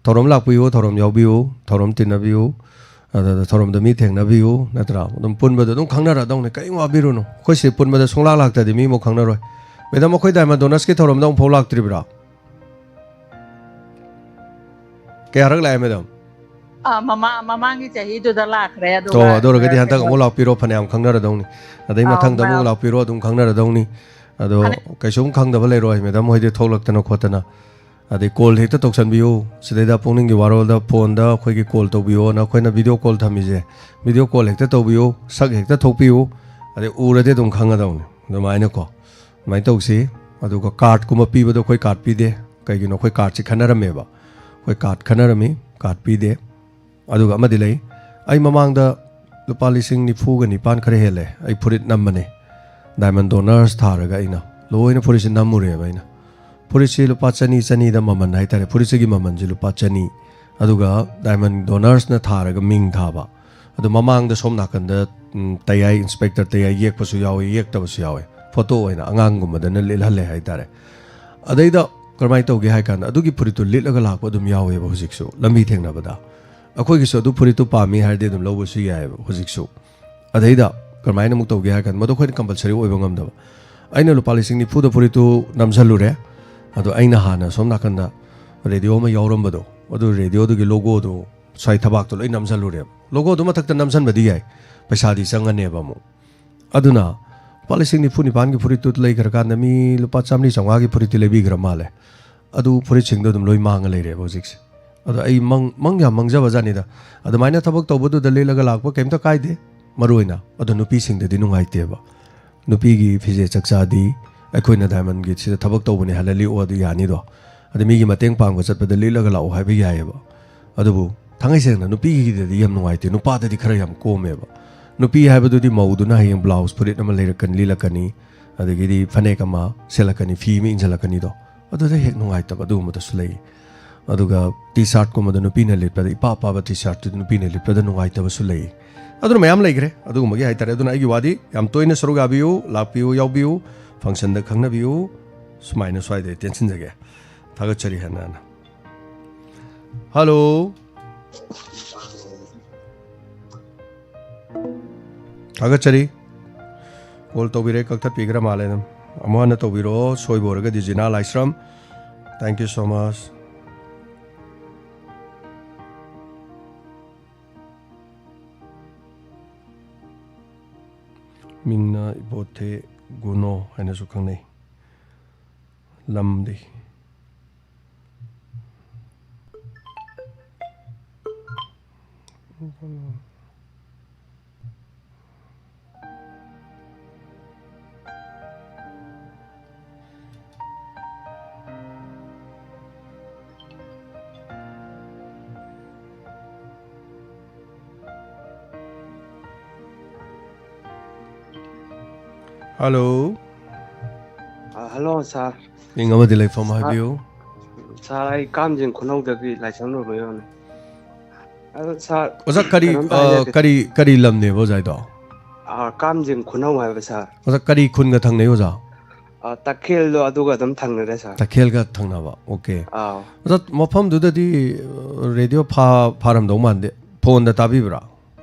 ꯊꯧꯔꯝ ꯂꯥꯛꯄꯤꯌꯨ, ꯊꯧꯔꯝ ꯌꯥꯎꯕꯤꯌꯨ, ꯊꯧꯔꯝ ꯇꯤꯟꯅꯕꯤꯌꯨ, ꯑꯗꯨꯗ ꯊꯧꯔꯝꯗ ꯃꯤ ꯊꯦꯡꯅꯕꯤꯌꯨ, ꯅꯠꯇ꯭ꯔꯥ? ꯑꯗꯨꯝ ꯄꯨꯟꯕꯗ ꯑꯗꯨꯝ ꯈꯪꯅꯔꯗꯧꯅꯤ, ꯀꯔꯤꯝ ꯋꯥꯕꯤꯔꯨꯅꯨ꯫ ꯑꯩꯈꯣꯏ ꯁꯤ ꯄꯨꯟꯕꯗ ꯁꯨꯡꯂꯥꯛ ꯂꯥꯛꯇ꯭ꯔꯗꯤ ꯃꯤ ꯑꯃꯨꯛ ꯈꯪꯅꯔꯣꯏ꯫ ꯃꯦꯗꯥꯝ, ꯑꯩꯈꯣꯏ ꯗꯥꯏꯃꯟ ꯗꯣꯅꯔꯁꯀꯤ ꯊꯧꯔꯝꯗ ꯑꯃꯨꯛꯐꯥꯎ ꯂꯥꯛꯇ꯭ꯔꯤꯕ꯭ꯔꯥ? ꯀꯌꯥꯔꯛ ꯂꯥꯛꯑꯦ ꯃꯦꯗꯥꯝ? ꯑ, ꯃꯃꯥ-, ꯃꯃꯥꯡꯒꯤ ꯆꯍꯤꯗꯨꯗ ꯂꯥꯛꯈ꯭ꯔꯦ, ꯑꯗꯨꯒ ꯑꯣ, ꯑꯗꯨ ꯑꯣꯏꯔꯒꯗꯤ ꯍꯟꯗꯛ ꯀꯩꯅꯣ ꯑꯃꯨꯛ ꯂꯥꯛꯄꯤꯔꯣ, ꯐꯅꯌꯥꯝ ꯈꯪꯅꯔꯗꯧꯅꯤ꯫ ꯑꯗꯩ ꯑꯥ, ꯃꯊꯪꯗ ꯑꯃꯨꯛ ꯃꯌꯥꯝ꯫ ꯂꯥꯛꯄꯤꯔꯣ, ꯑꯗꯨꯝ ꯈꯪꯅꯔꯗꯧꯅꯤ꯫ ꯑꯗꯣ ꯐꯅ- ꯀꯩꯁꯨꯝ ꯈꯪꯗꯕ ꯂꯩꯔꯣꯏ, ꯃꯦꯗꯥꯝ ꯍꯣꯏꯗꯤ ꯊꯣꯛꯂꯛꯇꯅ ꯈꯣꯠꯇꯅ꯫ ꯑꯗꯩ ꯀꯣꯜ ꯍꯦꯛꯇ ꯇꯧꯁꯟꯕꯤꯌꯨ, ꯁꯤꯗꯩꯗ ꯄꯨꯛꯅꯤꯡꯒꯤ ꯋꯥꯔꯣꯜꯗ ꯐꯣꯟꯗ ꯑꯩꯈꯣꯏꯒꯤ ꯀꯣꯜ ꯇꯧꯕꯤꯌꯣꯅ ꯑꯩꯈꯣꯏꯅ ꯚꯤꯗꯤꯑꯣ ꯀꯣꯜ ꯊꯝꯃꯤꯁꯦ, ꯚꯤꯗꯤꯑꯣ ꯀꯣꯜ ꯍꯦꯛꯇ ꯇꯧꯕꯤꯌꯨ, ꯁꯛ ꯍꯦꯛꯇ ꯊꯣꯛꯄꯤꯌꯨ, ꯑꯗꯩ ꯎꯔꯗꯤ ꯑꯗꯨꯝ ꯈꯪꯒꯗꯧꯅꯤ꯫ ꯑꯗꯨꯃꯥꯏꯅꯀꯣ, ꯑꯗꯨꯃꯥꯏꯅ ꯇꯧꯁꯤ꯫ ꯑꯗꯨꯒ ꯀꯥꯔꯠꯀꯨꯝꯕ ꯄꯤꯕꯗꯣ ꯑꯩꯈꯣꯏ ꯀꯥꯔꯠ ꯄꯤꯗꯦ꯫ ꯀꯩꯒꯤꯅꯣ? ꯑꯩꯈꯣꯏ ꯀꯥꯔꯠꯁꯤ ꯈꯟꯅꯔꯝꯃꯦꯕ, ꯑꯩꯈꯣꯏ ꯀꯥꯔꯠ ꯈꯟꯅꯔꯝꯃꯤ, ꯀꯥꯔꯠ ꯄꯤꯗꯦ꯫ ꯑꯗꯨꯒ ꯑꯃꯗꯤ ꯂꯩ, ꯑꯩ ꯃꯃꯥꯡꯗ ꯂꯨꯄꯥ ꯂꯤꯁꯤꯡ ꯅꯤꯐꯨꯒ ꯅꯤꯄꯥꯟ ꯈꯔ ꯍꯦꯜꯂꯦ ꯑꯩ ꯐꯨꯔꯤꯠ ꯅꯝꯕꯅꯦ, ꯗꯥꯏꯃꯟ ꯗꯣꯅꯔꯁ ꯊꯥꯔꯒ ꯑꯩꯅ ꯂꯣꯏꯅ ꯐꯨꯔꯤꯠꯁꯦ ꯅꯝꯃꯨꯔꯦꯕ ꯑꯩꯅ꯫ ꯐꯨꯔꯤꯠꯁꯤ ꯂꯨꯄꯥ ꯆꯅꯤ, ꯆꯅꯤꯗ ꯃꯃꯜ ꯍꯥꯏꯇꯥꯔꯦ, ꯐꯨꯔꯤꯠꯁꯤꯒꯤ ꯃꯃꯜꯁꯤ ꯂꯨꯄꯥ ꯆꯅꯤ꯫ ꯑꯗꯨꯒ ꯗꯥꯏꯃꯟ ꯗꯣꯅꯔꯁꯅ ꯊꯥꯔꯒ ꯃꯤꯡ ꯊꯥꯕ꯫ ꯑꯗꯣ ꯃꯃꯥꯡꯗ ꯁꯣꯝ ꯅꯥꯀꯟꯗ, ꯎꯝ, ꯇꯌꯥꯏ, ꯏꯟꯁꯄꯦꯛꯇꯔ ꯇꯌꯥꯏ ꯌꯦꯛꯄꯁꯨ ꯌꯥꯎꯋꯤ, ꯌꯦꯛꯇꯕꯁꯨ ꯌꯥꯎꯋꯤ, ꯐꯣꯇꯣ ꯑꯣꯏꯅ ꯑꯉꯥꯡꯒꯨꯝꯕꯗꯅ ꯂꯤꯠꯍꯜꯂꯦ ꯍꯥꯏꯇꯥꯔꯦ꯫ ꯑꯗꯩꯗ ꯀꯔꯝꯍꯥꯏꯅ ꯇꯧꯒꯦ ꯍꯥꯏ ꯀꯥꯟꯗ, ꯑꯗꯨꯒꯤ ꯐꯨꯔꯤꯠꯇꯨ ꯂꯤꯠꯂꯒ ꯂꯥꯛꯄ ꯑꯗꯨꯝ ꯌꯥꯎꯋꯦꯕ ꯍꯧꯖꯤꯛꯁꯨ ꯂꯝꯕꯤ ꯊꯦꯡꯅꯕꯗ꯫ ꯑꯩꯈꯣꯏꯒꯤꯁꯨ ꯑꯗꯨ ꯐꯨꯔꯤꯠꯇꯨ ꯄꯥꯝꯃꯤ ꯍꯥꯏꯔꯗꯤ ꯑꯗꯨꯝ ꯂꯧꯕꯁꯨ ꯌꯥꯏꯑꯕ ꯍꯧꯖꯤꯛꯁꯨ꯫ ꯑꯗꯩꯗ ꯀꯔꯝꯍꯥꯏꯅ ꯑꯃꯨꯛ ꯇꯧꯒꯦ ꯍꯥꯏ ꯀꯥꯟꯗ, ꯃꯗꯨ ꯑꯩꯈꯣꯏꯅ ꯀꯝꯄꯜꯁꯔꯤ ꯑꯣꯏꯕ ꯉꯝꯗꯕ꯫ ꯑꯩꯅ ꯂꯨꯄꯥ ꯂꯤꯁꯤꯡ ꯅꯤꯐꯨꯗ ꯐꯨꯔꯤꯠꯇꯨ ꯅꯝꯁꯤꯜꯂꯨꯔꯦ, ꯑꯗꯣ ꯑꯩꯅ ꯍꯥꯟꯅ ꯁꯣꯝ ꯅꯥꯀꯟꯗ ꯔꯦꯗꯤꯑꯣ ꯑꯃ ꯌꯥꯎꯔꯝꯕꯗꯣ, ꯑꯗꯨ ꯔꯦꯗꯤꯑꯣꯗꯨꯒꯤ ꯂꯣꯒꯣꯗꯨ ꯁ꯭ꯋꯥꯏ ꯊꯕꯥꯛꯇ ꯂꯣꯏ ꯅꯝꯁꯤꯜꯂꯨꯔꯦꯕ꯫ ꯂꯣꯒꯣꯗꯨ ꯃꯊꯛꯇ ꯅꯝꯁꯤꯟꯕꯗꯤ ꯌꯥꯏ, ꯄꯩꯁꯥꯗꯤ ꯆꯪꯉꯅꯦꯕ ꯑꯃꯨꯛ꯫ ꯑꯗꯨꯅ ꯂꯨꯄꯥ ꯂꯤꯁꯤꯡ ꯅꯤꯐꯨ ꯅꯤꯄꯥꯟꯒꯤ ꯐꯨꯔꯤꯠꯇꯨ ꯂꯩꯈ꯭ꯔꯀꯥꯟꯗ ꯃꯤ ꯂꯨꯄꯥ ꯆꯥꯝꯃꯔꯤ ꯆꯥꯝꯃꯉꯥꯒꯤ ꯐꯨꯔꯤꯠꯇꯤ ꯂꯩꯕꯤꯈ꯭ꯔ ꯃꯥꯜꯂꯦ꯫ ꯑꯗꯨ ꯐꯨꯔꯤꯠꯁꯤꯡꯗꯣ ꯑꯗꯨꯝ ꯂꯣꯏ ꯃꯥꯡꯉ ꯂꯩꯔꯦꯕ ꯍꯧꯖꯤꯛꯁꯦ꯫ ꯑꯗꯣ ꯑꯩ ꯃꯪ, ꯃꯪ ꯌꯥꯝ ꯃꯪꯖꯕ ꯖꯥꯠꯅꯤꯗ꯫ ꯑꯗꯨꯃꯥꯏꯅ ꯊꯕꯛ ꯇꯧꯕꯗꯨꯗ ꯂꯤꯠꯂꯒ ꯂꯥꯛꯄ ꯀꯩꯝꯇ ꯀꯥꯏꯗꯦ꯫ ꯃꯔꯨ ꯑꯣꯏꯅ ꯑꯗꯣ ꯅꯨꯄꯤꯁꯤꯡꯗꯗꯤ ꯅꯨꯡꯉꯥꯏꯇꯦꯕ꯫ ꯅꯨꯄꯤꯒꯤ ꯐꯤꯖꯦꯠ ꯆꯛꯆꯥꯗꯤ ꯑꯩꯈꯣꯏꯅ ꯗꯥꯏꯃꯟꯒꯤ ꯁꯤꯗ ꯊꯕꯛ ꯇꯧꯕꯅꯦ ꯍꯥꯏꯅ ꯂꯤꯠꯑꯣ ꯑꯗꯨ ꯌꯥꯅꯤꯗꯣ꯫ ꯑꯗ ꯃꯤꯒꯤ ꯃꯇꯦꯡ ꯄꯥꯡꯕ ꯆꯠꯄꯗ ꯂꯤꯠꯂꯒ ꯂꯥꯛꯑꯣ ꯍꯥꯏꯕ ꯌꯥꯏꯑꯕ꯫ ꯑꯗꯨꯕꯨ ꯊꯥꯡꯉꯩ ꯁꯦꯡꯅ ꯅꯨꯄꯤꯒꯤꯗꯗꯤ ꯌꯥꯝ ꯅꯨꯡꯉꯥꯏꯇꯦ, ꯅꯨꯄꯥꯗꯗꯤ ꯈꯔ ꯌꯥꯝ ꯀꯣꯝꯃꯦꯕ꯫ ꯅꯨꯄꯤ ꯍꯥꯏꯕꯗꯨꯗꯤ ꯃꯧꯗꯨꯅ ꯍꯌꯦꯡ ꯕ꯭ꯂꯥꯎꯁ ꯐꯨꯔꯤꯠ ꯑꯃ ꯂꯩꯔꯛꯀꯅꯤ, ꯂꯤꯠꯂꯛꯀꯅꯤ, ꯑꯗꯒꯤꯗꯤ ꯐꯅꯦꯛ ꯑꯃ ꯁꯦꯠꯂꯛꯀꯅꯤ, ꯐꯤ ꯑꯃ ꯏꯟꯁꯤꯜꯂꯛꯀꯅꯤꯗꯣ, ꯑꯗꯨꯗ ꯍꯦꯛ ꯅꯨꯡꯉꯥꯏꯇꯕ ꯑꯗꯨꯒꯨꯝꯕꯗꯁꯨ ꯂꯩ꯫ ꯑꯗꯨꯒ ꯇꯤ ꯁꯥꯔꯠꯀꯨꯝꯕꯗ ꯅꯨꯄꯤꯅ ꯂꯤꯠꯄꯗ, ꯏꯄꯥ ꯄꯥꯕ ꯇꯤ ꯁꯥꯔꯠꯇꯨꯗꯤ ꯅꯨꯄꯤꯅ ꯂꯤꯠꯄꯗ ꯅꯨꯡꯉꯥꯏꯇꯕꯁꯨ ꯂꯩ꯫ ꯑꯗꯨꯅ ꯃꯌꯥꯝ ꯂꯩꯈ꯭ꯔꯦ ꯑꯗꯨꯒꯨꯝꯕꯒꯤ ꯍꯥꯏꯇꯥꯔꯦ꯫ ꯑꯗꯨꯅ ꯑꯩꯒꯤ ꯋꯥꯗꯤ ꯌꯥꯝ ꯇꯣꯏꯅ ꯁꯔꯨꯛ ꯌꯥꯕꯤꯌꯨ, ꯂꯥꯛꯄꯤꯌꯨ, ꯌꯥꯎꯕꯤꯌꯨ, ꯐꯪꯁꯟꯗ ꯈꯪꯅꯕꯤꯌꯨ꯫ ꯁꯨꯃꯥꯏꯅ ꯁ꯭ꯋꯥꯏꯗ ꯇꯦꯟꯁꯤꯟꯖꯒꯦ꯫ ꯊꯥꯒꯠꯆꯔꯤ ꯍꯟꯅ ꯍꯟꯅ꯫ ꯍꯜꯂꯣ꯫ ꯊꯥꯒꯠꯆꯔꯤ꯫ ꯀꯣꯜ ꯇꯧꯕꯤꯔꯦ, ꯀꯛꯊꯠꯄꯤꯈ꯭ꯔ ꯃꯥꯜꯂꯦ ꯑꯗꯨꯝ꯫ ꯑꯃꯨꯛ ꯍꯟꯅ ꯇꯧꯕꯤꯔꯛꯑꯣ, ꯁꯣꯏꯕ ꯑꯣꯏꯔꯒꯗꯤ ꯖꯤꯅꯥ ꯂꯥꯏꯁ꯭ꯔꯝ꯫ Thank you so much꯫ ꯃꯤꯡꯅ ꯏꯕꯣꯊꯦ ꯒꯨꯅꯣ ꯍꯥꯏꯅꯁꯨ ꯈꯪꯅꯩ꯫ ꯂꯝꯗꯤ꯫ ꯍꯜꯂꯣ꯫ ꯑ, ꯍꯜꯂꯣ, ꯁꯥꯔ꯫ ꯃꯤꯡ ꯑꯃꯗꯤ ꯂꯩꯐꯝ ꯁꯥꯔ, ꯍꯥꯏꯕꯤꯌꯨ꯫ ꯁꯥꯔ, ꯑꯩ ꯀꯥꯝꯖꯤꯡ ꯈꯨꯅꯧꯗꯒꯤ ꯂꯥꯏꯁ꯭ꯔꯝ ꯔꯣꯃꯤꯌꯣꯅꯤ꯫ ꯑꯗꯣ, ꯁꯥꯔ, ꯑꯣꯖꯥ, ꯀꯔꯤ, ꯀꯩꯅꯣꯝꯇ ꯑ, ꯍꯥꯏꯖꯒꯦ꯫ ꯀꯔꯤ, ꯀꯔꯤ ꯂꯝꯅꯦꯕ ꯑꯣꯖꯥꯏꯗꯣ? ꯑ, ꯀꯥꯝꯖꯤꯡ ꯈꯨꯅꯧ ꯍꯥꯏꯕ, ꯁꯥꯔ꯫ ꯑꯣꯖꯥ, ꯀꯔꯤ ꯈꯨꯟꯒ ꯊꯪꯅꯩ, ꯑꯣꯖꯥ? ꯑ, ꯇꯈꯦꯜꯗꯣ ꯑꯗꯨꯒ ꯑꯗꯨꯝ ꯊꯪꯅꯔꯦ, ꯁꯥꯔ꯫ ꯇꯈꯦꯜꯒ ꯊꯪꯅꯕ, ꯑꯣꯀꯦ꯫ ꯑꯥꯎ꯫ ꯑꯣꯖꯥ, ꯃꯐꯝꯗꯨꯗꯗꯤ, ꯑ, ꯔꯦꯗꯤꯑꯣ ꯐꯥ-, ꯐꯥꯔꯝꯗꯧ ꯃꯥꯟꯗꯦ꯫ ꯐꯣꯟꯗ ꯇꯥꯕꯤꯕ꯭ꯔꯥ?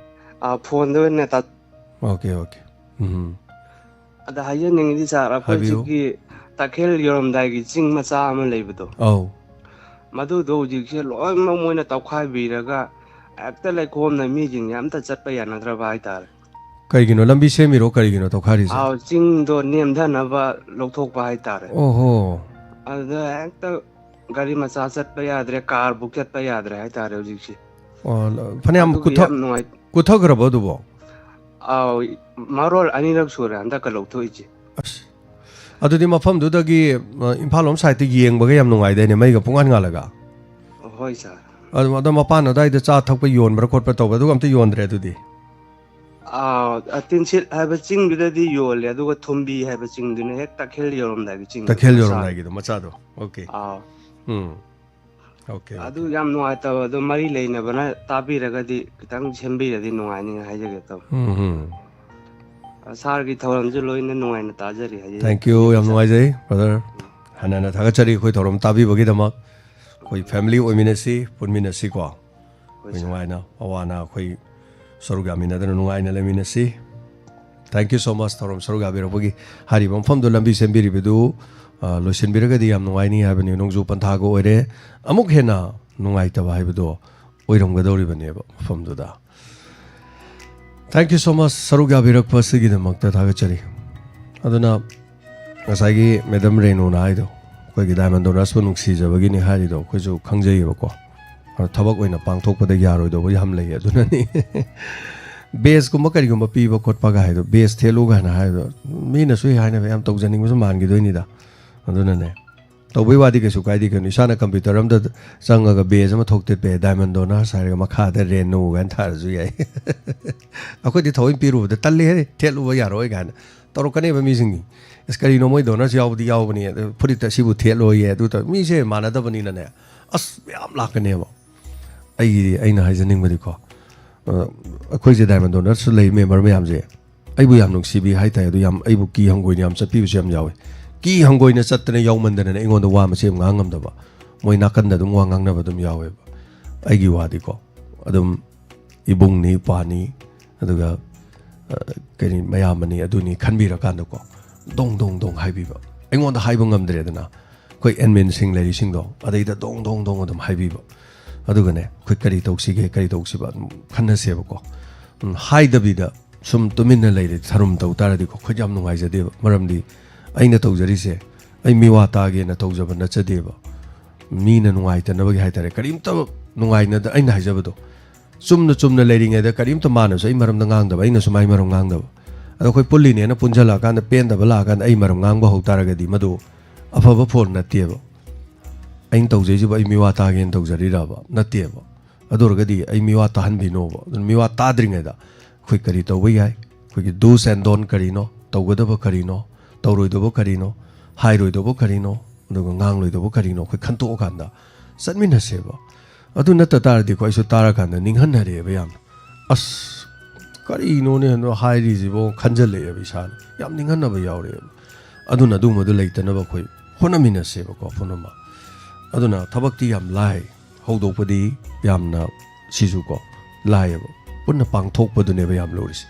ꯑ, ꯐꯣꯟꯗ ꯑꯣꯏꯅ ꯇꯥ- ꯑꯣꯀꯦ, ꯑꯣꯀꯦ꯫ ꯎꯝ꯫ ꯑꯗ ꯍꯥꯏꯖꯅꯤꯡꯉꯤꯗꯤ, ꯁꯥꯔ, ꯑꯩꯈꯣꯏ ꯍꯥꯏꯕꯤꯌꯨ꯫ ꯁꯤꯒꯤ ꯇꯈꯦꯜ ꯌꯧꯔꯝꯗꯥꯏꯒꯤ ꯆꯤꯡ ꯃꯆꯥ ꯑꯃ ꯂꯩꯕꯗꯣ, ꯑꯧ꯫ ꯃꯗꯨꯗꯣ ꯍꯧꯖꯤꯛꯁꯦ ꯂꯣꯏꯅꯃꯛ ꯃꯣꯏꯅ ꯇꯧꯈꯥꯏꯕꯤꯔꯒ ꯍꯦꯛꯇ ꯂꯩꯈꯣꯝꯅ ꯃꯤꯁꯤꯡꯁꯦ ꯑꯝꯇ ꯆꯠꯄ ꯌꯥꯅꯗ꯭ꯔꯕ ꯍꯥꯏꯇꯥꯔꯦ꯫ ꯀꯩꯒꯤꯅꯣ, ꯂꯝꯕꯤ ꯁꯦꯝꯃꯤꯔꯣ, ꯀꯔꯤꯒꯤꯅꯣ ꯇꯧꯈꯥꯏꯔꯤꯁꯦ? ꯑꯥꯎ, ꯆꯤꯡꯗꯣ ꯅꯦꯝꯊꯅꯕ ꯂꯧꯊꯣꯛꯄ ꯍꯥꯏꯇꯥꯔꯦ꯫ ꯑꯣꯍꯣ꯫ ꯑꯗꯨꯗ ꯍꯦꯛꯇ ꯒꯥꯔꯤ ꯃꯆꯥ ꯆꯠꯄ ꯌꯥꯗ꯭ꯔꯦ, ꯀꯥꯔ ꯕꯨꯛ ꯆꯠꯄ ꯌꯥꯗ꯭ꯔꯦ ꯍꯥꯏꯇꯥꯔꯦ ꯍꯧꯖꯤꯛꯁꯦ꯫ ꯑꯣ, ꯐꯅꯌꯥꯝ ꯑꯗꯨꯒꯤ ꯀꯨꯊ-, ꯌꯥꯝ ꯅꯨꯡꯉꯥꯏ-, ꯀꯨꯊꯈ꯭ꯔꯕꯣ ꯑꯗꯨꯕꯣ? ꯑꯥꯎ, ꯃꯔꯣꯜ ꯑꯅꯤꯔꯛ ꯁꯨꯔꯦ ꯍꯟꯗꯛꯀ ꯂꯧꯊꯣꯛꯏꯁꯦ꯫ ꯑꯁ, ꯑꯗꯨꯗꯤ ꯃꯐꯝꯗꯨꯗꯒꯤ, ꯑ, ꯏꯝꯐꯥꯜ ꯂꯣꯝ ꯁꯥꯏꯠꯇ ꯌꯦꯡꯕꯒ ꯌꯥꯝ ꯅꯨꯡꯉꯥꯏꯗꯥꯏꯅꯦ, ꯃꯩꯒ ꯄꯨꯡꯉꯥꯟ ꯉꯥꯜꯂꯒ? ꯍꯣꯏ, ꯁꯥꯔ꯫ ꯑꯗꯨ, ꯑꯗꯣ ꯃꯄꯥꯟ ꯑꯗꯥꯏꯗ ꯆꯥ ꯊꯛꯄ ꯌꯣꯟꯕ꯭ꯔꯥ ꯈꯣꯠꯄ꯭ꯔꯥ ꯇꯧꯕ, ꯑꯗꯨꯒ ꯑꯝꯇ ꯌꯣꯟꯗ꯭ꯔꯦ ꯑꯗꯨꯗꯤ? ꯑꯥ, ꯇꯤꯟꯁꯤꯠ ꯍꯥꯏꯕ ꯆꯤꯡꯗꯨꯗꯗꯤ ꯌꯣꯜꯂꯦ, ꯑꯗꯨꯒ ꯊꯨꯝꯕꯤ ꯍꯥꯏꯕ ꯆꯤꯡꯗꯨꯅ ꯍꯦꯛ ꯇꯈꯦꯜ ꯌꯧꯔꯝꯗꯥꯏꯒꯤ ꯆꯤꯡꯗꯣ, ꯇꯈꯦꯜ ꯃꯆꯥ꯫ ꯌꯧꯔꯝꯗꯥꯏꯒꯤꯗꯣ, ꯃꯆꯥꯗꯣ꯫ ꯑꯣꯀꯦ꯫ ꯑꯥ, ꯎꯝ꯫ ꯑꯣꯀꯦ, ꯑꯗꯨ ꯌꯥꯝ ꯅꯨꯡꯉꯥꯏꯇꯕ, ꯑꯗꯨ ꯃꯔꯤ ꯂꯩꯅꯕꯅ ꯇꯥꯕꯤꯔꯒꯗꯤ ꯈꯤꯇꯪ ꯁꯦꯝꯕꯤꯔꯗꯤ ꯅꯨꯡꯉꯥꯏꯅꯤ ꯍꯥꯏꯖꯒꯦ ꯇꯧꯕ꯫ ꯎꯝ ꯎꯝ꯫ ꯁꯥꯔꯒꯤ ꯊꯧꯔꯝꯁꯨ ꯂꯣꯏꯅ ꯅꯨꯡꯉꯥꯏꯅ ꯇꯥꯖꯔꯤ ꯍꯥꯏꯖꯒꯦ꯫ Thank you, ꯌꯥꯝ ꯅꯨꯡꯉꯥꯏꯖꯩ brother꯫ ꯍꯟꯅ ꯍꯟꯅ ꯊꯥꯒꯠꯆꯔꯤ ꯑꯩꯈꯣꯏ ꯊꯧꯔꯝ ꯇꯥꯕꯤꯕꯒꯤꯗꯃꯛ꯫ ꯑꯩꯈꯣꯏ family ꯑꯣꯏꯃꯤꯟꯅꯁꯤ, ꯄꯨꯟꯃꯤꯟꯅꯁꯤꯀꯣ꯫ ꯑꯩꯈꯣꯏ ꯅꯨꯡꯉꯥꯏꯅ ꯑꯋꯥ ꯑꯅꯥ ꯑꯩꯈꯣꯏ ꯁꯔꯨꯛ ꯌꯥꯃꯤꯟꯅꯗꯅ ꯅꯨꯡꯉꯥꯏꯅ ꯂꯩꯃꯤꯟꯅꯁꯤ꯫ Thank you so much, ꯊꯧꯔꯝ ꯁꯔꯨꯛ ꯌꯥꯕꯤꯔꯛꯄꯒꯤ꯫ ꯍꯥꯏꯔꯤꯕ ꯃꯐꯝꯗꯨ ꯂꯝꯕꯤ ꯁꯦꯝꯕꯤꯔꯤꯕꯗꯨ, ꯑ, ꯂꯣꯏꯁꯤꯟꯕꯤꯔꯒꯗꯤ ꯌꯥꯝ ꯅꯨꯡꯉꯥꯏꯅꯤ ꯍꯥꯏꯕꯅꯤ꯫ ꯅꯣꯡꯖꯨ ꯄꯟꯊꯥꯒ ꯑꯣꯏꯔꯦ, ꯑꯃꯨꯛ ꯍꯦꯟꯅ ꯅꯨꯡꯉꯥꯏꯇꯕ ꯍꯥꯏꯕꯗꯣ ꯑꯣꯏꯔꯝꯒꯗꯧꯔꯤꯕꯅꯦꯕ ꯃꯐꯝꯗꯨꯗ꯫ Thank you so much, ꯁꯔꯨꯛ ꯌꯥꯕꯤꯔꯛꯄ ꯑꯁꯤꯒꯤꯗꯃꯛꯇ ꯊꯥꯒꯠꯆꯔꯤ꯫ ꯑꯗꯨꯅ ꯉꯁꯥꯏꯒꯤ Madam ꯔꯦꯅꯨꯅ ꯍꯥꯏꯗꯣ, ꯑꯩꯈꯣꯏꯒꯤ Diamond Donutsꯄꯨ ꯅꯨꯡꯁꯤꯖꯕꯒꯤꯅꯤ ꯍꯥꯏꯔꯤꯗꯣ ꯑꯩꯈꯣꯏꯁꯨ ꯈꯪꯖꯩꯌꯦꯕꯀꯣ꯫ ꯑꯗꯣ ꯊꯕꯛ ꯑꯣꯏꯅ ꯄꯥꯡꯊꯣꯛꯄꯗ ꯌꯥꯔꯣꯏꯗꯧꯕ ꯌꯥꯝ ꯂꯩ, ꯑꯗꯨꯅꯅꯤ꯫ Badgeꯀꯨꯝꯕ ꯀꯔꯤꯒꯨꯝꯕ ꯄꯤꯕ ꯈꯣꯠꯄ ꯀꯥꯏꯗꯣ, badge ꯊꯦꯠꯂꯨ ꯀꯥꯏꯅ ꯍꯥꯏꯕꯗꯣ, ꯃꯤꯅꯁꯨ ꯍꯦꯛ ꯍꯥꯏꯅꯕ ꯌꯥꯝ ꯇꯧꯖꯅꯤꯡꯕꯁꯨ ꯃꯥꯟꯈꯤꯗꯣꯏꯅꯤꯗ꯫ ꯑꯗꯨꯅꯅꯦ, ꯇꯧꯕꯩ ꯋꯥꯗꯤ ꯀꯩꯁꯨ ꯀꯥꯏꯗꯦ ꯀꯩꯅꯣ꯫ ꯏꯁꯥꯅ computer ꯑꯝꯗ ꯆꯪꯉꯒ badge ꯑꯃ ꯊꯣꯛ ꯊꯦꯠꯄ ꯌꯥꯏ, Diamond Donut ꯍꯥꯏꯔꯒ ꯃꯈꯥꯗ ꯔꯦꯅꯨ ꯀꯥꯏꯅ ꯊꯥꯔꯁꯨ ꯌꯥꯏ꯫ ꯑꯩꯈꯣꯏꯗꯤ ꯊꯑꯣꯏꯅ ꯄꯤꯔꯨꯕꯗ ꯇꯜꯂꯤ ꯍꯦ, ꯊꯦꯠꯂꯨꯕ ꯌꯥꯔꯣꯏ ꯀꯥꯏꯅ ꯇꯧꯔꯛꯀꯅꯦꯕ ꯃꯤꯁꯤꯡꯒꯤ꯫ ꯑꯁ, ꯀꯔꯤꯅꯣ ꯃꯣꯏ donuts ꯌꯥꯎꯕꯗꯤ ꯌꯥꯎꯕꯅꯤ, ꯑꯗꯨ ꯐꯨꯔꯤꯠꯇ ꯑꯁꯤꯕꯨ ꯊꯦꯠꯂꯣꯏꯌꯦ, ꯑꯗꯨ ꯇꯧ-, ꯃꯤꯁꯦ ꯃꯥꯟꯅꯗꯕꯅꯤꯅꯅꯦ, ꯑꯁ, ꯃꯌꯥꯝ ꯂꯥꯛꯀꯅꯦꯕ꯫ ꯑꯩꯒꯤꯗꯤ, ꯑꯩꯅ ꯍꯥꯏꯖꯅꯤꯡꯕꯗꯤꯀꯣ, ꯑ, ꯑꯩꯈꯣꯏꯁꯦ Diamond Donutꯁꯨ ꯂꯩ member ꯃꯌꯥꯝꯁꯦ꯫ ꯑꯩꯕꯨ ꯌꯥꯝ ꯅꯨꯡꯁꯤꯕꯤ ꯍꯥꯏꯇꯥꯔꯦ, ꯑꯗꯨ ꯌꯥꯝ, ꯑꯩꯕꯨ ꯀꯤ ꯍꯪꯒꯣꯏꯅ ꯌꯥꯝ ꯆꯠꯄꯤꯕꯁꯨ ꯌꯥꯝ ꯌꯥꯎꯋꯦ꯫ ꯀꯤ ꯍꯪꯒꯣꯏꯅ ꯆꯠꯇꯅ ꯌꯥꯎꯃꯟꯗꯅꯅꯦ ꯑꯩꯉꯣꯟꯗ ꯋꯥ ꯃꯆꯦꯠ ꯑꯃ ꯉꯥꯡ ꯉꯝꯗꯕ, ꯃꯣꯏ ꯅꯥꯀꯟꯗ ꯑꯗꯨꯝ ꯋꯥ ꯉꯥꯡꯅꯕ ꯑꯗꯨꯝ ꯌꯥꯎꯋꯦꯕ꯫ ꯑꯩꯒꯤ ꯋꯥꯗꯤꯀꯣ, ꯑꯗꯨꯝ ꯏꯕꯨꯡꯅꯤ, ꯏꯄ꯭ꯋꯥꯅꯤ, ꯑꯗꯨꯒ, ꯑ, ꯀꯔꯤ, ꯃꯌꯥꯝꯕꯅꯤ, ꯑꯗꯨꯅꯤ ꯈꯟꯕꯤꯔꯀꯥꯟꯗꯀꯣ, ꯗꯣꯡ ꯗꯣꯡ ꯗꯣꯡ ꯍꯥꯏꯕꯤꯕ꯫ ꯑꯩꯉꯣꯟꯗ ꯍꯥꯏꯕ ꯉꯝꯗ꯭ꯔꯦꯗꯅ, ꯑꯩꯈꯣꯏ adminꯁꯤꯡ ꯂꯩꯔꯤꯁꯤꯡꯗꯣ, ꯑꯗꯩꯗ ꯗꯣꯡ ꯗꯣꯡ ꯗꯣꯡ ꯑꯗꯨꯝ ꯍꯥꯏꯕꯤꯕ꯫ ꯑꯗꯨꯒꯅꯦ, ꯑꯩꯈꯣꯏ ꯀꯔꯤ ꯇꯧꯁꯤꯒꯦ, ꯀꯔꯤ ꯇꯧꯁꯤꯕ ꯑꯗꯨꯝ ꯈꯟꯅꯁꯦꯕꯀꯣ꯫ ꯎꯝ, ꯍꯥꯏꯗꯕꯤꯗ ꯁꯨꯝ ꯇꯨꯃꯤꯟꯅ ꯂꯩꯔꯦ, ꯊꯔꯨꯝ ꯇꯧ ꯇꯥꯔꯗꯤꯀꯣ, ꯑꯩꯈꯣꯏꯗꯤ ꯌꯥꯝ ꯅꯨꯡꯉꯥꯏꯖꯗꯦꯕ꯫ ꯃꯔꯝꯗꯤ ꯑꯩꯅ ꯇꯧꯖꯔꯤꯁꯦ ꯑꯩ ꯃꯤꯋꯥ ꯇꯥꯒꯦꯅ ꯇꯧꯖꯕ ꯅꯠꯆꯗꯦꯕ꯫ ꯃꯤꯅ ꯅꯨꯡꯉꯥꯏꯇꯅꯕꯒꯤ ꯍꯥꯏꯇꯥꯔꯦ, ꯀꯔꯤꯝꯇ ꯅꯨꯡꯉꯥꯏꯅꯗ, ꯑꯩꯅ ꯍꯥꯏꯖꯕꯗꯣ, ꯆꯨꯝꯅ ꯆꯨꯝꯅ ꯂꯩꯔꯤꯉꯩꯗ ꯀꯔꯤꯝꯇ ꯃꯥꯅꯁꯨ ꯑꯩ ꯃꯔꯝꯗ ꯉꯥꯡꯗꯕ, ꯑꯩꯅꯁꯨ ꯃꯥꯏ ꯃꯔꯝ ꯉꯥꯡꯗꯕ꯫ ꯑꯗꯣ ꯑꯩꯈꯣꯏ ꯄꯨꯜꯂꯤꯅꯦꯅ ꯄꯨꯟꯁꯤꯜꯂꯛꯑꯀꯥꯟꯗ ꯄꯦꯟꯗꯕ ꯂꯥꯛꯑꯀꯥꯟꯗ ꯑꯩ ꯃꯔꯝ ꯉꯥꯡꯕ ꯍꯧ ꯇꯥꯔꯒꯗꯤ ꯃꯗꯨ ꯑꯐꯕ ꯐꯣꯟ ꯅꯠꯇꯦꯕ꯫ ꯑꯩꯅ ꯇꯧꯖꯩꯁꯤꯕꯨ ꯑꯩ ꯃꯤꯋꯥ ꯇꯥꯒꯦꯅ ꯇꯧꯖꯔꯤꯔꯕ? ꯅꯠꯇꯦꯕ꯫ ꯑꯗꯨ ꯑꯣꯏꯔꯒꯗꯤ ꯑꯩ ꯃꯤꯋꯥ ꯇꯥꯍꯟꯕꯤꯅꯣꯕ꯫ ꯑꯗꯨꯅ ꯃꯤꯋꯥ ꯇꯥꯗ꯭ꯔꯤꯉꯩꯗ ꯑꯩꯈꯣꯏ ꯀꯔꯤ ꯇꯧꯕ ꯌꯥꯏ, ꯑꯩꯈꯣꯏꯒꯤ do's and don't ꯀꯔꯤꯅꯣ, ꯇꯧꯒꯗꯕ ꯀꯔꯤꯅꯣ, ꯇꯧꯔꯣꯏꯗꯕ ꯀꯔꯤꯅꯣ, ꯍꯥꯏꯔꯣꯏꯗꯕ ꯀꯔꯤꯅꯣ, ꯑꯗꯨꯒ ꯉꯥꯡꯂꯣꯏꯗꯕ ꯀꯔꯤꯅꯣ, ꯑꯩꯈꯣꯏ ꯈꯟꯇꯣꯛꯑꯀꯥꯟꯗ ꯆꯠꯃꯤꯟꯅꯁꯦꯕ꯫ ꯑꯗꯨ ꯅꯠꯇ ꯇꯥꯔꯗꯤꯀꯣ, ꯑꯩꯁꯨ ꯇꯥꯔꯀꯥꯟꯗ ꯅꯤꯡꯍꯟꯅꯔꯛꯑꯦꯕ ꯌꯥꯝꯅ꯫ "ꯑꯁ, ꯀꯔꯤꯅꯣꯅꯦ ꯍꯟꯗꯛ ꯍꯥꯏꯔꯤꯁꯤꯕꯣ?" ꯈꯟꯖꯜꯂꯛꯑꯦꯕ ꯏꯁꯥꯅ꯫ ꯌꯥꯝ ꯅꯤꯡꯍꯟꯅꯕ ꯌꯥꯎꯔꯛꯑꯦꯕ꯫ ꯑꯗꯨꯅ ꯑꯗꯨꯒꯨꯝꯕꯗꯨ ꯂꯩꯇꯅꯕ ꯑꯩꯈꯣꯏ ꯍꯣꯠꯅꯃꯤꯟꯅꯁꯦꯕꯀꯣ ꯄꯨꯝꯅꯃꯛ꯫ ꯑꯗꯨꯅ ꯊꯕꯛꯇꯤ ꯌꯥꯝ ꯂꯥꯏ, ꯍꯧꯗꯣꯛꯄꯗꯤ ꯌꯥꯝꯅ, ꯁꯤꯁꯨꯀꯣ, ꯂꯥꯏꯌꯦꯕ꯫ ꯄꯨꯟꯅ ꯄꯥꯡꯊꯣꯛꯄꯗꯨꯅꯦꯕ ꯌꯥꯝ ꯂꯨꯔꯤꯁꯦ꯫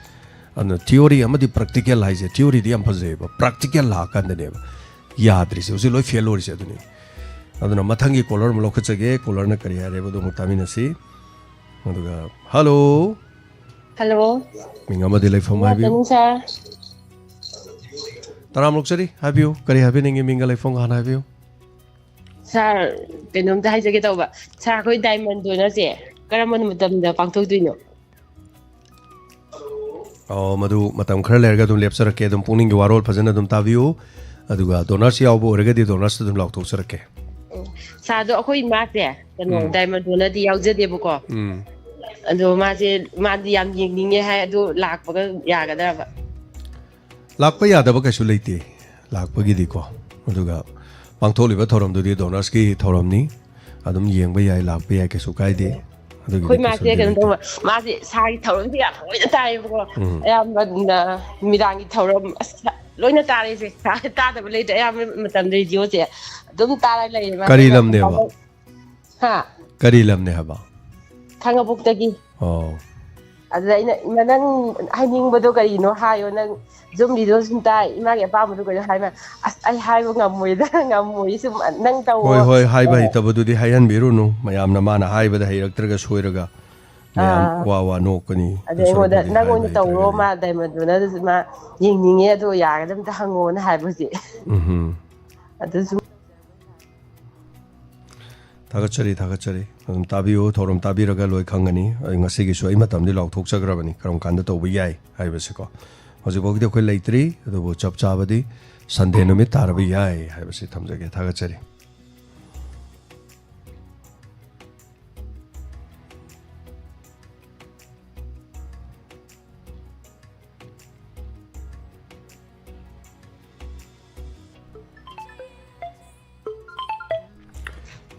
ꯑꯗꯨꯅ theory ꯑꯃꯗꯤ practical ꯍꯥꯏꯁꯦ, theoryꯗꯤ ꯌꯥꯝ ꯐꯖꯩꯌꯦꯕ, practical ꯂꯥꯛꯑꯀꯥꯟꯗꯅꯦꯕ ꯌꯥꯗ꯭ꯔꯤꯁꯦ, ꯍꯧꯖꯤꯛ ꯂꯣꯏ fail ꯑꯣꯏꯔꯤꯁꯦ ꯑꯗꯨꯅꯤ꯫ ꯑꯗꯨꯅ ꯃꯊꯪꯒꯤ caller ꯑꯃ ꯂꯧꯈꯠꯆꯒꯦ꯫ Callerꯅ ꯀꯔꯤ ꯍꯥꯏꯔꯦꯕꯗꯣ ꯑꯃꯨꯛ ꯇꯥꯃꯤꯟꯅꯁꯤ꯫ ꯑꯗꯨꯒ, hello꯫ Hello꯫ ꯃꯤꯡ ꯑꯃꯗꯤ ꯂꯩꯐꯝ ꯍꯥꯏꯕꯤꯌꯨ꯫ ꯁꯥꯔ꯫ ꯇꯔꯥꯝ ꯑꯣꯛꯆꯔꯤ, ꯍꯥꯏꯕꯤꯌꯨ꯫ ꯀꯔꯤ ꯍꯥꯏꯕꯤꯅꯤꯡꯉꯤ? ꯃꯤꯡꯒ ꯂꯩꯐꯝꯒ ꯍꯥꯟꯅ ꯍꯥꯏꯕꯤꯌꯨ꯫ ꯁꯥꯔ, ꯀꯩꯅꯣꯝꯇ ꯍꯥꯏꯖꯒꯦ ꯇꯧꯕ꯫ ꯁꯥꯔ, ꯑꯩꯈꯣꯏ diamond donorꯁꯦ ꯀꯔꯝꯕ ꯃꯇꯝꯗ ꯄꯥꯡꯊꯣꯛꯇꯣꯏꯅꯣ? ꯑꯣ, ꯃꯗꯨ ꯃꯇꯝ ꯈꯔ ꯂꯩꯔꯒ ꯑꯗꯨꯝ ꯂꯦꯞꯆꯔꯛꯀꯦ꯫ ꯑꯗꯨꯝ ꯄꯨꯛꯅꯤꯡꯒꯤ ꯋꯥꯔꯣꯜ ꯐꯖꯅ ꯑꯗꯨꯝ ꯇꯥꯕꯤꯌꯨ꯫ ꯑꯗꯨꯒ donorꯁ ꯌꯥꯎꯕ ꯑꯣꯏꯔꯒꯗꯤ donorꯁꯇ ꯑꯗꯨꯝ ꯂꯥꯎꯊꯣꯛꯆꯔꯛꯀꯦ꯫ ꯁꯥꯔ, ꯑꯗꯣ ꯑꯩꯈꯣꯏ ꯏꯃꯥꯁꯦ, ꯀꯩꯅꯣ, ꯎꯝ꯫ Diamond donorꯗꯤ ꯌꯥꯎꯖꯗꯦꯕꯀꯣ꯫ ꯎꯝ꯫ ꯑꯗꯣ ꯃꯥꯁꯦ, ꯃꯥꯗꯤ ꯌꯥꯝ ꯌꯦꯡꯅꯤꯡꯉꯦ ꯍꯥꯏ, ꯑꯗꯣ ꯂꯥꯛꯄꯒ ꯌꯥꯒꯗ꯭ꯔꯕ? ꯂꯥꯛꯄ ꯌꯥꯗꯕ ꯀꯩꯁꯨ ꯂꯩꯇꯦ꯫ ꯂꯥꯛꯄꯒꯤꯗꯤꯀꯣ꯫ ꯑꯗꯨꯒ ꯄꯥꯡꯊꯣꯛꯂꯤꯕ ꯊꯧꯔꯝꯗꯨꯗꯤ donorꯁꯀꯤ ꯊꯧꯔꯝꯅꯤ꯫ ꯑꯗꯨꯝ ꯌꯦꯡꯕ ꯌꯥꯏ, ꯂꯥꯛꯄ ꯌꯥꯏ, ꯀꯩꯁꯨ ꯀꯥꯏꯗꯦ꯫ ꯑꯗꯨꯒꯤꯗꯤ ꯑꯩꯈꯣꯏ ꯀꯩꯁꯨ ꯃꯥꯁꯦ ꯀꯩꯅꯣ ꯂꯩꯇꯦ꯫ ꯇꯧꯕ, ꯃꯥꯁꯦ ꯁꯥꯒꯤ ꯊꯧꯔꯝꯁꯦ ꯌꯥꯝ ꯂꯣꯏꯅ ꯇꯥꯏꯌꯦꯕꯀꯣ꯫ ꯎꯝ꯫ ꯑꯌꯥꯝꯕ, ꯅ-, ꯅꯨꯃꯤꯗꯥꯡꯒꯤ ꯊꯧꯔꯝ, ꯑꯁ, ꯂꯣꯏꯅ ꯇꯥꯔꯦꯁꯦ꯫ ꯁꯥ-, ꯇꯥꯗꯕ ꯂꯩꯇ꯭ꯔꯦ꯫ ꯑꯌꯥꯝꯕ ꯃꯇꯝꯗ radioꯁꯦ ꯑꯗꯨꯝ ꯇꯥꯔ ꯂꯩꯌꯦ ꯃꯥꯁꯦ꯫ ꯀꯔꯤ ꯂꯝꯅꯦꯕ? ꯍꯥ? ꯀꯔꯤ ꯂꯝꯅꯦ ꯍꯥꯏꯕ? ꯈꯥꯡꯉꯕꯣꯛꯇꯒꯤ꯫ ꯑꯣ꯫ ꯑꯗꯨꯗ ꯑꯩꯅ, "ꯏꯃꯥ, ꯅꯪ ꯍꯥꯏꯅꯤꯡꯕꯗꯣ ꯀꯔꯤꯅꯣ ꯍꯥꯏꯌꯣ, ꯅꯪ ꯁꯨꯝ radioꯗ ꯁꯨꯝ ꯇꯥꯏ, ꯏꯃꯥꯒꯤ ꯑꯄꯥꯝꯕꯗꯣ ꯀꯩꯅꯣ?" ꯍꯥꯏ꯫ ꯏꯃꯥ, "ꯑꯁ, ꯑꯩ ꯍꯥꯏꯕ ꯉꯝꯃꯣꯏꯗ, ꯉꯝꯃꯣꯏ, ꯁꯨꯝ ꯅꯪ ꯇꯧꯋꯣ"꯫ ꯍꯣꯏ, ꯍꯣꯏ, ꯍꯥꯏꯕ ꯑ꯫ ꯍꯩꯇꯕꯗꯨꯗꯤ ꯍꯥꯏꯍꯟꯕꯤꯔꯨꯅꯨ, ꯃꯌꯥꯝꯅ ꯃꯥꯅ ꯍꯥꯏꯕꯗ ꯍꯩꯔꯛꯇ꯭ꯔꯒ ꯁꯣꯏꯔꯒ ꯃꯌꯥꯝ ꯑꯥ꯫ ꯋꯥ ꯋꯥ ꯅꯣꯛꯀꯅꯤ꯫ ꯑꯗꯩ ꯑꯗꯨ ꯑꯩꯉꯣꯟꯗ, ꯁꯔꯨꯛꯄꯨꯗꯤ "ꯅꯪ ꯍꯥꯏꯕ ꯑꯣꯏꯅ ꯇꯧꯔꯣ, ꯍꯩꯇ꯭ꯔꯒꯗꯤ꯫ ꯃꯥ diamond donorꯗꯨꯁꯨ ꯃꯥ ꯌꯦꯡꯅꯤꯡꯉꯦ, ꯑꯗꯣ ꯌꯥꯔꯒꯗꯤ ꯑꯝꯇ ꯍꯪꯉꯣꯅ" ꯍꯥꯏꯕ ꯍꯧꯖꯤꯛ꯫ ꯎꯝꯍꯨꯝ꯫ ꯑꯗꯨꯁꯨ ꯊꯥꯒꯠꯆꯔꯤ, ꯊꯥꯒꯠꯆꯔꯤ꯫ ꯑꯗꯨꯝ ꯇꯥꯕꯤꯌꯨ, ꯊꯧꯔꯝ ꯇꯥꯕꯤꯔꯒ ꯂꯣꯏ ꯈꯪꯒꯅꯤ꯫ ꯑꯩ ꯉꯁꯤꯒꯤꯁꯨ ꯑꯩ ꯃꯇꯝꯗꯤ ꯂꯥꯎꯊꯣꯛꯆꯈ꯭ꯔꯕꯅꯤ, ꯀꯔꯝ ꯀꯥꯟꯗ ꯇꯧꯕ ꯌꯥꯏ ꯍꯥꯏꯕꯁꯤꯀꯣ꯫ ꯍꯧꯖꯤꯛꯐꯥꯎꯒꯤꯗꯤ ꯑꯩꯈꯣꯏ ꯂꯩꯇ꯭ꯔꯤ, ꯑꯗꯨꯕꯨ ꯆꯞ ꯆꯥꯕꯗꯤ Sunday ꯅꯨꯃꯤꯠ ꯇꯥꯔꯕ ꯌꯥꯏ ꯍꯥꯏꯕꯁꯤ ꯊꯝꯖꯒꯦ꯫ ꯊꯥꯒꯠꯆꯔꯤ꯫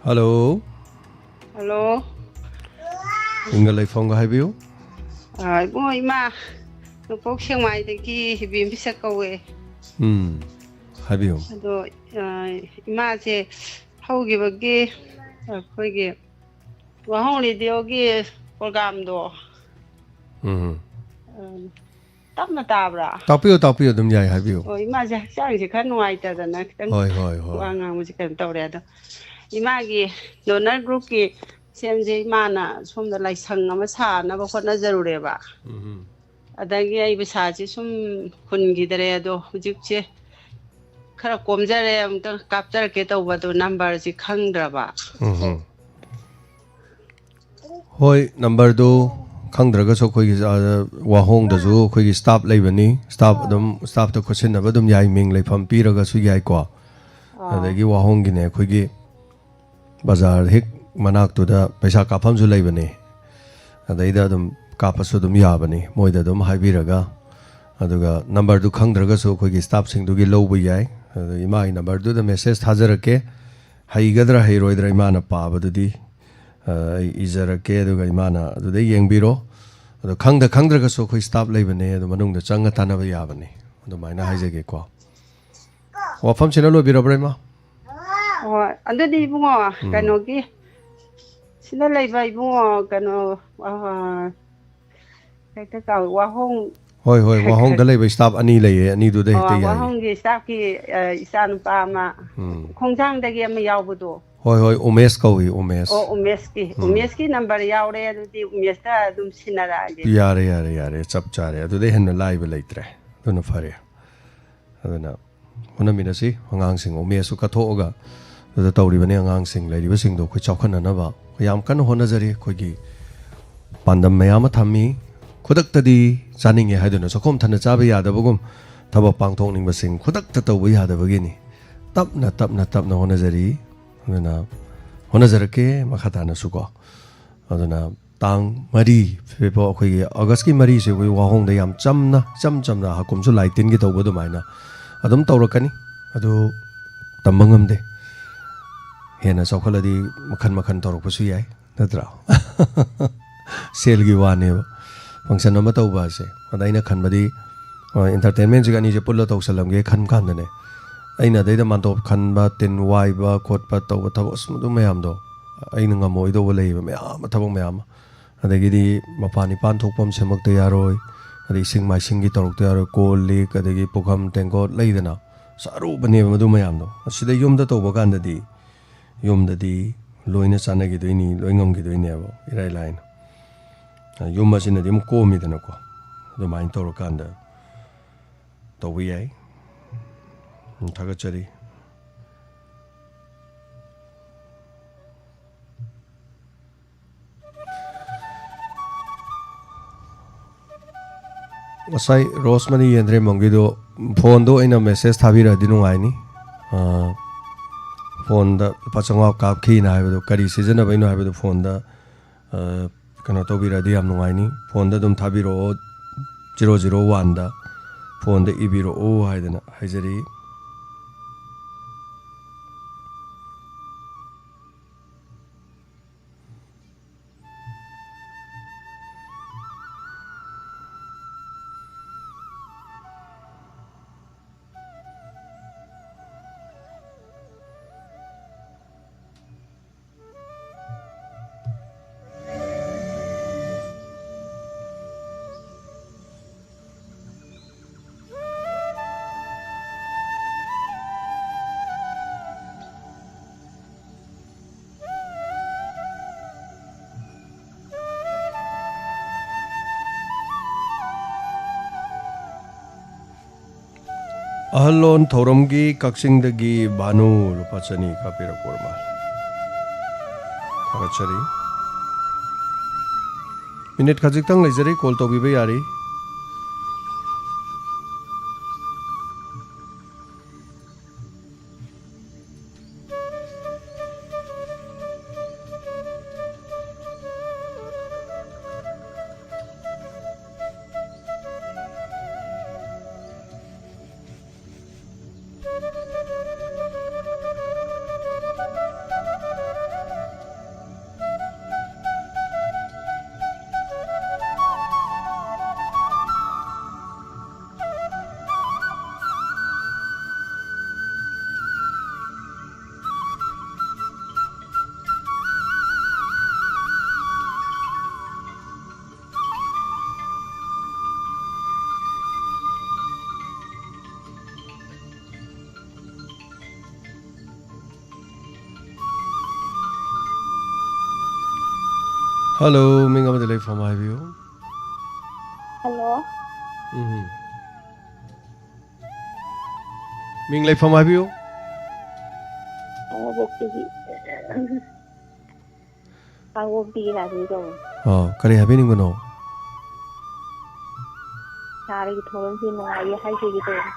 ꯍꯜꯂꯣ꯫ ꯍꯜꯂꯣ꯫ ꯃꯤꯡꯒ ꯂꯩꯐꯝꯒ ꯍꯥꯏꯕꯤꯌꯨ꯫ ꯑ, ꯏꯕꯨꯡꯉꯣ, ꯏꯃꯥ, ꯅꯣꯡꯄꯣꯛ ꯁꯦꯛꯃꯥꯏꯗꯒꯤ ꯏꯕꯦꯝ ꯄꯤꯁꯛ ꯀꯧꯋꯦ꯫ ꯎꯝ, ꯍꯥꯏꯕꯤꯌꯨ꯫ ꯑꯗꯣ, ꯑ, ꯏꯃꯥꯁꯦ ꯍꯧꯈꯤꯕꯒꯤ ꯑꯩꯈꯣꯏꯒꯤ ꯋꯥꯍꯣꯡ ꯔꯦꯗꯤꯑꯣꯒꯤ ꯄ꯭ꯔꯣꯒꯥꯝꯗꯣ, ꯎꯝ꯫ ꯑ, ꯇꯞꯅ ꯇꯥꯕ꯭ꯔꯥ? ꯇꯥꯛꯄꯤꯌꯨ, ꯇꯥꯛꯄꯤꯌꯨ, ꯑꯗꯨꯝ ꯌꯥꯏ, ꯍꯥꯏꯕꯤꯌꯨ꯫ ꯑꯣ, ꯏꯃꯥꯁꯦ ꯍꯛꯆꯥꯡꯁꯦ ꯈꯔ ꯅꯨꯡꯉꯥꯏꯇꯗꯅ ꯈꯤꯇꯪ ꯍꯣꯏ, ꯍꯣꯏ, ꯍꯣꯏ꯫ ꯋꯥ ꯉꯥꯡꯕꯁꯦ ꯀꯩꯅꯣ ꯇꯧꯔꯦ꯫ ꯑꯗꯣ ꯏꯃꯥꯒꯤ ꯗꯣꯅꯔ ꯒ꯭ꯔꯨꯞꯀꯤ ꯁꯦꯝꯁꯦ ꯏꯃꯥꯅ ꯁꯣꯝꯗ ꯂꯥꯏꯁꯪ ꯑꯃ ꯁꯥꯅꯕ ꯍꯣꯠꯅꯖꯔꯨꯔꯦꯕ꯫ ꯎꯝ꯫ ꯑꯗꯒꯤ ꯑꯩ ꯄꯩꯁꯥꯁꯦ ꯁꯨꯝ ꯍꯨꯟꯈꯤꯗꯔꯦ꯫ ꯑꯗꯣ ꯍꯧꯖꯤꯛꯁꯦ ꯈꯔ ꯀꯣꯝꯖꯔꯦ, ꯑꯃꯨꯛꯇ ꯀꯥꯞꯆꯔꯛꯀꯦ ꯇꯧꯕ, ꯑꯗꯣ ꯅꯝꯕꯔꯁꯤ ꯈꯪꯗ꯭ꯔꯕ꯫ ꯎꯝ꯫ ꯍꯣꯏ, ꯅꯝꯕꯔꯗꯨ ꯈꯪꯗ꯭ꯔꯒꯁꯨ ꯑꯩꯈꯣꯏꯒꯤ, ꯑ, ꯋꯥꯍꯣꯡꯗꯁꯨ ꯑꯩꯈꯣꯏꯒꯤ ꯁ꯭ꯇꯥꯐ ꯂꯩꯕꯅꯤ꯫ ꯁ꯭ꯇꯥꯐ ꯑꯗꯨꯝ, ꯁ꯭ꯇꯥꯐꯇ ꯈꯣꯠꯁꯤꯟꯅꯕ ꯑꯗꯨꯝ ꯌꯥꯏ, ꯃꯤꯡ ꯂꯩꯐꯝ ꯄꯤꯔꯒꯁꯨ ꯌꯥꯏꯀꯣ꯫ ꯑꯥ꯫ ꯑꯗꯒꯤ ꯋꯥꯍꯣꯡꯒꯤꯅꯦ, ꯑꯩꯈꯣꯏꯒꯤ ꯕꯖꯥꯔ ꯍꯦꯛ ꯃꯅꯥꯛꯇꯨꯗ ꯄꯩꯁꯥ ꯀꯥꯞꯐꯝꯁꯨ ꯂꯩꯕꯅꯤ꯫ ꯑꯗꯩꯗ ꯑꯗꯨꯝ ꯀꯥꯞꯄꯁꯨ ꯑꯗꯨꯝ ꯌꯥꯕꯅꯤ, ꯃꯣꯏꯗ ꯑꯗꯨꯝ ꯍꯥꯏꯕꯤꯔꯒ꯫ ꯑꯗꯨꯒ ꯅꯝꯕꯔꯗꯨ ꯈꯪꯗ꯭ꯔꯒꯁꯨ ꯑꯩꯈꯣꯏꯒꯤ ꯁ꯭ꯇꯥꯐꯁꯤꯡꯗꯨꯒꯤ ꯂꯧꯕ ꯌꯥꯏ꯫ ꯑꯗꯣ ꯏꯃꯥꯒꯤ ꯅꯝꯕꯔꯗꯨꯗ ꯃꯦꯁꯦꯖ ꯊꯥꯖꯔꯛꯀꯦ꯫ ꯍꯩꯒꯗ꯭ꯔꯥ ꯍꯩꯔꯣꯏꯗ꯭ꯔꯥ ꯏꯃꯥꯅ ꯄꯥꯕꯗꯨꯗꯤ, ꯑ, ꯑꯩ ꯏꯖꯔꯛꯀꯦ, ꯑꯗꯨꯒ ꯏꯃꯥꯅ ꯑꯗꯨꯗ ꯌꯦꯡꯕꯤꯔꯣ꯫ ꯑꯗꯣ ꯈꯪꯗ ꯈꯪꯗ꯭ꯔꯒꯁꯨ ꯑꯩꯈꯣꯏ ꯁ꯭ꯇꯥꯐ ꯂꯩꯕꯅꯦ, ꯑꯗꯣ ꯃꯅꯨꯡꯗ ꯆꯪꯉ ꯇꯥꯟꯅꯕ ꯌꯥꯕꯅꯤ꯫ ꯑꯗꯨꯃꯥꯏꯅ ꯍꯥꯏꯖꯒꯦꯀꯣ꯫ ꯋꯥꯐꯝꯁꯤꯅ ꯂꯣꯏꯕꯤꯔꯕ꯭ꯔꯥ, ꯏꯃꯥ? ꯍꯣꯏ, ꯑꯗꯨꯗꯤ ꯏꯕꯨꯡꯉꯣ, ꯎꯝ꯫ ꯀꯩꯅꯣꯒꯤ, ꯁꯤꯗ ꯂꯩꯕ ꯏꯕꯨꯡꯉꯣ, ꯀꯩꯅꯣ, ꯑ, ꯍꯦꯛꯇ ꯀꯥꯎ-, ꯋꯥꯍꯣꯡ꯫ ꯍꯣꯏ, ꯍꯣꯏ, ꯋꯥꯍꯣꯡꯗ ꯂꯩꯕ ꯁ꯭ꯇꯥꯐ ꯑꯅꯤ ꯂꯩꯌꯦ, ꯑꯅꯤꯗꯨꯗ ꯍꯦꯛꯇ ꯑꯣ, ꯌꯥꯏ꯫ ꯋꯥꯍꯣꯡꯒꯤ ꯁ꯭ꯇꯥꯐꯀꯤ, ꯑ, ꯏꯆꯥꯅꯨꯄꯥ ꯑꯃ, ꯎꯝ꯫ ꯈꯣꯡꯖꯥꯡꯗꯒꯤ ꯑꯃ ꯌꯥꯎꯕꯗꯣ꯫ ꯍꯣꯏ, ꯍꯣꯏ, ꯎꯃꯦꯁ ꯀꯧꯏ, ꯎꯃꯦꯁ꯫ ꯑꯣ, ꯎꯃꯦꯁꯀꯤ꯫ ꯎꯝ꯫ ꯎꯃꯦꯁꯀꯤ ꯅꯝꯕꯔ ꯌꯥꯎꯔꯦ, ꯑꯗꯨꯗꯤ ꯎꯃꯦꯁꯇ ꯑꯗꯨꯝ ꯁꯤꯟꯅꯔꯛꯑꯒꯦ꯫ ꯌꯥꯔꯦ, ꯌꯥꯔꯦ, ꯌꯥꯔꯦ, ꯆꯞ ꯆꯥꯔꯦ꯫ ꯑꯗꯨꯗꯩ ꯍꯦꯟꯅ ꯂꯥꯏꯕ ꯂꯩꯇ꯭ꯔꯦ꯫ ꯑꯗꯨꯅ ꯐꯔꯦ꯫ ꯑꯗꯨꯅ ꯍꯣꯠꯅꯃꯤꯟꯅꯁꯤ꯫ ꯑꯉꯥꯡꯁꯤꯡ ꯎꯃꯦꯁꯁꯨ ꯀꯠꯊꯣꯛꯑꯒ ꯑꯗꯨꯗ ꯇꯧꯔꯤꯕꯅꯤ꯫ ꯑꯉꯥꯡꯁꯤꯡ ꯂꯩꯔꯤꯕꯁꯤꯡꯗꯣ ꯑꯩꯈꯣꯏ ꯆꯥꯎꯈꯠꯅꯅꯕ ꯑꯩꯈꯣꯏ ꯌꯥꯝ ꯀꯟꯅ ꯍꯣꯠꯅꯖꯔꯤ꯫ ꯑꯩꯈꯣꯏꯒꯤ ꯄꯥꯟꯗꯝ ꯃꯌꯥꯝ ꯑꯃ ꯊꯝꯃꯤ꯫ ꯈꯨꯗꯛꯇꯗꯤ ꯆꯥꯅꯤꯡꯉꯦ ꯍꯥꯏꯗꯨꯅ ꯆꯥꯛꯈꯣꯝ ꯊꯟꯅ ꯆꯥꯕ ꯌꯥꯗꯕꯒꯨꯝ, ꯊꯕꯛ ꯄꯥꯡꯊꯣꯛꯅꯤꯡꯕꯁꯤꯡ ꯈꯨꯗꯛꯇ ꯇꯧꯕ ꯌꯥꯗꯕꯒꯤꯅꯤ꯫ ꯇꯞꯅ, ꯇꯞꯅ, ꯇꯞꯅ ꯍꯣꯠꯅꯖꯔꯤ꯫ ꯑꯗꯨꯅ ꯍꯣꯠꯅꯖꯔꯛꯀꯦ ꯃꯈꯥ ꯇꯥꯅꯁꯨꯀꯣ꯫ ꯑꯗꯨꯅ ꯇꯥꯡ ꯃꯔꯤ ꯐꯥꯎ, ꯑꯩꯈꯣꯏꯒꯤ ꯑꯣꯒꯁꯀꯤ ꯃꯔꯤꯁꯦ ꯑꯩꯈꯣꯏ ꯋꯥꯍꯣꯡꯗ ꯌꯥꯝ ꯆꯝꯅ, ꯏꯆꯝ ꯆꯝꯅ ꯍꯥꯀꯨꯝꯁꯨ ꯂꯥꯏ ꯇꯤꯟꯒꯤ ꯇꯧꯕ ꯑꯗꯨꯃꯥꯏꯅ ꯑꯗꯨꯝ ꯇꯧꯔꯛꯀꯅꯤ꯫ ꯑꯗꯨ ꯇꯝꯕ ꯉꯝꯗꯦ꯫ ꯍꯦꯟꯅ ꯆꯥꯎꯈꯠꯂꯗꯤ ꯃꯈꯟ ꯃꯈꯟ ꯇꯧꯔꯛꯄꯁꯨ ꯌꯥꯏ, ꯅꯠꯇ꯭ꯔꯥ? ꯁꯦꯜꯒꯤ ꯋꯥꯅꯦꯕ function ꯑꯃ ꯇꯧꯕ ꯑꯁꯦ꯫ ꯑꯗ ꯑꯩꯅ ꯈꯟꯕꯗꯤ, ꯑ, entertainmentꯁꯤꯒ ꯑꯅꯤꯁꯦ ꯄꯨꯜꯂ ꯇꯧꯁꯜꯂꯝꯒꯦ ꯈꯟ ꯀꯥꯟꯗꯅꯦ, ꯑꯩꯅ ꯑꯗꯩꯗ ꯃꯥꯟꯗꯣꯞ ꯈꯟꯕ, ꯇꯤꯟ ꯋꯥꯏꯕ ꯈꯣꯠꯄ ꯇꯧꯕ ꯊꯕꯛ, ꯑꯁ, ꯑꯗꯨ ꯃꯌꯥꯝꯗꯣ ꯑꯩꯅ ꯉꯝꯃꯣꯏꯗꯧꯕ ꯂꯩꯌꯦꯕ, ꯃꯌꯥꯝ ꯑꯃ, ꯊꯕꯛ ꯃꯌꯥꯝ ꯑꯃ꯫ ꯑꯗꯒꯤꯗꯤ ꯃꯄꯥꯟ ꯏꯄꯥꯟ ꯊꯣꯛꯄ ꯑꯃ ꯁꯦꯝꯃꯛꯇ ꯌꯥꯔꯣꯏ, ꯑꯗꯩ ꯏꯁꯤꯡ ꯃꯥꯏꯁꯤꯡꯒꯤ ꯇꯧꯔꯛꯇ ꯌꯥꯔꯣꯏ, ꯀꯣꯜ ꯂꯤꯛ, ꯑꯗꯒꯤ ꯄꯨꯈꯝ ꯇꯦꯡꯀꯣꯠ ꯂꯩꯗꯅ, ꯑꯁ, ꯑꯔꯨꯕꯅꯦꯕ ꯃꯗꯨ ꯃꯌꯥꯝꯗꯣ꯫ ꯑꯁꯤꯗ ꯌꯨꯝꯗ ꯇꯧꯕ ꯀꯥꯟꯗꯗꯤ, ꯌꯨꯝꯗꯗꯤ ꯂꯣꯏꯅ ꯆꯥꯟꯅꯈꯤꯗꯣꯏꯅꯤ, ꯂꯣꯏ ꯉꯝꯈꯤꯗꯣꯏꯅꯦꯕ, ꯏꯔꯥꯏ ꯂꯥꯏꯅ꯫ ꯌꯨꯝ ꯑꯁꯤꯅꯗꯤ ꯑꯃꯨꯛ ꯀꯣꯝꯃꯤꯗꯅꯀꯣ꯫ ꯑꯗꯨꯃꯥꯏꯅ ꯇꯧꯔꯀꯥꯟꯗ ꯇꯧꯕ ꯌꯥꯏ꯫ ꯊꯥꯒꯠꯆꯔꯤ꯫ ꯉꯁꯥꯏ ꯔꯣꯁꯃꯅꯤ ꯌꯦꯟꯗ꯭ꯔꯦꯝꯕꯝꯒꯤꯗꯣ, ꯐꯣꯟꯗꯣ ꯑꯩꯅ message ꯊꯥꯕꯤꯔꯛꯑꯗꯤ ꯅꯨꯡꯉꯥꯏꯅꯤ꯫ ꯑꯥ, ꯐꯣꯟꯗ ꯂꯨꯄꯥ ꯆꯥꯝꯃꯉꯥ ꯀꯥꯞꯈꯤꯅ ꯍꯥꯏꯕꯗꯣ, ꯀꯔꯤ ꯁꯤꯖꯤꯟꯅꯕꯩꯅꯣ ꯍꯥꯏꯕꯗꯣ ꯐꯣꯟꯗ, ꯑꯥ, ꯀꯩꯅꯣ ꯇꯧꯕꯤꯔꯛꯑꯗꯤ ꯌꯥꯝ ꯅꯨꯡꯉꯥꯏꯅꯤ꯫ ꯐꯣꯟꯗ ꯑꯗꯨꯝ ꯊꯥꯕꯤꯔꯛꯑꯣ, zero zero oneꯗ ꯐꯣꯟꯗ ꯏꯕꯤꯔꯛꯑꯣ ꯍꯥꯏꯗꯅ ꯍꯥꯏꯖꯔꯤ꯫ ꯑꯍꯜꯂꯣꯟ ꯊꯧꯔꯝꯒꯤ ꯀꯛꯆꯤꯡꯗꯒꯤ ꯚꯥꯅꯨ ꯂꯨꯄꯥ ꯆꯅꯤ ꯀꯥꯞꯄꯤꯔꯛꯄ ꯑꯣꯏꯔ ꯃꯥꯜꯂꯦ꯫ ꯊꯥꯒꯠꯆꯔꯤ꯫ ꯃꯤꯅꯤꯠ ꯈꯖꯤꯛꯇꯪ ꯂꯩꯖꯔꯤ, call ꯇꯧꯕꯤꯕ ꯌꯥꯔꯤ꯫ ꯍꯜꯂꯣ, ꯃꯤꯡ ꯑꯃꯗꯤ ꯂꯩꯐꯝ ꯍꯥꯏꯕꯤꯌꯨ꯫ ꯍꯜꯂꯣ꯫ ꯎꯝ꯫ ꯃꯤꯡ ꯂꯩꯐꯝ ꯍꯥꯏꯕꯤꯌꯨ꯫ ꯀꯥꯡꯄꯣꯛꯄꯤꯒꯤ, ꯀꯥꯡꯄꯣꯛꯄꯤꯒꯤ ꯂꯥꯛꯄꯤꯒꯦ ꯇꯧꯕꯅꯤ꯫ ꯑꯥ, ꯀꯔꯤ ꯍꯥꯏꯕꯤꯅꯤꯡꯕꯅꯣ? ꯁꯥꯔꯒꯤ ꯊꯧꯔꯝꯁꯤ ꯅꯨꯡꯉꯥꯏꯌꯦ ꯍꯥꯏꯖꯒꯦ ꯇꯧꯕꯅꯤ꯫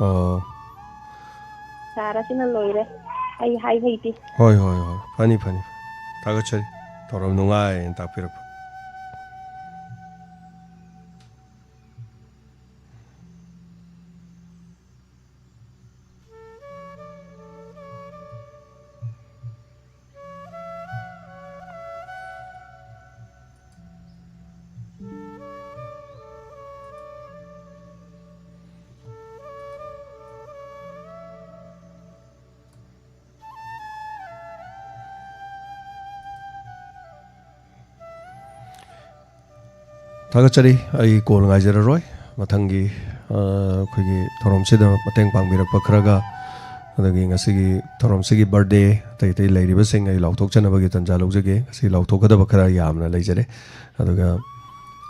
ꯑꯣ꯫ ꯁꯥꯔꯁꯤꯅ ꯂꯣꯏꯔꯦ꯫ ꯑꯩ ꯍꯥꯏ ꯍꯩꯇꯦ꯫ ꯍꯣꯏ, ꯍꯣꯏ, ꯍꯣꯏ꯫ ꯐꯅꯤ, ꯐꯅꯤ꯫ ꯊꯥꯒꯠꯆꯔꯤ꯫ ꯊꯧꯔꯝ ꯅꯨꯡꯉꯥꯏꯅ ꯇꯥꯛꯄꯤꯔꯛꯄ꯫ ꯊꯥꯒꯠꯆꯔꯤ꯫ ꯑꯩ ꯀꯣꯜ ꯉꯥꯏꯖꯔꯔꯣꯏ꯫ ꯃꯊꯪꯒꯤ, ꯑ, ꯑꯩꯈꯣꯏꯒꯤ ꯊꯧꯔꯝꯁꯤꯗ ꯃꯇꯦꯡ ꯄꯥꯡꯕꯤꯔꯛꯄ ꯈꯔꯒ, ꯑꯗꯒꯤ ꯉꯁꯤꯒꯤ ꯊꯧꯔꯝꯁꯤꯒꯤ ꯕꯥꯔꯗꯦ ꯑꯇꯩ ꯑꯇꯩ ꯂꯩꯔꯤꯕꯁꯤꯡ ꯑꯩ ꯂꯥꯎꯊꯣꯛꯆꯅꯕꯒꯤ ꯇꯥꯟꯖꯥ ꯂꯧꯖꯒꯦ꯫ ꯉꯁꯤ ꯂꯥꯎꯊꯣꯛꯀꯗꯕ ꯈꯔ ꯌꯥꯝꯅ ꯂꯩꯖꯔꯦ꯫ ꯑꯗꯨꯒ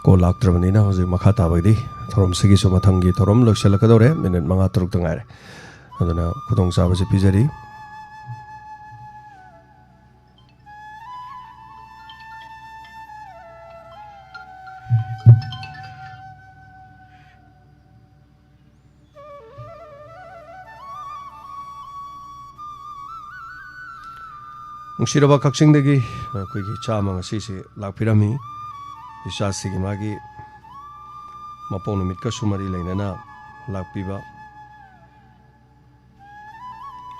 ꯀꯣꯜ ꯂꯥꯛꯇ꯭ꯔꯕꯅꯤꯅ ꯍꯧꯖꯤꯛ ꯃꯈꯥ ꯇꯥꯕꯒꯤꯗꯤ ꯊꯧꯔꯝꯁꯤꯒꯤꯁꯨ ꯃꯊꯪꯒꯤ ꯊꯧꯔꯝ ꯂꯣꯏꯁꯤꯜꯂꯛꯀꯗꯧꯔꯦ꯫ ꯃꯤꯅꯤꯠ ꯃꯉꯥ ꯇꯔꯨꯛꯇ ꯉꯥꯏꯔꯦ꯫ ꯑꯗꯨꯅ ꯈꯨꯗꯣꯡꯆꯥꯕꯁꯤ ꯄꯤꯖꯔꯤ꯫ ꯅꯨꯡꯁꯤꯔꯕ ꯀꯛꯆꯤꯡꯗꯒꯤ ꯑꯩꯈꯣꯏꯒꯤ ꯏꯆꯥ ꯑꯃ ꯉꯁꯤꯁꯤ ꯂꯥꯛꯄꯤꯔꯝꯃꯤ꯫ ꯏꯆꯥꯁꯤꯒꯤ ꯃꯥꯒꯤ ꯃꯄꯣꯛ ꯅꯨꯃꯤꯠꯀꯁꯨ ꯃꯔꯤ ꯂꯩꯅꯅ ꯂꯥꯛꯄꯤꯕ꯫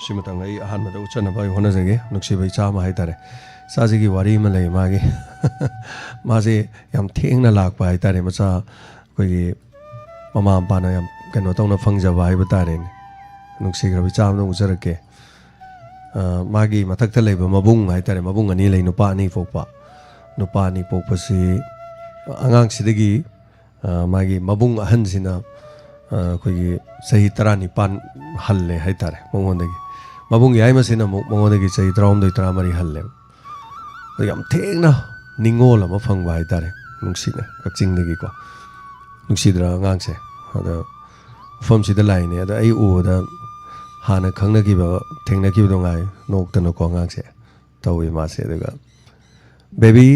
ꯁꯤꯃꯇꯪ ꯑꯩ ꯑꯍꯥꯟꯕꯗ ꯎꯠꯆꯅꯕ ꯑꯩ ꯍꯣꯠꯅꯖꯒꯦ꯫ ꯅꯨꯡꯁꯤꯕ ꯏꯆꯥ ꯑꯃ ꯍꯥꯏꯇꯥꯔꯦ꯫ ꯏꯆꯥꯁꯤꯒꯤ ꯋꯥꯔꯤ ꯑꯃ ꯂꯩ ꯃꯥꯒꯤ꯫ ꯃꯥꯁꯦ ꯌꯥꯝ ꯊꯦꯡꯅ ꯂꯥꯛꯄ ꯍꯥꯏꯇꯥꯔꯦ꯫ ꯃꯆꯥ ꯑꯩꯈꯣꯏꯒꯤ ꯃꯃꯥ ꯃꯄꯥꯅ ꯌꯥꯝ ꯀꯩꯅꯣ ꯇꯧꯅ ꯐꯪꯖꯕ ꯍꯥꯏꯕ ꯇꯥꯔꯦꯅꯦ꯫ ꯅꯨꯡꯁꯤꯈ꯭ꯔꯕ ꯏꯆꯥ ꯑꯃꯗ ꯎꯠꯆꯔꯛꯀꯦ꯫ ꯑ, ꯃꯥꯒꯤ ꯃꯊꯛꯇ ꯂꯩꯕ ꯃꯕꯨꯡ ꯍꯥꯏꯇꯥꯔꯦ, ꯃꯕꯨꯡ ꯑꯅꯤ ꯂꯩ, ꯅꯨꯄꯥ ꯑꯅꯤ ꯄꯣꯛꯄ꯫ ꯅꯨꯄꯥ ꯑꯅꯤ ꯄꯣꯛꯄꯁꯤ ꯑꯉꯥꯡꯁꯤꯗꯒꯤ, ꯑ, ꯃꯥꯒꯤ ꯃꯕꯨꯡ ꯑꯍꯟꯁꯤꯅ, ꯑ, ꯑꯩꯈꯣꯏꯒꯤ ꯆꯍꯤ ꯇꯔꯥꯅꯤꯄꯥꯟ ꯍꯜꯂꯦ ꯍꯥꯏꯇꯥꯔꯦ ꯃꯉꯣꯟꯗꯒꯤ꯫ ꯃꯕꯨꯡ ꯌꯥꯏꯃꯁꯤꯅ ꯑꯃꯨꯛ ꯃꯉꯣꯟꯗꯒꯤ ꯆꯍꯤ ꯇꯔꯥꯍꯨꯝꯗꯣꯏ, ꯇꯔꯥꯃꯔꯤ ꯍꯜꯂꯦꯕ꯫ ꯑꯗꯣ ꯌꯥꯝ ꯊꯦꯡꯅ ꯅꯤꯡꯉꯣꯜ ꯑꯃ ꯐꯪꯕ ꯍꯥꯏꯇꯥꯔꯦ, ꯅꯨꯡꯁꯤꯅ, ꯀꯛꯆꯤꯡꯗꯒꯤꯀꯣ꯫ ꯅꯨꯡꯁꯤꯗ꯭ꯔꯥ ꯑꯉꯥꯡꯁꯦ? ꯑꯗ ꯃꯐꯝꯁꯤꯗ ꯂꯥꯛꯏꯅꯦ, ꯑꯗ ꯑꯩ ꯎꯕꯗ ꯍꯥꯟꯅ ꯈꯪꯅꯈꯤꯕ, ꯊꯦꯡꯅꯈꯤꯕꯗꯣ ꯉꯥꯏ, ꯅꯣꯛꯇꯅꯀꯣ ꯑꯉꯥꯡꯁꯦ ꯇꯧꯏ ꯃꯥꯁꯦ꯫ ꯑꯗꯨꯒ ꯕꯦꯕꯤ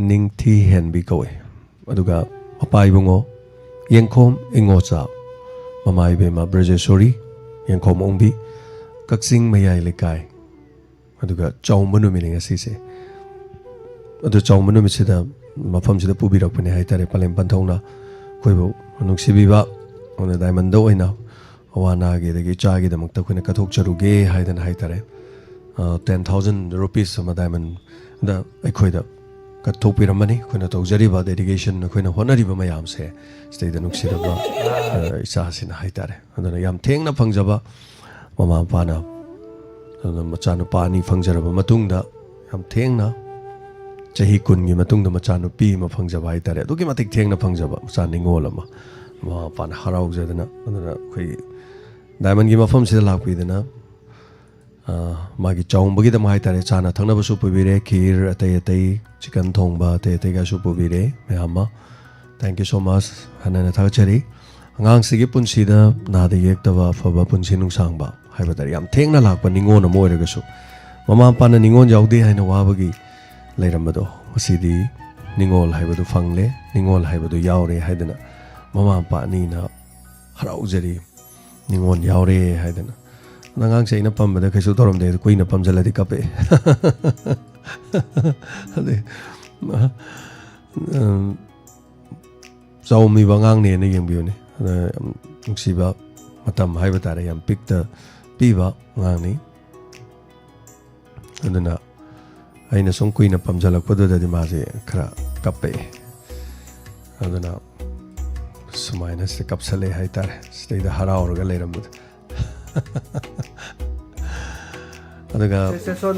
ꯅꯤꯡꯊꯤ ꯍꯦꯟꯕꯤ ꯀꯧꯏ꯫ ꯑꯗꯨꯒ ꯃꯄꯥ ꯏꯕꯨꯡꯉꯣ ꯌꯦꯡꯈꯣꯝ ꯏꯉꯣꯆꯥ, ꯃꯃꯥ ꯏꯕꯦꯝꯃ ꯕ꯭ꯔꯖꯦꯁꯣꯔꯤ ꯌꯦꯡꯈꯣꯝ ꯑꯣꯡꯕꯤ, ꯀꯛꯆꯤꯡ ꯃꯌꯥꯏ ꯂꯩꯀꯥꯏ꯫ ꯑꯗꯨꯒ ꯆꯥꯎꯝꯕ ꯅꯨꯃꯤꯠꯅꯤ ꯉꯁꯤꯁꯦ꯫ ꯑꯗꯨ ꯆꯥꯎꯝꯕ ꯅꯨꯃꯤꯠꯁꯤꯗ ꯃꯐꯝꯁꯤꯗ ꯄꯨꯕꯤꯔꯛꯄꯅꯦ ꯍꯥꯏꯇꯥꯔꯦ, ꯄꯂꯦꯝ ꯄꯟꯊꯧꯅ ꯑꯩꯈꯣꯏꯕꯨ ꯅꯨꯡꯁꯤꯕꯤꯕ꯫ ꯑꯗꯨꯅ ꯗꯥꯏꯃꯟꯗ ꯑꯣꯏꯅ ꯑꯋꯥ ꯑꯅꯥꯒꯤ ꯑꯗꯒꯤ ꯏꯆꯥꯒꯤꯗꯃꯛꯇ ꯑꯩꯈꯣꯏꯅ ꯀꯠꯊꯣꯛꯆꯔꯨꯒꯦ ꯍꯥꯏꯗꯅ ꯍꯥꯏꯇꯥꯔꯦ, ꯇꯦꯟ ꯊꯥꯎꯖꯟ ꯔꯨꯄꯤꯁ ꯑꯃ ꯗꯥꯏꯃꯟꯗ ꯑꯩꯈꯣꯏꯗ ꯀꯠꯊꯣꯛꯄꯤꯔꯝꯕꯅꯤ꯫ ꯑꯩꯈꯣꯏꯅ ꯇꯧꯖꯔꯤꯕ ꯗꯦꯗꯤꯀꯦꯁꯟ, ꯑꯩꯈꯣꯏꯅ ꯍꯣꯠꯅꯔꯤꯕ ꯃꯌꯥꯝꯁꯦ ꯁꯤꯗꯩꯗ ꯅꯨꯡꯁꯤꯔꯕ, ꯑ, ꯏꯆꯥꯁꯤꯅ ꯍꯥꯏꯇꯥꯔꯦ꯫ ꯑꯗꯨꯅ ꯌꯥꯝ ꯊꯦꯡꯅ ꯐꯪꯖꯕ ꯃꯃꯥ ꯃꯄꯥꯅ, ꯑꯗꯨꯅ ꯃꯆꯥꯅꯨꯄꯥ ꯑꯅꯤ ꯐꯪꯖꯔꯕ ꯃꯇꯨꯡꯗ ꯌꯥꯝ ꯊꯦꯡꯅ, ꯆꯍꯤ ꯀꯨꯟꯒꯤ ꯃꯇꯨꯡꯗ ꯃꯆꯥꯅꯨꯄꯤ ꯑꯃ ꯐꯪꯖꯕ ꯍꯥꯏꯇꯥꯔꯦ, ꯑꯗꯨꯛꯀꯤ ꯃꯇꯤꯛ ꯊꯦꯡꯅ ꯐꯪꯖꯕ ꯃꯆꯥ ꯅꯤꯡꯉꯣꯜ ꯑꯃ, ꯃꯃꯥ ꯃꯄꯥꯅ ꯍꯔꯥꯎꯖꯗꯅ꯫ ꯑꯗꯨꯅ ꯑꯩꯈꯣꯏꯒꯤ ꯗꯥꯏꯃꯟꯒꯤ ꯃꯐꯝꯁꯤꯗ ꯂꯥꯛꯄꯤꯗꯅ, ꯑ, ꯃꯥꯒꯤ ꯆꯥꯎꯝꯕꯒꯤꯗꯃꯛ ꯍꯥꯏꯇꯥꯔꯦ, ꯆꯥꯅ ꯊꯛꯅꯕꯁꯨ ꯄꯨꯕꯤꯔꯦ, ꯈꯤꯔ, ꯑꯇꯩ ꯑꯇꯩ, ꯆꯤꯀꯟ ꯊꯣꯡꯕ, ꯑꯇꯩ ꯑꯇꯩꯒꯁꯨ ꯄꯨꯕꯤꯔꯦ ꯃꯌꯥꯝ ꯑꯃ꯫ Thank you so much꯫ ꯍꯟꯅ ꯍꯟꯅ ꯊꯥꯒꯠꯆꯔꯤ꯫ ꯑꯉꯥꯡꯁꯤꯒꯤ ꯄꯨꯟꯁꯤꯗ ꯅꯥꯗ ꯌꯦꯛꯇꯕ ꯑꯐꯕ ꯄꯨꯟꯁꯤ ꯅꯨꯡꯁꯥꯡꯕ ꯍꯥꯏꯕ ꯇꯥꯔꯦ꯫ ꯌꯥꯝ ꯊꯦꯡꯅ ꯂꯥꯛꯄ ꯅꯤꯉꯣꯜ ꯑꯃ ꯑꯣꯏꯔꯒꯁꯨ, ꯃꯃꯥ ꯃꯄꯥꯅ ꯅꯤꯉꯣꯜ ꯌꯥꯎꯗꯦ ꯍꯥꯏꯅ ꯋꯥꯕꯒꯤ ꯂꯩꯔꯝꯕꯗꯣ, ꯉꯁꯤꯗꯤ ꯅꯤꯉꯣꯜ ꯍꯥꯏꯕꯗꯨ ꯐꯪꯂꯦ, ꯅꯤꯉꯣꯜ ꯍꯥꯏꯕꯗꯨ ꯌꯥꯎꯔꯦ ꯍꯥꯏꯗꯅ ꯃꯃꯥ ꯃꯄꯥ ꯑꯅꯤꯅ ꯍꯔꯥꯎꯖꯔꯤ꯫ ꯅꯤꯉꯣꯜ ꯌꯥꯎꯔꯦ ꯍꯥꯏꯗꯅ꯫ ꯑꯗ ꯑꯉꯥꯡꯁꯦ ꯑꯩꯅ ꯄꯝꯕꯗ ꯀꯩꯁꯨ ꯇꯧꯔꯝꯗꯦ, ꯑꯗꯨ ꯀꯨꯏꯅ ꯄꯝꯖꯜꯂꯗꯤ ꯀꯞꯄꯛꯑꯦ꯫ ꯑꯗꯩ, ꯎꯝ, ꯆꯥꯎꯃꯤꯕ ꯑꯉꯥꯡꯅꯦꯅ ꯌꯦꯡꯕꯤꯌꯨꯅꯦ꯫ ꯑꯗ ꯌꯥꯝ ꯅꯨꯡꯁꯤꯕ ꯃꯇꯝ ꯍꯥꯏꯕ ꯇꯥꯔꯦ, ꯌꯥꯝ ꯄꯤꯛꯇ ꯄꯤꯕ ꯑꯉꯥꯡꯅꯤ꯫ ꯑꯗꯨꯅ ꯑꯩꯅ ꯁꯨꯝ ꯀꯨꯏꯅ ꯄꯝꯖꯜꯂꯛꯄꯗꯨꯗꯗꯤ ꯃꯥꯁꯦ ꯈꯔ ꯀꯞꯄꯛꯑꯦ꯫ ꯑꯗꯨꯅ ꯁꯨꯃꯥꯏꯅ ꯁꯤꯗ ꯀꯞꯁꯜꯂꯛꯑꯦ ꯍꯥꯏꯇꯥꯔꯦ, ꯁꯤꯗꯩꯗ ꯍꯔꯥꯎꯔꯒ ꯂꯩꯔꯝꯕꯗꯣ꯫ ꯑꯗꯨꯒ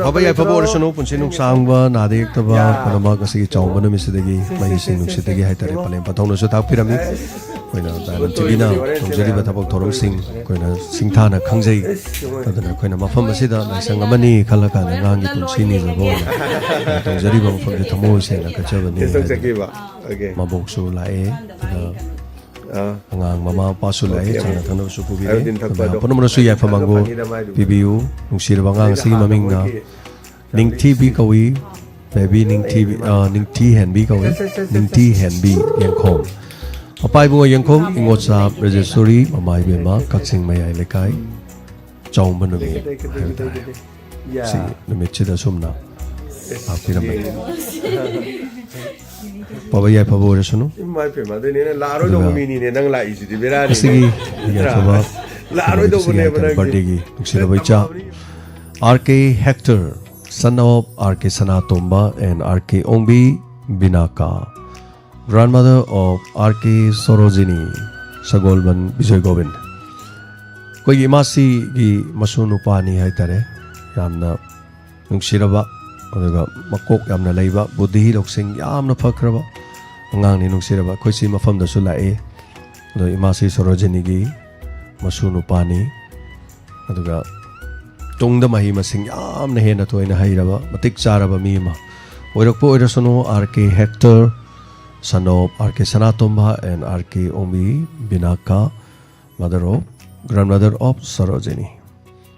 ꯐꯕ ꯌꯥꯏꯐꯕ ꯑꯣꯏꯔꯁꯅꯨ, ꯄꯨꯟꯁꯤ ꯅꯨꯡꯁꯥꯡꯕ, ꯅꯥꯗ ꯌꯦꯛꯇꯕ ꯄꯨꯝꯅꯃꯛ ꯉꯁꯤꯒꯤ ꯆꯥꯎꯕ ꯅꯨꯃꯤꯠꯁꯤꯗꯒꯤ, ꯃꯍꯩꯁꯤꯡ ꯅꯨꯡꯁꯤꯠꯇꯒꯤ ꯍꯥꯏꯇꯥꯔꯦ, ꯄꯂꯦꯝ ꯄꯟꯊꯧꯅꯁꯨ ꯇꯥꯛꯄꯤꯔꯝꯃꯤ꯫ ꯑꯩꯈꯣꯏꯅ ꯗꯥꯏꯃꯟ ꯇꯤꯚꯤꯅ ꯇꯧꯖꯔꯤꯕ ꯊꯕꯛ ꯊꯧꯔꯝꯁꯤꯡ ꯑꯩꯈꯣꯏꯅ ꯁꯤꯡꯊꯥꯅ ꯈꯪꯖꯩ꯫ ꯑꯗꯨꯅ ꯑꯩꯈꯣꯏꯅ ꯃꯐꯝ ꯑꯁꯤꯗ ꯂꯥꯏꯁꯪ ꯑꯃꯅꯤ ꯈꯜꯂꯀꯥꯟꯗ ꯑꯉꯥꯡꯒꯤ ꯄꯨꯟꯁꯤ ꯅꯤꯖꯕ ꯑꯣꯏꯅ ꯇꯧꯖꯔꯤꯕ ꯃꯐꯝꯁꯦ ꯊꯃꯣꯏ ꯁꯦꯡꯅ ꯀꯠꯆꯕꯅꯤ ꯍꯥꯏꯗꯅ꯫ ꯃꯕꯣꯛꯁꯨ ꯂꯥꯛꯑꯦ, ꯑꯗꯨꯒ ꯑꯉꯥꯡ ꯃꯃꯥ ꯃꯄꯥꯁꯨ ꯂꯥꯛꯑꯦ, ꯆꯥꯅ ꯊꯛꯅꯕꯁꯨ ꯄꯨꯕꯤꯔꯦ꯫ ꯑꯗꯨꯅ ꯄꯨꯝꯅꯃꯛꯅꯁꯨ ꯌꯥꯏꯐ ꯃꯪꯒꯣꯜ ꯄꯤꯕꯤꯌꯨ꯫ ꯅꯨꯡꯁꯤꯔꯕ ꯑꯉꯥꯡ ꯑꯁꯤꯒꯤ ꯃꯃꯤꯡꯅ ꯅꯤꯡꯊꯤꯕꯤ ꯀꯧꯏ꯫ ꯕꯦꯕꯤ ꯅꯤꯡꯊꯤꯕꯤ, ꯑ, ꯅꯤꯡꯊꯤ ꯍꯦꯟꯕꯤ ꯀꯧꯏ꯫ ꯅꯤꯡꯊꯤ ꯍꯦꯟꯕꯤ ꯌꯦꯡꯈꯣꯝ꯫ ꯃꯄꯥ ꯏꯕꯨꯡꯉꯣ ꯌꯦꯡꯈꯣꯝ, ꯏꯉꯣꯆꯥ ꯕ꯭ꯔꯖꯦꯁꯣꯔꯤ, ꯃꯃꯥ ꯏꯕꯦꯝꯃ, ꯀꯛꯆꯤꯡ ꯃꯌꯥꯏ ꯂꯩꯀꯥꯏ ꯆꯥꯎꯝꯕ ꯅꯨꯃꯤꯠ ꯍꯥꯏꯕ ꯇꯥꯔꯦ꯫ ꯁꯤ ꯅꯨꯃꯤꯠꯁꯤꯗ ꯑꯁꯨꯝꯅ ꯂꯥꯛꯄꯤꯔꯝꯃꯤ꯫ ꯐꯕ ꯌꯥꯏꯐꯕ ꯑꯣꯏꯔꯁꯅꯨ꯫ ꯏꯃꯥ ꯏꯄꯦꯝꯃ, ꯑꯗꯨꯅꯦ ꯅꯪ ꯂꯥꯛꯑꯔꯣꯏꯗꯧꯕ ꯑꯗꯨꯒ ꯃꯤꯅꯤꯅꯦ, ꯅꯪ ꯂꯥꯛꯏꯁꯤꯗꯤ ꯕꯦꯔꯥꯅꯤ꯫ ꯉꯁꯤꯒꯤ ꯅꯠꯇ꯭ꯔꯥ? ꯌꯥꯏꯐꯕ, ꯂꯥꯛꯑꯔꯣꯏꯗꯧꯕꯅꯦꯕ ꯉꯁꯤꯒꯤ ꯅꯪꯗꯤ꯫ ꯕꯥꯔꯗꯦꯒꯤ ꯅꯨꯡꯁꯤꯔꯕ ꯏꯆꯥ R K Hector, son of R K Sanatomba and R K Ongbi Binaka, grandmother of R K Sorojini, ꯁꯒꯣꯜꯕꯟ ꯕꯤꯖꯣꯏ ꯒꯣꯕꯤꯟ꯫ ꯑꯩꯈꯣꯏꯒꯤ ꯏꯃꯥꯁꯤꯒꯤ ꯃꯁꯨ ꯅꯨꯄꯥꯅꯤ ꯍꯥꯏꯇꯥꯔꯦ꯫ ꯌꯥꯝꯅ ꯅꯨꯡꯁꯤꯔꯕ, ꯑꯗꯨꯒ ꯃꯀꯣꯛ ꯌꯥꯝꯅ ꯂꯩꯕ, ꯕꯨꯙꯤ ꯂꯧꯁꯤꯡ ꯌꯥꯝꯅ ꯐꯈ꯭ꯔꯕ ꯑꯉꯥꯡꯅꯤ꯫ ꯅꯨꯡꯁꯤꯔꯕ, ꯑꯩꯈꯣꯏ ꯁꯤ ꯃꯐꯝꯗꯁꯨ ꯂꯥꯛꯑꯦ꯫ ꯑꯗꯣ ꯏꯃꯥꯁꯤ ꯁꯣꯔꯣꯖꯤꯅꯤꯒꯤ ꯃꯁꯨ ꯅꯨꯄꯥꯅꯤ꯫ ꯑꯗꯨꯒ ꯇꯨꯡꯗ ꯃꯍꯩ ꯃꯁꯤꯡ ꯌꯥꯝꯅ ꯍꯦꯟꯅ ꯊꯣꯏꯅ ꯍꯩꯔꯕ, ꯃꯇꯤꯛ ꯆꯥꯔꯕ ꯃꯤ ꯑꯃ ꯑꯣꯏꯔꯛꯄ ꯑꯣꯏꯔꯁꯅꯨ꯫ R K Hector, son of R K Sanatomba and R K Ongbi Binaka, mother of, grandmother of Sorojini.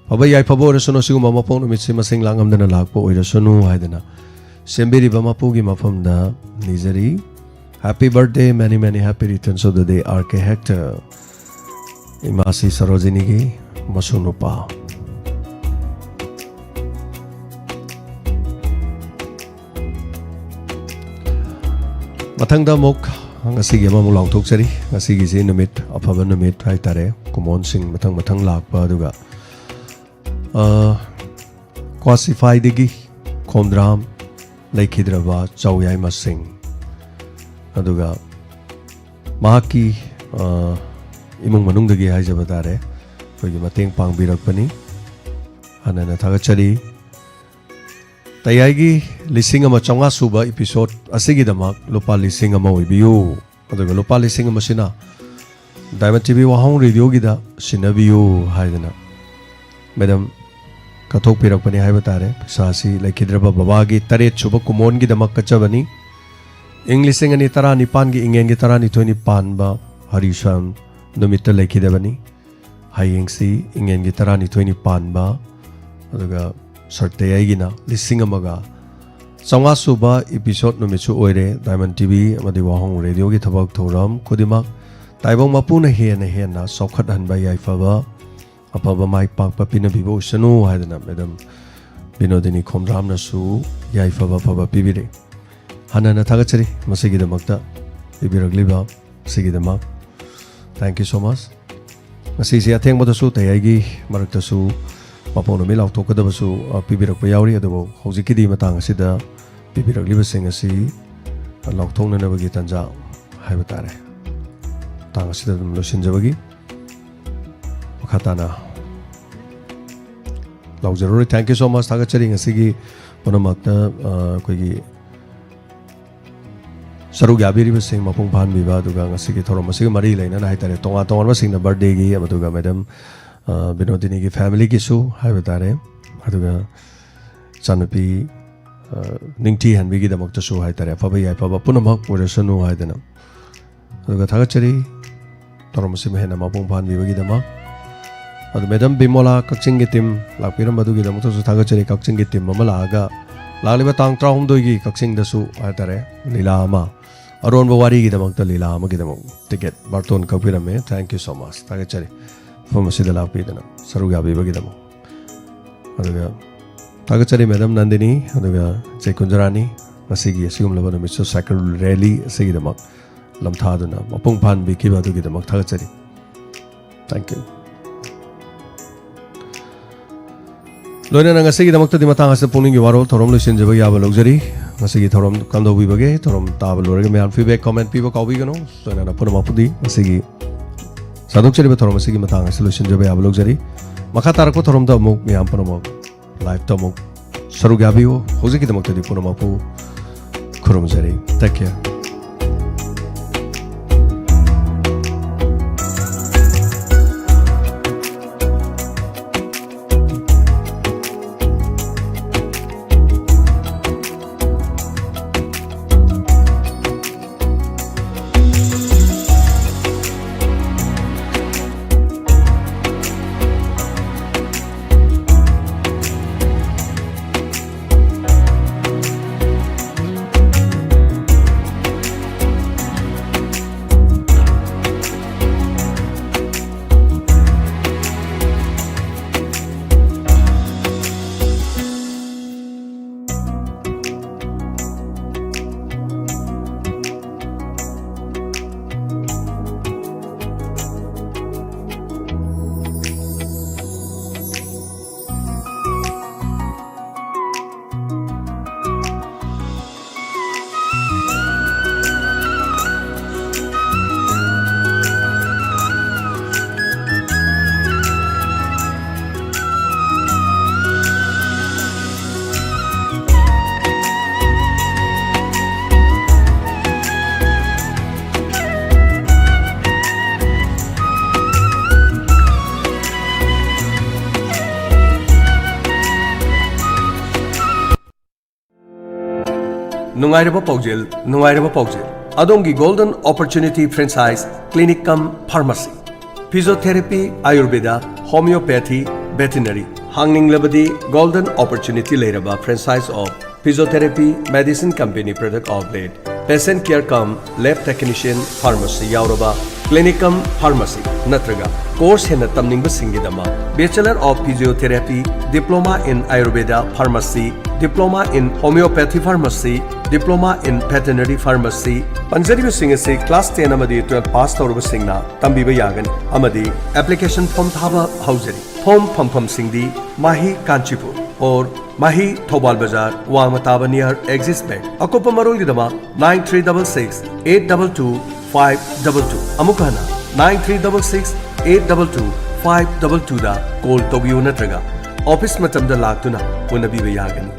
ꯐꯕ ꯌꯥꯏꯐꯕ ꯑꯣꯏꯔꯁꯅꯨ, ꯁꯤꯒꯨꯝꯕ ꯃꯄꯣꯛ ꯅꯨꯃꯤꯠꯁꯤ ꯃꯁꯤꯡ ꯂꯥꯛꯉꯝꯗꯅ ꯂꯥꯛꯄ ꯑꯣꯏꯔꯁꯅꯨ ꯍꯥꯏꯗꯅ ꯁꯦꯝꯕꯤꯔꯤꯕ ꯃꯄꯨꯒꯤ ꯃꯐꯝꯗ ꯅꯤꯖꯔꯤ꯫ Happy birthday, many many happy returns of the day, R K Hector. ꯏꯃꯥꯁꯤ ꯁꯔꯣꯖꯤꯅꯤꯒꯤ ꯃꯁꯨ ꯅꯨꯄꯥ꯫ ꯃꯊꯪꯗ ꯑꯃꯨꯛ ꯉꯁꯤꯒꯤ ꯑꯃꯃꯨꯛ ꯂꯥꯎꯊꯣꯛꯆꯔꯤ꯫ ꯉꯁꯤꯒꯤꯁꯤ ꯅꯨꯃꯤꯠ ꯑꯐꯕ ꯅꯨꯃꯤꯠ ꯍꯥꯏꯇꯥꯔꯦ꯫ ꯀꯨꯃꯣꯟꯁꯤꯡ ꯃꯊꯪ ꯃꯊꯪ ꯂꯥꯛꯄ, ꯑꯗꯨꯒ, ꯑ, ꯀ꯭ꯋꯥꯁꯤꯐꯥꯏꯗꯒꯤ ꯈꯣꯝꯗ꯭ꯔꯥꯝ ꯂꯩꯈꯤꯗ꯭ꯔꯕ ꯆꯥꯎꯌꯥꯏꯃ ꯁꯤꯡ, ꯑꯗꯨꯒ ꯃꯍꯥꯛꯀꯤ, ꯑ, ꯏꯃꯨꯡ ꯃꯅꯨꯡꯗꯒꯤ ꯍꯥꯏꯖꯕ ꯇꯥꯔꯦ, ꯑꯩꯈꯣꯏꯒꯤ ꯃꯇꯦꯡ ꯄꯥꯡꯕꯤꯔꯛꯄꯅꯤ꯫ ꯍꯟꯅ ꯍꯟꯅ ꯊꯥꯒꯠꯆꯔꯤ꯫ ꯇꯌꯥꯏꯒꯤ ꯂꯤꯁꯤꯡ ꯑꯃ ꯆꯥꯝꯃꯉꯥ ꯁꯨꯕ episode ꯑꯁꯤꯒꯤꯗꯃꯛ ꯂꯨꯄꯥ ꯂꯤꯁꯤꯡ ꯑꯃ ꯑꯣꯏꯕꯤꯌꯨ꯫ ꯑꯗꯨꯒ ꯂꯨꯄꯥ ꯂꯤꯁꯤꯡ ꯑꯃꯁꯤꯅ ꯗꯥꯏꯃꯟ ꯇꯤ ꯚꯤ ꯋꯥꯍꯣꯡ ꯔꯦꯗꯤꯑꯣꯒꯤꯗ ꯁꯤꯟꯅꯕꯤꯌꯨ ꯍꯥꯏꯗꯅ ꯃꯦꯗꯝ ꯀꯠꯊꯣꯛꯄꯤꯔꯛꯄꯅꯤ ꯍꯥꯏꯕ ꯇꯥꯔꯦ꯫ ꯄꯩꯁꯥꯁꯤ ꯂꯩꯈꯤꯗ꯭ꯔꯕ ꯕꯕꯥꯒꯤ ꯇꯔꯦꯠ ꯁꯨꯕ ꯀꯨꯃꯣꯟꯒꯤꯗꯃꯛ ꯀꯠꯆꯕꯅꯤ꯫ ꯏꯪ ꯂꯤꯁꯤꯡ ꯑꯅꯤ ꯇꯔꯥꯅꯤꯄꯥꯟꯒꯤ ꯏꯉꯦꯟꯒꯤ ꯇꯔꯥꯅꯤꯊꯣꯏꯅꯤ ꯄꯥꯟꯕ ꯍꯔꯤꯁꯥꯟ ꯅꯨꯃꯤꯠꯇ ꯂꯩꯈꯤꯗꯕꯅꯤ꯫ ꯍꯌꯦꯡꯁꯤ ꯏꯉꯦꯟꯒꯤ ꯇꯔꯥꯅꯤꯊꯣꯏꯅꯤ ꯄꯥꯟꯕ, ꯑꯗꯨꯒ ꯁꯔꯇꯦꯌꯥꯏꯒꯤꯅ ꯂꯤꯁꯤꯡ ꯑꯃꯒ ꯆꯥꯝꯃꯉꯥ ꯁꯨꯕ ꯏꯄꯤꯁꯣꯠ ꯅꯨꯃꯤꯠꯁꯨ ꯑꯣꯏꯔꯦ꯫ ꯗꯥꯏꯃꯟ ꯇꯤ ꯚꯤ ꯑꯃꯗꯤ ꯋꯥꯍꯣꯡ ꯔꯦꯗꯤꯑꯣꯒꯤ ꯊꯕꯛ ꯊꯧꯔꯝ ꯈꯨꯗꯤꯡꯃꯛ ꯇꯥꯏꯕꯪ ꯃꯄꯨꯅ ꯍꯦꯟꯅ ꯍꯦꯟꯅ ꯆꯥꯎꯈꯠꯍꯟꯕ, ꯌꯥꯏꯐꯕ, ꯑꯐꯕ ꯃꯥꯏ ꯄꯥꯛꯄ ꯄꯤꯅꯕꯤꯕ ꯑꯣꯏꯁꯅꯨ ꯍꯥꯏꯗꯅ ꯃꯦꯗꯝ ꯕꯤꯅꯣꯗꯤꯅꯤ ꯈꯣꯝꯗ꯭ꯔꯥꯝꯅꯁꯨ ꯌꯥꯏꯐꯕ ꯑꯐꯕ ꯄꯤꯕꯤꯔꯦ꯫ ꯍꯟꯅ ꯍꯟꯅ ꯊꯥꯒꯠꯆꯔꯤ ꯃꯁꯤꯒꯤꯗꯃꯛꯇ ꯄꯤꯕꯤꯔꯛꯂꯤꯕ ꯑꯁꯤꯒꯤꯗꯃꯛ꯫ Thank you so much꯫ ꯉꯁꯤꯁꯤ ꯑꯊꯦꯡꯕꯗꯁꯨ ꯇꯌꯥꯏꯒꯤ ꯃꯔꯛꯇꯁꯨ ꯃꯄꯣꯛ ꯅꯨꯃꯤꯠ ꯂꯥꯎꯊꯣꯛꯀꯗꯕꯁꯨ, ꯑ, ꯄꯤꯕꯤꯔꯛꯄ ꯌꯥꯎꯔꯤ꯫ ꯑꯗꯨꯕꯨ ꯍꯧꯖꯤꯛꯀꯤꯗꯤ ꯃꯇꯥꯡ ꯑꯁꯤꯗ ꯄꯤꯕꯤꯔꯛꯂꯤꯕꯁꯤꯡ ꯑꯁꯤ ꯂꯥꯎꯊꯣꯛꯅꯅꯕꯒꯤ ꯇꯥꯟꯖꯥ ꯍꯥꯏꯕ ꯇꯥꯔꯦ꯫ ꯃꯇꯥꯡ ꯑꯁꯤꯗ ꯑꯗꯨꯝ ꯂꯣꯏꯁꯤꯟꯖꯕꯒꯤ ꯃꯈꯥ ꯇꯥꯅ ꯂꯥꯎꯖꯔꯔꯣꯏ꯫ Thank you so much꯫ ꯊꯥꯒꯠꯆꯔꯤ ꯉꯁꯤꯒꯤ ꯄꯨꯝꯅꯃꯛꯇ, ꯑ, ꯑꯩꯈꯣꯏꯒꯤ ꯁꯔꯨꯛ ꯌꯥꯕꯤꯔꯤꯕꯁꯤꯡ ꯃꯄꯨꯡ ꯐꯥꯍꯟꯕꯤꯕ, ꯑꯗꯨꯒ ꯉꯁꯤꯒꯤ ꯊꯧꯔꯝ ꯑꯁꯤꯒ ꯃꯔꯤ ꯂꯩꯅꯅ ꯍꯥꯏꯇꯥꯔꯦ, ꯇꯣꯉꯥꯟ ꯇꯣꯉꯥꯟꯕꯁꯤꯡꯅ ꯕꯥꯔꯗꯦꯒꯤ, ꯑꯗꯨꯒ ꯃꯦꯗꯝ, ꯑ, ꯕꯤꯅꯣꯗꯤꯅꯤꯒꯤ ꯐꯦꯃꯤꯂꯤꯒꯤꯁꯨ ꯍꯥꯏꯕ ꯇꯥꯔꯦ, ꯑꯗꯨꯒ ꯏꯆꯥꯅꯨꯄꯤ, ꯑ, ꯅꯤꯡꯊꯤꯍꯟꯕꯤꯒꯤꯗꯃꯛꯇꯁꯨ ꯍꯥꯏꯇꯥꯔꯦ, ꯑꯐꯕ ꯌꯥꯏꯐꯕ ꯄꯨꯝꯅꯃꯛ ꯑꯣꯏꯔꯁꯅꯨ ꯍꯥꯏꯗꯅ꯫ ꯑꯗꯨꯒ ꯊꯥꯒꯠꯆꯔꯤ ꯊꯧꯔꯝ ꯑꯁꯤꯕꯨ ꯍꯦꯟꯅ ꯃꯄꯨꯡ ꯐꯥꯍꯟꯕꯤꯕꯒꯤꯗꯃꯛ꯫ ꯑꯗꯨ ꯃꯦꯗꯝ ꯕꯤꯃꯣꯂꯥ ꯀꯛꯆꯤꯡꯒꯤ ꯇꯤꯝ ꯂꯥꯛꯄꯤꯔꯝꯕꯗꯨꯒꯤꯗꯃꯛꯇꯁꯨ ꯊꯥꯒꯠꯆꯔꯤ꯫ ꯀꯛꯆꯤꯡꯒꯤ ꯇꯤꯝ ꯑꯃ ꯂꯥꯛꯑꯒ ꯂꯥꯛꯂꯤꯕ ꯇꯥꯡ ꯇꯔꯥꯍꯨꯝꯗꯣꯏꯒꯤ ꯀꯛꯆꯤꯡꯗꯁꯨ ꯍꯥꯏꯇꯥꯔꯦ ꯂꯤꯂꯥ ꯑꯃ, ꯑꯔꯣꯟꯕ ꯋꯥꯔꯤꯒꯤꯗꯃꯛꯇ ꯂꯤꯂꯥ ꯑꯃꯒꯤꯗꯃꯛ ticket ꯕꯥꯔꯇꯣꯟ ꯀꯛꯄꯤꯔꯝꯃꯦ꯫ Thank you so much꯫ ꯊꯥꯒꯠꯆꯔꯤ ꯃꯐꯝ ꯑꯁꯤꯗ ꯂꯥꯛꯄꯤꯗꯅ ꯁꯔꯨꯛ ꯌꯥꯕꯤꯕꯒꯤꯗꯃꯛ꯫ ꯑꯗꯨꯒ ꯊꯥꯒꯠꯆꯔꯤ ꯃꯦꯗꯝ ꯅꯟꯗꯤꯅꯤ, ꯑꯗꯨꯒ ꯆꯦ ꯀꯨꯟꯖꯔꯥꯅꯤ, ꯉꯁꯤꯒꯤ ꯑꯁꯤꯒꯨꯝꯂꯕ ꯅꯨꯃꯤꯠꯁꯨ ꯁꯥꯏꯀꯜ ꯔꯦꯂꯤ ꯑꯁꯤꯒꯤꯗꯃꯛ ꯂꯝꯊꯥꯗꯨꯅ ꯃꯄꯨꯡ ꯐꯥꯍꯟꯕꯤꯈꯤꯕ ꯑꯗꯨꯒꯤꯗꯃꯛ ꯊꯥꯒꯠꯆꯔꯤ꯫ Thank you꯫ ꯂꯣꯏꯅꯅ ꯉꯁꯤꯒꯤꯗꯃꯛꯇꯗꯤ ꯃꯇꯥꯡ ꯑꯁꯤꯗ ꯄꯨꯛꯅꯤꯡꯒꯤ ꯋꯥꯔꯣꯜ ꯊꯧꯔꯝ ꯂꯣꯏꯁꯤꯟꯖꯕ ꯌꯥꯕ ꯂꯧꯖꯔꯤ꯫ ꯉꯁꯤꯒꯤ ꯊꯧꯔꯝ ꯀꯝꯗꯧꯕꯤꯕꯒꯦ? ꯊꯧꯔꯝ ꯇꯥꯕ ꯂꯣꯏꯔꯒ ꯃꯌꯥꯝ feedback, comment ꯄꯤꯕ ꯀꯥꯎꯕꯤꯒꯅꯨ꯫ ꯂꯣꯏꯅꯅ ꯄꯨꯝꯅꯃꯛꯄꯨꯗꯤ ꯉꯁꯤꯒꯤ ꯁꯥꯗꯣꯛꯆꯔꯤꯕ ꯊꯧꯔꯝ ꯑꯁꯤꯒꯤ ꯃꯇꯥꯡ ꯑꯁꯤ ꯂꯣꯏꯁꯤꯟꯖꯕ ꯌꯥꯕ ꯂꯧꯖꯔꯤ꯫ ꯃꯈꯥ ꯇꯥꯔꯛꯄ ꯊꯧꯔꯝꯗ ꯑꯃꯨꯛ ꯃꯌꯥꯝ ꯄꯨꯝꯅꯃꯛ live ꯇ ꯑꯃꯨꯛ ꯁꯔꯨꯛ ꯌꯥꯕꯤꯌꯨ꯫ ꯍꯧꯖꯤꯛꯀꯤꯗꯃꯛꯇꯗꯤ ꯄꯨꯝꯅꯃꯛꯄꯨ ꯈꯨꯔꯨꯝꯖꯔꯤ꯫ Take care꯫ ꯅꯨꯡꯉꯥꯏꯔꯕ ꯄꯥꯎꯖꯦꯜ, ꯅꯨꯡꯉꯥꯏꯔꯕ ꯄꯥꯎꯖꯦꯜ꯫ ꯑꯗꯣꯝꯒꯤ Golden Opportunity Franchise Clinic cum Pharmacy, Physiotherapy, Ayurveda, Homeopathy, Veterinary, ꯍꯥꯡꯅꯤꯡꯂꯕꯗꯤ Golden Opportunity ꯂꯩꯔꯕ Franchise of Physiotherapy, Medicine Company Product Outlet, Patient Care cum Lab Technician Pharmacy ꯌꯥꯎꯔꯕ Clinic cum Pharmacy ꯅꯠꯇ꯭ꯔꯒ course ꯍꯦꯟꯅ ꯇꯝꯅꯤꯡꯕꯁꯤꯡꯒꯤꯗꯃꯛ Bachelor of Physiotherapy, Diploma in Ayurveda Pharmacy, Diploma in Homeopathy Pharmacy, Diploma in Veterinary Pharmacy, ꯄꯟꯖꯔꯤꯕꯁꯤꯡ ꯑꯁꯤ class ten ꯑꯃꯗꯤ twelve pass ꯇꯧꯔꯕꯁꯤꯡꯅ ꯇꯝꯕꯤꯕ ꯌꯥꯒꯅꯤ ꯑꯃꯗꯤ application form ꯊꯥꯕ ꯍꯧꯖꯔꯤ꯫ Form ꯐꯪꯐꯝꯁꯤꯡꯗꯤ ꯃꯥꯍꯤ Kanchipur or ꯃꯥꯍꯤ Thoubal ꯕꯖꯥꯔ, ꯋꯥꯡꯃ ꯇꯥꯕ near Axis Bank꯫ ꯑꯀꯨꯞꯄ ꯃꯔꯣꯜꯒꯤꯗꯃꯛ nine three double six eight double two five double two꯫ ꯑꯃꯨꯛ ꯍꯟꯅ nine three double six eight double two five double two ꯗ call ꯇꯧꯕꯤꯌꯨ ꯅꯠꯇ꯭ꯔꯒ office ꯃꯇꯝꯗ ꯂꯥꯛꯇꯨꯅ ꯎꯅꯕꯤꯕ ꯌꯥꯒꯅꯤ꯫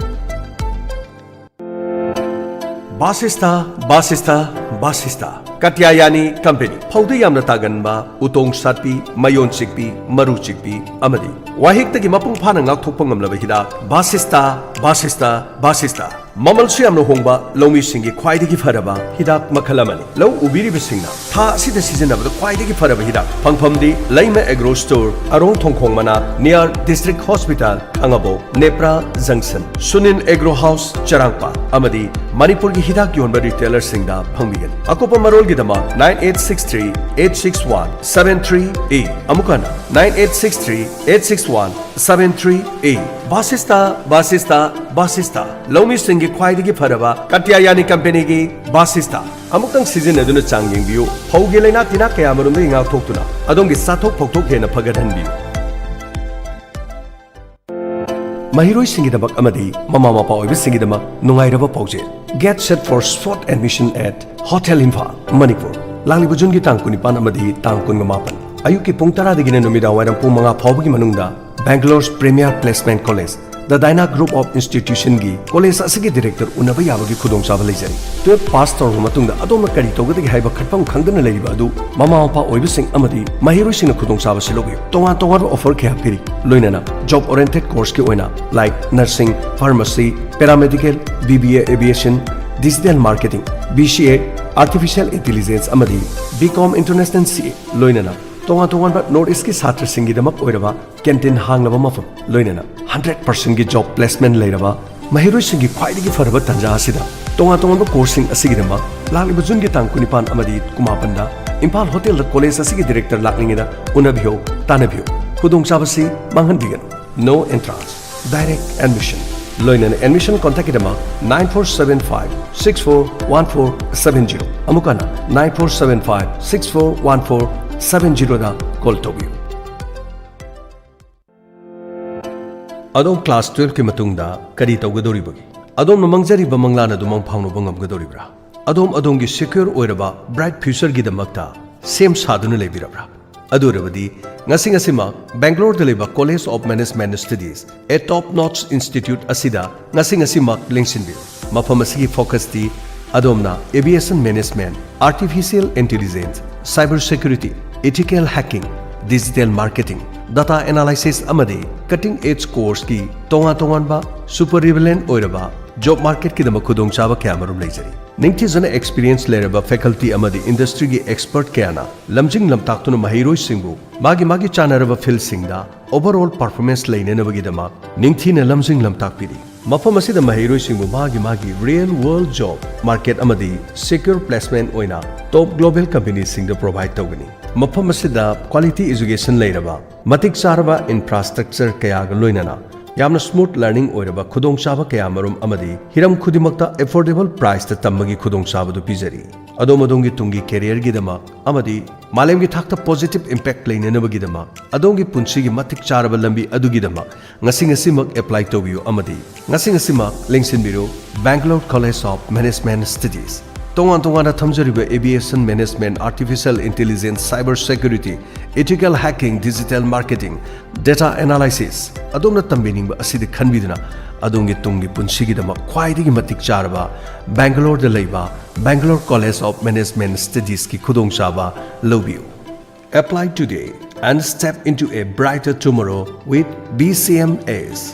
ꯕꯥꯁꯤꯁꯇꯥ, ꯕꯥꯁꯤꯁꯇꯥ, ꯕꯥꯁꯤꯁꯇꯥ꯫ ꯀꯥꯇ꯭ꯌꯥꯌꯥꯅꯤ ꯀꯝꯄꯦꯅꯤ꯫ ꯐꯧꯗ ꯌꯥꯝꯅ ꯇꯥꯒꯟꯕ, ꯎꯇꯣꯡ ꯁꯥꯠꯄꯤ, ꯃꯌꯣꯟ ꯆꯤꯛꯄꯤ, ꯃꯔꯨ ꯆꯤꯛꯄꯤ ꯑꯃꯗꯤ ꯋꯥꯍꯤꯛꯇꯒꯤ ꯃꯄꯨꯡ ꯐꯥꯅ ꯉꯥꯛꯊꯣꯛꯄ ꯉꯝꯂꯕ ꯍꯤꯗꯥꯛ ꯕꯥꯁꯤꯁꯇꯥ, ꯕꯥꯁꯤꯁꯇꯥ, ꯕꯥꯁꯤꯁꯇꯥ꯫ ꯃꯃꯜꯁꯨ ꯌꯥꯝꯅ ꯍꯣꯡꯕ, ꯂꯧꯃꯤꯁꯤꯡꯒꯤ ꯈ꯭ꯋꯥꯏꯗꯒꯤ ꯐꯔꯕ ꯍꯤꯗꯥꯛ ꯃꯈꯜ ꯑꯃꯅꯤ꯫ ꯂꯧ ꯎꯕꯤꯔꯤꯕꯁꯤꯡꯅ ꯊꯥ ꯑꯁꯤꯗ ꯁꯤꯖꯤꯟꯅꯕꯗ ꯈ꯭ꯋꯥꯏꯗꯒꯤ ꯐꯔꯕ ꯍꯤꯗꯥꯛ ꯐꯪꯐꯝꯗꯤ ꯂꯩꯃ Agro Store, ꯑꯔꯣꯡ ꯊꯣꯡꯈꯣꯡ ꯃꯅꯥꯛ, near District Hospital, ꯈꯥꯉꯕꯣꯛ, ꯅꯦꯄ꯭ꯔꯥ junction, ꯁꯨꯅꯤꯟ Agro House, ꯆꯔꯥꯡꯄꯥꯠ ꯑꯃꯗꯤ ꯃꯅꯤꯄꯨꯔꯒꯤ ꯍꯤꯗꯥꯛ ꯌꯣꯟꯕ retailerꯁꯤꯡꯗ ꯐꯪꯕꯤꯒꯅꯤ꯫ ꯑꯀꯨꯞꯄ ꯃꯔꯣꯜꯒꯤꯗꯃꯛ nine eight six three eight six one seven three eight, ꯑꯃꯨꯛ ꯍꯟꯅ nine eight six three eight six one seven three eight꯫ ꯕꯥꯁꯤꯁꯇꯥ, ꯕꯥꯁꯤꯁꯇꯥ, ꯕꯥꯁꯤꯁꯇꯥ꯫ ꯂꯧꯃꯤꯁꯤꯡꯒꯤ ꯈ꯭ꯋꯥꯏꯗꯒꯤ ꯐꯔꯕ ꯀꯥꯇ꯭ꯌꯥꯌꯥꯅꯤ ꯀꯝꯄꯦꯅꯤꯒꯤ ꯕꯥꯁꯤꯁꯇꯥ꯫ ꯑꯃꯨꯛꯇꯪ ꯁꯤꯖꯤꯟꯅꯗꯨꯅ ꯆꯥꯡ ꯌꯦꯡꯕꯤꯌꯨ꯫ ꯐꯧꯒꯤ ꯂꯥꯏꯅꯥ ꯇꯤꯟꯅꯥ ꯀꯌꯥꯃꯔꯨꯝꯗꯒꯤ ꯉꯥꯛꯊꯣꯛꯇꯨꯅ ꯑꯗꯣꯝꯒꯤ ꯆꯥꯊꯣꯛ ꯐꯧꯊꯣꯛ ꯍꯦꯟꯅ ꯐꯒꯠꯍꯟꯕꯤꯌꯨ꯫ ꯃꯍꯩꯔꯣꯏꯁꯤꯡꯒꯤꯗꯃꯛ ꯑꯃꯗꯤ ꯃꯃꯥ ꯃꯄꯥ ꯑꯣꯏꯕꯁꯤꯡꯒꯤꯗꯃꯛ ꯅꯨꯡꯉꯥꯏꯔꯕ ꯄꯥꯎꯖꯦꯜ꯫ Get set for spot admission at Hotel Imphal, Manipur. ꯂꯥꯛꯂꯤꯕ ꯖꯨꯟꯒꯤ ꯇꯥꯡ ꯀꯨꯟꯅꯤꯄꯥꯟ ꯑꯃꯗꯤ ꯇꯥꯡ ꯀꯨꯟꯃꯥꯄꯟ ꯑꯌꯨꯛꯀꯤ ꯄꯨꯡ ꯇꯔꯥꯗꯒꯤꯅ ꯅꯨꯃꯤꯗꯥꯡ ꯋꯥꯏꯔꯝ ꯄꯨꯡ ꯃꯉꯥ ꯐꯥꯎꯕꯒꯤ ꯃꯅꯨꯡꯗ Bangalore's Premier Placement College, The Dyna Group of Institutionꯒꯤ college ꯑꯁꯤꯒꯤ director ꯎꯅꯕ ꯌꯥꯕꯒꯤ ꯈꯨꯗꯣꯡꯆꯥꯕ ꯂꯩꯖꯔꯤ꯫ Twelve pass ꯇꯧꯔꯕ ꯃꯇꯨꯡꯗ ꯑꯗꯣꯝꯅ ꯀꯔꯤ ꯇꯧꯒꯗꯒꯦ ꯍꯥꯏꯕ ꯈꯟꯐꯝ ꯈꯪꯗꯅ ꯂꯩꯔꯤꯕ ꯑꯗꯨ ꯃꯃꯥ ꯃꯄꯥ ꯑꯣꯏꯕꯁꯤꯡ ꯑꯃꯗꯤ ꯃꯍꯩꯔꯣꯏꯁꯤꯡꯅ ꯈꯨꯗꯣꯡꯆꯥꯕꯁꯤ ꯂꯧꯕꯤꯌꯨ꯫ ꯇꯣꯉꯥꯟ ꯇꯣꯉꯥꯟꯕ offer ꯀꯌꯥ ꯄꯤꯔꯤ, ꯂꯣꯏꯅꯅ job oriented courseꯀꯤ ꯑꯣꯏꯅ like nursing, pharmacy, paramedical, B B A aviation, Digital Marketing, B C A, Artificial Intelligence ꯑꯃꯗꯤ B Com International C A, ꯂꯣꯏꯅꯅ ꯇꯣꯉꯥꯟ ꯇꯣꯉꯥꯟꯕ North East ꯀꯤ ꯁꯥꯇ꯭ꯔꯁꯤꯡꯒꯤꯗꯃꯛ ꯑꯣꯏꯔꯕ canteen ꯍꯥꯡꯂꯕ ꯃꯐꯝ, ꯂꯣꯏꯅꯅ hundred percent ꯀꯤ job placement ꯂꯩꯔꯕ ꯃꯍꯩꯔꯣꯏꯁꯤꯡꯒꯤ ꯈ꯭ꯋꯥꯏꯗꯒꯤ ꯐꯔꯕ ꯇꯥꯟꯖꯥ ꯑꯁꯤꯗ ꯇꯣꯉꯥꯟ ꯇꯣꯉꯥꯟꯕ course ꯁꯤꯡ ꯑꯁꯤꯒꯤꯗꯃꯛ ꯂꯥꯛꯂꯤꯕ June ꯒꯤ ꯇꯥꯡ ꯀꯨꯟꯅꯤꯄꯥꯟ ꯑꯃꯗꯤ ꯀꯨꯟꯃꯥꯄꯟꯗ ꯏꯝꯐꯥꯜ Hotel ꯗ college ꯑꯁꯤꯒꯤ director ꯂꯥꯛꯂꯤꯉꯩꯗ ꯎꯅꯕꯤꯌꯨ, ꯇꯥꯟꯅꯕꯤꯌꯨ꯫ ꯈꯨꯗꯣꯡꯆꯥꯕꯁꯤ ꯃꯥꯡꯍꯟꯕꯤꯒꯅꯨ꯫ No entrance, direct admission꯫ ꯂꯣꯏꯅꯅ admission contact ꯀꯤꯗꯃꯛ nine four seven five six four one four seven zero, ꯑꯃꯨꯛ ꯍꯟꯅ nine four seven five six four one four seven zero ꯗ call ꯇꯧꯕꯤꯌꯨ꯫ ꯑꯗꯣꯝ class twelve ꯀꯤ ꯃꯇꯨꯡꯗ ꯀꯔꯤ ꯇꯧꯒꯗꯧꯔꯤꯕꯒꯦ? ꯑꯗꯣꯝꯅ ꯃꯪꯖꯔꯤꯕ ꯃꯪꯂꯥꯟ ꯑꯗꯨ ꯃꯪ ꯐꯥꯎꯅꯕ ꯉꯝꯒꯗꯧꯔꯤꯕ꯭ꯔꯥ? ꯑꯗꯣꯝ ꯑꯗꯣꯝꯒꯤ secure ꯑꯣꯏꯔꯕ bright future ꯒꯤꯗꯃꯛꯇ ꯁꯦꯝ ꯁꯥꯗꯨꯅ ꯂꯩꯕꯤꯔꯕ꯭ꯔꯥ? ꯑꯗꯨ ꯑꯣꯏꯔꯕꯗꯤ ꯉꯁꯤ ꯉꯁꯤꯃꯛ Bangalore ꯗ ꯂꯩꯕ College of Management Studies, a top notch institute ꯑꯁꯤꯗ ꯉꯁꯤ ꯉꯁꯤꯃꯛ ꯂꯦꯡꯁꯤꯟꯕꯤꯌꯨ꯫ ꯃꯐꯝ ꯑꯁꯤꯒꯤ focus ꯇꯤ ꯑꯗꯣꯝꯅ aviation management, artificial intelligence, cyber security, ethical hacking, digital marketing, data analysis ꯑꯃꯗꯤ cutting edge course ꯀꯤ ꯇꯣꯉꯥꯟ ꯇꯣꯉꯥꯟꯕ super relevant ꯑꯣꯏꯔꯕ job market ꯀꯤꯗꯃꯛ ꯈꯨꯗꯣꯡꯆꯥꯕ ꯀꯌꯥ ꯃꯔꯨꯝ ꯂꯩꯖꯔꯤ꯫ ꯅꯤꯡꯊꯤꯖꯅ experience ꯂꯩꯔꯕ faculty ꯑꯃꯗꯤ industry ꯒꯤ expert ꯀꯌꯥꯅ ꯂꯝꯖꯤꯡ ꯂꯝꯇꯥꯛꯇꯨꯅ ꯃꯍꯩꯔꯣꯏꯁꯤꯡꯕꯨ ꯃꯥꯒꯤ ꯃꯥꯒꯤ ꯆꯥꯟꯅꯔꯕ field ꯁꯤꯡꯗ overall performance ꯂꯩꯅꯅꯕꯒꯤꯗꯃꯛ ꯅꯤꯡꯊꯤꯅ ꯂꯝꯖꯤꯡ ꯂꯝꯇꯥꯛꯄꯤꯔꯤ꯫ ꯃꯐꯝ ꯑꯁꯤꯗ ꯃꯍꯩꯔꯣꯏꯁꯤꯡꯕꯨ ꯃꯥꯒꯤ ꯃꯥꯒꯤ real world job market ꯑꯃꯗꯤ secure placement ꯑꯣꯏꯅ top global company ꯁꯤꯡꯗ provide ꯇꯧꯒꯅꯤ꯫ ꯃꯐꯝ ꯑꯁꯤꯗ quality education ꯂꯩꯔꯕ, ꯃꯇꯤꯛ ꯆꯥꯔꯕ infrastructure ꯀꯌꯥꯒ ꯂꯣꯏꯅꯅ ꯌꯥꯝꯅ smooth learning ꯑꯣꯏꯔꯕ ꯈꯨꯗꯣꯡꯆꯥꯕ ꯀꯌꯥ ꯃꯔꯨꯝ ꯑꯃꯗꯤ ꯍꯤꯔꯝ ꯈꯨꯗꯤꯡꯃꯛꯇ affordable price ꯇ ꯇꯝꯕꯒꯤ ꯈꯨꯗꯣꯡꯆꯥꯕꯗꯨ ꯄꯤꯖꯔꯤ꯫ ꯑꯗꯣꯝ ꯑꯗꯣꯝꯒꯤ ꯇꯨꯡꯒꯤ career ꯒꯤꯗꯃꯛ ꯑꯃꯗꯤ ꯃꯥꯂꯦꯝꯒꯤ ꯊꯥꯛꯇ positive impact ꯂꯩꯅꯅꯕꯒꯤꯗꯃꯛ, ꯑꯗꯣꯝꯒꯤ ꯄꯨꯟꯁꯤꯒꯤ ꯃꯇꯤꯛ ꯆꯥꯔꯕ ꯂꯝꯕꯤ ꯑꯗꯨꯒꯤꯗꯃꯛ ꯉꯁꯤ ꯉꯁꯤꯃꯛ apply ꯇꯧꯕꯤꯌꯨ ꯑꯃꯗꯤ ꯉꯁꯤ ꯉꯁꯤꯃꯛ ꯂꯦꯡꯁꯤꯟꯕꯤꯔꯨ Bangalore College of Management Studies꯫ ꯇꯣꯉꯥꯟ ꯇꯣꯉꯥꯟꯅ ꯊꯝꯖꯔꯤꯕ aviation management, artificial intelligence, cyber security, ethical hacking, digital marketing, data analysis, ꯑꯗꯣꯝꯅ ꯇꯝꯕꯤꯅꯤꯡꯕ ꯑꯁꯤꯗ ꯈꯟꯕꯤꯗꯨꯅ ꯑꯗꯣꯝꯒꯤ ꯇꯨꯡꯒꯤ ꯄꯨꯟꯁꯤꯒꯤꯗꯃꯛ ꯈ꯭ꯋꯥꯏꯗꯒꯤ ꯃꯇꯤꯛ ꯆꯥꯔꯕ Bangalore ꯗ ꯂꯩꯕ Bangalore College of Management Studies ꯀꯤ ꯈꯨꯗꯣꯡꯆꯥꯕ ꯂꯧꯕꯤꯌꯨ꯫ Apply today and step into a brighter tomorrow with B C M S.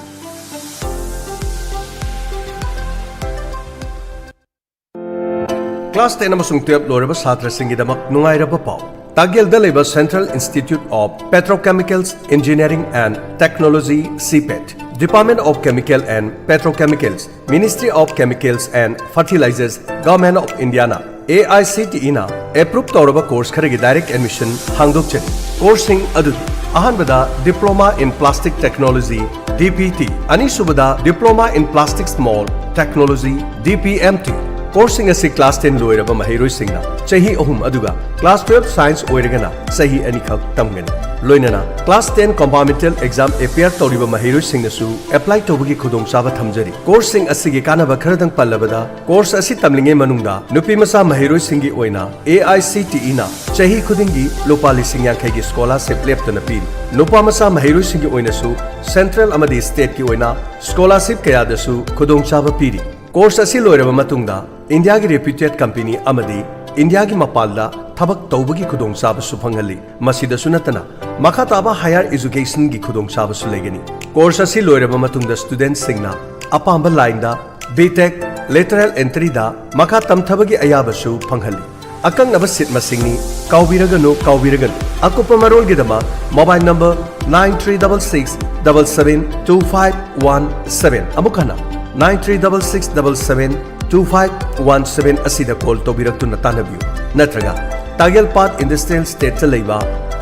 Class ten ꯑꯃꯁꯨꯡ twelve ꯂꯣꯏꯔꯕ ꯁꯥꯇ꯭ꯔꯁꯤꯡꯒꯤꯗꯃꯛ ꯅꯨꯡꯉꯥꯏꯔꯕ ꯄꯥꯎ꯫ ꯇꯥꯒꯦꯜꯗ ꯂꯩꯕ Central Institute of Petrochemicals Engineering and Technology, CPET, Department of Chemical and Petrochemicals, Ministry of Chemicals and Fertilizers, Government of Indiaꯅ AICTEꯅ approve ꯇꯧꯔꯕ course ꯈꯔꯒꯤ direct admission ꯍꯥꯡꯗꯣꯛꯆꯔꯤ꯫ Courseꯁꯤꯡ ꯑꯗꯨꯗꯤ: ꯑꯍꯥꯟꯕꯗ Diploma in Plastic Technology, DPT, ꯑꯅꯤꯁꯨꯕꯗ Diploma in Plastics Mold Technology, DPMT꯫ Courseꯁꯤꯡ ꯑꯁꯤ class ten ꯂꯣꯏꯔꯕ ꯃꯍꯩꯔꯣꯏꯁꯤꯡꯅ ꯆꯍꯤ ꯑꯍꯨꯝ, ꯑꯗꯨꯒ class twelve Science ꯑꯣꯏꯔꯒꯅ ꯆꯍꯤ ꯑꯅꯤꯈꯛ ꯇꯝꯒꯅꯤ꯫ ꯂꯣꯏꯅꯅ class ten compartmental exam appear ꯇꯧꯔꯤꯕ ꯃꯍꯩꯔꯣꯏꯁꯤꯡꯅꯁꯨ apply ꯇꯧꯕꯒꯤ ꯈꯨꯗꯣꯡꯆꯥꯕ ꯊꯝꯖꯔꯤ꯫ Courseꯁꯤꯡ ꯑꯁꯤꯒꯤ ꯀꯥꯟꯅꯕ ꯈꯔꯗꯪ ꯄꯜꯂꯕꯗ, course ꯑꯁꯤ ꯇꯝꯂꯤꯉꯩ ꯃꯅꯨꯡꯗ ꯅꯨꯄꯤ ꯃꯆꯥ ꯃꯍꯩꯔꯣꯏꯁꯤꯡꯒꯤ ꯑꯣꯏꯅ AICTEꯅ ꯆꯍꯤ ꯈꯨꯗꯤꯡꯒꯤ ꯂꯨꯄꯥ ꯂꯤꯁꯤꯡ ꯌꯥꯡꯈꯩꯒꯤ scholarship ꯂꯦꯞꯇꯅ ꯄꯤꯔꯤ꯫ ꯅꯨꯄꯥ ꯃꯆꯥ ꯃꯍꯩꯔꯣꯏꯁꯤꯡꯒꯤ ꯑꯣꯏꯅꯁꯨ central ꯑꯃꯗꯤ stateꯀꯤ ꯑꯣꯏꯅ scholarship ꯀꯌꯥꯗꯁꯨ ꯈꯨꯗꯣꯡꯆꯥꯕ ꯄꯤꯔꯤ꯫ Course ꯑꯁꯤ ꯂꯣꯏꯔꯕ ꯃꯇꯨꯡꯗ Indiaꯒꯤ reputed company ꯑꯃꯗꯤ Indiaꯒꯤ ꯃꯄꯥꯟꯗ ꯊꯕꯛ ꯇꯧꯕꯒꯤ ꯈꯨꯗꯣꯡꯆꯥꯕꯁꯨ ꯐꯪꯍꯜꯂꯤ꯫ ꯃꯁꯤꯗꯁꯨ ꯅꯠꯇꯅ, ꯃꯈꯥ ꯇꯥꯕ higher educationꯒꯤ ꯈꯨꯗꯣꯡꯆꯥꯕꯁꯨ ꯂꯩꯒꯅꯤ꯫ Course ꯑꯁꯤ ꯂꯣꯏꯔꯕ ꯃꯇꯨꯡꯗ studentꯁꯤꯡꯅ ꯑꯄꯥꯝꯕ lineꯗ B.Tech, lateral entryꯗ ꯃꯈꯥ ꯇꯝꯊꯕꯒꯤ ꯑꯌꯥꯕꯁꯨ ꯐꯪꯍꯜꯂꯤ꯫ ꯑꯀꯛꯅꯕ seat ꯃꯁꯤꯡꯅꯤ꯫ ꯀꯥꯎꯕꯤꯔꯒꯅꯨ, ꯀꯥꯎꯕꯤꯔꯒꯅꯨ꯫ ꯑꯀꯨꯞꯄ ꯃꯔꯣꯜꯒꯤꯗꯃꯛ mobile number nine three double six double seven two five one seven, ꯑꯃꯨꯛ ꯍꯟꯅ, nine three double six double seven two five one seven ꯑꯁꯤꯗ call ꯇꯧꯕꯤꯔꯛꯇꯨꯅ ꯇꯥꯟꯅꯕꯤꯌꯨ, ꯅꯠꯇ꯭ꯔꯒ ꯇꯥꯒꯦꯜ ꯄꯥꯠ Industrial Estateꯇ ꯂꯩꯕ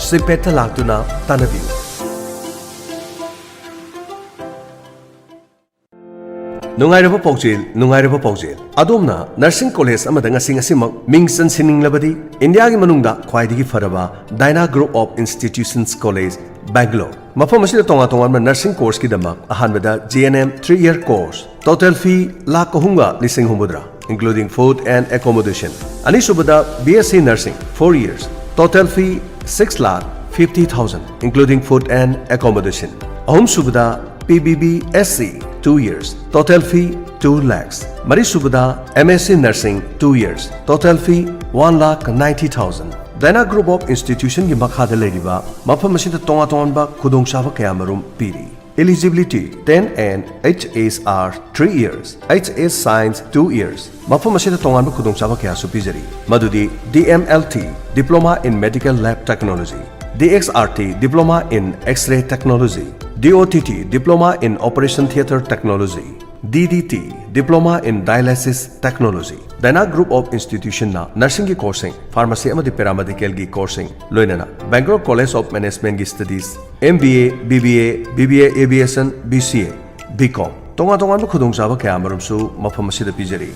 CPETꯇ ꯂꯥꯛꯇꯨꯅ ꯇꯥꯟꯅꯕꯤꯌꯨ꯫ ꯅꯨꯡꯉꯥꯏꯔꯕ ꯄꯥꯎꯖꯦꯜ, ꯅꯨꯡꯉꯥꯏꯔꯕ ꯄꯥꯎꯖꯦꯜ꯫ ꯑꯗꯣꯝꯅ nursing college ꯑꯃꯗ ꯉꯁꯤ ꯉꯁꯤꯃꯛ ꯃꯤꯡ ꯆꯟꯁꯤꯟꯅꯤꯡꯂꯕꯗꯤ, ꯏꯟꯗꯤꯌꯥꯒꯤ ꯃꯅꯨꯡꯗ ꯈ꯭ꯋꯥꯏꯗꯒꯤ ꯐꯔꯕ Dyna Group of Institutions College, Bangalore꯫ ꯃꯐꯝ ꯑꯁꯤꯗ ꯇꯣꯉꯥꯟ ꯇꯣꯉꯥꯟꯕ nursing courseꯀꯤꯗꯃꯛ ꯑꯍꯥꯟꯕꯗ G N M three year course, total fee lakh ꯑꯍꯨꯝꯒ ꯂꯤꯁꯤꯡ ꯍꯨꯝꯐꯨꯇꯔꯥ, including food and accommodation꯫ ꯑꯅꯤꯁꯨꯕꯗ B S C Nursing, four years, total fee six lakh fifty thousand, including food and accommodation꯫ ꯑꯍꯨꯝꯁꯨꯕꯗ P B B S C, two years, total fee two lakhs꯫ ꯃꯔꯤꯁꯨꯕꯗ M S C Nursing, two years, total fee one lakh ninety thousand꯫ Dyna Group of Institutionꯒꯤ ꯃꯈꯥꯗ ꯂꯩꯔꯤꯕ ꯃꯐꯝ ꯑꯁꯤꯗ ꯇꯣꯉꯥꯟ ꯇꯣꯉꯥꯟꯕ ꯈꯨꯗꯣꯡꯆꯥꯕ ꯀꯌꯥ ꯃꯔꯨꯝ ꯄꯤꯔꯤ꯫ Eligibility: ten and H S are three years, H S Science two years. ꯃꯐꯝ ꯑꯁꯤꯗ ꯇꯣꯉꯥꯟꯕ ꯈꯨꯗꯣꯡꯆꯥꯕ ꯀꯌꯥꯁꯨ ꯄꯤꯖꯔꯤ, ꯃꯗꯨꯗꯤ D M L T, Diploma in Medical Lab Technology, D X R T, Diploma in X-ray Technology, D O T T, Diploma in Operation Theatre Technology, D D T, Diploma in Dialysis Technology꯫ Dana Group of Institution ꯅ nursing ꯒꯤ course ꯁꯤꯡ, pharmacy ꯑꯃꯗꯤ paramedical ꯒꯤ course ꯁꯤꯡ, ꯂꯣꯏꯅꯅ Bangalore College of Management ꯒꯤ studies, M B A, B B A, B B A Aviation, B C A, B Com, ꯇꯣꯉꯥꯟ ꯇꯣꯉꯥꯟꯕ ꯈꯨꯗꯣꯡꯆꯥꯕ ꯀꯌꯥ ꯑꯃꯔꯣꯝꯁꯨ ꯃꯐꯝ ꯑꯁꯤꯗ ꯄꯤꯖꯔꯤ꯫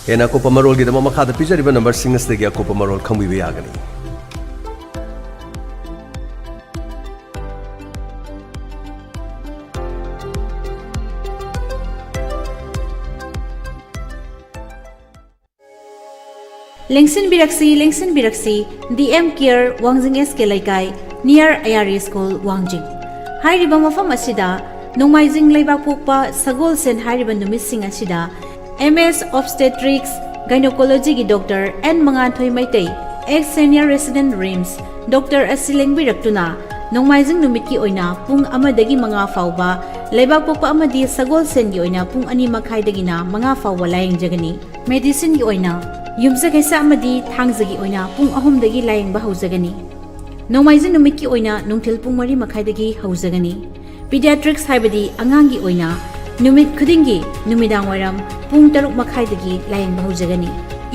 ꯍꯦꯟꯅ ꯑꯀꯨꯞꯄ ꯃꯔꯣꯜꯒꯤꯗꯃꯛ ꯃꯈꯥꯗ ꯄꯤꯖꯔꯤꯕ number ꯁꯤꯡ ꯑꯁꯤꯗꯒꯤ ꯑꯀꯨꯞꯄ ꯃꯔꯣꯜ ꯈꯪꯕꯤꯕ ꯌꯥꯒꯅꯤ꯫ ꯂꯦꯡꯁꯤꯟꯕꯤꯔꯛꯁꯤ, ꯂꯦꯡꯁꯤꯟꯕꯤꯔꯛꯁꯤ, D M Care, ꯋꯥꯡꯖꯤꯡ S K ꯂꯩꯀꯥꯏ, near I R A School, ꯋꯥꯡꯖꯤꯡ꯫ ꯍꯥꯏꯔꯤꯕ ꯃꯐꯝ ꯑꯁꯤꯗ ꯅꯣꯡꯃꯥꯏꯖꯤꯡ ꯂꯩꯕꯥꯛꯄꯣꯛꯄ ꯁꯒꯣꯜꯁꯦꯟ ꯍꯥꯏꯔꯤꯕ ꯅꯨꯃꯤꯠꯁꯤꯡ ꯑꯁꯤꯗ M S Obstetrics Gynecology ꯒꯤ Doctor N ꯃꯉꯥꯟꯊꯣꯏ Meitei, ex Senior Resident, RIMS, Doctor ꯑꯁꯤ ꯂꯦꯡꯕꯤꯔꯛꯇꯨꯅ ꯅꯣꯡꯃꯥꯏꯖꯤꯡ ꯅꯨꯃꯤꯠꯀꯤ ꯑꯣꯏꯅ ꯄꯨꯡ ꯑꯃꯗꯒꯤ ꯃꯉꯥ ꯐꯥꯎꯕ, ꯂꯩꯕꯥꯛꯄꯣꯛꯄ ꯑꯃꯗꯤ ꯁꯒꯣꯜꯁꯦꯟꯒꯤ ꯑꯣꯏꯅ ꯄꯨꯡ ꯑꯅꯤ ꯃꯈꯥꯏꯗꯒꯤꯅ ꯃꯉꯥ ꯐꯥꯎꯕ ꯂꯥꯌꯦꯡꯖꯒꯅꯤ꯫ Medicine ꯒꯤ ꯑꯣꯏꯅ ꯌꯨꯝꯖꯀꯩꯁ ꯑꯃꯗꯤ ꯊꯥꯡꯖꯒꯤ ꯑꯣꯏꯅ ꯄꯨꯡ ꯑꯍꯨꯝꯗꯒꯤ ꯂꯥꯌꯦꯡꯕ ꯍꯧꯖꯒꯅꯤ꯫ ꯅꯣꯡꯃꯥꯏꯖꯤꯡ ꯅꯨꯃꯤꯠꯀꯤ ꯑꯣꯏꯅ ꯅꯨꯡꯊꯤꯜ ꯄꯨꯡ ꯃꯔꯤ ꯃꯈꯥꯏꯗꯒꯤ ꯍꯧꯖꯒꯅꯤ꯫ Pediatrics ꯍꯥꯏꯕꯗꯤ ꯑꯉꯥꯡꯒꯤ ꯑꯣꯏꯅ ꯅꯨꯃꯤꯠ ꯈꯨꯗꯤꯡꯒꯤ ꯅꯨꯃꯤꯗꯥꯡ ꯋꯥꯏꯔꯝ ꯄꯨꯡ ꯇꯔꯨꯛ ꯃꯈꯥꯏꯗꯒꯤ ꯂꯥꯌꯦꯡꯕ ꯍꯧꯖꯒꯅꯤ꯫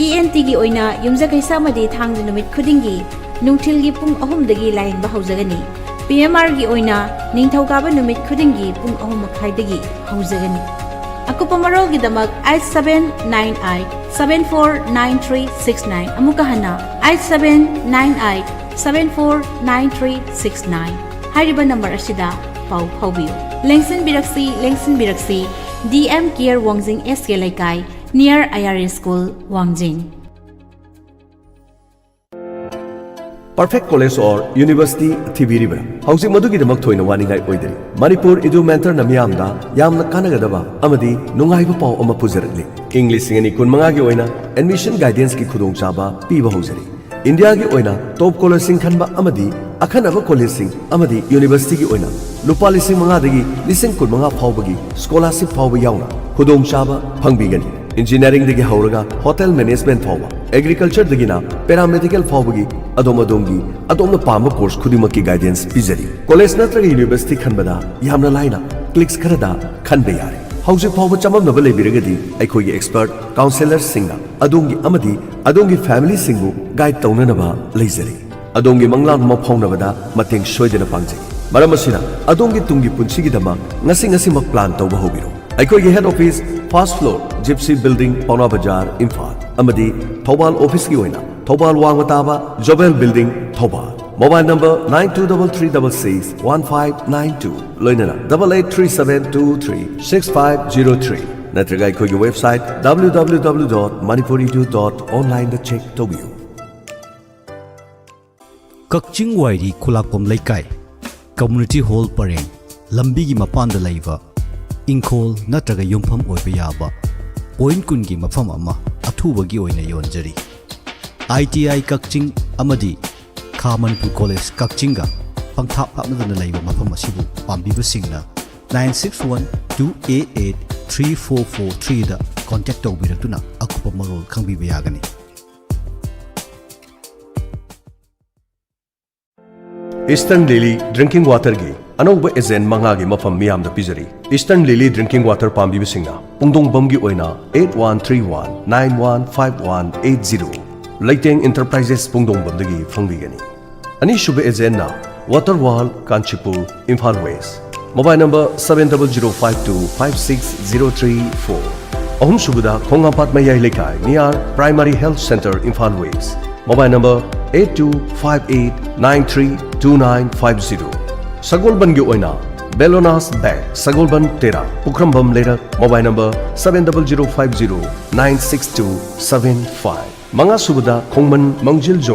E N T ꯒꯤ ꯑꯣꯏꯅ ꯌꯨꯝꯖꯀꯩꯁ ꯑꯃꯗꯤ ꯊꯥꯡꯖ ꯅꯨꯃꯤꯠ ꯈꯨꯗꯤꯡꯒꯤ ꯅꯨꯡꯊꯤꯜꯒꯤ ꯄꯨꯡ ꯑꯍꯨꯝꯗꯒꯤ ꯂꯥꯌꯦꯡꯕ ꯍꯧꯖꯒꯅꯤ꯫ P M R ꯒꯤ ꯑꯣꯏꯅ ꯅꯤꯡꯊꯧꯀꯥꯕ ꯅꯨꯃꯤꯠ ꯈꯨꯗꯤꯡꯒꯤ ꯄꯨꯡ ꯑꯍꯨꯝ ꯃꯈꯥꯏꯗꯒꯤ ꯍꯧꯖꯒꯅꯤ꯫ ꯑꯀꯨꯞꯄ ꯃꯔꯣꯜꯒꯤꯗꯃꯛ eight seven nine eight seven four nine three six nine, ꯑꯃꯨꯛꯀ ꯍꯟꯅ, eight seven nine eight seven four nine three six nine ꯍꯥꯏꯔꯤꯕ number ꯑꯁꯤꯗ ꯄꯥꯎ ꯐꯥꯎꯕꯤꯌꯨ꯫ ꯂꯦꯡꯁꯤꯟꯕꯤꯔꯛꯁꯤ, ꯂꯦꯡꯁꯤꯟꯕꯤꯔꯛꯁꯤ, D M Care, ꯋꯥꯡꯖꯤꯡ S K ꯂꯩꯀꯥꯏ, near I R A School, ꯋꯥꯡꯖꯤꯡ꯫ Perfect College or University ꯊꯤꯕꯤꯔꯤꯕ꯭ꯔꯥ? ꯍꯧꯖꯤꯛ ꯃꯗꯨꯒꯤꯗꯃꯛ ꯊꯣꯏꯅ ꯋꯥꯅꯤꯡꯉꯥꯏ ꯑꯣꯏꯗꯔꯤ꯫ ꯃꯅꯤꯄꯨꯔ Edu Mentor ꯅ ꯃꯤꯌꯥꯝꯗ ꯌꯥꯝꯅ ꯀꯥꯟꯅꯒꯗꯕ ꯑꯃꯗꯤ ꯅꯨꯡꯉꯥꯏꯕ ꯄꯥꯎ ꯑꯃ ꯄꯨꯖꯔꯛꯂꯤ꯫ ꯏꯪ ꯂꯤꯁꯤꯡ ꯑꯅꯤ ꯀꯨꯟꯃꯉꯥꯒꯤ ꯑꯣꯏꯅ admission guidance ꯀꯤ ꯈꯨꯗꯣꯡꯆꯥꯕ ꯄꯤꯕ ꯍꯧꯖꯔꯤ꯫ ꯏꯟꯗꯤꯌꯥꯒꯤ ꯑꯣꯏꯅ ꯇꯣꯞ ꯀꯣꯂꯦꯖꯁꯤꯡ ꯈꯟꯕ ꯑꯃꯗꯤ ꯑꯈꯟꯅꯕ ꯀꯣꯂꯦꯖꯁꯤꯡ ꯑꯃꯗꯤ ꯌꯨꯅꯤꯚꯔꯁꯤꯇꯤꯒꯤ ꯑꯣꯏꯅ ꯂꯨꯄꯥ ꯂꯤꯁꯤꯡ ꯃꯉꯥꯗꯒꯤ ꯂꯤꯁꯤꯡ ꯀꯨꯟꯃꯉꯥ ꯐꯥꯎꯕꯒꯤ ꯁ꯭ꯀꯣꯂꯥꯔꯁꯤꯞ ꯐꯥꯎꯕ ꯌꯥꯎꯅ ꯈꯨꯗꯣꯡꯆꯥꯕ ꯐꯪꯕꯤꯒꯅꯤ꯫ ꯏꯟꯖꯤꯅꯤꯌꯥꯔꯤꯡꯗꯒꯤ ꯍꯧꯔꯒ ꯍꯣꯇꯦꯜ ꯃꯦꯅꯦꯖꯃꯦꯟꯠ ꯐꯥꯎꯕ, ꯑꯦꯒ꯭ꯔꯤꯀꯜꯆꯔꯗꯒꯤꯅ ꯄꯦꯔꯥꯃꯦꯗꯤꯀꯦꯜ ꯐꯥꯎꯕꯒꯤ ꯑꯗꯣꯝ ꯑꯗꯣꯝꯒꯤ ꯑꯗꯣꯝꯅ ꯄꯥꯝꯕ ꯀꯣꯔꯁ ꯈꯨꯗꯤꯡꯃꯛꯀꯤ ꯒꯥꯏꯗꯦꯟꯁ ꯄꯤꯖꯔꯤ꯫ ꯀꯣꯂꯦꯖ ꯅꯠꯇ꯭ꯔꯒ ꯌꯨꯅꯤꯚꯔꯁꯤꯇꯤ ꯈꯟꯕꯗ ꯌꯥꯝꯅ ꯂꯥꯏꯅ ꯀ꯭ꯂꯤꯛꯁ ꯈꯔꯗ ꯈꯟꯕ ꯌꯥꯔꯦ꯫ ꯍꯧꯖꯤꯛ ꯐꯥꯎꯕ ꯆꯃꯝꯅꯕ ꯂꯩꯕꯤꯔꯒꯗꯤ ꯑꯩꯈꯣꯏꯒꯤ ꯑꯦꯛꯁꯄꯔꯠ ꯀꯥꯎꯟꯁꯦꯂꯔꯁꯤꯡꯅ ꯑꯗꯣꯝꯒꯤ ꯑꯃꯗꯤ ꯑꯗꯣꯝꯒꯤ ꯐꯦꯃꯤꯂꯤꯁꯤꯡꯕꯨ ꯒꯥꯏꯗ ꯇꯧꯅꯅꯕ ꯂꯩꯖꯔꯤ꯫ ꯑꯗꯣꯝꯒꯤ ꯃꯪꯂꯥꯟ ꯑꯃ ꯐꯥꯎꯅꯕꯗ ꯃꯇꯦꯡ ꯁꯣꯏꯗꯅ ꯄꯥꯡꯖꯒꯦ꯫ ꯃꯔꯝ ꯑꯁꯤꯅ, ꯑꯗꯣꯝꯒꯤ ꯇꯨꯡꯒꯤ ꯄꯨꯟꯁꯤꯒꯤꯗꯃꯛ ꯉꯁꯤ ꯉꯁꯤꯃꯛ ꯄ꯭ꯂꯥꯟ ꯇꯧꯕ ꯍꯧꯕꯤꯔꯣ꯫ ꯑꯩꯈꯣꯏꯒꯤ ꯍꯦꯗ ꯑꯣꯐꯤꯁ, ꯐꯥꯔꯁꯠ ꯐ꯭ꯂꯣꯔ, ꯖꯤꯞꯁꯤ ꯕꯤꯜꯗꯤꯡ, ꯄꯥꯎꯅꯥ ꯕꯖꯥꯔ, ꯏꯝꯐꯥꯜ, ꯑꯃꯗꯤ ꯊꯧꯕꯥꯜ ꯑꯣꯐꯤꯁꯀꯤ ꯑꯣꯏꯅ ꯊꯧꯕꯥꯜ ꯋꯥꯡꯃ ꯇꯥꯕ, ꯖꯣꯕꯦꯜ building, Thoubal. Mobile number nine two double three double six one five nine two, ꯂꯣꯏꯅꯅ double eight three seven two three six five zero three, ꯅꯠꯇ꯭ꯔꯒ ꯑꯩꯈꯣꯏꯒꯤ website W W W dot manipuri edu dot online ꯗ check ꯇꯧꯕꯤꯌꯨ꯫ ꯀꯛꯆꯤꯡ ꯋꯥꯏꯔꯤ ꯈꯨꯂꯥꯛꯄꯝ ꯂꯩꯀꯥꯏ, community hall ꯄꯔꯦꯡ, ꯂꯝꯕꯤꯒꯤ ꯃꯄꯥꯟꯗ ꯂꯩꯕ ꯏꯪꯈꯣꯜ ꯅꯠꯇ꯭ꯔꯒ ꯌꯨꯝꯐꯝ ꯑꯣꯏꯕ ꯌꯥꯕ ꯄꯣꯏꯟꯠ ꯀꯨꯟꯒꯤ ꯃꯐꯝ ꯑꯃ ꯑꯊꯨꯕꯒꯤ ꯑꯣꯏꯅ ꯌꯣꯟꯖꯔꯤ꯫ I T I ꯀꯛꯆꯤꯡ ꯑꯃꯗꯤ ꯈꯥ ꯃꯅꯤꯄꯨꯔ ꯀꯣꯂꯦꯖ ꯀꯛꯆꯤꯡꯒ ꯄꯪꯊꯥꯞ ꯂꯥꯞꯅꯗꯅ ꯂꯩꯕ ꯃꯐꯝ ꯑꯁꯤꯕꯨ ꯄꯥꯝꯕꯤꯕꯁꯤꯡꯅ nine six one two eight eight three four four three ꯗ ꯀꯣꯟꯇꯦꯛ ꯇꯧꯕꯤꯔꯛꯇꯨꯅ ꯑꯀꯨꯞꯄ ꯃꯔꯣꯜ ꯈꯪꯕꯤꯕ ꯌꯥꯒꯅꯤ꯫ ꯏꯁꯇꯔꯟ ꯂꯤꯂꯤ ꯗ꯭ꯔꯤꯡꯀꯤꯡ ꯋꯥꯇꯔꯒꯤ ꯑꯅꯧꯕ ꯑꯦꯖꯦꯟꯠ ꯃꯉꯥꯒꯤ ꯃꯐꯝ ꯃꯤꯌꯥꯝꯗ ꯄꯤꯖꯔꯤ꯫ ꯏꯁꯇꯔꯟ ꯂꯤꯂꯤ ꯗ꯭ꯔꯤꯡꯀꯤꯡ ꯋꯥꯇꯔ ꯄꯥꯝꯕꯤꯕꯁꯤꯡꯅ ꯄꯨꯡꯗꯣꯡꯕꯝꯒꯤ ꯑꯣꯏꯅ eight one three one nine one five one eight zero, ꯂꯩꯇꯦꯡ ꯏꯟꯇꯔꯄ꯭ꯔꯥꯏꯖꯦꯁ ꯄꯨꯡꯗꯣꯡꯕꯝꯗꯒꯤ ꯐꯪꯕꯤꯒꯅꯤ꯫ ꯑꯅꯤꯁꯨꯕ ꯑꯦꯖꯦꯟꯠꯅ ꯋꯥꯇꯔ ꯋꯥꯔꯜ Kanchipur, Imphal west, mobile number seven double zero five two five six zero three four꯫ ꯑꯍꯨꯝꯁꯨꯕꯗ ꯈꯣꯡꯉꯥꯝꯄꯥꯠ ꯃꯌꯥꯏ ꯂꯩꯀꯥꯏ, near Primary Health Centre, Imphal west, mobile number eight two five eight nine three two nine five zero꯫ ꯁꯒꯣꯜꯕꯟꯒꯤ ꯑꯣꯏꯅ ꯕꯦꯂꯣꯅꯥꯁ ꯕꯦꯛ, ꯁꯒꯣꯜꯕꯟ ꯇꯦꯔꯥ, ꯄꯨꯈ꯭ꯔꯝꯕꯝ ꯂꯩꯔꯛ, mobile number seven double zero five zero nine six two seven five꯫ ꯃꯉꯥꯁꯨꯕꯗ ꯈꯣꯡꯃꯟ ꯃꯥꯡꯖꯤꯜ zone.